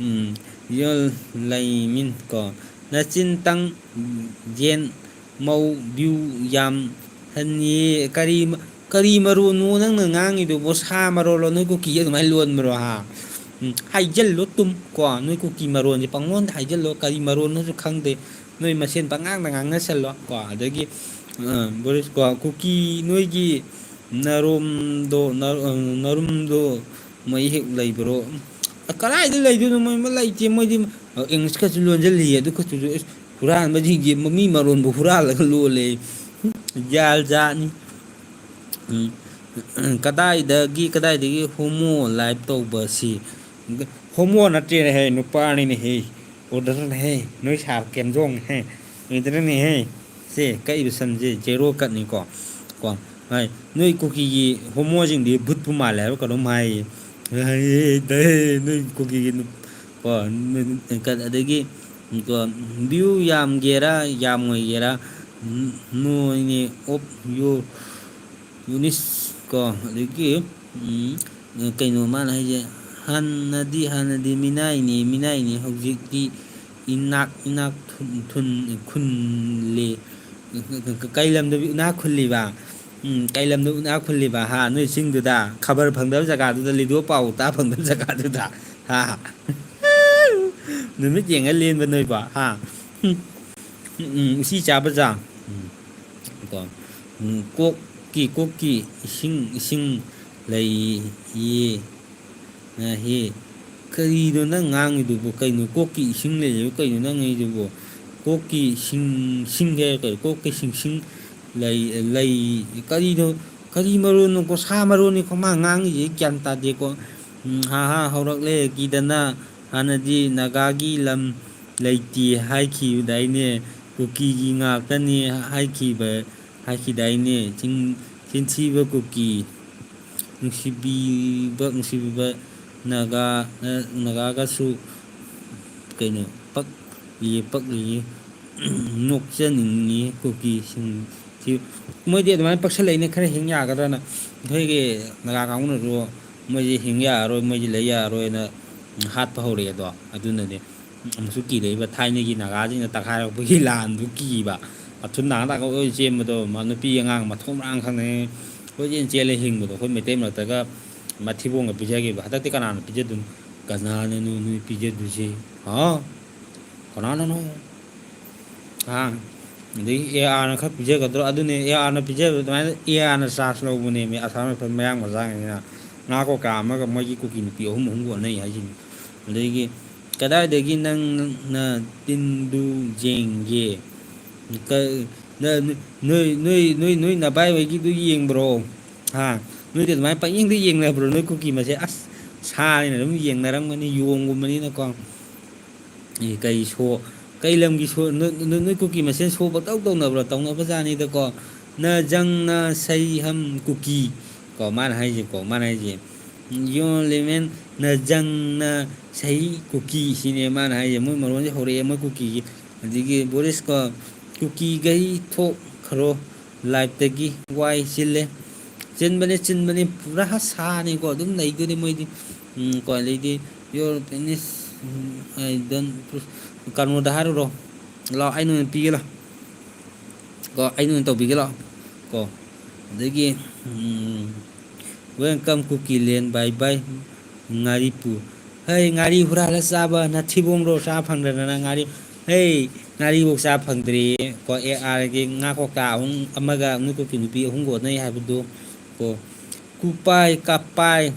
ꯎꯝ, ꯌꯣꯜ ꯂꯩꯃꯤꯟ ꯀꯣ꯫ ꯅꯆꯤꯟ ꯇꯪ ꯌꯦꯟ ꯃꯧ ꯚ꯭ꯌꯨ ꯌꯥꯝ ꯍꯟꯅꯤ꯫ ꯀꯔꯤ, ꯀꯔꯤ ꯃꯔꯣꯟꯅꯣ ꯅꯪꯅ ꯉꯥꯡꯉꯤꯗꯨꯕꯣ? ꯁꯥ ꯃꯔꯣꯜꯂꯣ? ꯅꯣꯏ ꯀꯨꯀꯤ ꯑꯗꯨꯃꯥꯏꯅ ꯂꯣꯟꯕ꯭ꯔꯣ, ꯍꯥ? ꯎꯝ, ꯍꯥꯏꯖꯜꯂꯣ ꯇꯨꯝ, ꯀꯣ, ꯅꯣꯏ ꯀꯨꯀꯤ ꯃꯔꯣꯟꯁꯦ ꯄꯪꯂꯣꯟꯗ ꯍꯥꯏꯖꯜꯂꯣ, ꯀꯔꯤ ꯃꯔꯣꯟꯅꯣꯁꯨ ꯈꯪꯗꯦ, ꯅꯣꯏ ꯃꯁꯦꯟ ꯄꯉꯥꯡꯗ ꯉꯥꯡꯅꯁꯜꯂꯣ, ꯀꯣ꯫ ꯑꯗꯒꯤ, ꯑ, ꯕꯣꯔꯤꯁ, ꯀꯣ, ꯀꯨꯀꯤ ꯅꯣꯏꯒꯤ ꯅꯔꯣꯝꯗꯣ, ꯅꯔ-, ꯑ, ꯅꯔꯨꯝꯗꯣ ꯃꯩ ꯍꯦꯛ ꯂꯩꯕ꯭ꯔꯣ? ꯀꯗꯥꯏꯗ ꯂꯩꯗꯣꯏꯅꯣ? ꯃꯣꯏ ꯑꯃ ꯂꯩꯇꯦ, ꯃꯣꯏꯗꯤ, ꯑ, ꯏꯪꯂꯤꯁꯀꯁꯨ ꯂꯣꯟꯁꯤꯜꯂꯤ, ꯑꯗꯨ ꯈꯛꯇꯁꯨ, ꯑꯁ, ꯍꯨꯔꯥꯟꯕꯁꯤꯡꯁꯦ ꯃꯤ ꯃꯔꯣꯟꯕꯨ ꯍꯨꯔꯥꯜꯂꯒ ꯂꯣꯜꯂꯦ꯫ ꯖꯥꯜ ꯖꯥꯠꯅꯤ꯫ ꯎꯝ꯫ ꯀꯗꯥꯏꯗꯒꯤ, ꯀꯗꯥꯏꯗꯒꯤ ꯍꯣꯃꯣ ꯂꯥꯏꯞ ꯇꯧꯕꯁꯤ? ꯍꯣꯃꯣ ꯅꯠꯇꯦꯅꯦꯍꯦ, ꯅꯨꯄꯥꯅꯤꯅꯦꯍꯦ꯫ ꯑꯣꯗꯔꯅꯦꯍꯦ, ꯅꯣꯏ ꯁꯥꯔ ꯀꯦꯝꯖꯣꯡꯅꯦꯍꯦ꯫ ꯑꯣꯗꯔꯅꯦꯍꯦ꯫ ꯁꯦ, ꯀꯛꯏꯕ ꯁꯝꯁꯦ ꯖꯦꯔꯣ ꯀꯠꯅꯤꯀꯣ꯫ ꯀꯣ, ꯍꯣꯏ, ꯅꯣꯏ ꯀꯨꯀꯤꯒꯤ ꯍꯣꯃꯣꯁꯤꯡꯗꯤ ꯚꯨꯠꯄꯨ ꯃꯥꯜꯂꯦ ꯍꯥꯏꯕ ꯀꯩꯅꯣꯝ ꯍꯥꯏꯌꯦ꯫ ꯍꯥꯏꯌꯦ, ꯇꯥꯏꯌꯦ, ꯅꯣꯏ ꯀꯨꯀꯤꯒꯤ ꯅꯨ-, ꯀꯣ, ꯅꯣꯏ, ꯀ-, ꯑꯗꯒꯤ, ꯀꯣ, ꯚ꯭ꯌꯨ ꯌꯥꯝꯒꯦꯔꯥ ꯌꯥꯝꯃꯣꯏꯒꯦꯔꯥ, ꯅꯣꯏꯅꯦ ꯑꯣꯞ ꯌꯣꯔ ꯌꯨꯅꯤꯁ ꯀꯣ, ꯑꯗꯒꯤ, ꯎꯝ, ꯀꯩꯅꯣ ꯃꯥꯅ ꯍꯥꯏꯁꯦ, ꯍꯥꯟꯅꯗꯤ, ꯍꯥꯟꯅꯗꯤ ꯃꯤꯅꯥꯏꯅꯤ, ꯃꯤꯅꯥꯏꯅꯤ, ꯍꯧꯖꯤꯛꯇꯤ ꯏꯅꯥꯛ, ꯏꯅꯥꯛ ꯊꯨꯟ-, ꯊꯨꯟ-, ꯈꯨꯜꯂꯤ꯫ ꯀꯩ ꯂꯝꯗ ꯏꯅꯥꯛ ꯈꯨꯜꯂꯤꯕ? ꯎꯝ, ꯀꯩ ꯂꯝꯗ ꯏꯅꯥꯛ ꯈꯨꯜꯂꯤꯕ, ꯍꯥ? ꯅꯣꯏ ꯆꯤꯡꯗꯨꯗ, ꯈꯕꯔ ꯐꯪꯗꯕ ꯖꯒꯥꯗꯨꯗ, ꯔꯦꯗꯤꯑꯣ ꯄꯥꯎ ꯇꯥ ꯐꯪꯗꯕ ꯖꯒꯥꯗꯨꯗ, ꯍꯥ? ꯅꯨꯃꯤꯠ ꯌꯦꯡꯉ ꯂꯦꯟꯕ ꯅꯣꯏꯕ, ꯍꯥ? ꯎꯝ, ꯎꯝ, ꯎꯆꯤ ꯆꯥꯕ ꯆꯥꯡ꯫ ꯎꯝ, ꯀꯣ, ꯎꯝ, ꯀꯣꯛꯀꯤ, ꯀꯣꯛꯀꯤ ꯏꯁꯤꯡ, ꯏꯁꯤꯡ ꯂꯩꯌꯦ꯫ ꯅꯍꯦ, ꯀꯔꯤꯅꯣ ꯅꯪ ꯉꯥꯡꯉꯤꯗꯨꯕꯨ? ꯀꯩꯅꯣ ꯀꯣꯛꯀꯤ ꯏꯁꯤꯡ ꯂꯩꯌꯦꯕ? ꯀꯩꯅꯣ ꯅꯪ ꯉꯥꯡꯉꯤꯗꯨꯕꯨ? ꯀꯣꯛꯀꯤ ꯁꯤꯡ, ꯁꯤꯡ ꯍꯥꯏꯔ ꯀꯩꯅꯣ? ꯀꯣꯛꯀꯤ ꯁꯤꯡ, ꯁꯤꯡ ꯂꯩ, ꯂꯩ, ꯀꯔꯤꯅꯣ? ꯀꯔꯤ ꯃꯔꯣꯟꯅꯣꯀꯣ? ꯁꯥ ꯃꯔꯣꯟꯅꯤꯀꯣ ꯃꯥ ꯉꯥꯡꯉꯤꯁꯦ, ꯑꯩ ꯒ꯭ꯌꯥꯟ ꯇꯥꯗꯦꯀꯣ꯫ ꯎꯝ, ꯍꯥ ꯍꯥ ꯍꯧꯔꯛꯂꯦ, ꯀꯤꯗꯅ꯫ ꯍꯥꯟꯅꯗꯤ ꯅꯥꯒꯥꯒꯤ ꯂꯝ ꯂꯩꯇꯦ ꯍꯥꯏꯈꯤꯕꯗꯥꯏꯅꯦ? ꯀꯨꯀꯤꯒꯤ ꯉꯥꯛꯇꯅꯤ ꯍꯥꯏꯈꯤꯕ, ꯍꯥꯏꯈꯤꯗꯥꯏꯅꯦ? ꯆꯤꯟ-, ꯆꯤꯟꯊꯤꯕ ꯀꯨꯀꯤ꯫ ꯅꯨꯡꯁꯤꯕꯤꯕ, ꯅꯨꯡꯁꯤꯕꯤꯕ ꯅꯥꯒꯥ, ꯅꯥꯒꯥꯒꯁꯨ ꯀꯩꯅꯣ, ꯄꯛ-, ꯄꯛꯂꯤ, ꯄꯛꯂꯤ, ꯅꯣꯛꯆꯅꯤꯡꯉꯤ ꯀꯨꯀꯤꯁꯤꯡ꯫ ꯁꯤ ꯃꯣꯏꯗꯤ ꯑꯗꯨꯃꯥꯏꯅ ꯄꯛꯁꯜꯂꯛꯏꯅꯦ, ꯈꯔ ꯍꯤꯡ ꯌꯥꯒꯗ꯭ꯔꯅ꯫ ꯑꯩꯈꯣꯏꯒꯤ ꯅꯥꯒꯥ ꯀꯥꯡꯕꯨꯅꯁꯨ ꯃꯣꯏꯁꯦ ꯍꯤꯡ ꯌꯥꯔꯔꯣꯏ, ꯃꯣꯏꯁꯦ ꯂꯩ ꯌꯥꯔꯔꯣꯏꯅ ꯍꯥꯠꯄ ꯍꯧꯔꯛꯑꯦ꯫ ꯑꯗꯣ ꯑꯗꯨꯅꯅꯦ ꯑꯃꯨꯛꯁꯨ ꯀꯤꯔꯛꯏꯕ, ꯊꯥꯏꯅꯒꯤ ꯅꯥꯒꯥꯁꯤꯡꯅ ꯇꯛꯈꯥꯏꯔꯛꯄꯒꯤ ꯂꯥꯟꯗꯨ ꯀꯤꯕ꯫ ꯃꯊꯨꯟ ꯅꯥ ꯇꯥꯒ ꯂꯣꯏ ꯆꯦꯟꯕꯗꯣ, ꯃꯥ ꯅꯨꯄꯤ ꯑꯉꯥꯡ ꯃꯊꯣꯡ ꯃꯔꯥꯡ ꯈꯪꯗꯉꯩ ꯀꯣꯏꯆꯦꯟ ꯆꯦꯜꯂ ꯍꯤꯡꯕꯗꯣ, ꯑꯩꯈꯣꯏ ꯃꯩꯇꯩ ꯃꯔꯛꯇꯒ ꯃꯊꯤꯕꯣꯡꯒ ꯄꯤꯖꯈꯤꯕ꯫ ꯍꯟꯗꯛꯇꯤ ꯀꯅꯥꯅ ꯄꯤꯖꯗꯣꯏꯅꯣ? ꯀꯅꯥꯅꯅꯣ ꯅꯣꯏ ꯄꯤꯖꯗꯣꯏꯁꯦ? ꯍꯥ? ꯀꯅꯥꯅꯅꯣ? ꯍꯥ? ꯑꯗꯒꯤ ꯑꯦ ꯑꯥꯔꯅ ꯈꯔ ꯄꯤꯖꯒꯗ꯭ꯔꯣ? ꯑꯗꯨꯅꯦ, ꯑꯦ ꯑꯥꯔꯅ ꯄꯤꯖꯕ ꯑꯗꯨꯃꯥꯏꯅ ꯑꯦ ꯑꯥꯔꯅ ꯆꯥꯔꯖ ꯂꯧꯕꯅꯦꯃꯤ ꯑꯁꯥꯝ ꯔꯥꯏꯐꯜ ꯃꯌꯥꯡ ꯃꯆꯥꯉꯩꯁꯤꯅ꯫ ꯉꯥ ꯀꯧꯇꯥ ꯑꯃꯒ ꯃꯣꯏꯒꯤ ꯀꯨꯀꯤ ꯅꯨꯄꯤ ꯑꯍꯨꯝ ꯑꯍꯨꯝꯒ ꯑꯣꯟꯅꯩ ꯍꯥꯏꯁꯤꯅꯤ꯫ ꯑꯗꯒꯤ ꯀꯗꯥꯏꯗꯒꯤ ꯅꯪꯅ ꯇꯤꯟꯗꯨ ꯌꯦꯡꯒꯦ? ꯀ-, ꯅ-, ꯅꯣꯏ, ꯅꯣꯏ, ꯅꯣꯏ, ꯅꯣꯏ ꯅꯚꯥꯏ ꯍꯣꯏꯒꯤꯗꯨ ꯌꯦꯡꯕ꯭ꯔꯣ? ꯍꯥ? ꯅꯣꯏꯗꯤ ꯑꯗꯨꯃꯥꯏꯅ ꯄꯪꯌꯦꯡꯗ ꯌꯦꯡꯅꯕ꯭ꯔꯣ? ꯅꯣꯏ ꯀꯨꯀꯤ ꯃꯁꯦ ꯑꯁ ꯁꯥꯅꯤꯅ ꯑꯗꯨꯝ ꯌꯦꯡꯅꯔꯝꯒꯅꯤ, ꯌꯣꯡꯒꯨꯝꯕꯅꯤꯅꯀꯣ꯫ ꯑꯦ, ꯀꯩ ꯁꯣ, ꯀꯩ ꯂꯝꯒꯤ ꯁꯣ, ꯅꯣꯏ, ꯅꯣꯏ, ꯅꯣꯏ ꯀꯨꯀꯤ ꯃꯁꯦꯟ ꯁꯣ ꯄꯪꯇꯧ ꯇꯧꯅꯕ꯭ꯔꯣ? ꯇꯧꯅꯕꯖꯥꯠꯅꯤꯗꯀꯣ꯫ ꯅ ꯖꯪ ꯅ ꯁꯩ ꯍꯝ ꯀꯨꯀꯤ ꯀꯣ, ꯃꯥꯅ ꯍꯥꯏꯁꯦꯀꯣ, ꯃꯥꯅ ꯍꯥꯏꯁꯦ, ꯌꯣ ꯂꯦꯃꯦꯟ ꯅ ꯖꯪ ꯅ ꯁꯩ ꯀꯨꯀꯤ ꯁꯤꯅꯦ ꯃꯥꯅ ꯍꯥꯏꯁꯦ꯫ ꯃꯣꯏ ꯃꯔꯣꯟꯁꯦ ꯍꯧꯔꯛꯑꯦ ꯃꯣꯏ ꯀꯨꯀꯤꯒꯤ꯫ ꯑꯗꯒꯤ ꯕꯣꯔꯤꯁꯀꯣ, ꯀꯨꯀꯤꯈꯩ ꯊꯣꯛꯈ꯭ꯔꯣ ꯂꯥꯏꯞꯇꯒꯤ, ꯋꯥꯏ ꯆꯤꯜꯂꯦ꯫ ꯆꯤꯟꯕꯅꯦ, ꯆꯤꯟꯕꯅꯦ, ꯄꯨꯔꯥ ꯁꯥꯅꯤꯀꯣ, ꯑꯗꯨꯝ ꯂꯩꯗꯣꯏꯅꯤ ꯃꯣꯏꯗꯤ꯫ ꯎꯝ, ꯀꯣ, ꯑꯗꯩꯗꯤ your penis, um, I don't, ꯀꯩꯅꯣꯗ ꯍꯥꯏꯔꯨꯔꯣ, ꯂꯥꯛꯑꯣ, ꯑꯩꯅ ꯑꯣꯏꯅ ꯄꯤꯒꯦ ꯂꯥꯛꯑꯣ, ꯀꯣ, ꯑꯩꯅ ꯑꯣꯏꯅ ꯇꯧꯕꯤꯒꯦ ꯂꯥꯛꯑꯣ, ꯀꯣ꯫ ꯑꯗꯒꯤ, ꯎꯝ, welcome ꯀꯨꯀꯤꯂꯦꯟ, bye bye ꯉꯥꯔꯤꯄꯨ꯫ ꯍꯩ, ꯉꯥꯔꯤ ꯍꯨꯔꯥꯜꯂ ꯆꯥꯕ ꯅꯊꯤꯕꯣꯡꯗꯣ ꯆꯥ ꯐꯪꯗꯗꯅ ꯉꯥꯔꯤ, ꯍꯩ, ꯉꯥꯔꯤꯐꯧ ꯆꯥ ꯐꯪꯗ꯭ꯔꯦꯌꯦ꯫ ꯀꯣ, ꯑꯦ ꯑꯥꯔꯒꯤ ꯉꯥ ꯀꯧꯇꯥ ꯑꯍꯨꯝ ꯑꯃꯒ ꯅꯣꯏ ꯀꯨꯀꯤ ꯅꯨꯄꯤ ꯑꯍꯨꯝꯒ ꯑꯣꯟꯅꯩ ꯍꯥꯏꯕꯗꯣ꯫ ꯀꯣ, ꯀꯨꯄꯥꯏ ꯀꯥꯄꯥꯏ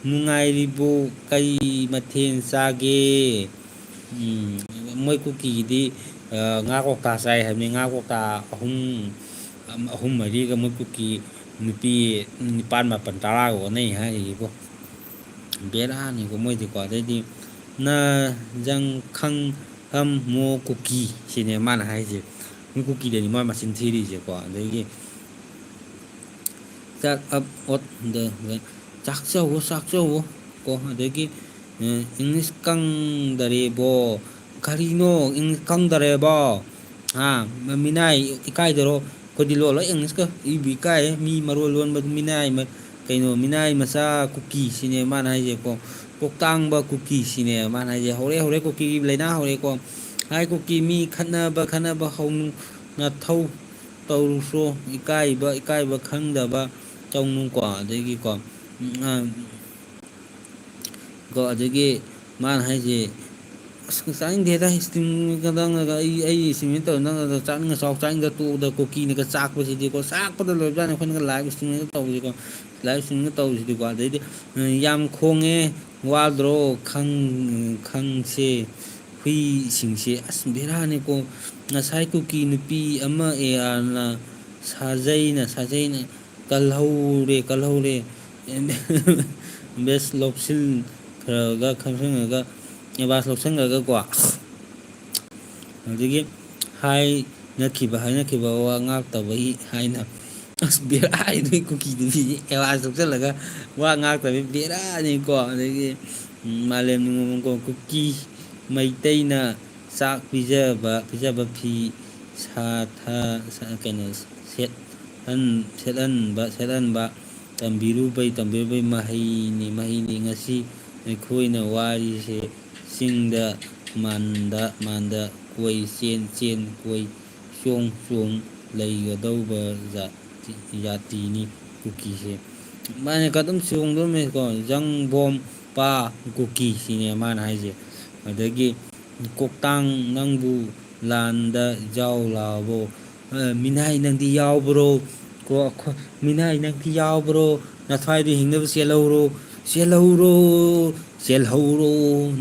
ꯅꯨꯡꯉꯥꯏꯔꯤꯕꯣ? ꯀꯔꯤ ꯃꯊꯦꯜ ꯆꯥꯒꯦ? ꯎꯝ, ꯃꯣꯏ ꯀꯨꯀꯤꯒꯤꯗꯤ, ꯑ, ꯉꯥ ꯀꯧꯇꯥ ꯆꯥꯏ ꯍꯥꯏꯕꯅꯤ꯫ ꯉꯥ ꯀꯧꯇꯥ ꯑꯍꯨꯝ, ꯑꯍꯨꯝ ꯃꯔꯤꯒ ꯃꯣꯏ ꯀꯨꯀꯤ ꯅꯨꯄꯤ ꯅꯤꯄꯥꯟ, ꯃꯥꯄꯟ, ꯇꯔꯥꯒ ꯑꯣꯟꯅꯩ ꯍꯥꯏꯔꯤꯕꯣ꯫ ꯕꯦꯔꯥꯅꯤꯀꯣ ꯃꯣꯏꯗꯤꯀꯣ꯫ ꯑꯗꯩꯗꯤ ꯅ ꯖꯪ ꯈꯪ ꯍꯝ ꯃꯣ ꯀꯨꯀꯤ ꯁꯤꯅꯦ ꯃꯥꯅ ꯍꯥꯏꯁꯦ꯫ ꯃꯣꯏ ꯀꯨꯀꯤꯗꯅꯤ ꯃꯥ ꯃꯆꯤꯟ ꯊꯤꯔꯤꯁꯦꯀꯣ꯫ ꯑꯗꯒꯤ ꯆꯥꯛ ꯑꯞ ꯑꯣꯠ ꯗ, ꯆꯥꯛ ꯆꯧꯋꯣ, ꯆꯥꯛ ꯆꯧꯋꯣ ꯀꯣ꯫ ꯑꯗꯒꯤ, ꯑ, ꯏꯪꯂꯤꯁ ꯀꯪꯗꯔꯦꯕꯣ, ꯀꯔꯤꯅꯣ ꯏꯪ-, ꯈꯪꯗꯔꯦꯕꯣ? ꯍꯥ? ꯃ-, ꯃꯤꯅꯥꯏ ꯏꯀꯥꯏꯗꯔꯣ? ꯑꯩꯈꯣꯏꯗꯤ ꯂꯣꯜꯂꯣ ꯏꯪꯂꯤꯁꯀ꯫ ꯏꯕꯨ ꯏꯀꯥꯏꯌꯦ꯫ ꯃꯤ ꯃꯔꯣꯟ ꯂꯣꯟꯕꯗꯨ ꯃꯤꯅꯥꯏ ꯃ-, ꯀꯩꯅꯣ, ꯃꯤꯅꯥꯏ ꯃꯆꯥ ꯀꯨꯀꯤ ꯁꯤꯅꯦ ꯃꯥꯅ ꯍꯥꯏꯁꯦꯀꯣ꯫ ꯀꯣꯛꯇꯥꯡꯕ ꯀꯨꯀꯤ ꯁꯤꯅꯦ ꯃꯥꯅ ꯍꯥꯏꯁꯦ꯫ ꯍꯧꯔꯦ, ꯍꯧꯔꯦ, ꯀꯨꯀꯤꯒꯤ ꯂꯥꯏꯅꯥ ꯍꯧꯔꯦꯀꯣ꯫ ꯍꯥꯏ ꯀꯨꯀꯤ ꯃꯤ ꯈꯠꯅꯕ, ꯈꯠꯅꯕ ꯍꯧꯅ ꯊꯧ ꯇꯧꯔꯨꯁꯣ꯫ ꯏꯀꯥꯏꯕ, ꯏꯀꯥꯏꯕ ꯈꯪꯗꯕ ꯇꯧꯅꯨꯀꯣ꯫ ꯑꯗꯒꯤꯀꯣ, ꯎꯝ, ꯑ, ꯀꯣ, ꯑꯗꯒꯤ ꯃꯥꯅ ꯍꯥꯏꯁꯦ, "ꯑꯁ, ꯆꯥꯅꯤꯡꯗꯦꯗ, ꯏꯁꯇ꯭ꯔꯤꯝꯒ ꯅꯪꯅꯒ, ꯑꯩ, ꯑꯩ ꯏꯁꯇ꯭ꯔꯤꯝꯁꯦ ꯇꯧꯔ ꯅꯪꯅꯒ ꯆꯥꯅꯤꯡꯉ ꯆꯥꯎ, ꯆꯥꯅꯤꯡꯗ ꯇꯣꯛꯑꯗ ꯀꯨꯀꯤꯅꯒ ꯆꯥꯛꯄꯁꯤꯗꯤꯀꯣ, ꯆꯥꯛꯄꯗ ꯂꯣꯏꯕꯖꯥꯠꯅꯤ ꯑꯩꯈꯣꯏꯅꯒ ꯂꯥꯏꯞ ꯏꯁꯇ꯭ꯔꯤꯝꯒ ꯇꯧꯕꯁꯦꯀꯣ, ꯂꯥꯏꯞ ꯏꯁꯇ꯭ꯔꯤꯝꯒ ꯇꯧꯕꯁꯤꯗꯤꯀꯣ꯫ ꯑꯗꯩꯗꯤ, ꯑ, ꯌꯥꯝ ꯈꯣꯡꯉꯦ, ꯋꯥꯗ꯭ꯔꯣ, ꯈꯪ-, ꯈꯪꯁꯦ, ꯍꯨꯏꯁꯤꯡꯁꯦ"꯫ ꯑꯁ, ꯕꯦꯔꯥꯅꯤꯀꯣ꯫ ꯉꯁꯥꯏ ꯀꯨꯀꯤ ꯅꯨꯄꯤ ꯑꯃ ꯑꯦ ꯑꯥꯔꯅ ꯁꯥꯖꯩꯅ, ꯁꯥꯖꯩꯅ, ꯀꯜꯍꯧꯔꯦ, ꯀꯜꯍꯧꯔꯦ꯫ ꯕꯦꯁ ꯂꯧꯁꯤꯟꯈ꯭ꯔꯒ, ꯈꯪꯁꯤꯟꯈ꯭ꯔꯒ, ꯑꯦꯗꯚꯥꯟꯁ ꯂꯧꯁꯤꯟꯈ꯭ꯔꯒꯀꯣ꯫ ꯑꯗꯒꯤ ꯍꯥꯏꯅꯈꯤꯕ, ꯍꯥꯏꯅꯈꯤꯕ ꯋꯥ ꯉꯥꯛꯇꯕꯒꯤ ꯍꯥꯏꯅ꯫ ꯑꯁ, ꯕꯦꯔꯥ ꯍꯥꯏꯗꯣꯏ ꯀꯨꯀꯤꯗꯨꯗꯤ ꯑꯦꯗꯚꯥꯟꯁ ꯂꯧꯁꯤꯜꯂꯒ ꯋꯥ ꯉꯥꯛꯇꯕꯒꯤ ꯕꯦꯔꯥꯅꯤꯀꯣ꯫ ꯑꯗꯒꯤ, ꯎꯝ, ꯃꯥꯂꯦꯝ ꯅꯤꯉꯣꯜ ꯀꯨꯀꯤ ꯃꯩꯇꯩꯅ ꯆꯥꯛ ꯄꯤꯖꯕ, ꯄꯤꯖꯕ ꯐꯤ ꯁꯥꯊ-, ꯁ-, ꯀꯩꯅꯣ, ꯁꯦꯠꯍꯟ-, ꯁꯦꯠꯍꯟꯕ, ꯁꯦꯠꯍꯟꯕ ꯇꯝꯕꯤꯔꯨꯕꯩ, ꯇꯝꯕꯤꯔꯨꯕꯩ ꯃꯍꯩꯅꯤ, ꯃꯍꯩꯅꯤ꯫ ꯉꯁꯤ ꯑꯩꯈꯣꯏꯅ ꯋꯥꯔꯤꯁꯦ ꯆꯤꯡꯗ ꯃꯥꯟꯗ, ꯃꯥꯟꯗ ꯀꯣꯏ ꯆꯦꯟ, ꯆꯦꯟ ꯀꯣꯏ ꯆꯣꯡ, ꯆꯣꯡ ꯂꯩꯒꯗꯧꯕ ꯖꯥꯇꯤ, ꯖꯥꯇꯤꯅꯤ ꯀꯨꯀꯤꯁꯦ꯫ ꯃꯥꯅ ꯑꯗꯨꯝ ꯆꯣꯡꯗꯣꯔꯝꯃꯦꯀꯣ, ꯖꯪꯕꯣꯝ ꯄꯥ ꯀꯨꯀꯤ ꯁꯤꯅꯦ ꯃꯥꯅ ꯍꯥꯏꯁꯦ꯫ ꯑꯗꯒꯤ ꯀꯣꯛꯇꯥꯡ ꯅꯪꯕꯨ ꯂꯥꯟꯗ ꯌꯥꯎ ꯂꯥꯎꯕꯣ? ꯑ, ꯃꯤꯅꯥꯏ ꯅꯪꯗꯤ ꯌꯥꯎꯕ꯭ꯔꯣ? ꯀꯣ, ꯑꯩꯈꯣꯏ, ꯃꯤꯅꯥꯏ ꯅꯪꯗꯤ ꯌꯥꯎꯕ꯭ꯔꯣ? ꯅꯊ꯭ꯋꯥꯏꯗ ꯍꯤꯡꯅꯕ ꯆꯦꯜꯍꯧꯔꯣ, ꯆꯦꯜꯍꯧꯔꯣ, ꯆꯦꯜꯍꯧꯔꯣ,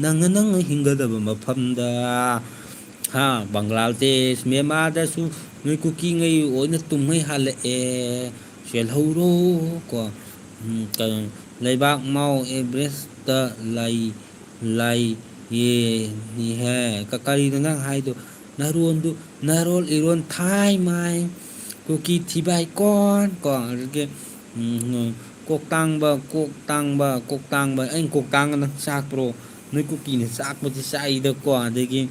ꯅꯪꯅ, ꯅꯪꯅ ꯍꯤꯡꯒꯗꯕ ꯃꯐꯝꯗ꯫ ꯍꯥ, ꯕꯪꯒ꯭ꯂꯥꯗꯦꯁ, ꯃ꯭ꯌꯥꯟꯃꯥꯔꯗꯁꯨ ꯅꯣꯏ ꯀꯨꯀꯤꯉꯩ ꯑꯣꯏꯅ ꯇꯨꯝꯉꯩ ꯍꯜꯂꯛꯑꯦ꯫ ꯆꯦꯜꯍꯧꯔꯣ ꯀꯣ꯫ ꯎꯝ, ꯀꯩꯅꯣ, ꯂꯩꯕꯥꯛ ꯃꯥꯎ ꯑꯦꯚꯔꯦꯁꯇ ꯂꯩ, ꯂꯩ, ꯌꯦ, ꯅꯤꯍꯦ꯫ ꯀ-, ꯀꯔꯤꯅꯣ ꯅꯪ ꯍꯥꯏꯗꯣ? ꯅꯔꯣꯟꯗꯨ, ꯅꯔꯣꯜ ꯏꯔꯣꯟ ꯊꯥꯏ ꯃꯥꯏ꯫ ꯀꯨꯀꯤ ꯊꯤꯕꯥꯏ ꯀꯣꯟ ꯀꯣ꯫ ꯑꯗꯒꯤ, ꯎꯝ, ꯀꯣꯛ ꯇꯥꯡꯕ, ꯀꯣꯛ ꯇꯥꯡꯕ, ꯀꯣꯛ ꯇꯥꯡꯕ꯫ ꯑꯩꯅ ꯀꯣꯛ ꯇꯥꯡꯕ ꯅꯪ ꯆꯥꯛꯄ꯭ꯔꯣ? ꯅꯣꯏ ꯀꯨꯀꯤꯅ ꯆꯥꯛꯄꯁꯤ ꯆꯥꯛꯏꯗꯀꯣ꯫ ꯑꯗꯒꯤ,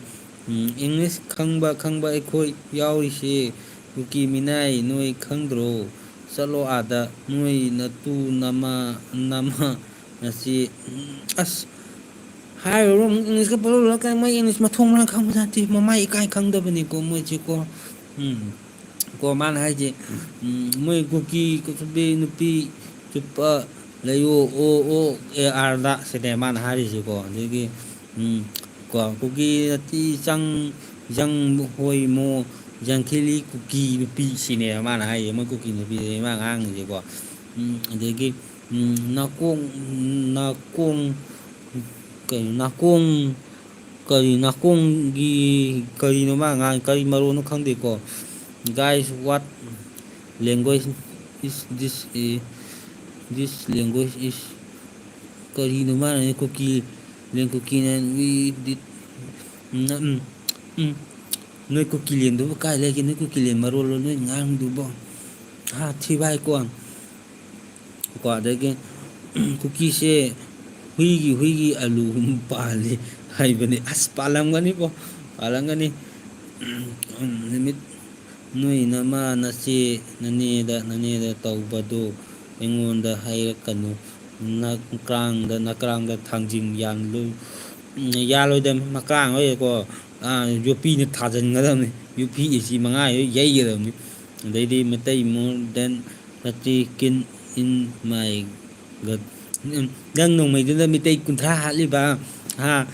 ꯎꯝ, English ꯈꯪꯕ, ꯈꯪꯕ ꯑꯩꯈꯣꯏ ꯌꯥꯎꯔꯤꯁꯦ ꯀꯨꯀꯤ ꯃꯤꯅꯥꯏ, ꯅꯣꯏ ꯈꯪꯗ꯭ꯔꯣ? ꯆꯠꯂꯣ ꯑꯥꯗ, ꯅꯣꯏ ꯅꯇꯨ ꯅꯃ-, ꯅꯃ-, ꯅꯆꯦ, ꯎꯝ, ꯑꯁ, ꯍꯥꯏꯔꯨꯔꯣ ꯑꯃꯨꯛ English ꯀ ꯄꯜꯂꯨꯔ ꯀꯥꯟ ꯃꯣꯏ English ꯃꯊꯣꯡ ꯃꯔꯥꯡ ꯈꯪꯕ ꯖꯥꯠ ꯅꯠꯇꯦ, ꯃꯃꯥ ꯏꯀꯥꯏ ꯈꯪꯗꯕꯅꯤꯀꯣ ꯃꯣꯏꯁꯦꯀꯣ꯫ ꯎꯝ꯫ ꯀꯣ ꯃꯥꯅ ꯍꯥꯏꯁꯦ, ꯎꯝ, ꯃꯣꯏ ꯀꯨꯀꯤ ꯀꯨꯀꯤ ꯅꯨꯄꯤ ꯆꯨꯞꯄ ꯂꯩꯌꯣ, ꯑꯣ, ꯑꯣ, ꯑꯦ, ꯑꯥꯔꯗ ꯁꯤꯅꯦ ꯃꯥꯅ ꯍꯥꯏꯔꯤꯁꯦꯀꯣ꯫ ꯑꯗꯒꯤ, ꯎꯝ, ꯀꯣ ꯀꯨꯀꯤ ꯅꯠꯇꯤ ꯆꯪ, ꯖꯪ ꯍꯣꯏ ꯃꯣ, ꯖꯪꯈꯤꯂꯤ ꯀꯨꯀꯤ ꯅꯨꯄꯤ ꯁꯤꯅꯦꯕ ꯃꯥꯅ ꯍꯥꯏꯁꯦ꯫ ꯃꯣꯏ ꯀꯨꯀꯤ ꯅꯨꯄꯤꯗꯨꯅꯦ ꯃꯥ ꯉꯥꯡꯉꯤꯁꯦꯀꯣ꯫ ꯎꯝ, ꯑꯗꯒꯤ, ꯎꯝ, ꯅꯥꯀꯣꯡ, ꯅꯥꯀꯣꯡ, ꯀꯩꯅꯣ, ꯅꯥꯀꯣꯡ, ꯀꯔꯤ ꯅꯥꯀꯣꯡꯒꯤ, ꯀꯔꯤꯅꯣ ꯃꯥ ꯉꯥꯡ-, ꯀꯔꯤ ꯃꯔꯣꯟꯅꯣ ꯈꯪꯗꯦꯀꯣ꯫ Guys, what language is this? Eh, this language is, ꯀꯔꯤꯅꯣ ꯃꯥꯅ ꯀꯨꯀꯤ, ꯂꯦꯡ ꯀꯨꯀꯤꯅ we did, ꯎꯝ, ꯎꯝ, ꯎꯝ꯫ ꯅꯣꯏ ꯀꯨꯀꯤ ꯂꯦꯟꯗꯨꯕꯨ ꯀꯥꯏ ꯂꯩꯒꯦ? ꯅꯣꯏ ꯀꯨꯀꯤ ꯂꯦꯟ ꯃꯔꯣꯜꯂꯣ ꯅꯣꯏ ꯉꯥꯡꯗꯨꯕꯣ? ꯍꯥ, ꯊꯤꯕꯥꯏ ꯀꯣꯟ꯫ ꯀꯣ ꯑꯗꯒꯤ ꯀꯨꯀꯤꯁꯦ ꯍꯨꯏꯒꯤ, ꯍꯨꯏꯒꯤ ꯑꯂꯨꯒꯨꯝ ꯄꯥꯜꯂꯤ ꯍꯥꯏꯕꯅꯤ꯫ ꯑꯁ, ꯄꯥꯜꯂꯝꯒꯅꯤꯕꯣ, ꯄꯥꯜꯂꯝꯒꯅꯤ꯫ ꯅꯨꯃꯤꯠ ꯅꯣꯏ ꯅꯃꯥ ꯅꯆꯦ ꯅꯅꯦꯗ, ꯅꯅꯦꯗ ꯇꯧꯕꯗꯨ ꯑꯩꯉꯣꯟꯗ ꯍꯥꯏꯔꯛꯀꯅꯨ꯫ ꯅꯀ꯭ꯔꯥꯡꯗ, ꯅꯀ꯭ꯔꯥꯡꯗ ꯊꯥꯡꯖꯤꯡ ꯌꯥꯜꯂꯨ-, ꯌꯥꯜꯂꯣꯏꯗꯕꯅꯤ, ꯃꯀ꯭ꯔꯥꯡ ꯍꯣꯏꯀꯣ, ꯑꯥ, ꯌꯣꯠꯄꯤꯅ ꯊꯥꯖꯤꯟꯒꯗꯕꯅꯤ, ꯌꯣꯠꯄꯤ ꯏꯟꯆꯤ ꯃꯉꯥ ꯍꯦꯛ ꯌꯩꯒꯗꯕꯅꯤ꯫ ꯑꯗꯩꯗꯤ Meitei more than thirty kin in my gut꯫ ꯎꯝ, ꯅꯪ ꯅꯣꯡꯃꯩꯗꯨꯗ ꯃꯤꯇꯩ ꯀꯨꯟꯊ꯭ꯔꯥ ꯍꯥꯠꯂꯤꯕ, ꯍꯥ?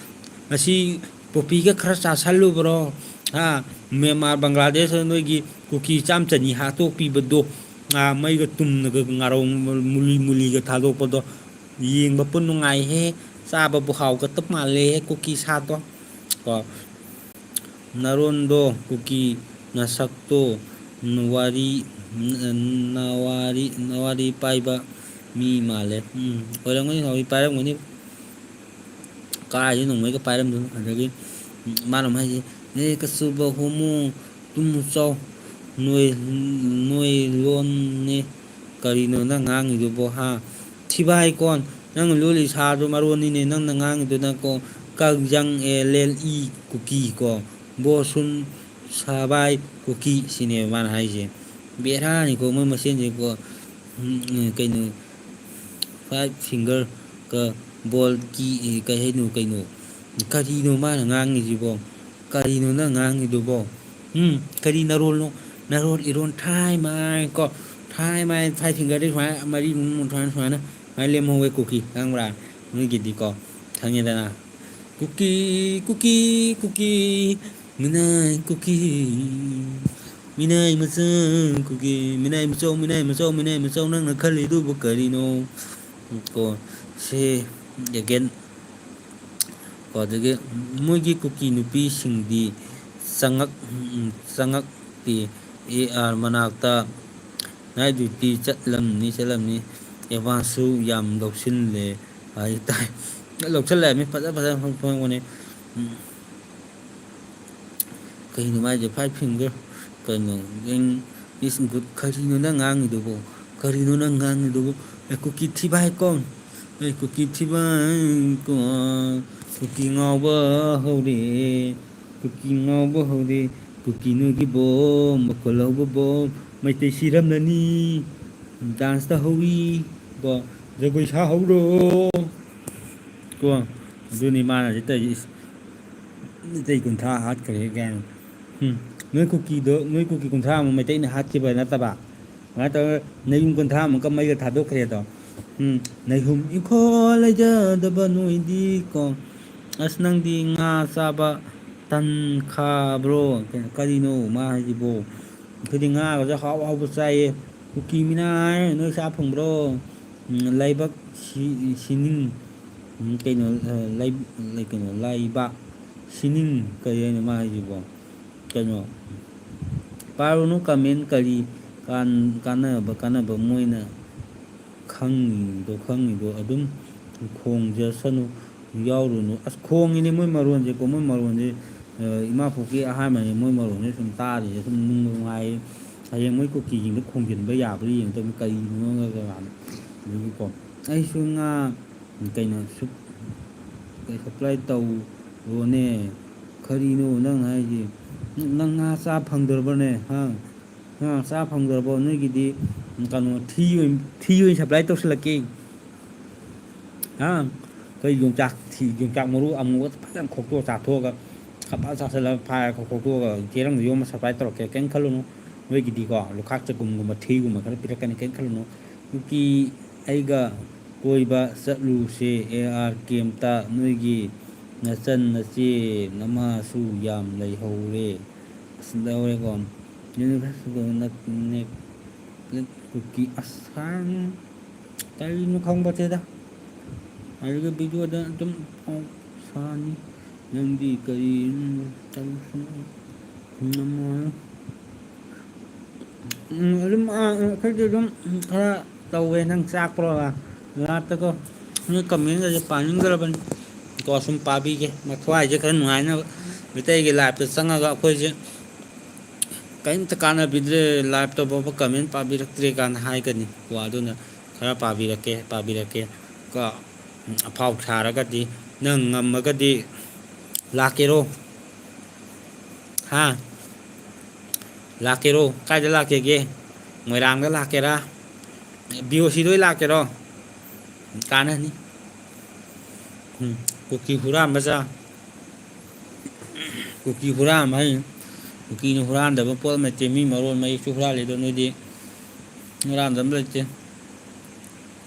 ꯉꯁꯤ ꯄꯣꯄꯤꯒ ꯈꯔ ꯆꯥꯁꯜꯂꯨꯕ꯭ꯔꯣ? ꯍꯥ? ꯃ꯭ꯌꯥꯟꯃꯥꯔ, ꯕꯪꯒ꯭ꯂꯥꯗꯦꯁꯇ ꯅꯣꯏꯒꯤ ꯀꯨꯀꯤ ꯆꯥꯝ ꯆꯅꯤ ꯍꯥꯠꯇꯣꯛꯄꯤꯕꯗꯣ, ꯑꯥ, ꯃꯩꯒ ꯇꯨꯝꯅꯒ ꯉꯥꯔꯧ ꯃꯨꯂꯤ ꯃꯨꯂꯤꯒ ꯊꯥꯗꯣꯛꯄꯗꯣ ꯌꯦꯡꯕꯕꯨ ꯅꯨꯡꯉꯥꯏꯍꯦ, ꯆꯥꯕꯕꯨ ꯍꯥꯎꯒꯗꯕ ꯃꯥꯜꯂꯦꯍꯦ ꯀꯨꯀꯤ ꯁꯥꯗꯣ꯫ ꯀꯣ꯫ ꯅꯔꯣꯟꯗꯣ ꯀꯨꯀꯤ, ꯅꯁꯛꯇꯣ ꯋꯥꯔꯤ, ꯅꯋꯥꯔꯤ, ꯅꯋꯥꯔꯤ ꯄꯥꯏꯕ ꯃꯤ ꯃꯥꯜꯂꯦ꯫ ꯎꯝ, ꯑꯣꯏꯔꯝꯒꯅꯤ, ꯅꯋꯥꯔꯤ ꯄꯥꯏꯔꯝꯒꯅꯤ꯫ ꯀꯥꯏꯗꯩ ꯅꯣꯡꯃꯩꯒ ꯄꯥꯏꯔꯝꯗꯣꯏꯅꯣ? ꯑꯗꯒꯤ ꯃꯥꯅ ꯑꯃꯨꯛ ꯍꯥꯏꯁꯦ, "ꯑꯦ, ꯀꯆꯨꯕ ꯍꯣꯃꯣ, ꯇꯨꯝꯃꯨ ꯆꯥꯎ, ꯅꯣꯏ, ꯅꯣꯏ ꯂꯣꯟꯅꯦ꯫ ꯀꯔꯤꯅꯣ ꯅꯪ ꯉꯥꯡꯉꯤꯗꯨꯕꯣ, ꯍꯥ? ꯊꯤꯕꯥꯏ ꯀꯣꯟ, ꯅꯪꯅ ꯂꯣꯜꯂꯤ ꯁꯥꯗꯣ ꯃꯔꯣꯟꯅꯤꯅꯦ, ꯅꯪꯅ ꯉꯥꯡꯉꯤꯗꯨꯅ ꯀꯣ, ꯀꯛ ꯖꯪ ꯑꯦ ꯂꯦꯜ ꯏ ꯀꯨꯀꯤ ꯀꯣ, ꯕꯣ ꯁꯨꯟ ꯁꯕꯥꯏ ꯀꯨꯀꯤ ꯁꯤꯅꯦꯕ ꯃꯥꯅ ꯍꯥꯏꯁꯦ꯫ ꯕꯦꯔꯥꯅꯤꯀꯣ ꯃꯣꯏ ꯃꯁꯦꯟꯁꯦꯀꯣ꯫ ꯎꯝ, ꯎꯝ, ꯀꯩꯅꯣ, ꯐꯥꯏꯚ ꯐꯤꯡꯒꯔ ꯀ ꯕꯣꯜ ꯀꯤ, ꯀꯩ ꯍꯥꯏꯅꯣ, ꯀꯩꯅꯣ? ꯀꯔꯤꯅꯣ ꯃꯥꯅ ꯉꯥꯡꯉꯤꯁꯤꯕꯣ? ꯀꯔꯤꯅꯣ ꯅꯪ ꯉꯥꯡꯉꯤꯗꯨꯕꯣ? ꯎꯝ, ꯀꯔꯤ ꯅꯔꯣꯜꯅꯣ? ꯅꯔꯣꯜ ꯏꯔꯣꯟ ꯊꯥꯏ ꯃꯥꯏ ꯀꯣ, ꯊꯥꯏ ꯃꯥꯏ ꯐꯥꯏꯚ ꯐꯤꯡꯒꯔꯗꯤ ꯁꯨꯃꯥꯏꯅ ꯃꯔꯤ ꯃꯨꯛ ꯁꯨꯃꯥꯏꯅ, ꯁꯨꯃꯥꯏꯅ, ꯁꯨꯃꯥꯏꯅ ꯂꯦꯝꯍꯧꯋꯦ ꯀꯨꯀꯤ, ꯈꯪꯕ꯭ꯔꯥ? ꯅꯣꯏꯒꯤꯗꯤꯀꯣ, ꯈꯪꯉꯦꯗꯅ꯫ ꯀꯨꯀꯤ, ꯀꯨꯀꯤ, ꯀꯨꯀꯤ, ꯃꯤꯅꯥꯏ ꯀꯨꯀꯤ, ꯃꯤꯅꯥꯏ ꯃꯆꯥ ꯀꯨꯀꯤ, ꯃꯤꯅꯥꯏ ꯃꯆꯧ, ꯃꯤꯅꯥꯏ ꯃꯆꯧ, ꯃꯤꯅꯥꯏ ꯃꯆꯧ, ꯅꯪꯅ ꯈꯜꯂꯤꯗꯨꯕꯨ ꯀꯔꯤꯅꯣ? ꯀꯣ, ꯁꯦ, again꯫ ꯀꯣ, ꯑꯗꯒꯤ ꯃꯣꯏꯒꯤ ꯀꯨꯀꯤ ꯅꯨꯄꯤꯁꯤꯡꯗꯤ ꯆꯉꯛ-, ꯎꯝ, ꯆꯉꯛꯄꯤ ꯑꯦ ꯑꯥꯔ ꯃꯅꯥꯛꯇ night duty ꯆꯠꯂꯝꯅꯤ, ꯆꯠꯂꯝꯅꯤ꯫ Advance ꯁꯨ ꯌꯥꯝ ꯂꯧꯁꯤꯜꯂꯦ ꯍꯥꯏ ꯇꯥꯏ꯫ ꯂꯧꯁꯤꯜꯂꯦ ꯍꯥꯏꯕꯅꯤ, ꯐꯖ ꯐꯖꯅ ꯐꯪ-, ꯐꯪꯕꯅꯦ꯫ ꯎꯝ꯫ ꯀꯩꯅꯣ ꯃꯥꯏꯁꯦ? Five finger? ꯀꯩꯅꯣ? Gang is good? ꯀꯔꯤꯅꯣ ꯅꯪ ꯉꯥꯡꯉꯤꯗꯨꯕꯣ? ꯀꯔꯤꯅꯣ ꯅꯪ ꯉꯥꯡꯉꯤꯗꯨꯕꯣ? ꯑꯦ, ꯀꯨꯀꯤ ꯊꯤꯕꯥꯏ ꯀꯣ꯫ ꯑꯦ, ꯀꯨꯀꯤ ꯊꯤꯕꯥꯏ ꯀꯣ꯫ ꯀꯨꯀꯤ ꯉꯥꯎꯕ ꯍꯧꯔꯦ꯫ ꯀꯨꯀꯤ ꯉꯥꯎꯕ ꯍꯧꯔꯦ꯫ ꯀꯨꯀꯤ ꯅꯣꯏꯒꯤ ꯕꯣꯝ, ꯃꯈꯣꯜ ꯍꯧꯕ ꯕꯣꯝ꯫ ꯃꯩꯇꯩ ꯁꯤꯔꯝꯂꯅꯤ꯫ Dance ꯇꯧꯍꯧꯋꯤ꯫ ꯀꯣ, ꯖꯒꯣꯏ ꯁꯥꯍꯧꯔꯣ꯫ ꯀꯣ, ꯑꯗꯨꯅꯤ ꯃꯥꯅ ꯍꯧꯖꯤꯛ ꯇꯧꯔꯤꯁꯤ꯫ ꯏꯁ, ꯃꯩꯇꯩ ꯀꯨꯟꯊ꯭ꯔꯥ ꯍꯥꯠꯈ꯭ꯔꯦ ꯀꯥꯏꯅ꯫ ꯎꯝ, ꯅꯣꯏ ꯀꯨꯀꯤꯗꯣ, ꯅꯣꯏ ꯀꯨꯀꯤ ꯀꯨꯟꯊ꯭ꯔꯥ ꯑꯃ ꯃꯩꯇꯩꯅ ꯍꯥꯠꯈꯤꯕ ꯅꯠꯇꯕ? ꯑꯗꯨꯃꯥꯏꯅ ꯇꯧꯔꯒ ꯅꯌꯨꯝ ꯀꯨꯟꯊ꯭ꯔꯥ ꯑꯃꯨꯛꯀ ꯃꯩꯗ ꯊꯥꯗꯣꯛꯈ꯭ꯔꯦꯗꯣ꯫ ꯎꯝ, ꯅꯩꯍꯨꯝ ꯏꯪꯈꯣꯜ ꯂꯩꯖꯗꯕ ꯅꯣꯏꯗꯤ ꯀꯣ꯫ ꯑꯁ, ꯅꯪꯗꯤ ꯉꯥ ꯆꯥꯕ ꯇꯟꯈ꯭ꯔꯕ꯭ꯔꯣ? ꯀꯩꯅꯣ, ꯀꯔꯤꯅꯣ ꯃꯥ ꯍꯥꯏꯁꯤꯕꯣ? ꯑꯩꯈꯣꯏꯗꯤ ꯉꯥꯒꯁꯦ ꯍꯥꯎ ꯍꯥꯎꯕ ꯆꯥꯏꯌꯦ꯫ ꯀꯨꯀꯤ ꯃꯤꯅꯥꯏ, ꯅꯣꯏ ꯆꯥ ꯐꯪꯕ꯭ꯔꯣ? ꯎꯝ, ꯂꯩꯕꯛ ꯁꯤ-, ꯁꯤꯅꯤꯡ, ꯎꯝ, ꯀꯩꯅꯣ, ꯑ, ꯂꯩ-, ꯂꯩ-, ꯀꯩꯅꯣ, ꯂꯩꯕꯥꯛ ꯁꯤꯅꯤꯡ, ꯀꯔꯤ ꯍꯥꯏꯅꯣ ꯃꯥ ꯍꯥꯏꯁꯤꯕꯣ? ꯀꯩꯅꯣ, ꯄꯥꯔꯨꯅꯨ comment ꯀꯔꯤ ꯀꯥꯟ-, ꯀꯥꯟꯅꯕ, ꯀꯥꯟꯅꯕ ꯃꯣꯏꯅ ꯈꯪꯉꯤꯗꯣ, ꯈꯪꯉꯤꯗꯣ ꯑꯗꯨꯝ ꯈꯣꯡꯖꯁꯅꯨ, ꯌꯥꯎꯔꯨꯅꯨ꯫ ꯑꯁ, ꯈꯣꯡꯉꯤꯅꯦ ꯃꯣꯏ ꯃꯔꯣꯟꯁꯦꯀꯣ, ꯃꯣꯏ ꯃꯔꯣꯟꯁꯦ, ꯑ, ꯏꯃꯥ ꯄꯣꯛꯀꯤ ꯑꯍꯥꯟꯕꯅꯦ ꯃꯣꯏ ꯃꯔꯣꯟꯁꯦ ꯁꯨꯝ ꯇꯥꯔꯤꯁꯦ, ꯁꯨꯝ ꯅꯨꯡꯕꯨ ꯅꯨꯡꯉꯥꯏꯌꯦ꯫ ꯍꯌꯦꯡ ꯃꯣꯏ ꯀꯨꯀꯤꯁꯤꯡꯗ ꯈꯣꯡꯖꯤꯟꯕ ꯌꯥꯕ꯭ꯔꯥ ꯌꯦꯡꯒꯗꯕꯅꯤ, ꯀꯔꯤꯅꯣ ꯀꯥꯏꯅ꯫ ꯑꯗꯨꯒꯤꯀꯣ, ꯑꯩꯁꯨ ꯉꯥ ꯀꯩꯅꯣ ꯁꯨꯞ-, ꯀꯩ supply ꯇꯧꯔꯣꯅꯦ꯫ ꯀꯔꯤꯅꯣ ꯅꯪ ꯍꯥꯏꯁꯦ? ꯅꯪ ꯉꯥ ꯆꯥ ꯐꯪꯗ꯭ꯔꯕꯅꯦ? ꯍꯥ? ꯉꯥ ꯆꯥ ꯐꯪꯗ꯭ꯔꯕꯣ? ꯅꯣꯏꯒꯤꯗꯤ ꯀꯩꯅꯣ ꯊ꯭ꯔꯤ ꯑꯣꯏꯅ, ꯊ꯭ꯔꯤ ꯑꯣꯏꯅ supply ꯇꯧꯁꯤꯜꯂꯛꯀꯦ꯫ ꯍꯥ? ꯑꯩꯈꯣꯏ ꯌꯣꯡꯆꯥꯛ ꯊꯤ-, ꯌꯣꯡꯆꯥꯛ ꯃꯔꯨ ꯑꯃꯨꯕ ꯐꯖꯅ ꯈꯣꯛꯇꯣꯛꯑ ꯆꯥꯊꯣꯛꯑꯒ, ꯈꯞ ꯐꯖꯅ ꯆꯥꯁꯤꯜꯂꯒ ꯐꯥꯔꯒ ꯈꯣꯛꯇꯣꯛꯑꯒ ꯆꯦꯔꯪꯗ ꯌꯣꯝꯃ supply ꯇꯧꯔꯛꯀꯦ꯫ ꯀꯩꯝ ꯈꯜꯂꯨꯅꯨ꯫ ꯅꯣꯏꯒꯤꯗꯤꯀꯣ ꯂꯨꯈꯥꯛ ꯆꯒꯨꯝꯒꯨꯝꯕ, ꯊ꯭ꯔꯤꯒꯨꯝꯕ ꯈꯔ ꯄꯤꯔꯛꯀꯅꯤ꯫ ꯀꯩꯝ ꯈꯜꯂꯨꯅꯨ꯫ ꯀꯨꯀꯤ ꯑꯩꯒ ꯀꯣꯏꯕ ꯆꯠꯂꯨꯁꯦ ꯑꯦ ꯑꯥꯔ ꯀꯦꯝꯇ꯫ ꯅꯣꯏꯒꯤ ꯅꯆꯟ ꯅꯆꯦ ꯅꯃꯥꯁꯨ ꯌꯥꯝ ꯂꯩꯍꯧꯔꯦ꯫ ꯑꯁ, ꯂꯧꯔꯦꯀꯣ꯫ Universe ꯀꯨꯀꯤ ꯑꯁꯥꯡ ꯀꯔꯤꯅꯣ ꯈꯪꯕ ꯆꯦꯗ꯫ ꯑꯗꯨꯒ video ꯗ ꯑꯗꯨꯝ ꯁꯥꯅꯤ꯫ ꯅꯪꯗꯤ ꯀꯔꯤ ꯇꯧꯁꯤꯅꯣ? ꯅꯃꯣ꯫ ꯎꯝ, ꯑꯗꯨꯝ, ꯑꯥ, ꯑꯩꯈꯣꯏꯗꯤ ꯑꯗꯨꯝ ꯈꯔ ꯇꯧꯋꯦ꯫ ꯅꯪ ꯆꯥꯛꯄ꯭ꯔꯣ? ꯂꯥꯏꯞꯇꯀꯣ ꯅꯣꯏ comment ꯒꯁꯦ ꯄꯥꯅꯤꯡꯗ꯭ꯔꯕꯅꯤ꯫ ꯀꯣ ꯁꯨꯝ ꯄꯥꯕꯤꯒꯦ꯫ ꯃꯊ꯭ꯋꯥꯏꯁꯦ ꯈꯔ ꯅꯨꯡꯉꯥꯏꯅꯕ꯫ ꯃꯤꯇꯩꯒꯤ live ꯇ ꯆꯪꯉꯒ ꯑꯩꯈꯣꯏꯁꯦ ꯀꯔꯤꯝꯇ ꯀꯥꯟꯅꯕꯤꯗ꯭ꯔꯦ꯫ Live ꯇ ꯐꯥꯎꯕ comment ꯄꯥꯕꯤꯔꯛꯇ꯭ꯔꯦ ꯀꯥꯏꯅ ꯍꯥꯏꯒꯅꯤ꯫ ꯀꯣ ꯑꯗꯨꯅ ꯈꯔ ꯄꯥꯕꯤꯔꯛꯀꯦ, ꯄꯥꯕꯤꯔꯛꯀꯦ꯫ ꯀꯣ ꯑꯐꯥꯎ ꯁꯥꯔꯒꯗꯤ, ꯅꯪ ꯉꯝꯃꯒꯗꯤ ꯂꯥꯛꯀꯦꯔꯣ? ꯍꯥ? ꯂꯥꯛꯀꯦꯔꯣ? ꯀꯥꯏꯗ ꯂꯥꯛꯀꯦꯒꯦ? ꯃꯣꯏꯔꯥꯡꯗ ꯂꯥꯛꯀꯦꯔꯥ? ꯕꯤ ꯑꯣ ꯁꯤꯗ ꯑꯣꯏ ꯂꯥꯛꯀꯦꯔꯣ? ꯀꯥꯟꯅꯅꯤ꯫ ꯎꯝ, ꯀꯨꯀꯤ ꯍꯨꯔꯥꯟꯕ ꯆꯥ-, ꯀꯨꯀꯤ ꯍꯨꯔꯥꯟꯕ ꯍꯥꯏ-, ꯀꯨꯀꯤꯅ ꯍꯨꯔꯥꯟꯗꯕ ꯄꯣꯠ ꯑꯃ ꯂꯩꯇꯦ꯫ ꯃꯤ ꯃꯔꯣꯟ ꯃꯌꯦꯛꯁꯨ ꯍꯨꯔꯥꯜꯂꯤꯗꯣ ꯅꯣꯏꯗꯤ꯫ ꯍꯨꯔꯥꯟꯗꯕ ꯂꯩꯇꯦ꯫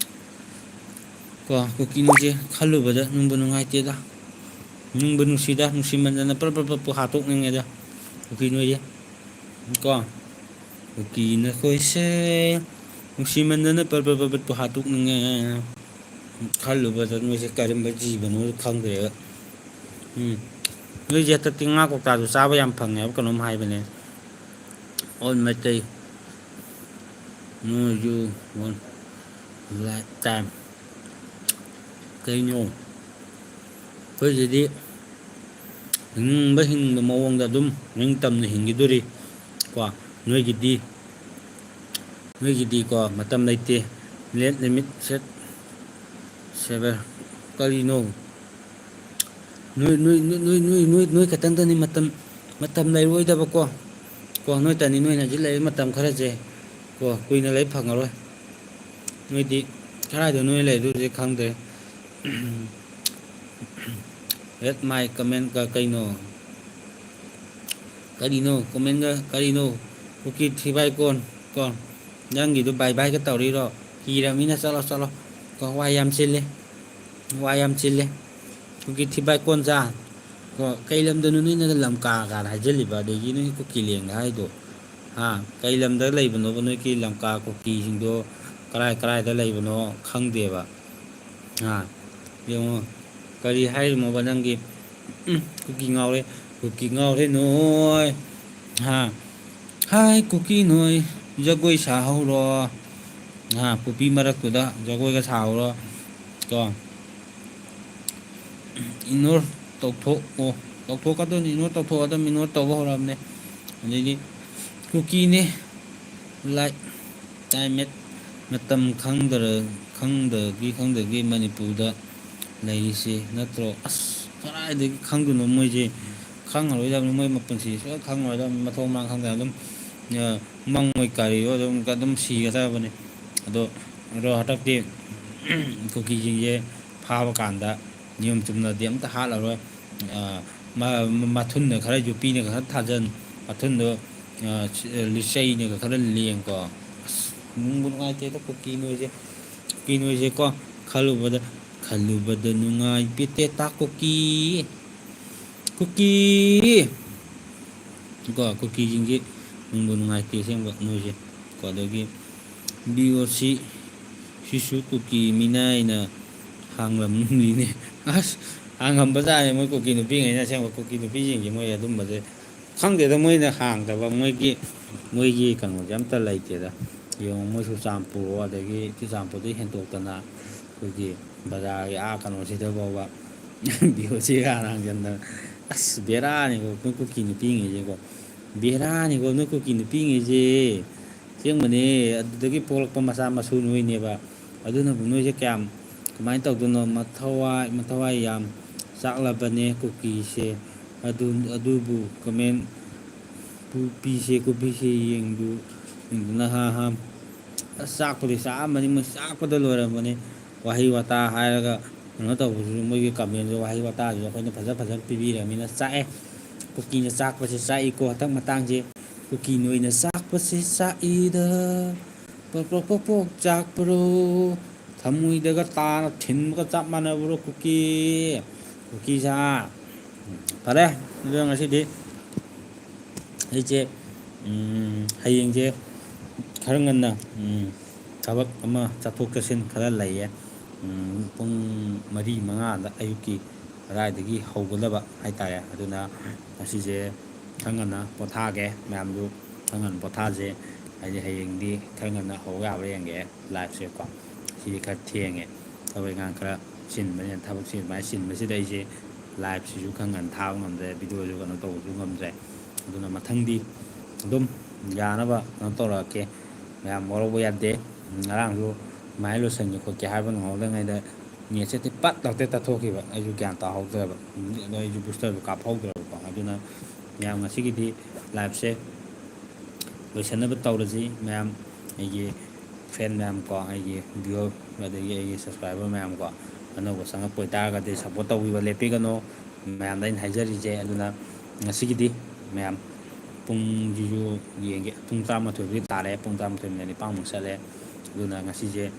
ꯀꯣ, ꯀꯨꯀꯤ ꯅꯣꯏꯁꯦ ꯈꯜꯂꯨꯕꯗ ꯅꯨꯡꯕꯨ ꯅꯨꯡꯉꯥꯏꯇꯦꯗ꯫ ꯅꯨꯡꯕꯨ ꯅꯨꯡꯁꯤꯗ, ꯅꯨꯡꯁꯤꯃꯟꯗꯅ ꯄ꯭ꯔꯞ ꯄ꯭ꯔꯞ ꯄ꯭ꯔꯞꯄꯨ ꯍꯥꯠꯇꯣꯛꯅꯤꯡꯉꯦꯗ, ꯀꯨꯀꯤ ꯅꯣꯏꯁꯦ꯫ ꯀꯣ, ꯀꯨꯀꯤ ꯅꯈꯣꯏꯁꯦ ꯅꯨꯡꯁꯤꯃꯟꯗꯅ ꯄ꯭ꯔꯞ ꯄ꯭ꯔꯞ ꯄ꯭ꯔꯞ ꯄ꯭ꯔꯞꯄꯨ ꯍꯥꯠꯇꯣꯛꯅꯤꯡꯉꯦ꯫ ꯈꯜꯂꯨꯕꯗ ꯅꯣꯏꯁꯦ ꯀꯔꯝꯕ ꯖꯤꯕꯅꯣ ꯈꯪꯗ꯭ꯔꯦꯕ꯫ ꯎꯝ꯫ ꯅꯣꯏꯁꯦ ꯍꯟꯗꯛꯇꯤ ꯉꯥ ꯀꯧꯇꯥꯁꯨ ꯆꯥꯕ ꯌꯥꯝ ꯐꯪꯉꯦ ꯍꯥꯏꯕ ꯀꯩꯅꯣꯝ ꯍꯥꯏꯕꯅꯦ꯫ All Meitei. No, you won't lifetime. ꯀꯩꯅꯣ? ꯑꯩꯈꯣꯏꯁꯤꯗꯤ ꯍꯤꯡꯅꯤꯡꯕ ꯍꯤꯡꯅꯤꯡꯕ ꯃꯑꯣꯡꯗ ꯑꯗꯨꯝ ꯅꯤꯡꯇꯝꯅ ꯍꯤꯡꯈꯤꯗꯣꯔꯤ꯫ ꯀꯣ, ꯅꯣꯏꯒꯤꯗꯤ, ꯅꯣꯏꯒꯤꯗꯤꯀꯣ ꯃꯇꯝ ꯂꯩꯇꯦ꯫ Late limit set, ꯁꯦꯕꯔ, ꯀꯔꯤꯅꯣ? ꯅꯣꯏ, ꯅꯣꯏ, ꯅꯣꯏ, ꯅꯣꯏ, ꯅꯣꯏ, ꯅꯣꯏ, ꯅꯣꯏ ꯈꯛꯇꯪꯗꯅꯤ ꯃꯇꯝ, ꯃꯇꯝ ꯂꯩꯔꯣꯏꯗꯕꯀꯣ꯫ ꯀꯣ, ꯅꯣꯏꯇꯅꯤ, ꯅꯣꯏꯅ ꯍꯧꯖꯤꯛ ꯂꯩꯔꯤꯕ ꯃꯇꯝ ꯈꯔꯁꯦ, ꯀꯣ, ꯀꯨꯏꯅ ꯂꯩ ꯐꯪꯉꯔꯣꯏ꯫ ꯅꯣꯏꯗꯤ ꯀꯗꯥꯏꯗ ꯅꯣꯏ ꯂꯩꯗꯣꯏꯁꯦ ꯈꯪꯗ꯭ꯔꯦ꯫ Read my comment ꯀ-, ꯀꯩꯅꯣ? ꯀꯔꯤꯅꯣ? Comment ꯀ-, ꯀꯔꯤꯅꯣ? ꯀꯨꯀꯤ ꯊꯤꯕꯥꯏ ꯀꯣꯟ, ꯀꯣ, ꯅꯪꯒꯤꯗꯣ bye bye ꯀ ꯇꯧꯔꯤꯔꯣ? ꯀꯤꯔꯃꯤꯅ ꯆꯠꯂꯣ, ꯆꯠꯂꯣ꯫ ꯀꯣ, ꯋꯥ ꯌꯥꯝ ꯆꯤꯜꯂꯦ꯫ ꯋꯥ ꯌꯥꯝ ꯆꯤꯜꯂꯦ꯫ ꯀꯨꯀꯤ ꯊꯤꯕꯥꯏ ꯀꯣꯟꯖꯥ꯫ ꯀꯣ, ꯀꯩ ꯂꯝꯗꯅꯣ ꯅꯣꯏꯅ ꯂꯝꯀꯥ ꯀꯥꯏꯅ ꯍꯥꯏꯖꯜꯂꯤꯕ? ꯑꯗꯒꯤ ꯅꯣꯏ ꯀꯨꯀꯤ ꯂꯦꯡꯒ ꯍꯥꯏꯗꯣ? ꯍꯥ? ꯀꯩ ꯂꯝꯗ ꯂꯩꯕꯅꯣꯕ ꯅꯣꯏꯒꯤ ꯂꯝꯀꯥ ꯀꯨꯀꯤꯁꯤꯡꯗꯣ? ꯀꯔꯥꯏ ꯀꯔꯥꯏꯗ ꯂꯩꯕꯅꯣ ꯈꯪꯗꯦꯕ꯫ ꯍꯥ? ꯌꯦꯡꯉꯣ, ꯀꯔꯤ ꯍꯥꯏꯔꯤꯃꯣꯕ ꯅꯪꯒꯤ? ꯎꯝ, ꯀꯨꯀꯤ ꯉꯥꯎꯔꯦ, ꯀꯨꯀꯤ ꯉꯥꯎꯔꯦ ꯅꯣꯏ꯫ ꯍꯥ? ꯍꯥꯏ, ꯀꯨꯀꯤ ꯅꯣꯏ, ꯖꯒꯣꯏ ꯁꯥꯍꯧꯔꯣ꯫ ꯍꯥ? ꯄꯨꯄꯤ ꯃꯔꯛꯇꯨꯗ ꯖꯒꯣꯏꯒ ꯁꯥꯍꯧꯔꯣ꯫ ꯀꯣ? Ignore ꯇꯧꯊꯣꯛꯑꯣ꯫ ꯇꯧꯊꯣꯛꯀꯗꯣꯏꯅꯤ, ignore ꯇꯧꯊꯣꯛꯑꯗꯕꯅꯤ, ignore ꯇꯧꯕ ꯍꯧꯔꯕꯅꯦ꯫ ꯑꯗꯩꯗꯤ ꯀꯨꯀꯤꯅꯦ, like, time at, ꯃꯇꯝ ꯈꯪꯗꯔ-, ꯈꯪꯗꯒꯤ, ꯈꯪꯗꯒꯤ ꯃꯅꯤꯄꯨꯔꯗ ꯂꯩꯔꯤꯁꯦ ꯅꯠꯇ꯭ꯔꯣ? ꯑꯁ, ꯀꯗꯥꯏꯗꯒꯤ ꯈꯪꯗꯣꯏꯅꯣ ꯃꯣꯏꯁꯦ? ꯈꯪꯉꯔꯣꯏꯗꯕꯅꯤ, ꯃꯣꯏ ꯃꯄꯨꯟꯁꯤ ꯁꯨꯡꯈꯪ ꯈꯪꯉꯔꯣꯏꯗꯕꯅꯤ, ꯃꯊꯣꯡ ꯃꯔꯥꯡ ꯈꯪꯗꯅ ꯑꯗꯨꯝ, ꯑ, ꯃꯪ ꯑꯣꯏ ꯀꯔꯤ ꯑꯣꯏ ꯑꯗꯨꯝ, ꯑꯗꯨꯝ ꯁꯤꯒꯗꯕꯅꯤ꯫ ꯑꯗꯣ, ꯑꯗꯣ ꯍꯟꯗꯛꯇꯤ ꯀꯨꯀꯤꯁꯤꯡꯁꯦ ꯐꯥꯕ ꯀꯥꯟꯗ ꯅꯤꯌꯣꯝ ꯆꯨꯝꯅꯗꯤ ꯑꯝꯇ ꯍꯥꯠꯂꯔꯣꯏ꯫ ꯑ, ꯃ-, ꯃ-, ꯃꯊꯨꯟꯗ ꯈꯔ ꯌꯣꯠꯄꯤꯅꯒ ꯈꯔ ꯊꯥꯖꯟ, ꯃꯊꯨꯟꯗꯣ, ꯑ, ꯁ-, ꯂꯤꯆꯩꯅꯒ ꯈꯔ ꯂꯦꯡꯀꯣ꯫ ꯑꯁ, ꯅꯨꯡꯕꯨ ꯅꯨꯡꯉꯥꯏꯇꯦꯗ ꯀꯨꯀꯤ ꯅꯣꯏꯁꯦ꯫ ꯀꯨꯀꯤ ꯅꯣꯏꯁꯦꯀꯣ, ꯈꯜꯂꯨꯕꯗ, ꯈꯜꯂꯨꯕꯗ ꯅꯨꯡꯉꯥꯏ ꯄꯦꯇꯦꯇꯥ ꯀꯨꯀꯤ꯫ ꯀꯨꯀꯤ! ꯀꯣ, ꯀꯨꯀꯤꯁꯤꯡꯁꯤ ꯅꯨꯡꯕꯨ ꯅꯨꯡꯉꯥꯏꯇꯦ ꯑꯁꯦꯡꯕ ꯅꯣꯏꯁꯦ꯫ ꯀꯣ, ꯑꯗꯒꯤ B O C ꯁꯤꯁꯨ ꯀꯨꯀꯤ ꯃꯤꯅꯥꯏꯅ ꯍꯥꯡꯂꯝꯃꯤꯅꯦ꯫ ꯑꯁ, ꯍꯥꯡꯉꯝꯕꯖꯥꯠꯅꯤ ꯃꯣꯏ ꯀꯨꯀꯤ ꯅꯨꯄꯤꯉꯩꯅ ꯑꯁꯦꯡꯕ꯫ ꯀꯨꯀꯤ ꯅꯨꯄꯤꯁꯤꯡꯁꯦ ꯃꯣꯏ ꯑꯗꯨꯝꯕꯁꯦ ꯈꯪꯗꯦꯗ, ꯃꯣꯏꯅ ꯍꯥꯡꯗꯕ ꯃꯣꯏꯒꯤ, ꯃꯣꯏꯒꯤ ꯀꯩꯅꯣꯁꯦ ꯑꯝꯇ ꯂꯩꯇꯦꯗ꯫ ꯌꯦꯡꯉꯣ, ꯃꯣꯏ ꯆꯨꯔꯆꯥꯟꯄꯨꯔ, ꯑꯗꯒꯤ ꯆꯨꯔꯆꯥꯟꯄꯨꯔꯗꯒꯤ ꯍꯦꯟꯗꯣꯛꯇꯅ ꯑꯩꯈꯣꯏꯒꯤ ꯕꯖꯥꯔꯒꯤ ꯑꯥ ꯀꯩꯅꯣꯁꯤꯗ ꯐꯥꯎꯕ B O C ꯍꯥꯟꯅ ꯍꯥꯡꯖꯟꯗꯅ꯫ ꯑꯁ, ꯕꯦꯔꯥꯅꯤꯀꯣ, ꯑꯩꯈꯣꯏ ꯀꯨꯀꯤ ꯅꯨꯄꯤꯉꯩꯁꯦꯀꯣ꯫ ꯕꯦꯔꯥꯅꯤꯀꯣ, ꯅꯣꯏ ꯀꯨꯀꯤ ꯅꯨꯄꯤꯉꯩꯁꯦ꯫ ꯑꯁꯦꯡꯕꯅꯦ, ꯑꯗꯨꯗꯒꯤ ꯄꯣꯛꯂꯛꯄ ꯃꯆꯥ ꯃꯁꯨ ꯅꯣꯏꯅꯦꯕ꯫ ꯑꯗꯨꯅꯕꯨ ꯅꯣꯏꯁꯦ ꯀꯌꯥꯝ ꯀꯃꯥꯏꯅ ꯇꯧꯗꯣꯏꯅꯣ? ꯃꯊꯋꯥꯏ, ꯃꯊꯋꯥꯏ ꯌꯥꯝ ꯆꯥꯛꯂꯕꯅꯦ ꯀꯨꯀꯤꯁꯦ꯫ ꯑꯗꯨ, ꯑꯗꯨꯕꯨ ꯀꯃꯦꯟ ꯄꯤꯁꯦ, ꯀꯨꯀꯤꯁꯦ ꯌꯦꯡꯗꯨ, ꯌꯦꯡꯗꯨꯅ ꯍꯥ ꯍꯥ꯫ ꯑꯁ, ꯆꯥꯛꯄꯨꯗꯤ ꯆꯥꯛꯑꯝꯃꯅꯤ, ꯃꯣꯏ ꯆꯥꯛꯄꯗ ꯂꯣꯏꯔꯝꯃꯅꯤ꯫ ꯋꯥꯍꯩ ꯋꯥꯇꯥ ꯍꯥꯏꯔꯒ ꯀꯩꯅꯣ ꯇꯧꯕꯁꯤꯁꯨ, ꯃꯣꯏꯒꯤ ꯀꯃꯦꯟꯁꯦ, ꯋꯥꯍꯩ ꯋꯥꯇꯥꯁꯤꯁꯨ ꯑꯩꯈꯣꯏꯅ ꯐꯖ ꯐꯖꯅ ꯄꯤꯕꯤꯔꯕꯅꯤꯅ ꯆꯥꯛꯑꯦ꯫ ꯀꯨꯀꯤꯅ ꯆꯥꯛꯄꯁꯦ ꯆꯥꯛꯏꯀꯣ ꯍꯟꯗꯛ ꯃꯇꯥꯡꯁꯦ꯫ ꯀꯨꯀꯤ ꯅꯣꯏꯅ ꯆꯥꯛꯄꯁꯦ ꯆꯥꯛꯏꯗ꯫ ꯄ꯭ꯔꯣꯛ ꯄ꯭ꯔꯣꯛ ꯄ꯭ꯔꯣꯛ ꯄ꯭ꯔꯣꯛ ꯆꯥꯛꯄ꯭ꯔꯣ? ꯊꯃꯣꯏꯗꯒ ꯇꯥꯅ ꯊꯤꯟꯕꯒ ꯆꯞ ꯃꯥꯟꯅꯕ꯭ꯔꯣ ꯀꯨꯀꯤ? ꯀꯨꯀꯤ ꯁꯥ꯫ ꯐꯔꯦ, ꯑꯗꯨ ꯉꯁꯤꯗꯤ ꯑꯩꯁꯦ, ꯎꯝ, ꯍꯌꯦꯡꯁꯦ ꯈꯔ ꯉꯟꯅ, ꯎꯝ, ꯊꯕꯛ ꯑꯃ ꯆꯠꯊꯣꯛ ꯆꯠꯁꯤꯟ ꯈꯔ ꯂꯩꯌꯦ꯫ ꯎꯝ, ꯄꯨꯡ ꯃꯔꯤ ꯃꯉꯥꯗ ꯑꯌꯨꯛꯀꯤ ꯑꯗꯥꯏꯗꯒꯤ ꯍꯧꯒꯗꯕ ꯍꯥꯏꯇꯥꯔꯦ꯫ ꯑꯗꯨꯅ ꯉꯁꯤꯁꯦ ꯈꯔ ꯉꯟꯅ ꯄꯣꯊꯥꯒꯦ, ꯃꯌꯥꯝꯁꯨ ꯈꯔ ꯉꯟꯅ ꯄꯣꯊꯥꯁꯦ꯫ ꯍꯥꯏꯗꯤ ꯍꯌꯦꯡꯗꯤ ꯈꯔ ꯉꯟꯅ ꯍꯧꯕ ꯌꯥꯕ꯭ꯔꯥ ꯌꯦꯡꯒꯦ liveꯁꯦꯀꯣ꯫ ꯁꯤꯗꯤ ꯈꯔ ꯊꯦꯡꯉꯦ, ꯊꯕꯛ ꯏꯪꯈꯥꯡ ꯈꯔ ꯆꯤꯟꯕꯅꯤꯅ꯫ ꯊꯕꯛꯁꯦ ꯑꯗꯨꯃꯥꯏꯅ ꯆꯤꯟꯕꯁꯤꯗ ꯑꯩꯁꯦ liveꯁꯤꯁꯨ ꯈꯔ ꯉꯟꯅ ꯊꯥꯕ ꯉꯝꯗ꯭ꯔꯦ, videoꯁꯨ ꯀꯩꯅꯣ ꯇꯧꯕꯁꯨ ꯉꯝꯗ꯭ꯔꯦ꯫ ꯑꯗꯨꯅ ꯃꯊꯪꯗꯤ ꯑꯗꯨꯝ ꯌꯥꯅꯕ ꯀꯩꯅꯣ ꯇꯧꯔꯛꯀꯦ꯫ ꯃꯌꯥꯝ ꯋꯥꯔꯧꯕ ꯌꯥꯗꯦ꯫ ꯉꯔꯥꯡꯁꯨ ꯁꯨꯃꯥꯏꯅ ꯂꯣꯏꯁꯟꯒꯦ ꯈꯣꯠꯀꯦ ꯍꯥꯏꯕ ꯅꯪꯍꯧꯗ꯭ꯔꯤꯉꯩꯗ netꯁꯦ ꯇꯤꯄꯠ ꯂꯥꯎꯇ ꯇꯠꯊꯣꯛꯈꯤꯕ꯫ ꯑꯩꯁꯨ ꯒ꯭ꯌꯥꯟ ꯇꯥꯍꯧꯗ꯭ꯔꯕ꯫ ꯑꯗꯣ ꯑꯩꯁꯨ boosterꯁꯨ ꯀꯥꯞꯍꯧꯗ꯭ꯔꯕꯀꯣ꯫ ꯑꯗꯨꯅ ꯃꯌꯥꯝ ꯉꯁꯤꯒꯤꯗꯤ liveꯁꯦ ꯂꯣꯏꯁꯟꯅꯕ ꯇꯧꯔꯁꯤ꯫ ꯃꯌꯥꯝ, ꯑꯩꯒꯤ friend ꯃꯌꯥꯝ ꯀꯣ, ꯑꯩꯒꯤ viewer, ꯑꯗꯒꯤ ꯑꯩꯒꯤ subscriber ꯃꯌꯥꯝ ꯀꯣ, ꯑꯅꯧꯕ ꯆꯪꯉꯛꯄ ꯑꯣꯏꯇꯥꯔꯒꯗꯤ support ꯇꯧꯕꯤꯕ ꯂꯦꯞꯄꯤꯒꯅꯨ꯫ ꯃꯌꯥꯝꯗ ꯑꯩꯅ ꯍꯥꯏꯖꯔꯤꯁꯦ꯫ ꯑꯗꯨꯅ ꯉꯁꯤꯒꯤꯗꯤ ꯃꯌꯥꯝ ꯄꯨꯡꯁꯤꯁꯨ ꯌꯦꯡꯒꯦ, ꯄꯨꯡ ꯇꯔꯥꯃꯥꯊꯣꯏꯕꯨꯗꯤ ꯇꯥꯔꯦ, ꯄꯨꯡ ꯇꯔꯥꯃꯥꯊꯣꯏ ꯃꯤꯅꯠ ꯅꯤꯄꯥꯟꯃꯨꯛ ꯆꯠꯂꯦ꯫ ꯑꯗꯨꯅ ꯉꯁꯤꯁꯦ,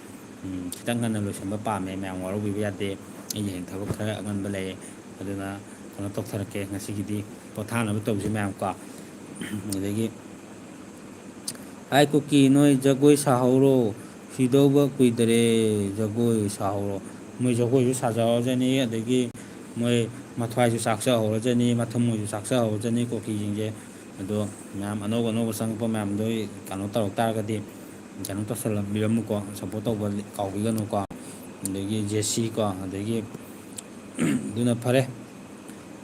ꯎꯝ, ꯈꯤꯇꯪ ꯉꯟꯅ ꯂꯣꯏꯁꯤꯟꯕ ꯄꯥꯝꯃꯦ, ꯃꯌꯥꯝ ꯋꯥꯔꯧꯕꯤꯕ ꯌꯥꯗꯦ꯫ ꯑꯩꯒꯤ ꯍꯌꯦꯡ ꯊꯕꯛ ꯈꯔ ꯑꯉꯟꯕ ꯂꯩꯌꯦ꯫ ꯑꯗꯨꯅ ꯀꯩꯅꯣ ꯇꯧꯊꯔꯛꯀꯦ, ꯉꯁꯤꯒꯤꯗꯤ ꯄꯣꯊꯥꯅꯕ ꯇꯧꯁꯤ ꯃꯌꯥꯝ ꯀꯣ꯫ ꯑꯗꯒꯤ, "ꯍꯥꯏ ꯀꯨꯀꯤ, ꯅꯣꯏ ꯖꯒꯣꯏ ꯁꯥꯍꯧꯔꯣ, ꯁꯤꯗꯧꯕ ꯀꯨꯏꯗꯔꯦ, ꯖꯒꯣꯏ ꯁꯥꯍꯧꯔꯣ"꯫ ꯃꯣꯏ ꯖꯒꯣꯏꯁꯨ ꯁꯥꯖꯍꯧꯔꯖꯅꯤ, ꯑꯗꯒꯤ ꯃꯣꯏ ꯃꯊ꯭ꯋꯥꯏꯁꯨ ꯆꯥꯛꯆꯍꯧꯔꯖꯅꯤ, ꯃꯊꯃꯣꯏꯁꯨ ꯆꯥꯛꯆꯍꯧꯔꯖꯅꯤ ꯀꯨꯀꯤꯁꯤꯡꯁꯦ꯫ ꯑꯗꯣ ꯃꯌꯥꯝ ꯑꯅꯧ ꯑꯅꯧꯕ ꯆꯪꯉꯛꯄ ꯃꯌꯥꯝꯗꯣ ꯀꯩꯅꯣ ꯇꯧꯔꯛ ꯇꯥꯔꯒꯗꯤ, ꯀꯩꯅꯣ ꯇꯧꯁꯜꯂꯝꯕꯤꯔꯝꯃꯨꯀꯣ, support ꯇꯧꯕ ꯀꯥꯎꯕꯤꯒꯅꯨꯀꯣ꯫ ꯑꯗꯒꯤ ꯖꯦꯁꯤ ꯀꯣ, ꯑꯗꯒꯤ ꯑꯗꯨꯅ ꯐꯔꯦ꯫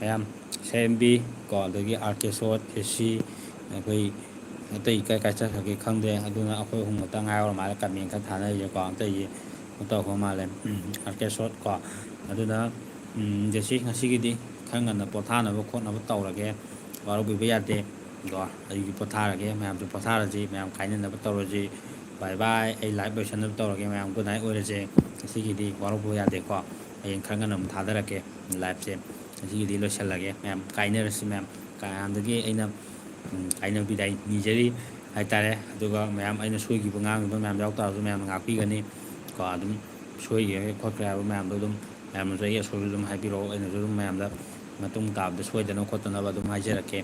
ꯃꯌꯥꯝ ꯁꯦꯝꯕꯤ ꯀꯣ, ꯑꯗꯒꯤ ꯑꯥꯔ ꯀꯦ ꯁꯣꯠ, ꯖꯦꯁꯤ, ꯑꯩꯈꯣꯏ ꯑꯇꯩ ꯀꯥꯏ ꯀꯥꯏ ꯆꯠꯈ꯭ꯔꯒꯦ ꯈꯪꯗꯦ꯫ ꯑꯗꯨꯅ ꯑꯩꯈꯣꯏ ꯑꯍꯨꯝ ꯈꯛꯇ ꯉꯥꯏꯍꯧꯔ ꯃꯥꯜꯂꯦ comment ꯈꯔ ꯊꯥꯅꯔꯤꯁꯦꯀꯣ꯫ ꯑꯇꯩꯗꯤ ꯇꯧꯈ꯭ꯔ ꯃꯥꯜꯂꯦ, ꯑꯥꯔ ꯀꯦ ꯁꯣꯠ ꯀꯣ꯫ ꯑꯗꯨꯅ ꯖꯦꯁꯤ, ꯉꯁꯤꯒꯤꯗꯤ ꯈꯔ ꯉꯟꯅ ꯄꯣꯊꯥꯅꯕ ꯈꯣꯠꯅꯕ ꯇꯧꯔꯒꯦ, ꯋꯥꯔꯧꯕꯤꯕ ꯌꯥꯗꯦ ꯀꯣ꯫ ꯑꯩꯒꯤ ꯄꯣꯊꯥꯔꯒꯦ, ꯃꯌꯥꯝꯁꯨ ꯄꯣꯊꯥꯔꯁꯤ, ꯃꯌꯥꯝ ꯀꯥꯏꯅꯅꯕ ꯇꯧꯔꯁꯤ꯫ ꯕꯥꯏ ꯕꯥꯏ꯫ ꯑꯩ ꯂꯥꯏꯐ ꯂꯣꯏꯁꯟꯅꯕ ꯇꯧꯔꯒꯦ, ꯃꯌꯥꯝ ꯒꯨꯗ ꯅꯥꯏꯠ ꯑꯣꯏꯔꯁꯦ꯫ ꯉꯁꯤꯒꯤꯗꯤ ꯋꯥꯔꯧꯕ ꯌꯥꯗꯦꯀꯣ꯫ ꯍꯌꯦꯡ ꯈꯔ ꯉꯟꯅ ꯑꯃꯨꯛ ꯊꯥꯗꯔꯛꯀꯦ ꯂꯥꯏꯐꯁꯦ꯫ ꯉꯁꯤꯒꯤꯗꯤ ꯂꯣꯏꯁꯜꯂꯒꯦ ꯃꯌꯥꯝ, ꯀꯥꯏꯅꯔꯁꯤ ꯃꯌꯥꯝ꯫ ꯀꯌꯥꯝꯗꯒꯤ ꯑꯩꯅ ꯀꯥꯏꯅꯕꯤꯗꯥꯏ ꯅꯤꯖꯔꯤ ꯍꯥꯏꯇꯥꯔꯦ꯫ ꯑꯗꯨꯒ ꯃꯌꯥꯝ, ꯑꯩꯅ ꯁꯣꯏꯈꯤꯕ ꯉꯥꯡꯈꯤꯕ ꯃꯌꯥꯝ ꯌꯥꯎ ꯇꯥꯔꯁꯨ ꯃꯌꯥꯝꯅ ꯉꯥꯛꯄꯤꯒꯅꯤ ꯀꯣ꯫ ꯑꯗꯨꯝ ꯁꯣꯏꯈ꯭ꯔꯦ ꯈꯣꯠꯈ꯭ꯔꯦ ꯍꯥꯏꯕ ꯃꯌꯥꯝꯗꯣ ꯑꯗꯨꯝ ꯃꯌꯥꯝꯅꯁꯨ ꯑꯩꯒꯤ ꯑꯁꯣꯏꯕ ꯑꯗꯨꯝ ꯍꯥꯏꯕꯤꯔꯛꯑꯣ, ꯑꯩꯅꯁꯨ ꯑꯗꯨꯝ ꯃꯌꯥꯝꯗ ꯃꯇꯨꯡ ꯇꯥꯕꯗ ꯁꯣꯏꯗꯅꯕ ꯈꯣꯠꯇꯅꯕ ꯑꯗꯨꯝ ꯍꯥꯏꯖꯔꯛꯀꯦ꯫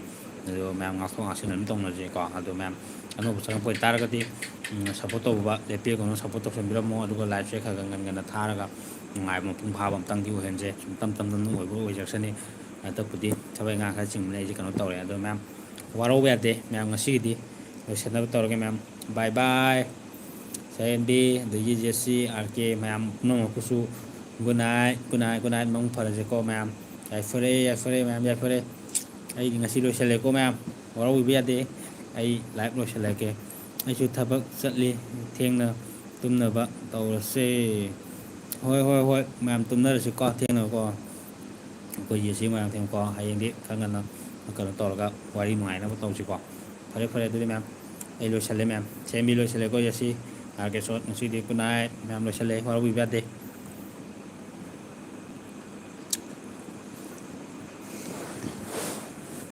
ꯑꯗꯣ ꯃꯌꯥꯝ ꯉꯥꯛꯊꯣꯛ ꯉꯥꯛꯁꯤꯟ ꯑꯗꯨꯝ ꯇꯧꯅꯁꯦꯀꯣ꯫ ꯑꯗꯣ ꯃꯌꯥꯝ ꯑꯅꯧꯕ ꯆꯪꯉꯛꯄ ꯑꯣꯏꯇꯥꯔꯒꯗꯤ ꯁꯞꯄꯣꯔꯠ ꯇꯧꯕ ꯂꯦꯞꯄꯤꯒꯅꯨ, ꯁꯞꯄꯣꯔꯠ ꯇꯧꯁꯟꯕꯤꯔꯝꯃꯣ꯫ ꯑꯗꯨꯒ ꯂꯥꯏꯐꯁꯦ ꯈꯔ ꯈꯔ ꯉꯟ ꯉꯟꯅ ꯊꯥꯔꯒ ꯅꯨꯡꯉꯥꯏꯕ ꯃꯄꯨꯡ ꯐꯥꯕ ꯑꯃꯇꯪꯗꯤ ꯑꯣꯏꯍꯟꯁꯦ꯫ ꯁꯨꯝ ꯇꯞ ꯇꯞꯅ ꯑꯗꯨꯝ ꯑꯣꯏꯕ ꯑꯣꯏꯖꯔꯛꯁꯅꯤ꯫ ꯍꯟꯗꯛꯄꯨꯗꯤ ꯊꯕꯛ ꯏꯪꯈꯥꯡ ꯈꯔ ꯆꯤꯟꯕꯅꯦ ꯑꯩꯁꯦ ꯀꯩꯅꯣ ꯇꯧꯔꯦ꯫ ꯑꯗꯣ ꯃꯌꯥꯝ ꯋꯥꯔꯧꯕ ꯌꯥꯗꯦ ꯃꯌꯥꯝ, ꯉꯁꯤꯒꯤꯗꯤ ꯂꯣꯏꯁꯟꯅꯕ ꯇꯧꯔꯒꯦ ꯃꯌꯥꯝ꯫ ꯕꯥꯏ ꯕꯥꯏ꯫ ꯁꯌꯦꯟꯕꯤ, ꯑꯗꯒꯤ ꯖꯦꯁꯤ, ꯑꯥꯔ ꯀꯦ ꯃꯌꯥꯝ ꯄꯨꯝꯅꯃꯛꯄꯨꯁꯨ good night, good night, good night, ꯃꯪ ꯐꯔꯁꯦꯀꯣ ꯃꯌꯥꯝ꯫ ꯌꯥꯏꯐꯔꯦ, ꯌꯥꯏꯐꯔꯦ ꯃꯌꯥꯝ, ꯌꯥꯏꯐꯔꯦ꯫ ꯑꯩꯗꯤ ꯉꯁꯤ ꯂꯣꯏꯁꯜꯂꯦꯀꯣ ꯃꯌꯥꯝ, ꯋꯥꯔꯧꯕꯤꯕ ꯌꯥꯗꯦ꯫ ꯑꯩ ꯂꯥꯏꯐ ꯂꯣꯏꯁꯜꯂꯒꯦ꯫ ꯑꯩꯁꯨ ꯊꯕꯛ ꯆꯠꯂꯤ, ꯊꯦꯡꯅ ꯇꯨꯝꯅꯕ ꯇꯧꯔꯁꯦ꯫ ꯍꯣꯏ, ꯍꯣꯏ, ꯍꯣꯏ ꯃꯌꯥꯝ, ꯇꯨꯝꯅꯔꯁꯤꯀꯣ ꯊꯦꯡꯅꯀꯣ꯫ ꯑꯩꯈꯣꯏ ꯖꯦꯁꯤ ꯃꯣꯏꯔꯥꯡꯊꯦꯝꯀꯣ, ꯍꯌꯦꯡꯗꯤ ꯈꯔ ꯉꯟꯅ ꯀꯩꯅꯣ ꯇꯧꯔꯒ ꯋꯥꯔꯤ ꯅꯨꯡꯉꯥꯏꯅꯕ ꯇꯧꯁꯤꯀꯣ꯫ ꯐꯔꯦ, ꯐꯔꯦ, ꯑꯗꯨꯗꯤ ꯃꯌꯥꯝ, ꯑꯩ ꯂꯣꯏꯁꯜꯂꯦ ꯃꯌꯥꯝ꯫ ꯁꯦꯝꯕꯤ ꯂꯣꯏꯁꯜꯂꯦꯀꯣ ꯖꯦꯁꯤ, ꯑꯥꯔ ꯀꯦ ꯁꯣꯠ꯫ ꯉꯁꯤꯗꯤ ꯒꯨꯗ ꯅꯥꯏꯠ ꯃꯌꯥꯝ, ꯂꯣꯏꯁꯜꯂꯦ, ꯋꯥꯔꯧꯕꯤꯕ ꯌꯥꯗꯦ꯫